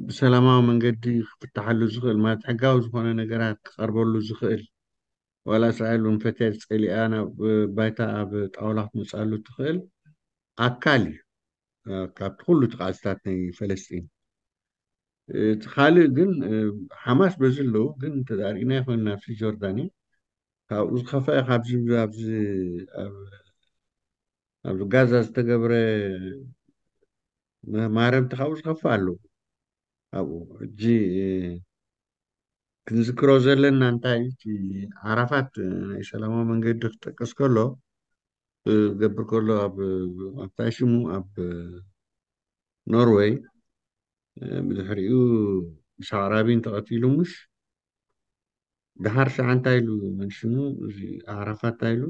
ብሰላማዊ መንገዲ ክፍትሓሉ ዝኽእል ማለት ሕጋዊ ዝኾነ ነገራት ክቐርበሉ ዝኽእል ዋላ እስራኤል እውን ፈትያ ዝፀሊኣ ናብ ባይታ ኣብ ጣውላ ክትመፅኣሉ ትኽእል ኣካል እዩ። ካብቲ ኩሉ እቲ ቃልስታት ናይ ፈለስጢን እቲ ካልእ ግን ሓማስ በዚ ኣለዉ ግን እንተዳሪእና ይኮን ናብ ጆርዳን ካብኡ ዝኸፈአ ካብዚ ኣብዚ ኣብዚ ጋዛ ዝተገብረ ማረምቲ ካብኡ ዝኸፍእ ኣለዉ ኣብኡ ሕጂ ክንዝክሮ ዘለና እንታይ እቲ ዓራፋት ናይ ሰላማዊ መንገዲ ክጠቅስ ከሎ ገብር ከሎ ኣብታይ ሽሙ ኣብ ኖርወይ ብድሕሪኡ ብሻዕራቢን ተቐቲሉ ሙሽ ድሓር ሻዓ እንታይ ኢሉ መንሽሙ እዚ ዓራፋት እንታይ ኢሉ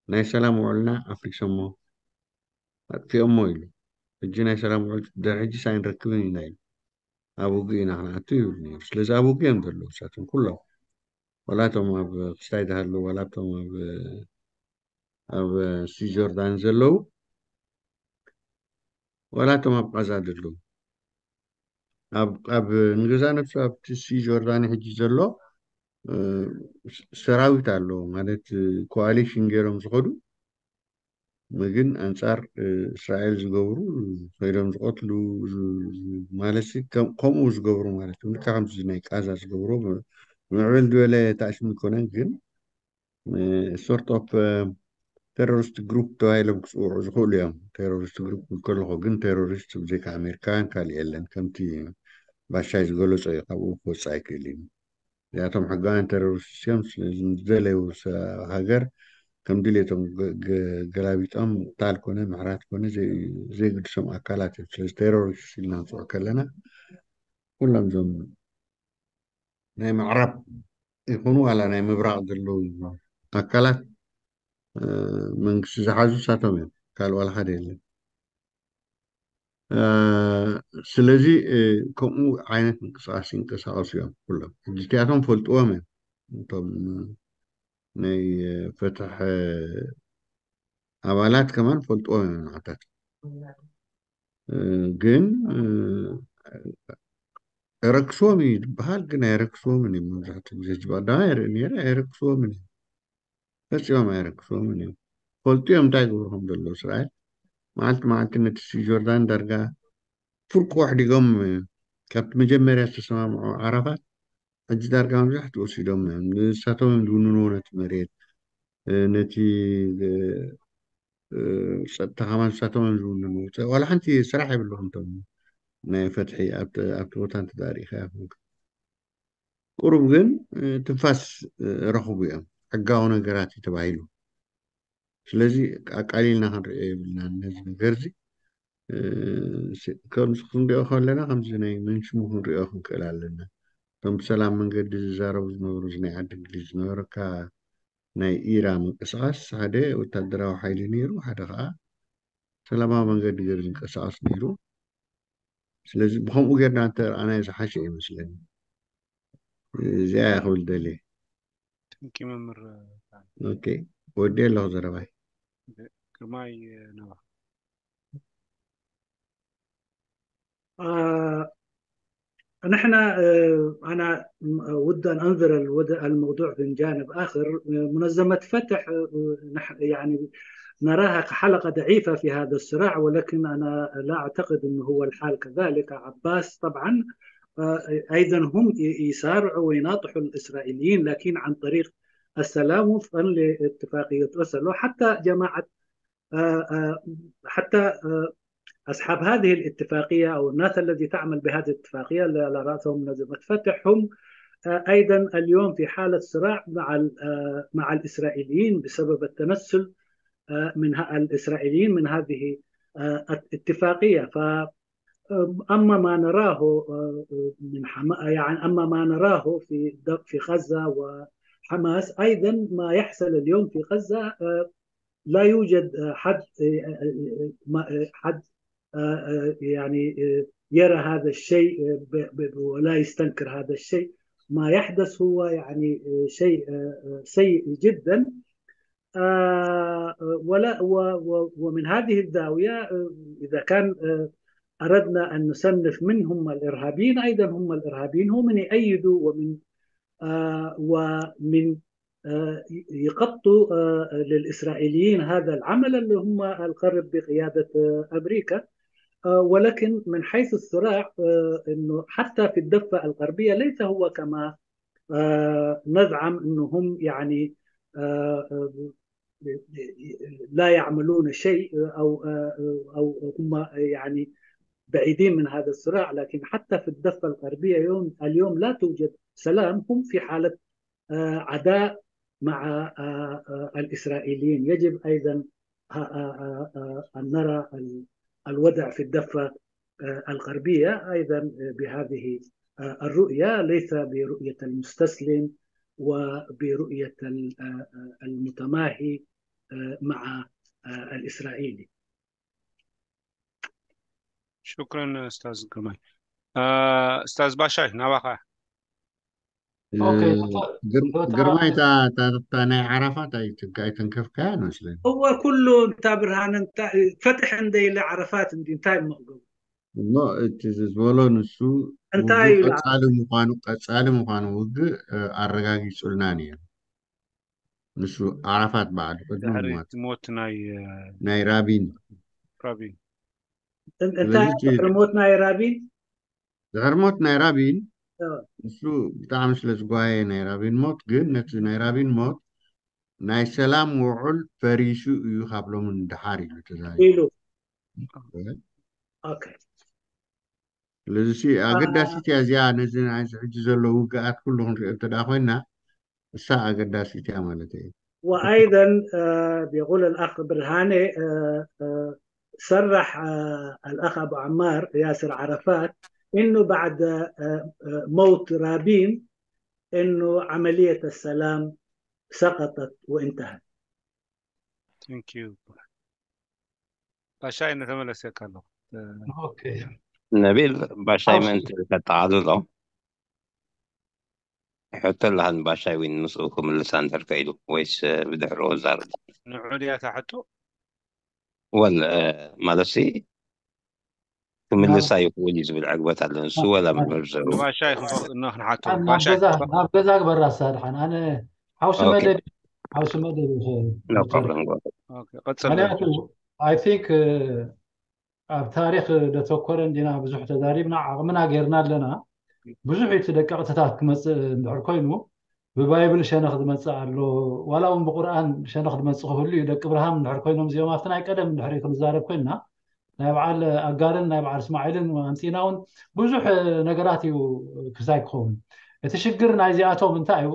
ናይ ሰላም ውዕልና ኣፍሪሶሞ ኣጥፊኦሞ ኢሉ ሕጂ ናይ ሰላም ውዕል ድሕጂ ሳይንረክብን ኢና ኢሉ ኣብ ውግእ ኢና ክንኣቱ ይብል ነሩ ስለዚ ኣብ ውግእ እዮም ዘለዉ ሳቶም ኩሎም ወላቶም ኣብ ክስታይ ዝሃለዉ ወላቶም ኣብ ኣብ ስዊዘርላንድ ዘለዉ ወላቶም ኣብ ቃዛ ዘለዉ ኣብ ንገዛ ነፍሱ ኣብቲ ስዊዘርላንድ ሕጂ ዘሎ ሰራዊት ኣሎ ማለት ኮኣሊሽን ገይሮም ዝኸዱ ግን ኣንፃር እስራኤል ዝገብሩ ኮይዶም ዝቐትሉ ማለት ከምኡ ዝገብሩ ማለት ልካ ከምዚ ናይ ቃዛ ዝገብሩ ምዕብል ዝበለ ተኣሽም ይኮነን ግን ሶርት ኦፍ ቴሮሪስት ግሩፕ ተባሂሎም ክፅውዑ ዝኽእሉ እዮም። ቴሮሪስት ግሩፕ ክብል ከለኹ ግን ቴሮሪስት ብዘይካ ኣሜሪካውያን ካልእ የለን። ከምቲ ባሻይ ዝገለፆ እዩ፣ ካብኡ ክወፅእ ኣይክእል እዩ። እዚኣቶም ሕጋውያን ቴሮሪስት እዮም። ስለዚ ንዝደለዩ ሃገር ከም ድሌቶም ገላቢጦም ምቕታል ኮነ ምሕራት ኮነ ዘይግድሶም ኣካላት እዮም። ስለዚ ቴሮሪስት ኢልና ንፅውዕ ከለና ኩሎም እዞም ናይ ምዕራብ ይኹኑ ዋላ ናይ ምብራቕ ዘለዉ ኣካላት መንግስቲ ዝሓዙ ሳቶም እዮም። ካልእ ዋላ ሓደ የለን። ስለዚ ከምኡ ዓይነት ምንቅስቃስ ይንቀሳቀሱ እዮም ኩሎም። ሕጂ እቲኣቶም ፈልጥዎም እዮም እቶም ናይ ፈትሕ ኣባላት ከማን ፈልጥዎም እዮም ንዓታት ግን ረክስዎም እዩ ዝበሃል ግን ኣይረክስዎምን እዮም መብዛሕትኡ ግዜ እዚ ቀዳማይ ይርኢ ነይረ ኣይረክስዎምን እዮም ፈፂሞም ኣይረክስዎምን እዮም ፈልጡ እዮም እንታይ ግብሩ ከም ዘለዉ እስራኤል መዓልቲ መዓልቲ ነቲ ሲ ጆርዳን ዳርጋ ፍርቁ ኣሕዲጎም ካብቲ መጀመርያ ዝተሰማምዑ ዓራፋት ሕጂ ዳርጋ መብዛሕትኡ ወሲዶም እዮም ንሳቶም እዮም ዝውንንዎ ነቲ መሬት ነቲ ፀጥታ ከማን ንሳቶም እዮም ዝውንኑ ዋላ ሓንቲ ስራሕ የብልኹም ቶም ናይ ፈትሒ ኣብቲ ቦታ እንተዳሪእካ ይኹንካ ቁሩብ ግን ትንፋስ ረኽቡ እዮም ሕጋዊ ነገራት እዩ ተባሂሉ ስለዚ ኣቃሊልና ክንሪኦ የብልና ነዚ ነገር እዚ ከምዚ ክንሪኦ ከለና ከምዚ ናይ መንሽሙ ክንሪኦ ክንክእል ኣለና እቶም ብሰላም መንገዲ ዝዛረቡ ዝነበሩ እዚ ናይ ዓዲ እንግሊዝ ዝነበረካ ናይ ኢራ ምንቅስቃስ ሓደ ወታደራዊ ሓይሊ ነይሩ ሓደ ከዓ ሰላማዊ መንገዲ ገይሩ ዝንቀሳቀስ ነይሩ ስለዚ ብከምኡ ጌርና እንተረኣናዮ ዝሓሸ ይመስለኒ እዚኣ እያ ክብል ደልየ Thank you መምህር ኦኬ ወዲ ኣለኹ ዘረባይ ግርማይ ነባ آه، نحن آه، أنا أود أن أنظر الموضوع من جانب آخر منظمة فتح يعني نراها كحلقة ضعيفة في هذا الصراع ولكن أنا لا أعتقد أنه هو الحال كذلك عباس طبعا أيضا هم يسارعوا ويناطحوا الإسرائيليين لكن عن طريق السلام وفقا لاتفاقية أوسلو حتى جماعة حتى أصحاب هذه الاتفاقية أو الناس الذي تعمل بهذه الاتفاقية على رأسهم منظمة فتح هم أيضا اليوم في حالة صراع مع مع الإسرائيليين بسبب التنسل آه، من ه- الإسرائيليين من هذه آه، الاتفاقية. فأما ما نراه آه، من حما يعني أما ما نراه في د- في غزة وحماس، أيضا ما يحصل اليوم في غزة آه، لا يوجد آه، حد آه، آه، آه، ما- آه، حد آه، آه، يعني آه، يرى هذا الشيء آه، ب- ب- ولا يستنكر هذا الشيء. ما يحدث هو يعني آه، شيء آه، آه، سيء جدا. آه، ولا و- و- ومن هذه الزاوية آه، إذا كان آه، أردنا أن نصنف من هم الإرهابيين، أيضا هم الإرهابيين هم من يؤيدوا ومن آه، ومن آه، يغطوا آه، للإسرائيليين هذا العمل اللي هم الغرب بقيادة آه، أمريكا. آه، ولكن من حيث الصراع آه، أنه حتى في الضفة الغربية ليس هو كما آه، نزعم أنهم يعني آه، آه، لا يعملون شيء أو أو هم يعني بعيدين من هذا الصراع، لكن حتى في الضفة الغربية يوم اليوم لا توجد سلام، هم في حالة عداء مع الإسرائيليين. يجب أيضا أن نرى الوضع في الضفة الغربية أيضا بهذه الرؤية، ليس برؤية المستسلم وبرؤية المتماهي مع الإسرائيلي. ሽክረን ኡስታዝ ግርማይ። ኡስታዝ ባሻይ ናባኻ። ግርማይ እታ ናይ ዓረፋት ኣይተንከፍካያ መስለኒ። እወ ኩሉ እንታ ብርሃነ ፈትሕ እንደ ኢለ ዓረፋት እንዲ እንታይ መቕገቡ እሞ እቲ ዝበሎ ንሱ እንታይ ቀጻሊ ምዃኑ ቀጻሊ ምዃኑ ውግእ ኣረጋጊጹልና ነይሩ። ንሱ ዓረፋት በዓል ቅድሚ ድሕሪ ሞት ሞት ናይ ናይ ራቢን ራቢን እንታይ ድሕሪ ሞት ናይ ራቢን ድሕሪ ሞት ናይ ራቢን እዎ። ንሱ ብጣዕሚ ስለ ዝጓየ ናይ ራቢን ሞት ግን ነቲ ናይ ራቢን ሞት ናይ ሰላም ውዑል ፈሪሱ እዩ ካብሎምን ድሓር ኢሉ ተዛሪቡ ኢሉ ኦኬ ስለዚ ኣገዳሲት እያ እዚኣ ነዚ ናይ ሕጂ ዘሎ ውግኣት ኩሉ ክንሪኦ እንተ ደኣ ኮይና እሳ ኣገዳሲት እያ ማለት እዩ وأيضا آه، بيقول الأخ برهاني آه، آه، صرح آه، الأخ أبو عمار ياسر عرفات إنه بعد آه، آه، موت رابين إنه عملية السلام سقطت وانتهت. Thank you. ባሻይ እናተመለሰካ ኣለኹ። ኦኬ ነቢል ባሻይ ምእንቲ ከጠቓልሎ ሕቶ ኣለሃን ባሻይ ዊን ምስኡ ክምልሳ እንድሕር ከኢሉ ወይስ ብድሕርኡ ዛርብ ንዑ ድያ እታ ሕቶ? ወል ማለትሲ ክምልሳ ይኽእል እዩ ዝብል ዕግበት ኣሎ ንሱ ወላ መምህር ዘሩ ንባሻይ ክንሓቶ ናብ ገዛ ናብ ገዛ ግበራ ሳድሓን ኣነ ሓውሲ ኦኬ። መደብ ሓውሲ መደብ ይኽእል No problem, go ahead. ኦኬ፣ ቀጽል ምክንያቱ I think ኣብ ታሪክ ደተኮረ እንዲና ብዙሕ ተዛሪብና ዓቕምና ጌርና ኣለና ብዙሕ እዩ እቲ ደቀቕትታት ክመፅእ እንድሕር ኮይኑ ብባይብል ሸነኽ ዝመፅእ ኣሎ ዋላ እውን ብቁርኣን ሸነኽ ዝመፅእ ክህሉ እዩ ደቂ ብርሃም እንድሕር ኮይኖም እዚኦም ኣብቲ ናይ ቀደም እንድሕር ክንዛረብ ኮይንና ናይ በዓል ኣጋርን ናይ በዓል እስማዒልን ኣምፂና እውን ብዙሕ ነገራት እዩ ክሳይ ክኸውን እቲ ሽግር ናይዚኣቶም እንታይ እዩ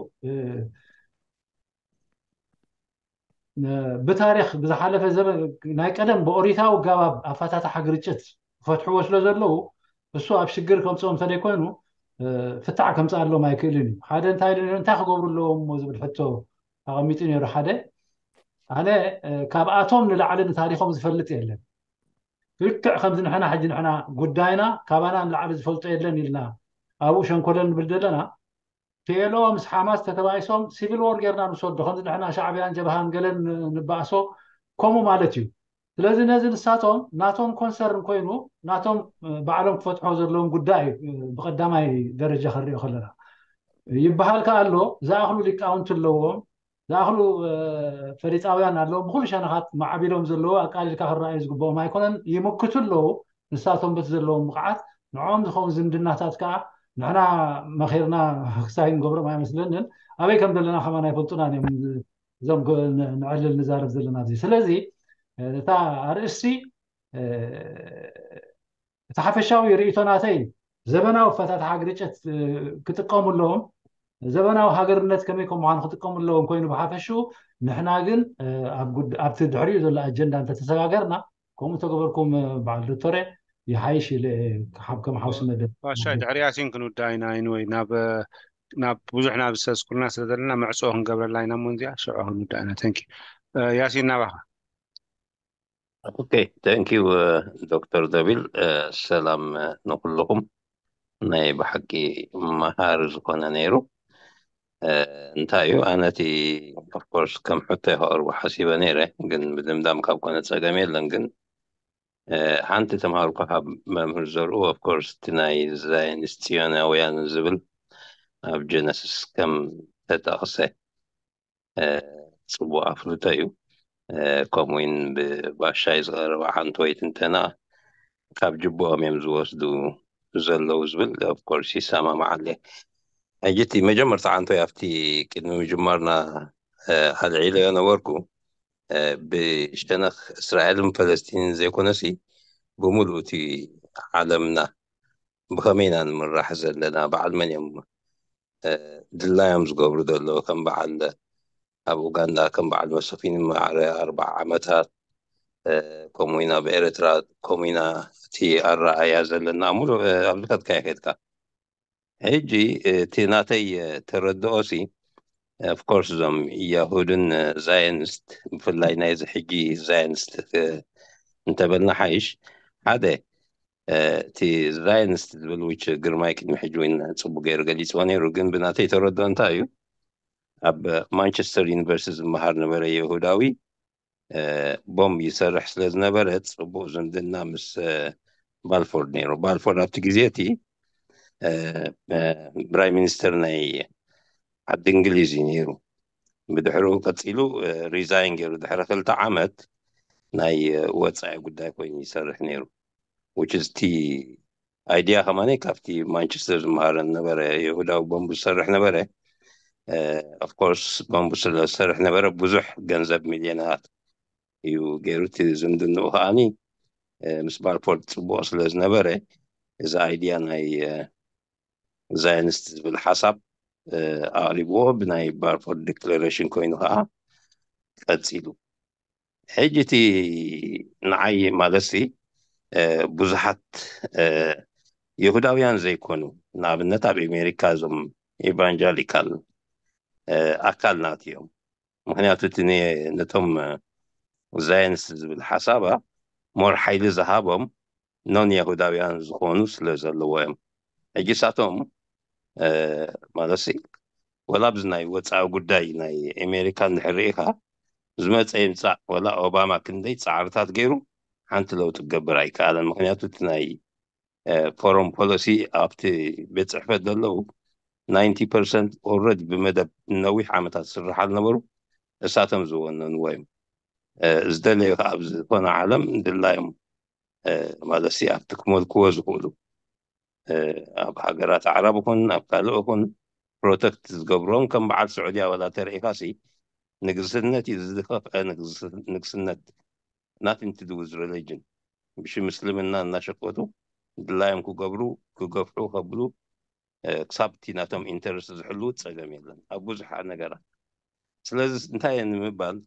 ብታሪክ ብዝሓለፈ ዘበን ናይ ቀደም ብኦሪታዊ ጋባብ ኣፈታትሓ ግርጭት ክፈትሕዎ ስለ ዘለዉ እሱ ኣብ ሽግር ከምፅኦም እንተደይኮይኑ ፍታሕ ከምፅኣሎም ኣይክእልን እዩ ሓደ እንታይ ኢሉ ነይሩ እንታይ ክገብሩ ኣለዎም እሞ ዝብል ሕቶ ኣቐሚጡ ነይሩ ሓደ ኣነ ካብኣቶም ንላዕሊ ንታሪኮም ዝፈልጥ የለን ልክዕ ከምዚ ንሕና ሕጂ ንሕና ጉዳይና ካባና ንላዕሊ ዝፈልጦ የለን ኢልና ኣብኡ ሸንኮለል ንብል ዘለና ፒኤልኦ ምስ ሓማስ ተተባኢሶም ሲቪል ዎር ጌርና ንሰዶ ከምዚ ንሕና ሻዕብያን ጀብሃን ገለን ንባእሶ ከምኡ ማለት እዩ ስለዚ ነዚ ንሳቶም ናቶም ኮንሰርን ኮይኑ ናቶም ባዕሎም ክፈትሖ ዘለዎም ጉዳይ እዩ ብቀዳማይ ደረጃ ክንሪኦ ከለና ይበሃል ከ ኣሎ ዝኣኽሉ ሊቃውንቲ ኣለዎም ዝኣኽሉ ፈሊጣውያን ኣለዎም ብኩሉ ሸነኻት ማዕቢሎም ዘለዎ ኣቃሊልካ ክረኣዩ ዝግብኦም ኣይኮነን ይምክቱ ኣለዉ ንሳቶም በቲ ዘለዎም ብቕዓት ንዕኦም ዝኸውን ዝምድናታት ከዓ ንሕና መኺርና ክሳይ ንገብሮም ኣይመስለንን ኣበይ ከም ዘለና ከማን ኣይፈልጡናን እዮም እዞም ንዕልል ንዛረብ ዘለና እዚ ስለዚ እታ ኣርእስቲ እቲ ሓፈሻዊ ርእይቶ ናተይ ዘበናዊ ፈታትሓ ግርጭት ክጥቀሙ ኣለዎም ዘበናዊ ሃገርነት ከመይ ከም ምዃኑ ክጥቀሙ ኣለዎም ኮይኑ ብሓፈሽኡ፣ ንሕና ግን ኣብቲ ድሕሪኡ ዘሎ ኣጀንዳ እንተተሰጋገርና፣ ከምኡ ተገበርኩም በዓል ዶክተረ፣ ይሓይሽ ኢለ፣ ከም ሓውሲ መደብ። ባሻይ፣ ድሕሪ ያሲን ክንውዳ ኢና። ኢንወይ ናብ ናብ ብዙሕ ናብ ዘስኩልና ስለ ዘለና መዕፅኦ ክንገብረላ ኢና። እሞ እንዚኣ ሽዑ ክንውዳ ኢና። ተንኪ ያሲን ናባኻ። ኦኬ፣ ተንኪዩ ዶክተር ደቢል። ሰላም ንኩልኹም። ናይ ብሓቂ መሃሪ ዝኾነ ነይሩ። እንታይ እዩ፣ ኣነ እቲ ኦፍኮርስ ከም ሕቶ ከቕርቦ ሓሲበ ነይረ፣ ግን ምድምዳም ካብ ኮነ ፀገም የለን። ግን ሓንቲ ተምሃርኩ ካብ መምህር ዘርኡ፣ ኦፍኮርስ እቲ ናይ ዛይንስ ፅዮናውያን ዝብል ኣብ ጀነሲስ ከም ተጠቕሰ ፅቡቅ ኣፍልጦ እዩ። ከምኡውን ብባሻይ ዝቐረበ ሓንቲ ወይ ትንተና ካብ ጅብኦም እዮም ዝወስዱ ዘለዉ ዝብል ኦፍኮርስ ይሰማማዓለ። ሕጂ እቲ መጀመርታ ዓንቶይ ኣብቲ ቅድሚ ምጅማርና ኣልዒለዮ ነበርኩ። ብሸነኽ እስራኤልን ፈለስቲንን ዘይኮነሲ ብምሉእ እቲ ዓለምና ብኸመይ ኢና ንምራሕ ዘለና፣ በዓል መን እዮም ድላዮም ዝገብሩ ዘለዉ፣ ከም በዓል ኣብ ኡጋንዳ ከም በዓል መሰፊኒ ማዕረ ኣርባዓ ዓመታት፣ ከምኡ ኢና ኣብ ኤርትራ፣ ከምኡ ኢና እቲ ኣረኣያ ዘለና ሙሉእ ኣብዚ ከድካ ይኸድካ። ሕጂ እቲ ናተይ ተረድኦሲ ኦፍኮርስ እዞም ያሁድን ዛየንስት፣ ብፍላይ ናይዚ ሕጂ ዛየንስት እንተበልና ሓይሽ፣ ሓደ እቲ ዛየንስት ዝብል ውች ግርማይ ቅድሚ ሕጂ እውን ፅቡቅ ገይሩ ገሊፅዎ ነይሩ። ግን ብናተይ ተረድኦ እንታይ እዩ፣ ኣብ ማንቸስተር ዩኒቨርሲቲ ዝመሃር ነበረ ይሁዳዊ ቦምብ ይሰርሕ ስለ ዝነበረ ፅቡቅ ዝምድና ምስ ባልፎርድ ነይሩ። ባልፎርድ ኣብቲ ግዜ እቲ ፕራይም ሚኒስተር ናይ ዓዲ እንግሊዝ እዩ ነይሩ። ብድሕሪኡ ቀፂሉ ሪዛይን ገይሩ ድሕሪ ክልተ ዓመት ናይ ወፃኢ ጉዳይ ኮይኑ ይሰርሕ ነይሩ። ውች እቲ ኣይዲያ ከማነይ ካብቲ ማንቸስተር ዝመሃረ ነበረ፣ ይሁዳዊ ቦምቡ ዝሰርሕ ነበረ። ኦፍኮርስ ቦምቡ ስለ ዝሰርሕ ነበረ ብዙሕ ገንዘብ ሚልዮናት እዩ ገይሩ። እቲ ዝምድንኡ ከዓኒ ምስ ባልፎርድ ፅቡቅ ስለ ዝነበረ እዚ ኣይዲያ ናይ ዛይንስት ዝብል ሓሳብ ኣቅሪብዎ፣ ብናይ ባልፎርድ ዲክለሬሽን ኮይኑ ከዓ ቀፂሉ። ሕጂ እቲ ንዓይ ማለትሲ ብዙሓት ይሁዳውያን ዘይኮኑ፣ ንኣብነት ኣብ ኣሜሪካ እዞም ኤቫንጀሊካል ኣካል ናት እዮም። ምክንያቱ እቲ ነቶም ዛየንስ ዝብል ሓሳባ ሞር ሓይሊ ዝሃቦም ኖን የሁዳውያን ዝኾኑ ስለ ዘለዎ እዮም። ሕጂ ሳቶም ማለትሲ ወላ ኣብዚ ናይ ወፃኢ ጉዳይ ናይ ኣሜሪካ እንድሕር ርኢኻ ዝመፀ ይምፃእ ወላ ኦባማ ክንደይ ፃዕርታት ገይሩ ሓንቲ ለውጢ ክገብር ኣይከኣለን። ምክንያቱ እቲ ናይ ፎረን ፖሊሲ ኣብቲ ቤት ፅሕፈት ዘለዉ ናይንቲ ፐርሰንት ኦልረዲ ብመደብ ነዊሕ ዓመታት ዝስርሓሉ ነበሩ እሳቶም ዝወነንዎ እዮም። ዝደለዩ ከዓ ኣብ ዝኾነ ዓለም ድላዮም ማለትሲ ኣብቲ ክመልክዎ ዝኽእሉ ኣብ ሃገራት ኣዕራብ ይኹን ኣብ ካልእ ይኹን ፕሮቴክት ዝገብሮም ከም በዓል ስዑድያ ወላ ተረኢኻሲ ንግስነት እዩ ዝኸፍአ ንግስነት nothing to do with religion ብሽም እስልምና እናሸቀጡ ድላዮም ክገብሩ ክገፍሑ ከብሉ ክሳብ እቲ ናቶም ኢንተረስት ዝሕልዉ ፀገም የለን ኣብ ብዙሕ ነገራት። ስለዚ እንታይ እየ ንምባል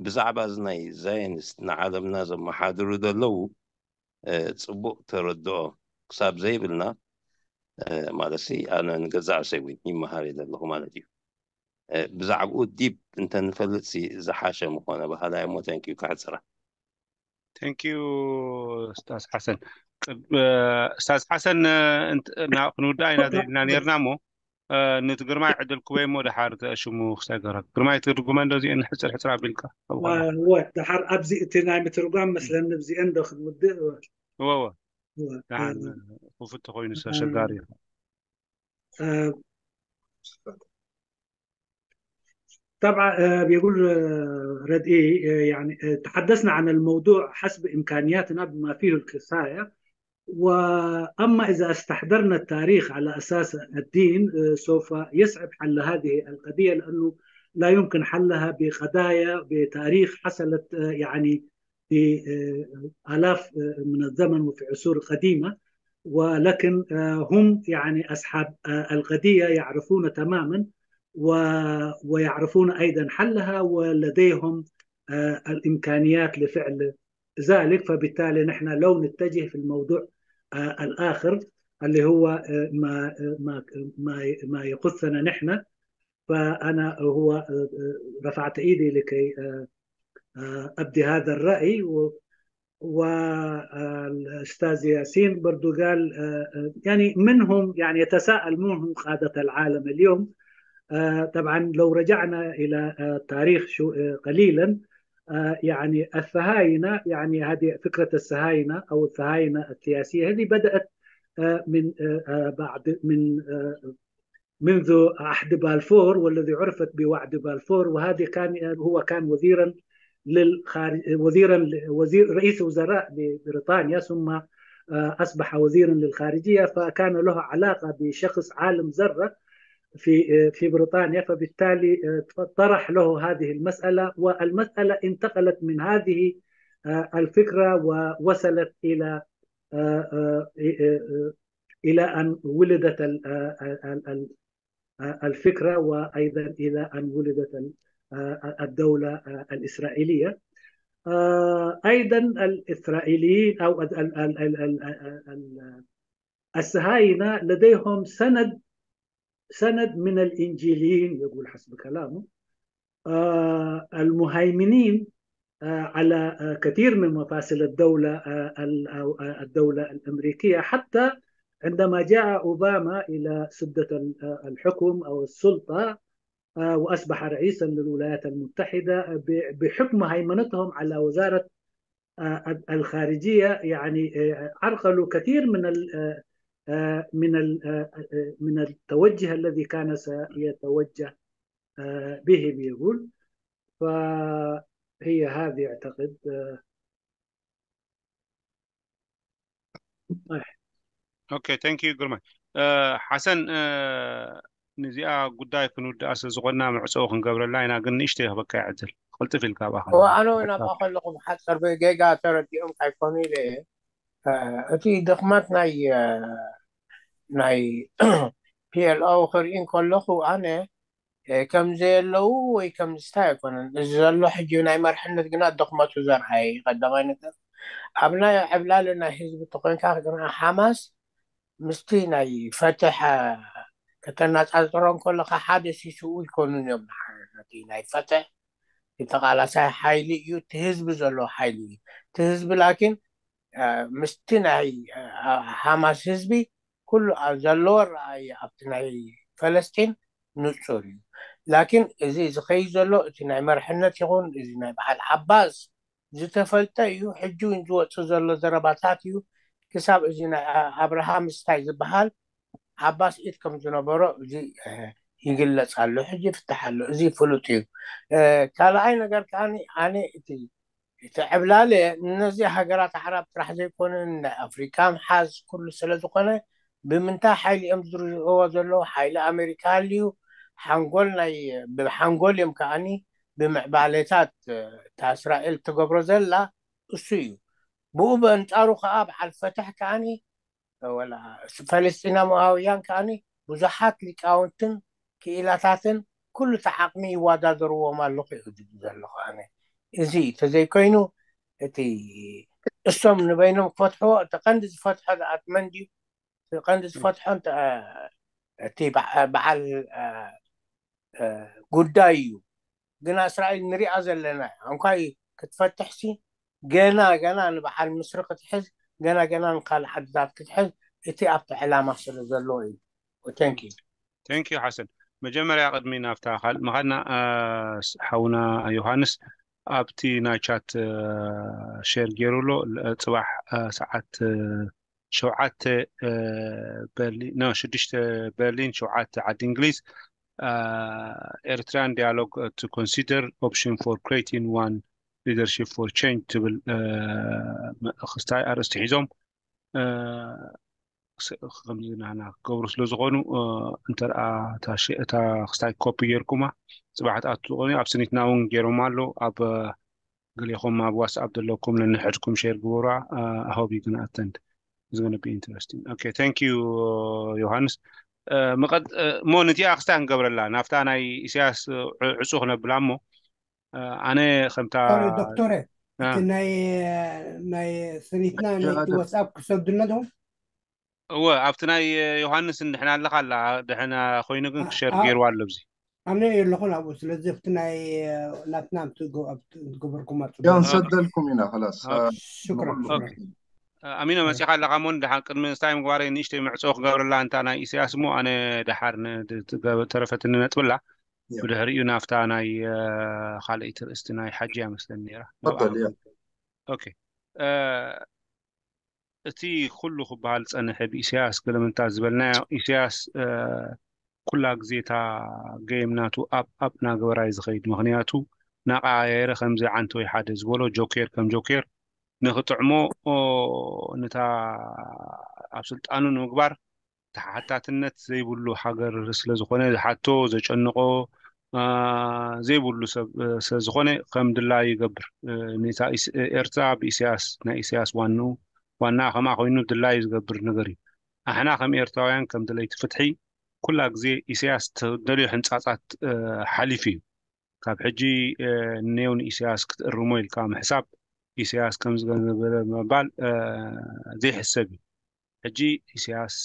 ብዛዕባ እዚ ናይ ዛይንስት ንዓለምና ዘመሓድሩ ዘለዉ ፅቡቅ ተረድኦ ክሳብ ዘይብልና ማለት ኣነ ንገዛእ ርእሰይ እውን ይመሃር እየ ዘለኹ ማለት እዩ። ብዛዕባኡ ዲፕ እንተንፈልጥ ዝሓሸ ምኾነ በሃላይ እሞ ተንኪዩ ከሕፅራ። ተንኪዩ ስታዝ ሓሰን። ስታዝ ሓሰን ክንውዳእ ኢና ደሊና ነርና እሞ ነቲ ግርማይ ዕድል ክበይ እሞ ደሓር ሽሙ ክሳይ ገራ ግርማይ ትርጉመ እንዶ እዚአን ሕፅር ሕፅር ኣቢልካ ወ ደሓር ኣብዚ እቲ ናይ ምትርጓም መስለኒ ብዚአን ዶ ክንውድእ እወ እወ ደሓር ክፉት ተኮይኑ ኣሸጋሪ እዩ። طبعا بيقول ردئي يعني تحدثنا عن الموضوع حسب إمكانياتنا بما فيه الكفاية. وأما إذا استحضرنا التاريخ على أساس الدين سوف يصعب حل هذه القضية لأنه لا يمكن حلها بقضايا بتاريخ حصلت يعني في آلاف من الزمن وفي عصور قديمة. ولكن هم يعني أصحاب القضية يعرفون تماما، ويعرفون أيضا حلها، ولديهم الإمكانيات لفعل ذلك. فبالتالي نحن لو نتجه في الموضوع الآخر اللي هو ما ما ما ما يخصنا نحن، فأنا هو رفعت إيدي لكي أبدي هذا الرأي. والأستاذ ياسين برضو قال، يعني منهم، يعني يتساءل منهم قادة العالم اليوم. طبعا لو رجعنا إلى التاريخ شو قليلا، يعني الصهاينة، يعني هذه فكرة الصهاينة أو الصهاينة السياسية، هذه بدأت من بعد من منذ عهد بالفور، والذي عرفت بوعد بالفور، وهذه كان هو كان وزيرا للخارج، وزيرا وزير رئيس وزراء لبريطانيا، ثم اصبح وزيرا للخارجيه، فكان له علاقه بشخص عالم ذره في في بريطانيا، فبالتالي طرح له هذه المساله، والمساله انتقلت من هذه الفكره ووصلت الى الى ان ولدت الفكره، وايضا الى ان ولدت الدوله الاسرائيليه. ايضا الاسرائيليين او الصهاينه لديهم سند سند من الانجيليين، يقول حسب كلامه، المهيمنين على كثير من مفاصل الدولة الدولة الأمريكية، حتى عندما جاء أوباما إلى سدة الحكم أو السلطة وأصبح رئيسا للولايات المتحدة، بحكم هيمنتهم على وزارة الخارجية يعني عرقلوا كثير من من من التوجه الذي كان سيتوجه به بيقول. فهي هذه أعتقد. Okay, thank you ግርማይ። ሓሰን፣ ነዚኣ ጉዳይ ክንውድኣ ስለ ዝኾንና መዕፀዊ ክንገብረላ ኢና፣ ግን ንእሽተይ ክበካ ይዕድል። ቅልጥፍ ኢልካ ባኻ ኣነ ናብኣ ከለኹ ብሓፀር ጌጋ ተረዲኦም ካይኮኑ ኢለ እየ። እቲ ድኽመት ናይ ናይ ፒኤልኦ ክርኢ ከለኹ ኣነ ከም ዘየለዉ ወይ ከም ዝስታይ ኣይኮነን። እዚ ዘሎ ሕጂ ናይ መርሕነት ግና ድኽመቱ ዘርኣየ እዩ። ቀዳማይ ነገር ኣብ ናይ ዕብላሊ ናይ ህዝቢ ተኮይንካ ግና ሓማስ ምስቲ ናይ ፈትሕ ከተነፃፅሮ እንከለካ ሓደ ሲስኡ ይኮኑን እዮም። ንሓረነቲ ናይ ፈትሕ ተቃላሳይ ሓይሊ እዩ፣ እቲ ህዝቢ ዘለዎ ሓይሊ እዩ። እቲ ህዝቢ ላኪን ምስቲ ናይ ሓማስ ህዝቢ ኩሉ ዘለዎ ረኣየ ኣብቲ ናይ ፈለስጢን ንፁር እዩ። ላኪን እዚ ዝኸይ ዘሎ እቲ ናይ መርሕነት ይኹን እዚ ናይ በዓል ዓባስ ዝተፈልጠ እዩ። ሕጂ እውን ዝወፅእ ዘሎ ዘረባታት እዩ። ክሳብ እዚ ናይ ኣብርሃም ስታይ ዝበሃል ዓባስ ኢድ ከም ዝነበሮ እዚ ይግለፅ ኣሎ። ሕጂ ይፍታሕ ኣሎ። እዚ ፍሉጥ እዩ። ካልኣይ ነገር ከዓ ኣነ እቲ እቲ ዕብላለ ነዚ ሃገራት ኣዕራብ ጥራሕ ዘይኮነ ናይ ኣፍሪካ ምሓዝ ኩሉ ስለ ዝኾነ ብምንታይ ሓይሊ እዮም ዝርዝእዎ ዘለዉ? ሓይሊ ኣሜሪካ ሃልዩ ሓንጎል ናይ ብሓንጎል እዮም ከዓኒ ብምዕባሌታት እታ እስራኤል ትገብሮ ዘላ እሱ እዩ። ብኡ በንጻሩ ከዓ በዓል ፈትሕ ከዓኒ ወላ ፈለስጢናማውያን ከዓኒ ብዙሓት ሊቃውንትን ክኢላታትን ኩሉ እቲ ዓቕሚ ይወዳደርዎም ኣለኹ እዩ ዝብል ዘለኹ ኣነ። እዚ ተዘይኮይኑ እቲ እሶም ንበይኖም ክፈትሕዎ እቲ ቀንዲ ዝፈትሖ ደኣ መን ድዩ? እቲ ቀንዲ ዝፈትሖ እቲ በዓል ጉዳይ እዩ። ግና እስራኤል ንሪኣ ዘለና እንኳይ ክትፈትሕሲ ገና ገና ንበዓል ምስሪ ክትሕዝ ገና ገና ንካልእ ዓድታት ክትሕዝ እቲ ኣብቲ ዕላማ ስለ ዘለዎ እዩ። Thank you። Thank you ሓሰን። መጀመርያ ቅድሚ ናብታ ካልእ ምኻድና ሓውና ዮሃንስ ኣብቲ ናይ ቻት ሼር ገይሩ ኣሎ። ጽባሕ ሰዓት ሸውዓተ በርሊን፣ ሽዱሽተ በርሊን፣ ሸውዓተ ዓዲ እንግሊዝ፣ ኤርትራን ዲያሎግ to consider option for creating one leadership for change ትብል ክስታይ ኣርእስቲ ሒዞም ከምዚ ናህና ክገብሩ ስለ ዝኾኑ እንተ እታ ክስታይ ኮፒ ጌርኩማ ጽባሕ ትኣቱ ዝኾኑ ኣብ ስኒትና እውን ገይሮም ኣሎ ኣብ ገሌኹም ኣብ ዋትስኣፕ ዘለኩም ነንሕድኩም ሼር ግበሩ። ኣሆቢ ግን ኣተንድ It's going to be interesting. Okay, thank you, ዮሃንስ። መቐጥ እሞ ነቲኣ ክስታይ ክንገብረላ ናብታ ናይ ኢሳያስ ዕፁ ክነብላ እሞ ኣነ ከምታ ዶክተረ፣ እቲ ናይ ናይ ስኒትና ናይ ዋትስኣፕ ክሰዱልና ዶ? እወ፣ ኣብቲ ናይ ዮሃንስ እንድሕና ኣለካ ኣላ፣ ድሕና ኮይኑ ግን ክሸር ገይርዋ ኣሎ ኣብዚ። ኣነ የለኹን ኣብኡ። ስለዚ ኣብቲ ናይ ናትና ትገበርኩም ያ ንሰደልኩም ኢና። ላስ ሽክረን። ኣሚኖ መፂኻ ኣለካ እሞ፣ ድሓን ቅድሚ ስታይ ምግባረይ ንእሽተይ መዕፀዊ ክገብረላ እንታ ናይ ኢሳያስ እሞ፣ ኣነ ድሓር ተረፈትኒ ነጥብላ። ብድሕሪኡ ናብታ ናይ ካልኣይቲ ርእስቲ ናይ ሓጂ እያ መስለኒ ነይራ። ኦኬ። እቲ ኩሉ ክበሃል ዝጸንሐ ብኢሳያስ ገለመንታ ዝበልናዮ፣ ኢሳያስ ኩላ ግዜ እታ ገይም ናቱ ኣፕ ኣፕ እናገበራ እዩ ዝኸይድ። ምኽንያቱ እናቐያየረ ከምዚ ዓንተወይ ሓደ ዝበሎ ጆኬር ከም ጆኬር ንኽጥዕሞ ነታ ኣብ ስልጣኑ ንምግባር ተሓታትነት ዘይብሉ ሃገር ስለ ዝኾነ ዝሓቶ ዘጨንቆ ዘይብሉ ሰብ ስለ ዝኾነ ከም ድላዩ ይገብር። ነታ ኤርትራ ብኢሳያስ ናይ ኢሳያስ ዋንኡ ዋና ከምኣ ኮይኑ ድላዩ ዝገብር ነገር እዩ። ኣሕና ከም ኤርትራውያን ከም ደለይቲ ፍትሒ ኩላ ግዜ ኢሳያስ ተደልዮ ሕንጻጻት ሓሊፉ እዩ። ካብ ሕጂ ኔው ንኢሳያስ ክትእርሞ ኢልካ ምሕሳብ ኢሳያስ ከም ዝገነበረ ምባል ዘይሕሰብ እዩ። ሕጂ ኢሳያስ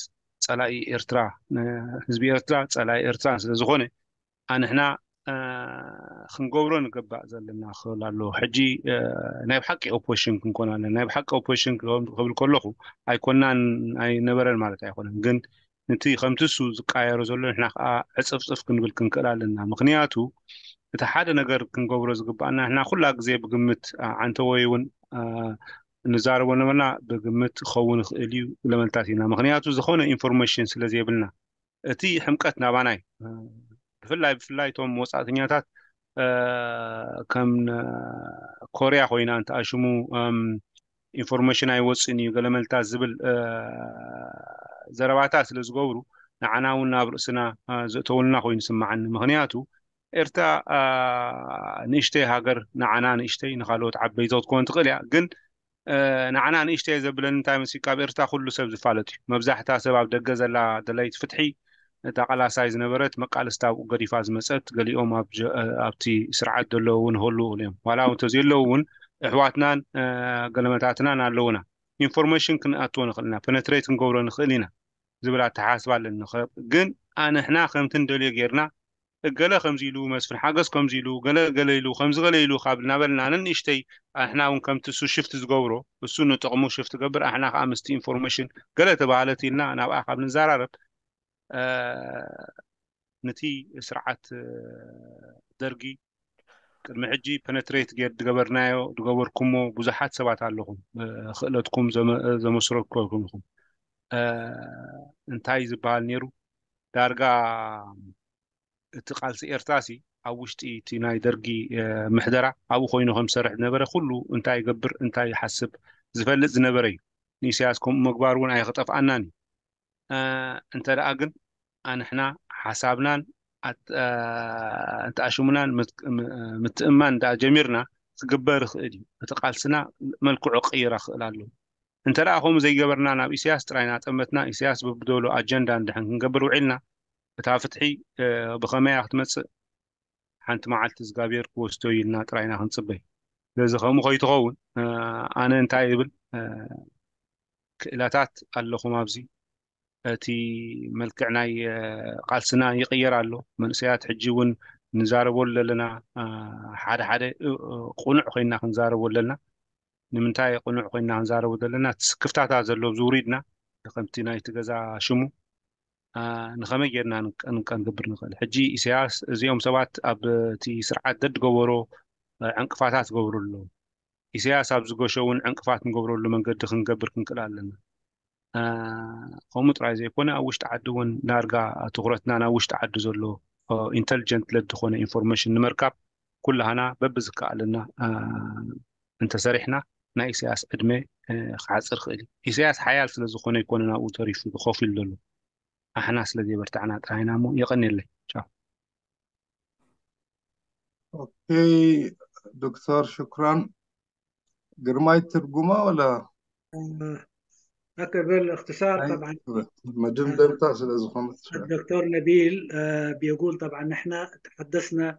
ጸላኢ ኤርትራ ህዝቢ ኤርትራ ጸላኢ ኤርትራ ስለ ዝኾነ ኣንሕና ክንገብሮ ንገባእ ዘለና ክብል ኣለዎ። ሕጂ ናይ ብሓቂ ኦፖዚሽን ክንኮን ኣለና። ናይ ብሓቂ ኦፖዚሽን ክብል ከለኹ ኣይኮናን ኣይነበረን ማለት ኣይኮነን፣ ግን ነቲ ከምቲ እሱ ዝቃየሮ ዘሎ ንሕና ከዓ ዕፅፍፅፍ ክንብል ክንክእል ኣለና። ምክንያቱ እቲ ሓደ ነገር ክንገብሮ ዝግባኣና ንሕና ኩላ ግዜ ብግምት ዓንተወይ እውን ንዛረቦ ነበርና። ብግምት ክኸውን ይኽእል እዩ ለመልታት ኢና። ምክንያቱ ዝኾነ ኢንፎርሜሽን ስለ ዘይብልና እቲ ሕምቀት ናባናይ ብፍላይ ብፍላይ እቶም ወፃእተኛታት ከም ኮርያ ኮይና እንተኣሽሙ ኢንፎርሜሽን ኣይወፅን እዩ ገለመልታት ዝብል ዘረባታት ስለ ዝገብሩ ንዓና እውን ናብ ርእስና ዘእተውልና ኮይኑ ስማዓኒ። ምክንያቱ ኤርትራ ንእሽተይ ሃገር ንዓና ንእሽተይ ንካልኦት ዓበይቲ ክትኮን ትኽእል እያ፣ ግን ንዓና ንእሽተይ ዘብለኒ እንታይ መሲ ካብ ኤርትራ ኩሉ ሰብ ዝፋለጥ እዩ። መብዛሕታ ሰብ ኣብ ደገ ዘላ ደለይቲ ፍትሒ እታ ቃላሳይ ዝነበረት መቃልስታ ኣብኡ ገዲፋ ዝመፀት ገሊኦም ኣብቲ ስርዓት ዘለዉ እውን ክህልዉ እዮም። ዋላ እውን ተዘየለዉ እውን ኣሕዋትናን ገለመታትናን ኣለዉና። ኢንፎርሜሽን ክንኣትዎ ንኽእል ኢና፣ ፐነትሬት ክንገብሮ ንኽእል ኢና ዝብል ኣተሓሳስባ ኣለኒ። ግን ኣንሕና ከምቲ ንደልዮ ጌርና እገለ ከምዚ ኢሉ መስፍን ሓገዝ ከምዚ ኢሉ ገለ ገለ ኢሉ ከምዚ ገለ ኢሉ ካብ እናበልና ነንእሽተይ ኣሕና እውን ከምቲ እሱ ሽፍት ዝገብሮ እሱ ንጥቕሙ ሽፍት ገብር ኣሕና ከዓ ምስቲ ኢንፎርሜሽን ገለ ተባሃለት ኢልና ናብኣ ካብ ንዘራረብ ነቲ ስርዓት ደርጊ ቅድሚ ሕጂ ፐነትሬት ጌር ዝገበርናዮ ዝገበርኩሞ ብዙሓት ሰባት ኣለኹም ክእለትኩም ዘመስረትኩም ኢኹም። እንታይ ዝበሃል ነይሩ ዳርጋ እቲ ቃልሲ ኤርትራ ሲ ኣብ ውሽጢ እቲ ናይ ደርጊ ምሕደራ ኣብኡ ኮይኑ ከም ዝሰርሕ ዝነበረ ኩሉ እንታይ ይገብር እንታይ ይሓስብ ዝፈልጥ ዝነበረ እዩ። ንኢሳያስ ከምኡ ምግባር እውን ኣይክጠፍኣናን እዩ። እንተ ደኣ ግን ኣንሕና ሓሳብናን እንተኣሽሙናን ምትእማን ደኣ ጀሚርና ክግበር ይኽእል እዩ። እቲ ቃልስና መልክዑ ክቕይር ክእል ኣለዎ። እንተ ደኣ ከምኡ ዘይገበርና ናብ ኢሳያስ ጥራይ እናጠመትና ኢሳያስ ብብደሎ ኣጀንዳ እንድሕን ክንገብር ውዒልና እታ ፍትሒ ብኸመያ ክትመጽእ ሓንቲ መዓልቲ እግዚኣብሔር ክወስዶ ኢልና ጥራይና ክንጽበይ። ስለዚ ከምኡ ከይትኸውን ኣነ እንታይ ይብል ክእላታት ኣለኹም ኣብዚ እቲ መልክዕ ናይ ቃልስና ይቕየር ኣሎ። መንእሰያት ሕጂ እውን ንዛረበሉ ዘለና ሓደ ሓደ ቁኑዕ ኮይና ክንዛረበሉ ዘለና። ንምንታይ ቁኑዕ ኮይና ክንዛረቡ ዘለና እቲ ስክፍታታት ዘሎ ኣብዚ ውሪድና ከምቲ ናይቲ ገዛ ሽሙ ንኸመይ ጌርና ንቀንግብር ንኽእል። ሕጂ ኢሳያስ እዚኦም ሰባት ኣብ እቲ ስርዓት ደድገበሮ ዕንቅፋታት ዝገብሩ ኣለዉ። ኢሳያስ ኣብ ዝገሾ እውን ዕንቅፋት ንገብረሉ መንገዲ ክንገብር ክንክእል ኣለና። ከምኡ ጥራይ ዘይኮነ ኣብ ውሽጢ ዓዲ እውን ዳርጋ ትኩረትና ናብ ውሽጢ ዓዲ ዘሎ ኢንተልጀንት ለድ ዝኾነ ኢንፎርሜሽን ንምርካብ ኩላህና በብዝከኣለና እንተሰሪሕና ናይ ኢሳያስ ዕድመ ክሓፅር ክእል እዩ። ኢሳያስ ሓያል ስለ ዝኾነ ይኮነ ናብኡ ተሪፉ ኮፍ ኢሉ ዘሎ ኣሕና ስለ ዘይበርታዕና ጥራይና እሞ የቐንየለይ። ቻው። ኦኬ ዶክተር ሽኩራን ግርማይ ትርጉማ ወላ هكذا بالاختصار. طبعا መደምደምታ ስለ ዝኾነት الدكتور نبيل آه، بيقول طبعا نحن تحدثنا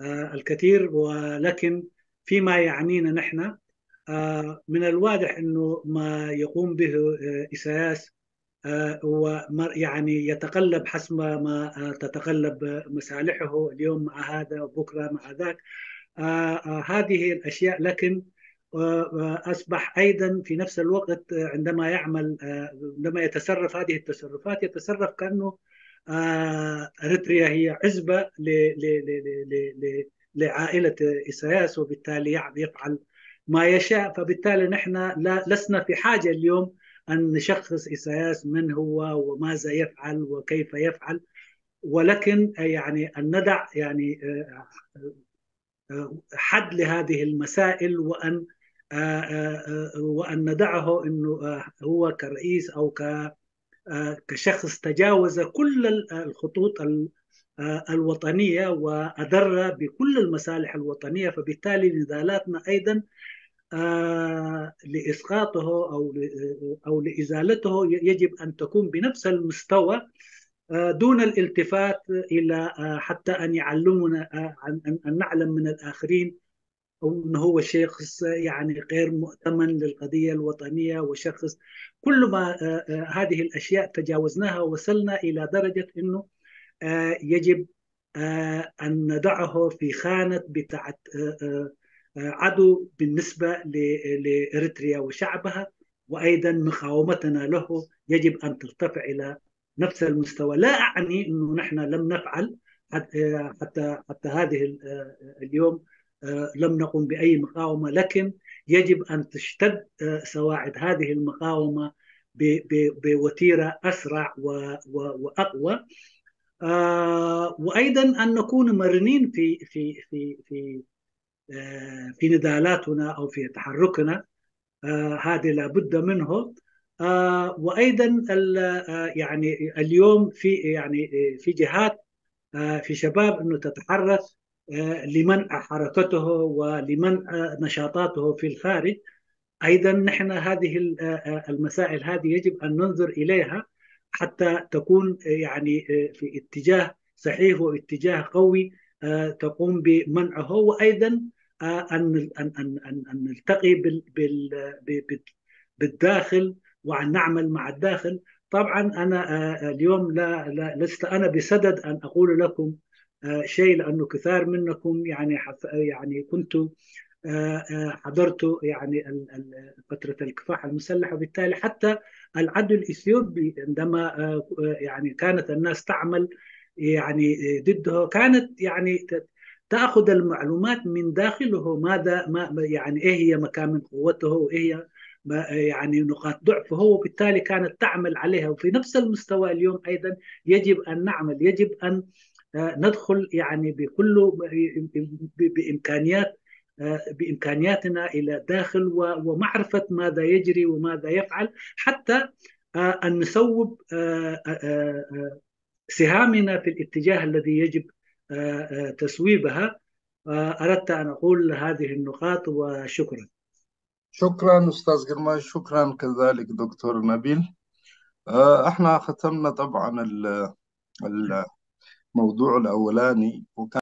آه، الكثير، ولكن فيما يعنينا نحن آه، من الواضح انه ما يقوم به آه، إيساياس آه، هو مر- يعني يتقلب حسب ما آه، تتقلب مصالحه، اليوم مع هذا وبكرة مع ذاك. آه، آه، هذه الأشياء، لكن آه، آه، أصبح أيضا في نفس الوقت آه، عندما يعمل آه، عندما يتصرف هذه التصرفات يتصرف كأنه آه، أريتريا هي عزبة ل- ل- ل- ل- ل- ل- لعائلة إيساياس، وبالتالي يع- يفعل ما يشاء. فبالتالي نحن لا لسنا في حاجة اليوم أن نشخص إيساياس من هو وماذا يفعل وكيف يفعل، ولكن يعني أن ندع يعني آه، آه، حد لهذه المسائل، وأن آه، آه، آه، وأن ندعه أنه آه، هو كرئيس أو ك آه، كشخص تجاوز كل ال- الخطوط ال- آه، الوطنية وأضر بكل المصالح الوطنية، فبالتالي نضالاتنا أيضا آه، لإسقاطه أو ل- أو لإزالته ي- يجب أن تكون بنفس المستوى آه، دون الالتفات إلى آه، حتى أن يعلمنا آه، أن أن- أن نعلم من الآخرين أو أنه هو شخص يعني غير مؤتمن للقضية الوطنية، وشخص كل ما آه، آه، هذه الأشياء تجاوزناها ووصلنا إلى درجة أنه آه، يجب آه، أن ندعه في خانة بتاعت آه، آه، آه، عدو بالنسبة ل- لإريتريا وشعبها، وأيضا مقاومتنا له يجب أن ترتفع إلى نفس المستوى. لا أعني أنه نحن لم نفعل حت- آه، حتى حتى هذه ال- آه، اليوم آه، لم نقم بأي مقاومة، لكن يجب أن تشتد آه، سواعد هذه المقاومة ب- ب- بوتيرة أسرع و- و- وأقوى. آه، وأيضا أن نكون مرنين في في في في آه، في نضالاتنا أو في تحركنا. آه، هذا لابد منه. آه، وأيضا ال- آه، يعني اليوم في يعني آه، في جهات آه، في شباب أنه تتحرك آه، لمنع حركته ولمنع نشاطاته في الخارج. أيضا نحن هذه ال- آه، آه، المسائل هذه يجب أن ننظر إليها حتى تكون آه، يعني آه، في اتجاه صحيح واتجاه قوي آه، تقوم بمنعه، وأيضا آه، أن أن أن أن أن نلتقي بال بال ب- بال- بالداخل، وأن نعمل مع الداخل. طبعا أنا آه، اليوم لا لا لست أنا بصدد أن أقول لكم آه، شيء، لأنه كثار منكم يعني حف- يعني كنت آه، آه، حضرت يعني ال- ال- فترة الكفاح المسلح، وبالتالي حتى العدو الإثيوبي عندما آه، آه، يعني كانت الناس تعمل يعني آه، ضده، كانت يعني ت- تأخذ المعلومات من داخله، ماذا ما ما- يعني إيه هي مكامن قوته وإيه هي ما يعني نقاط ضعفه، وبالتالي كانت تعمل عليها. وفي نفس المستوى اليوم أيضا يجب أن نعمل، يجب أن آه، ندخل يعني بكل ب- بإمكانيات آه، بإمكانياتنا إلى داخل و- ومعرفة ماذا يجري وماذا يفعل، حتى آه، أن نصوب آه، آه، آه، سهامنا في الاتجاه الذي يجب آه، آه، تسويبها. آه، أردت أن أقول هذه النقاط وشكرا. شكرا أستاذ جرماي، شكرا كذلك دكتور نبيل. آه، احنا ختمنا طبعا ال- الموضوع الأولاني، وكان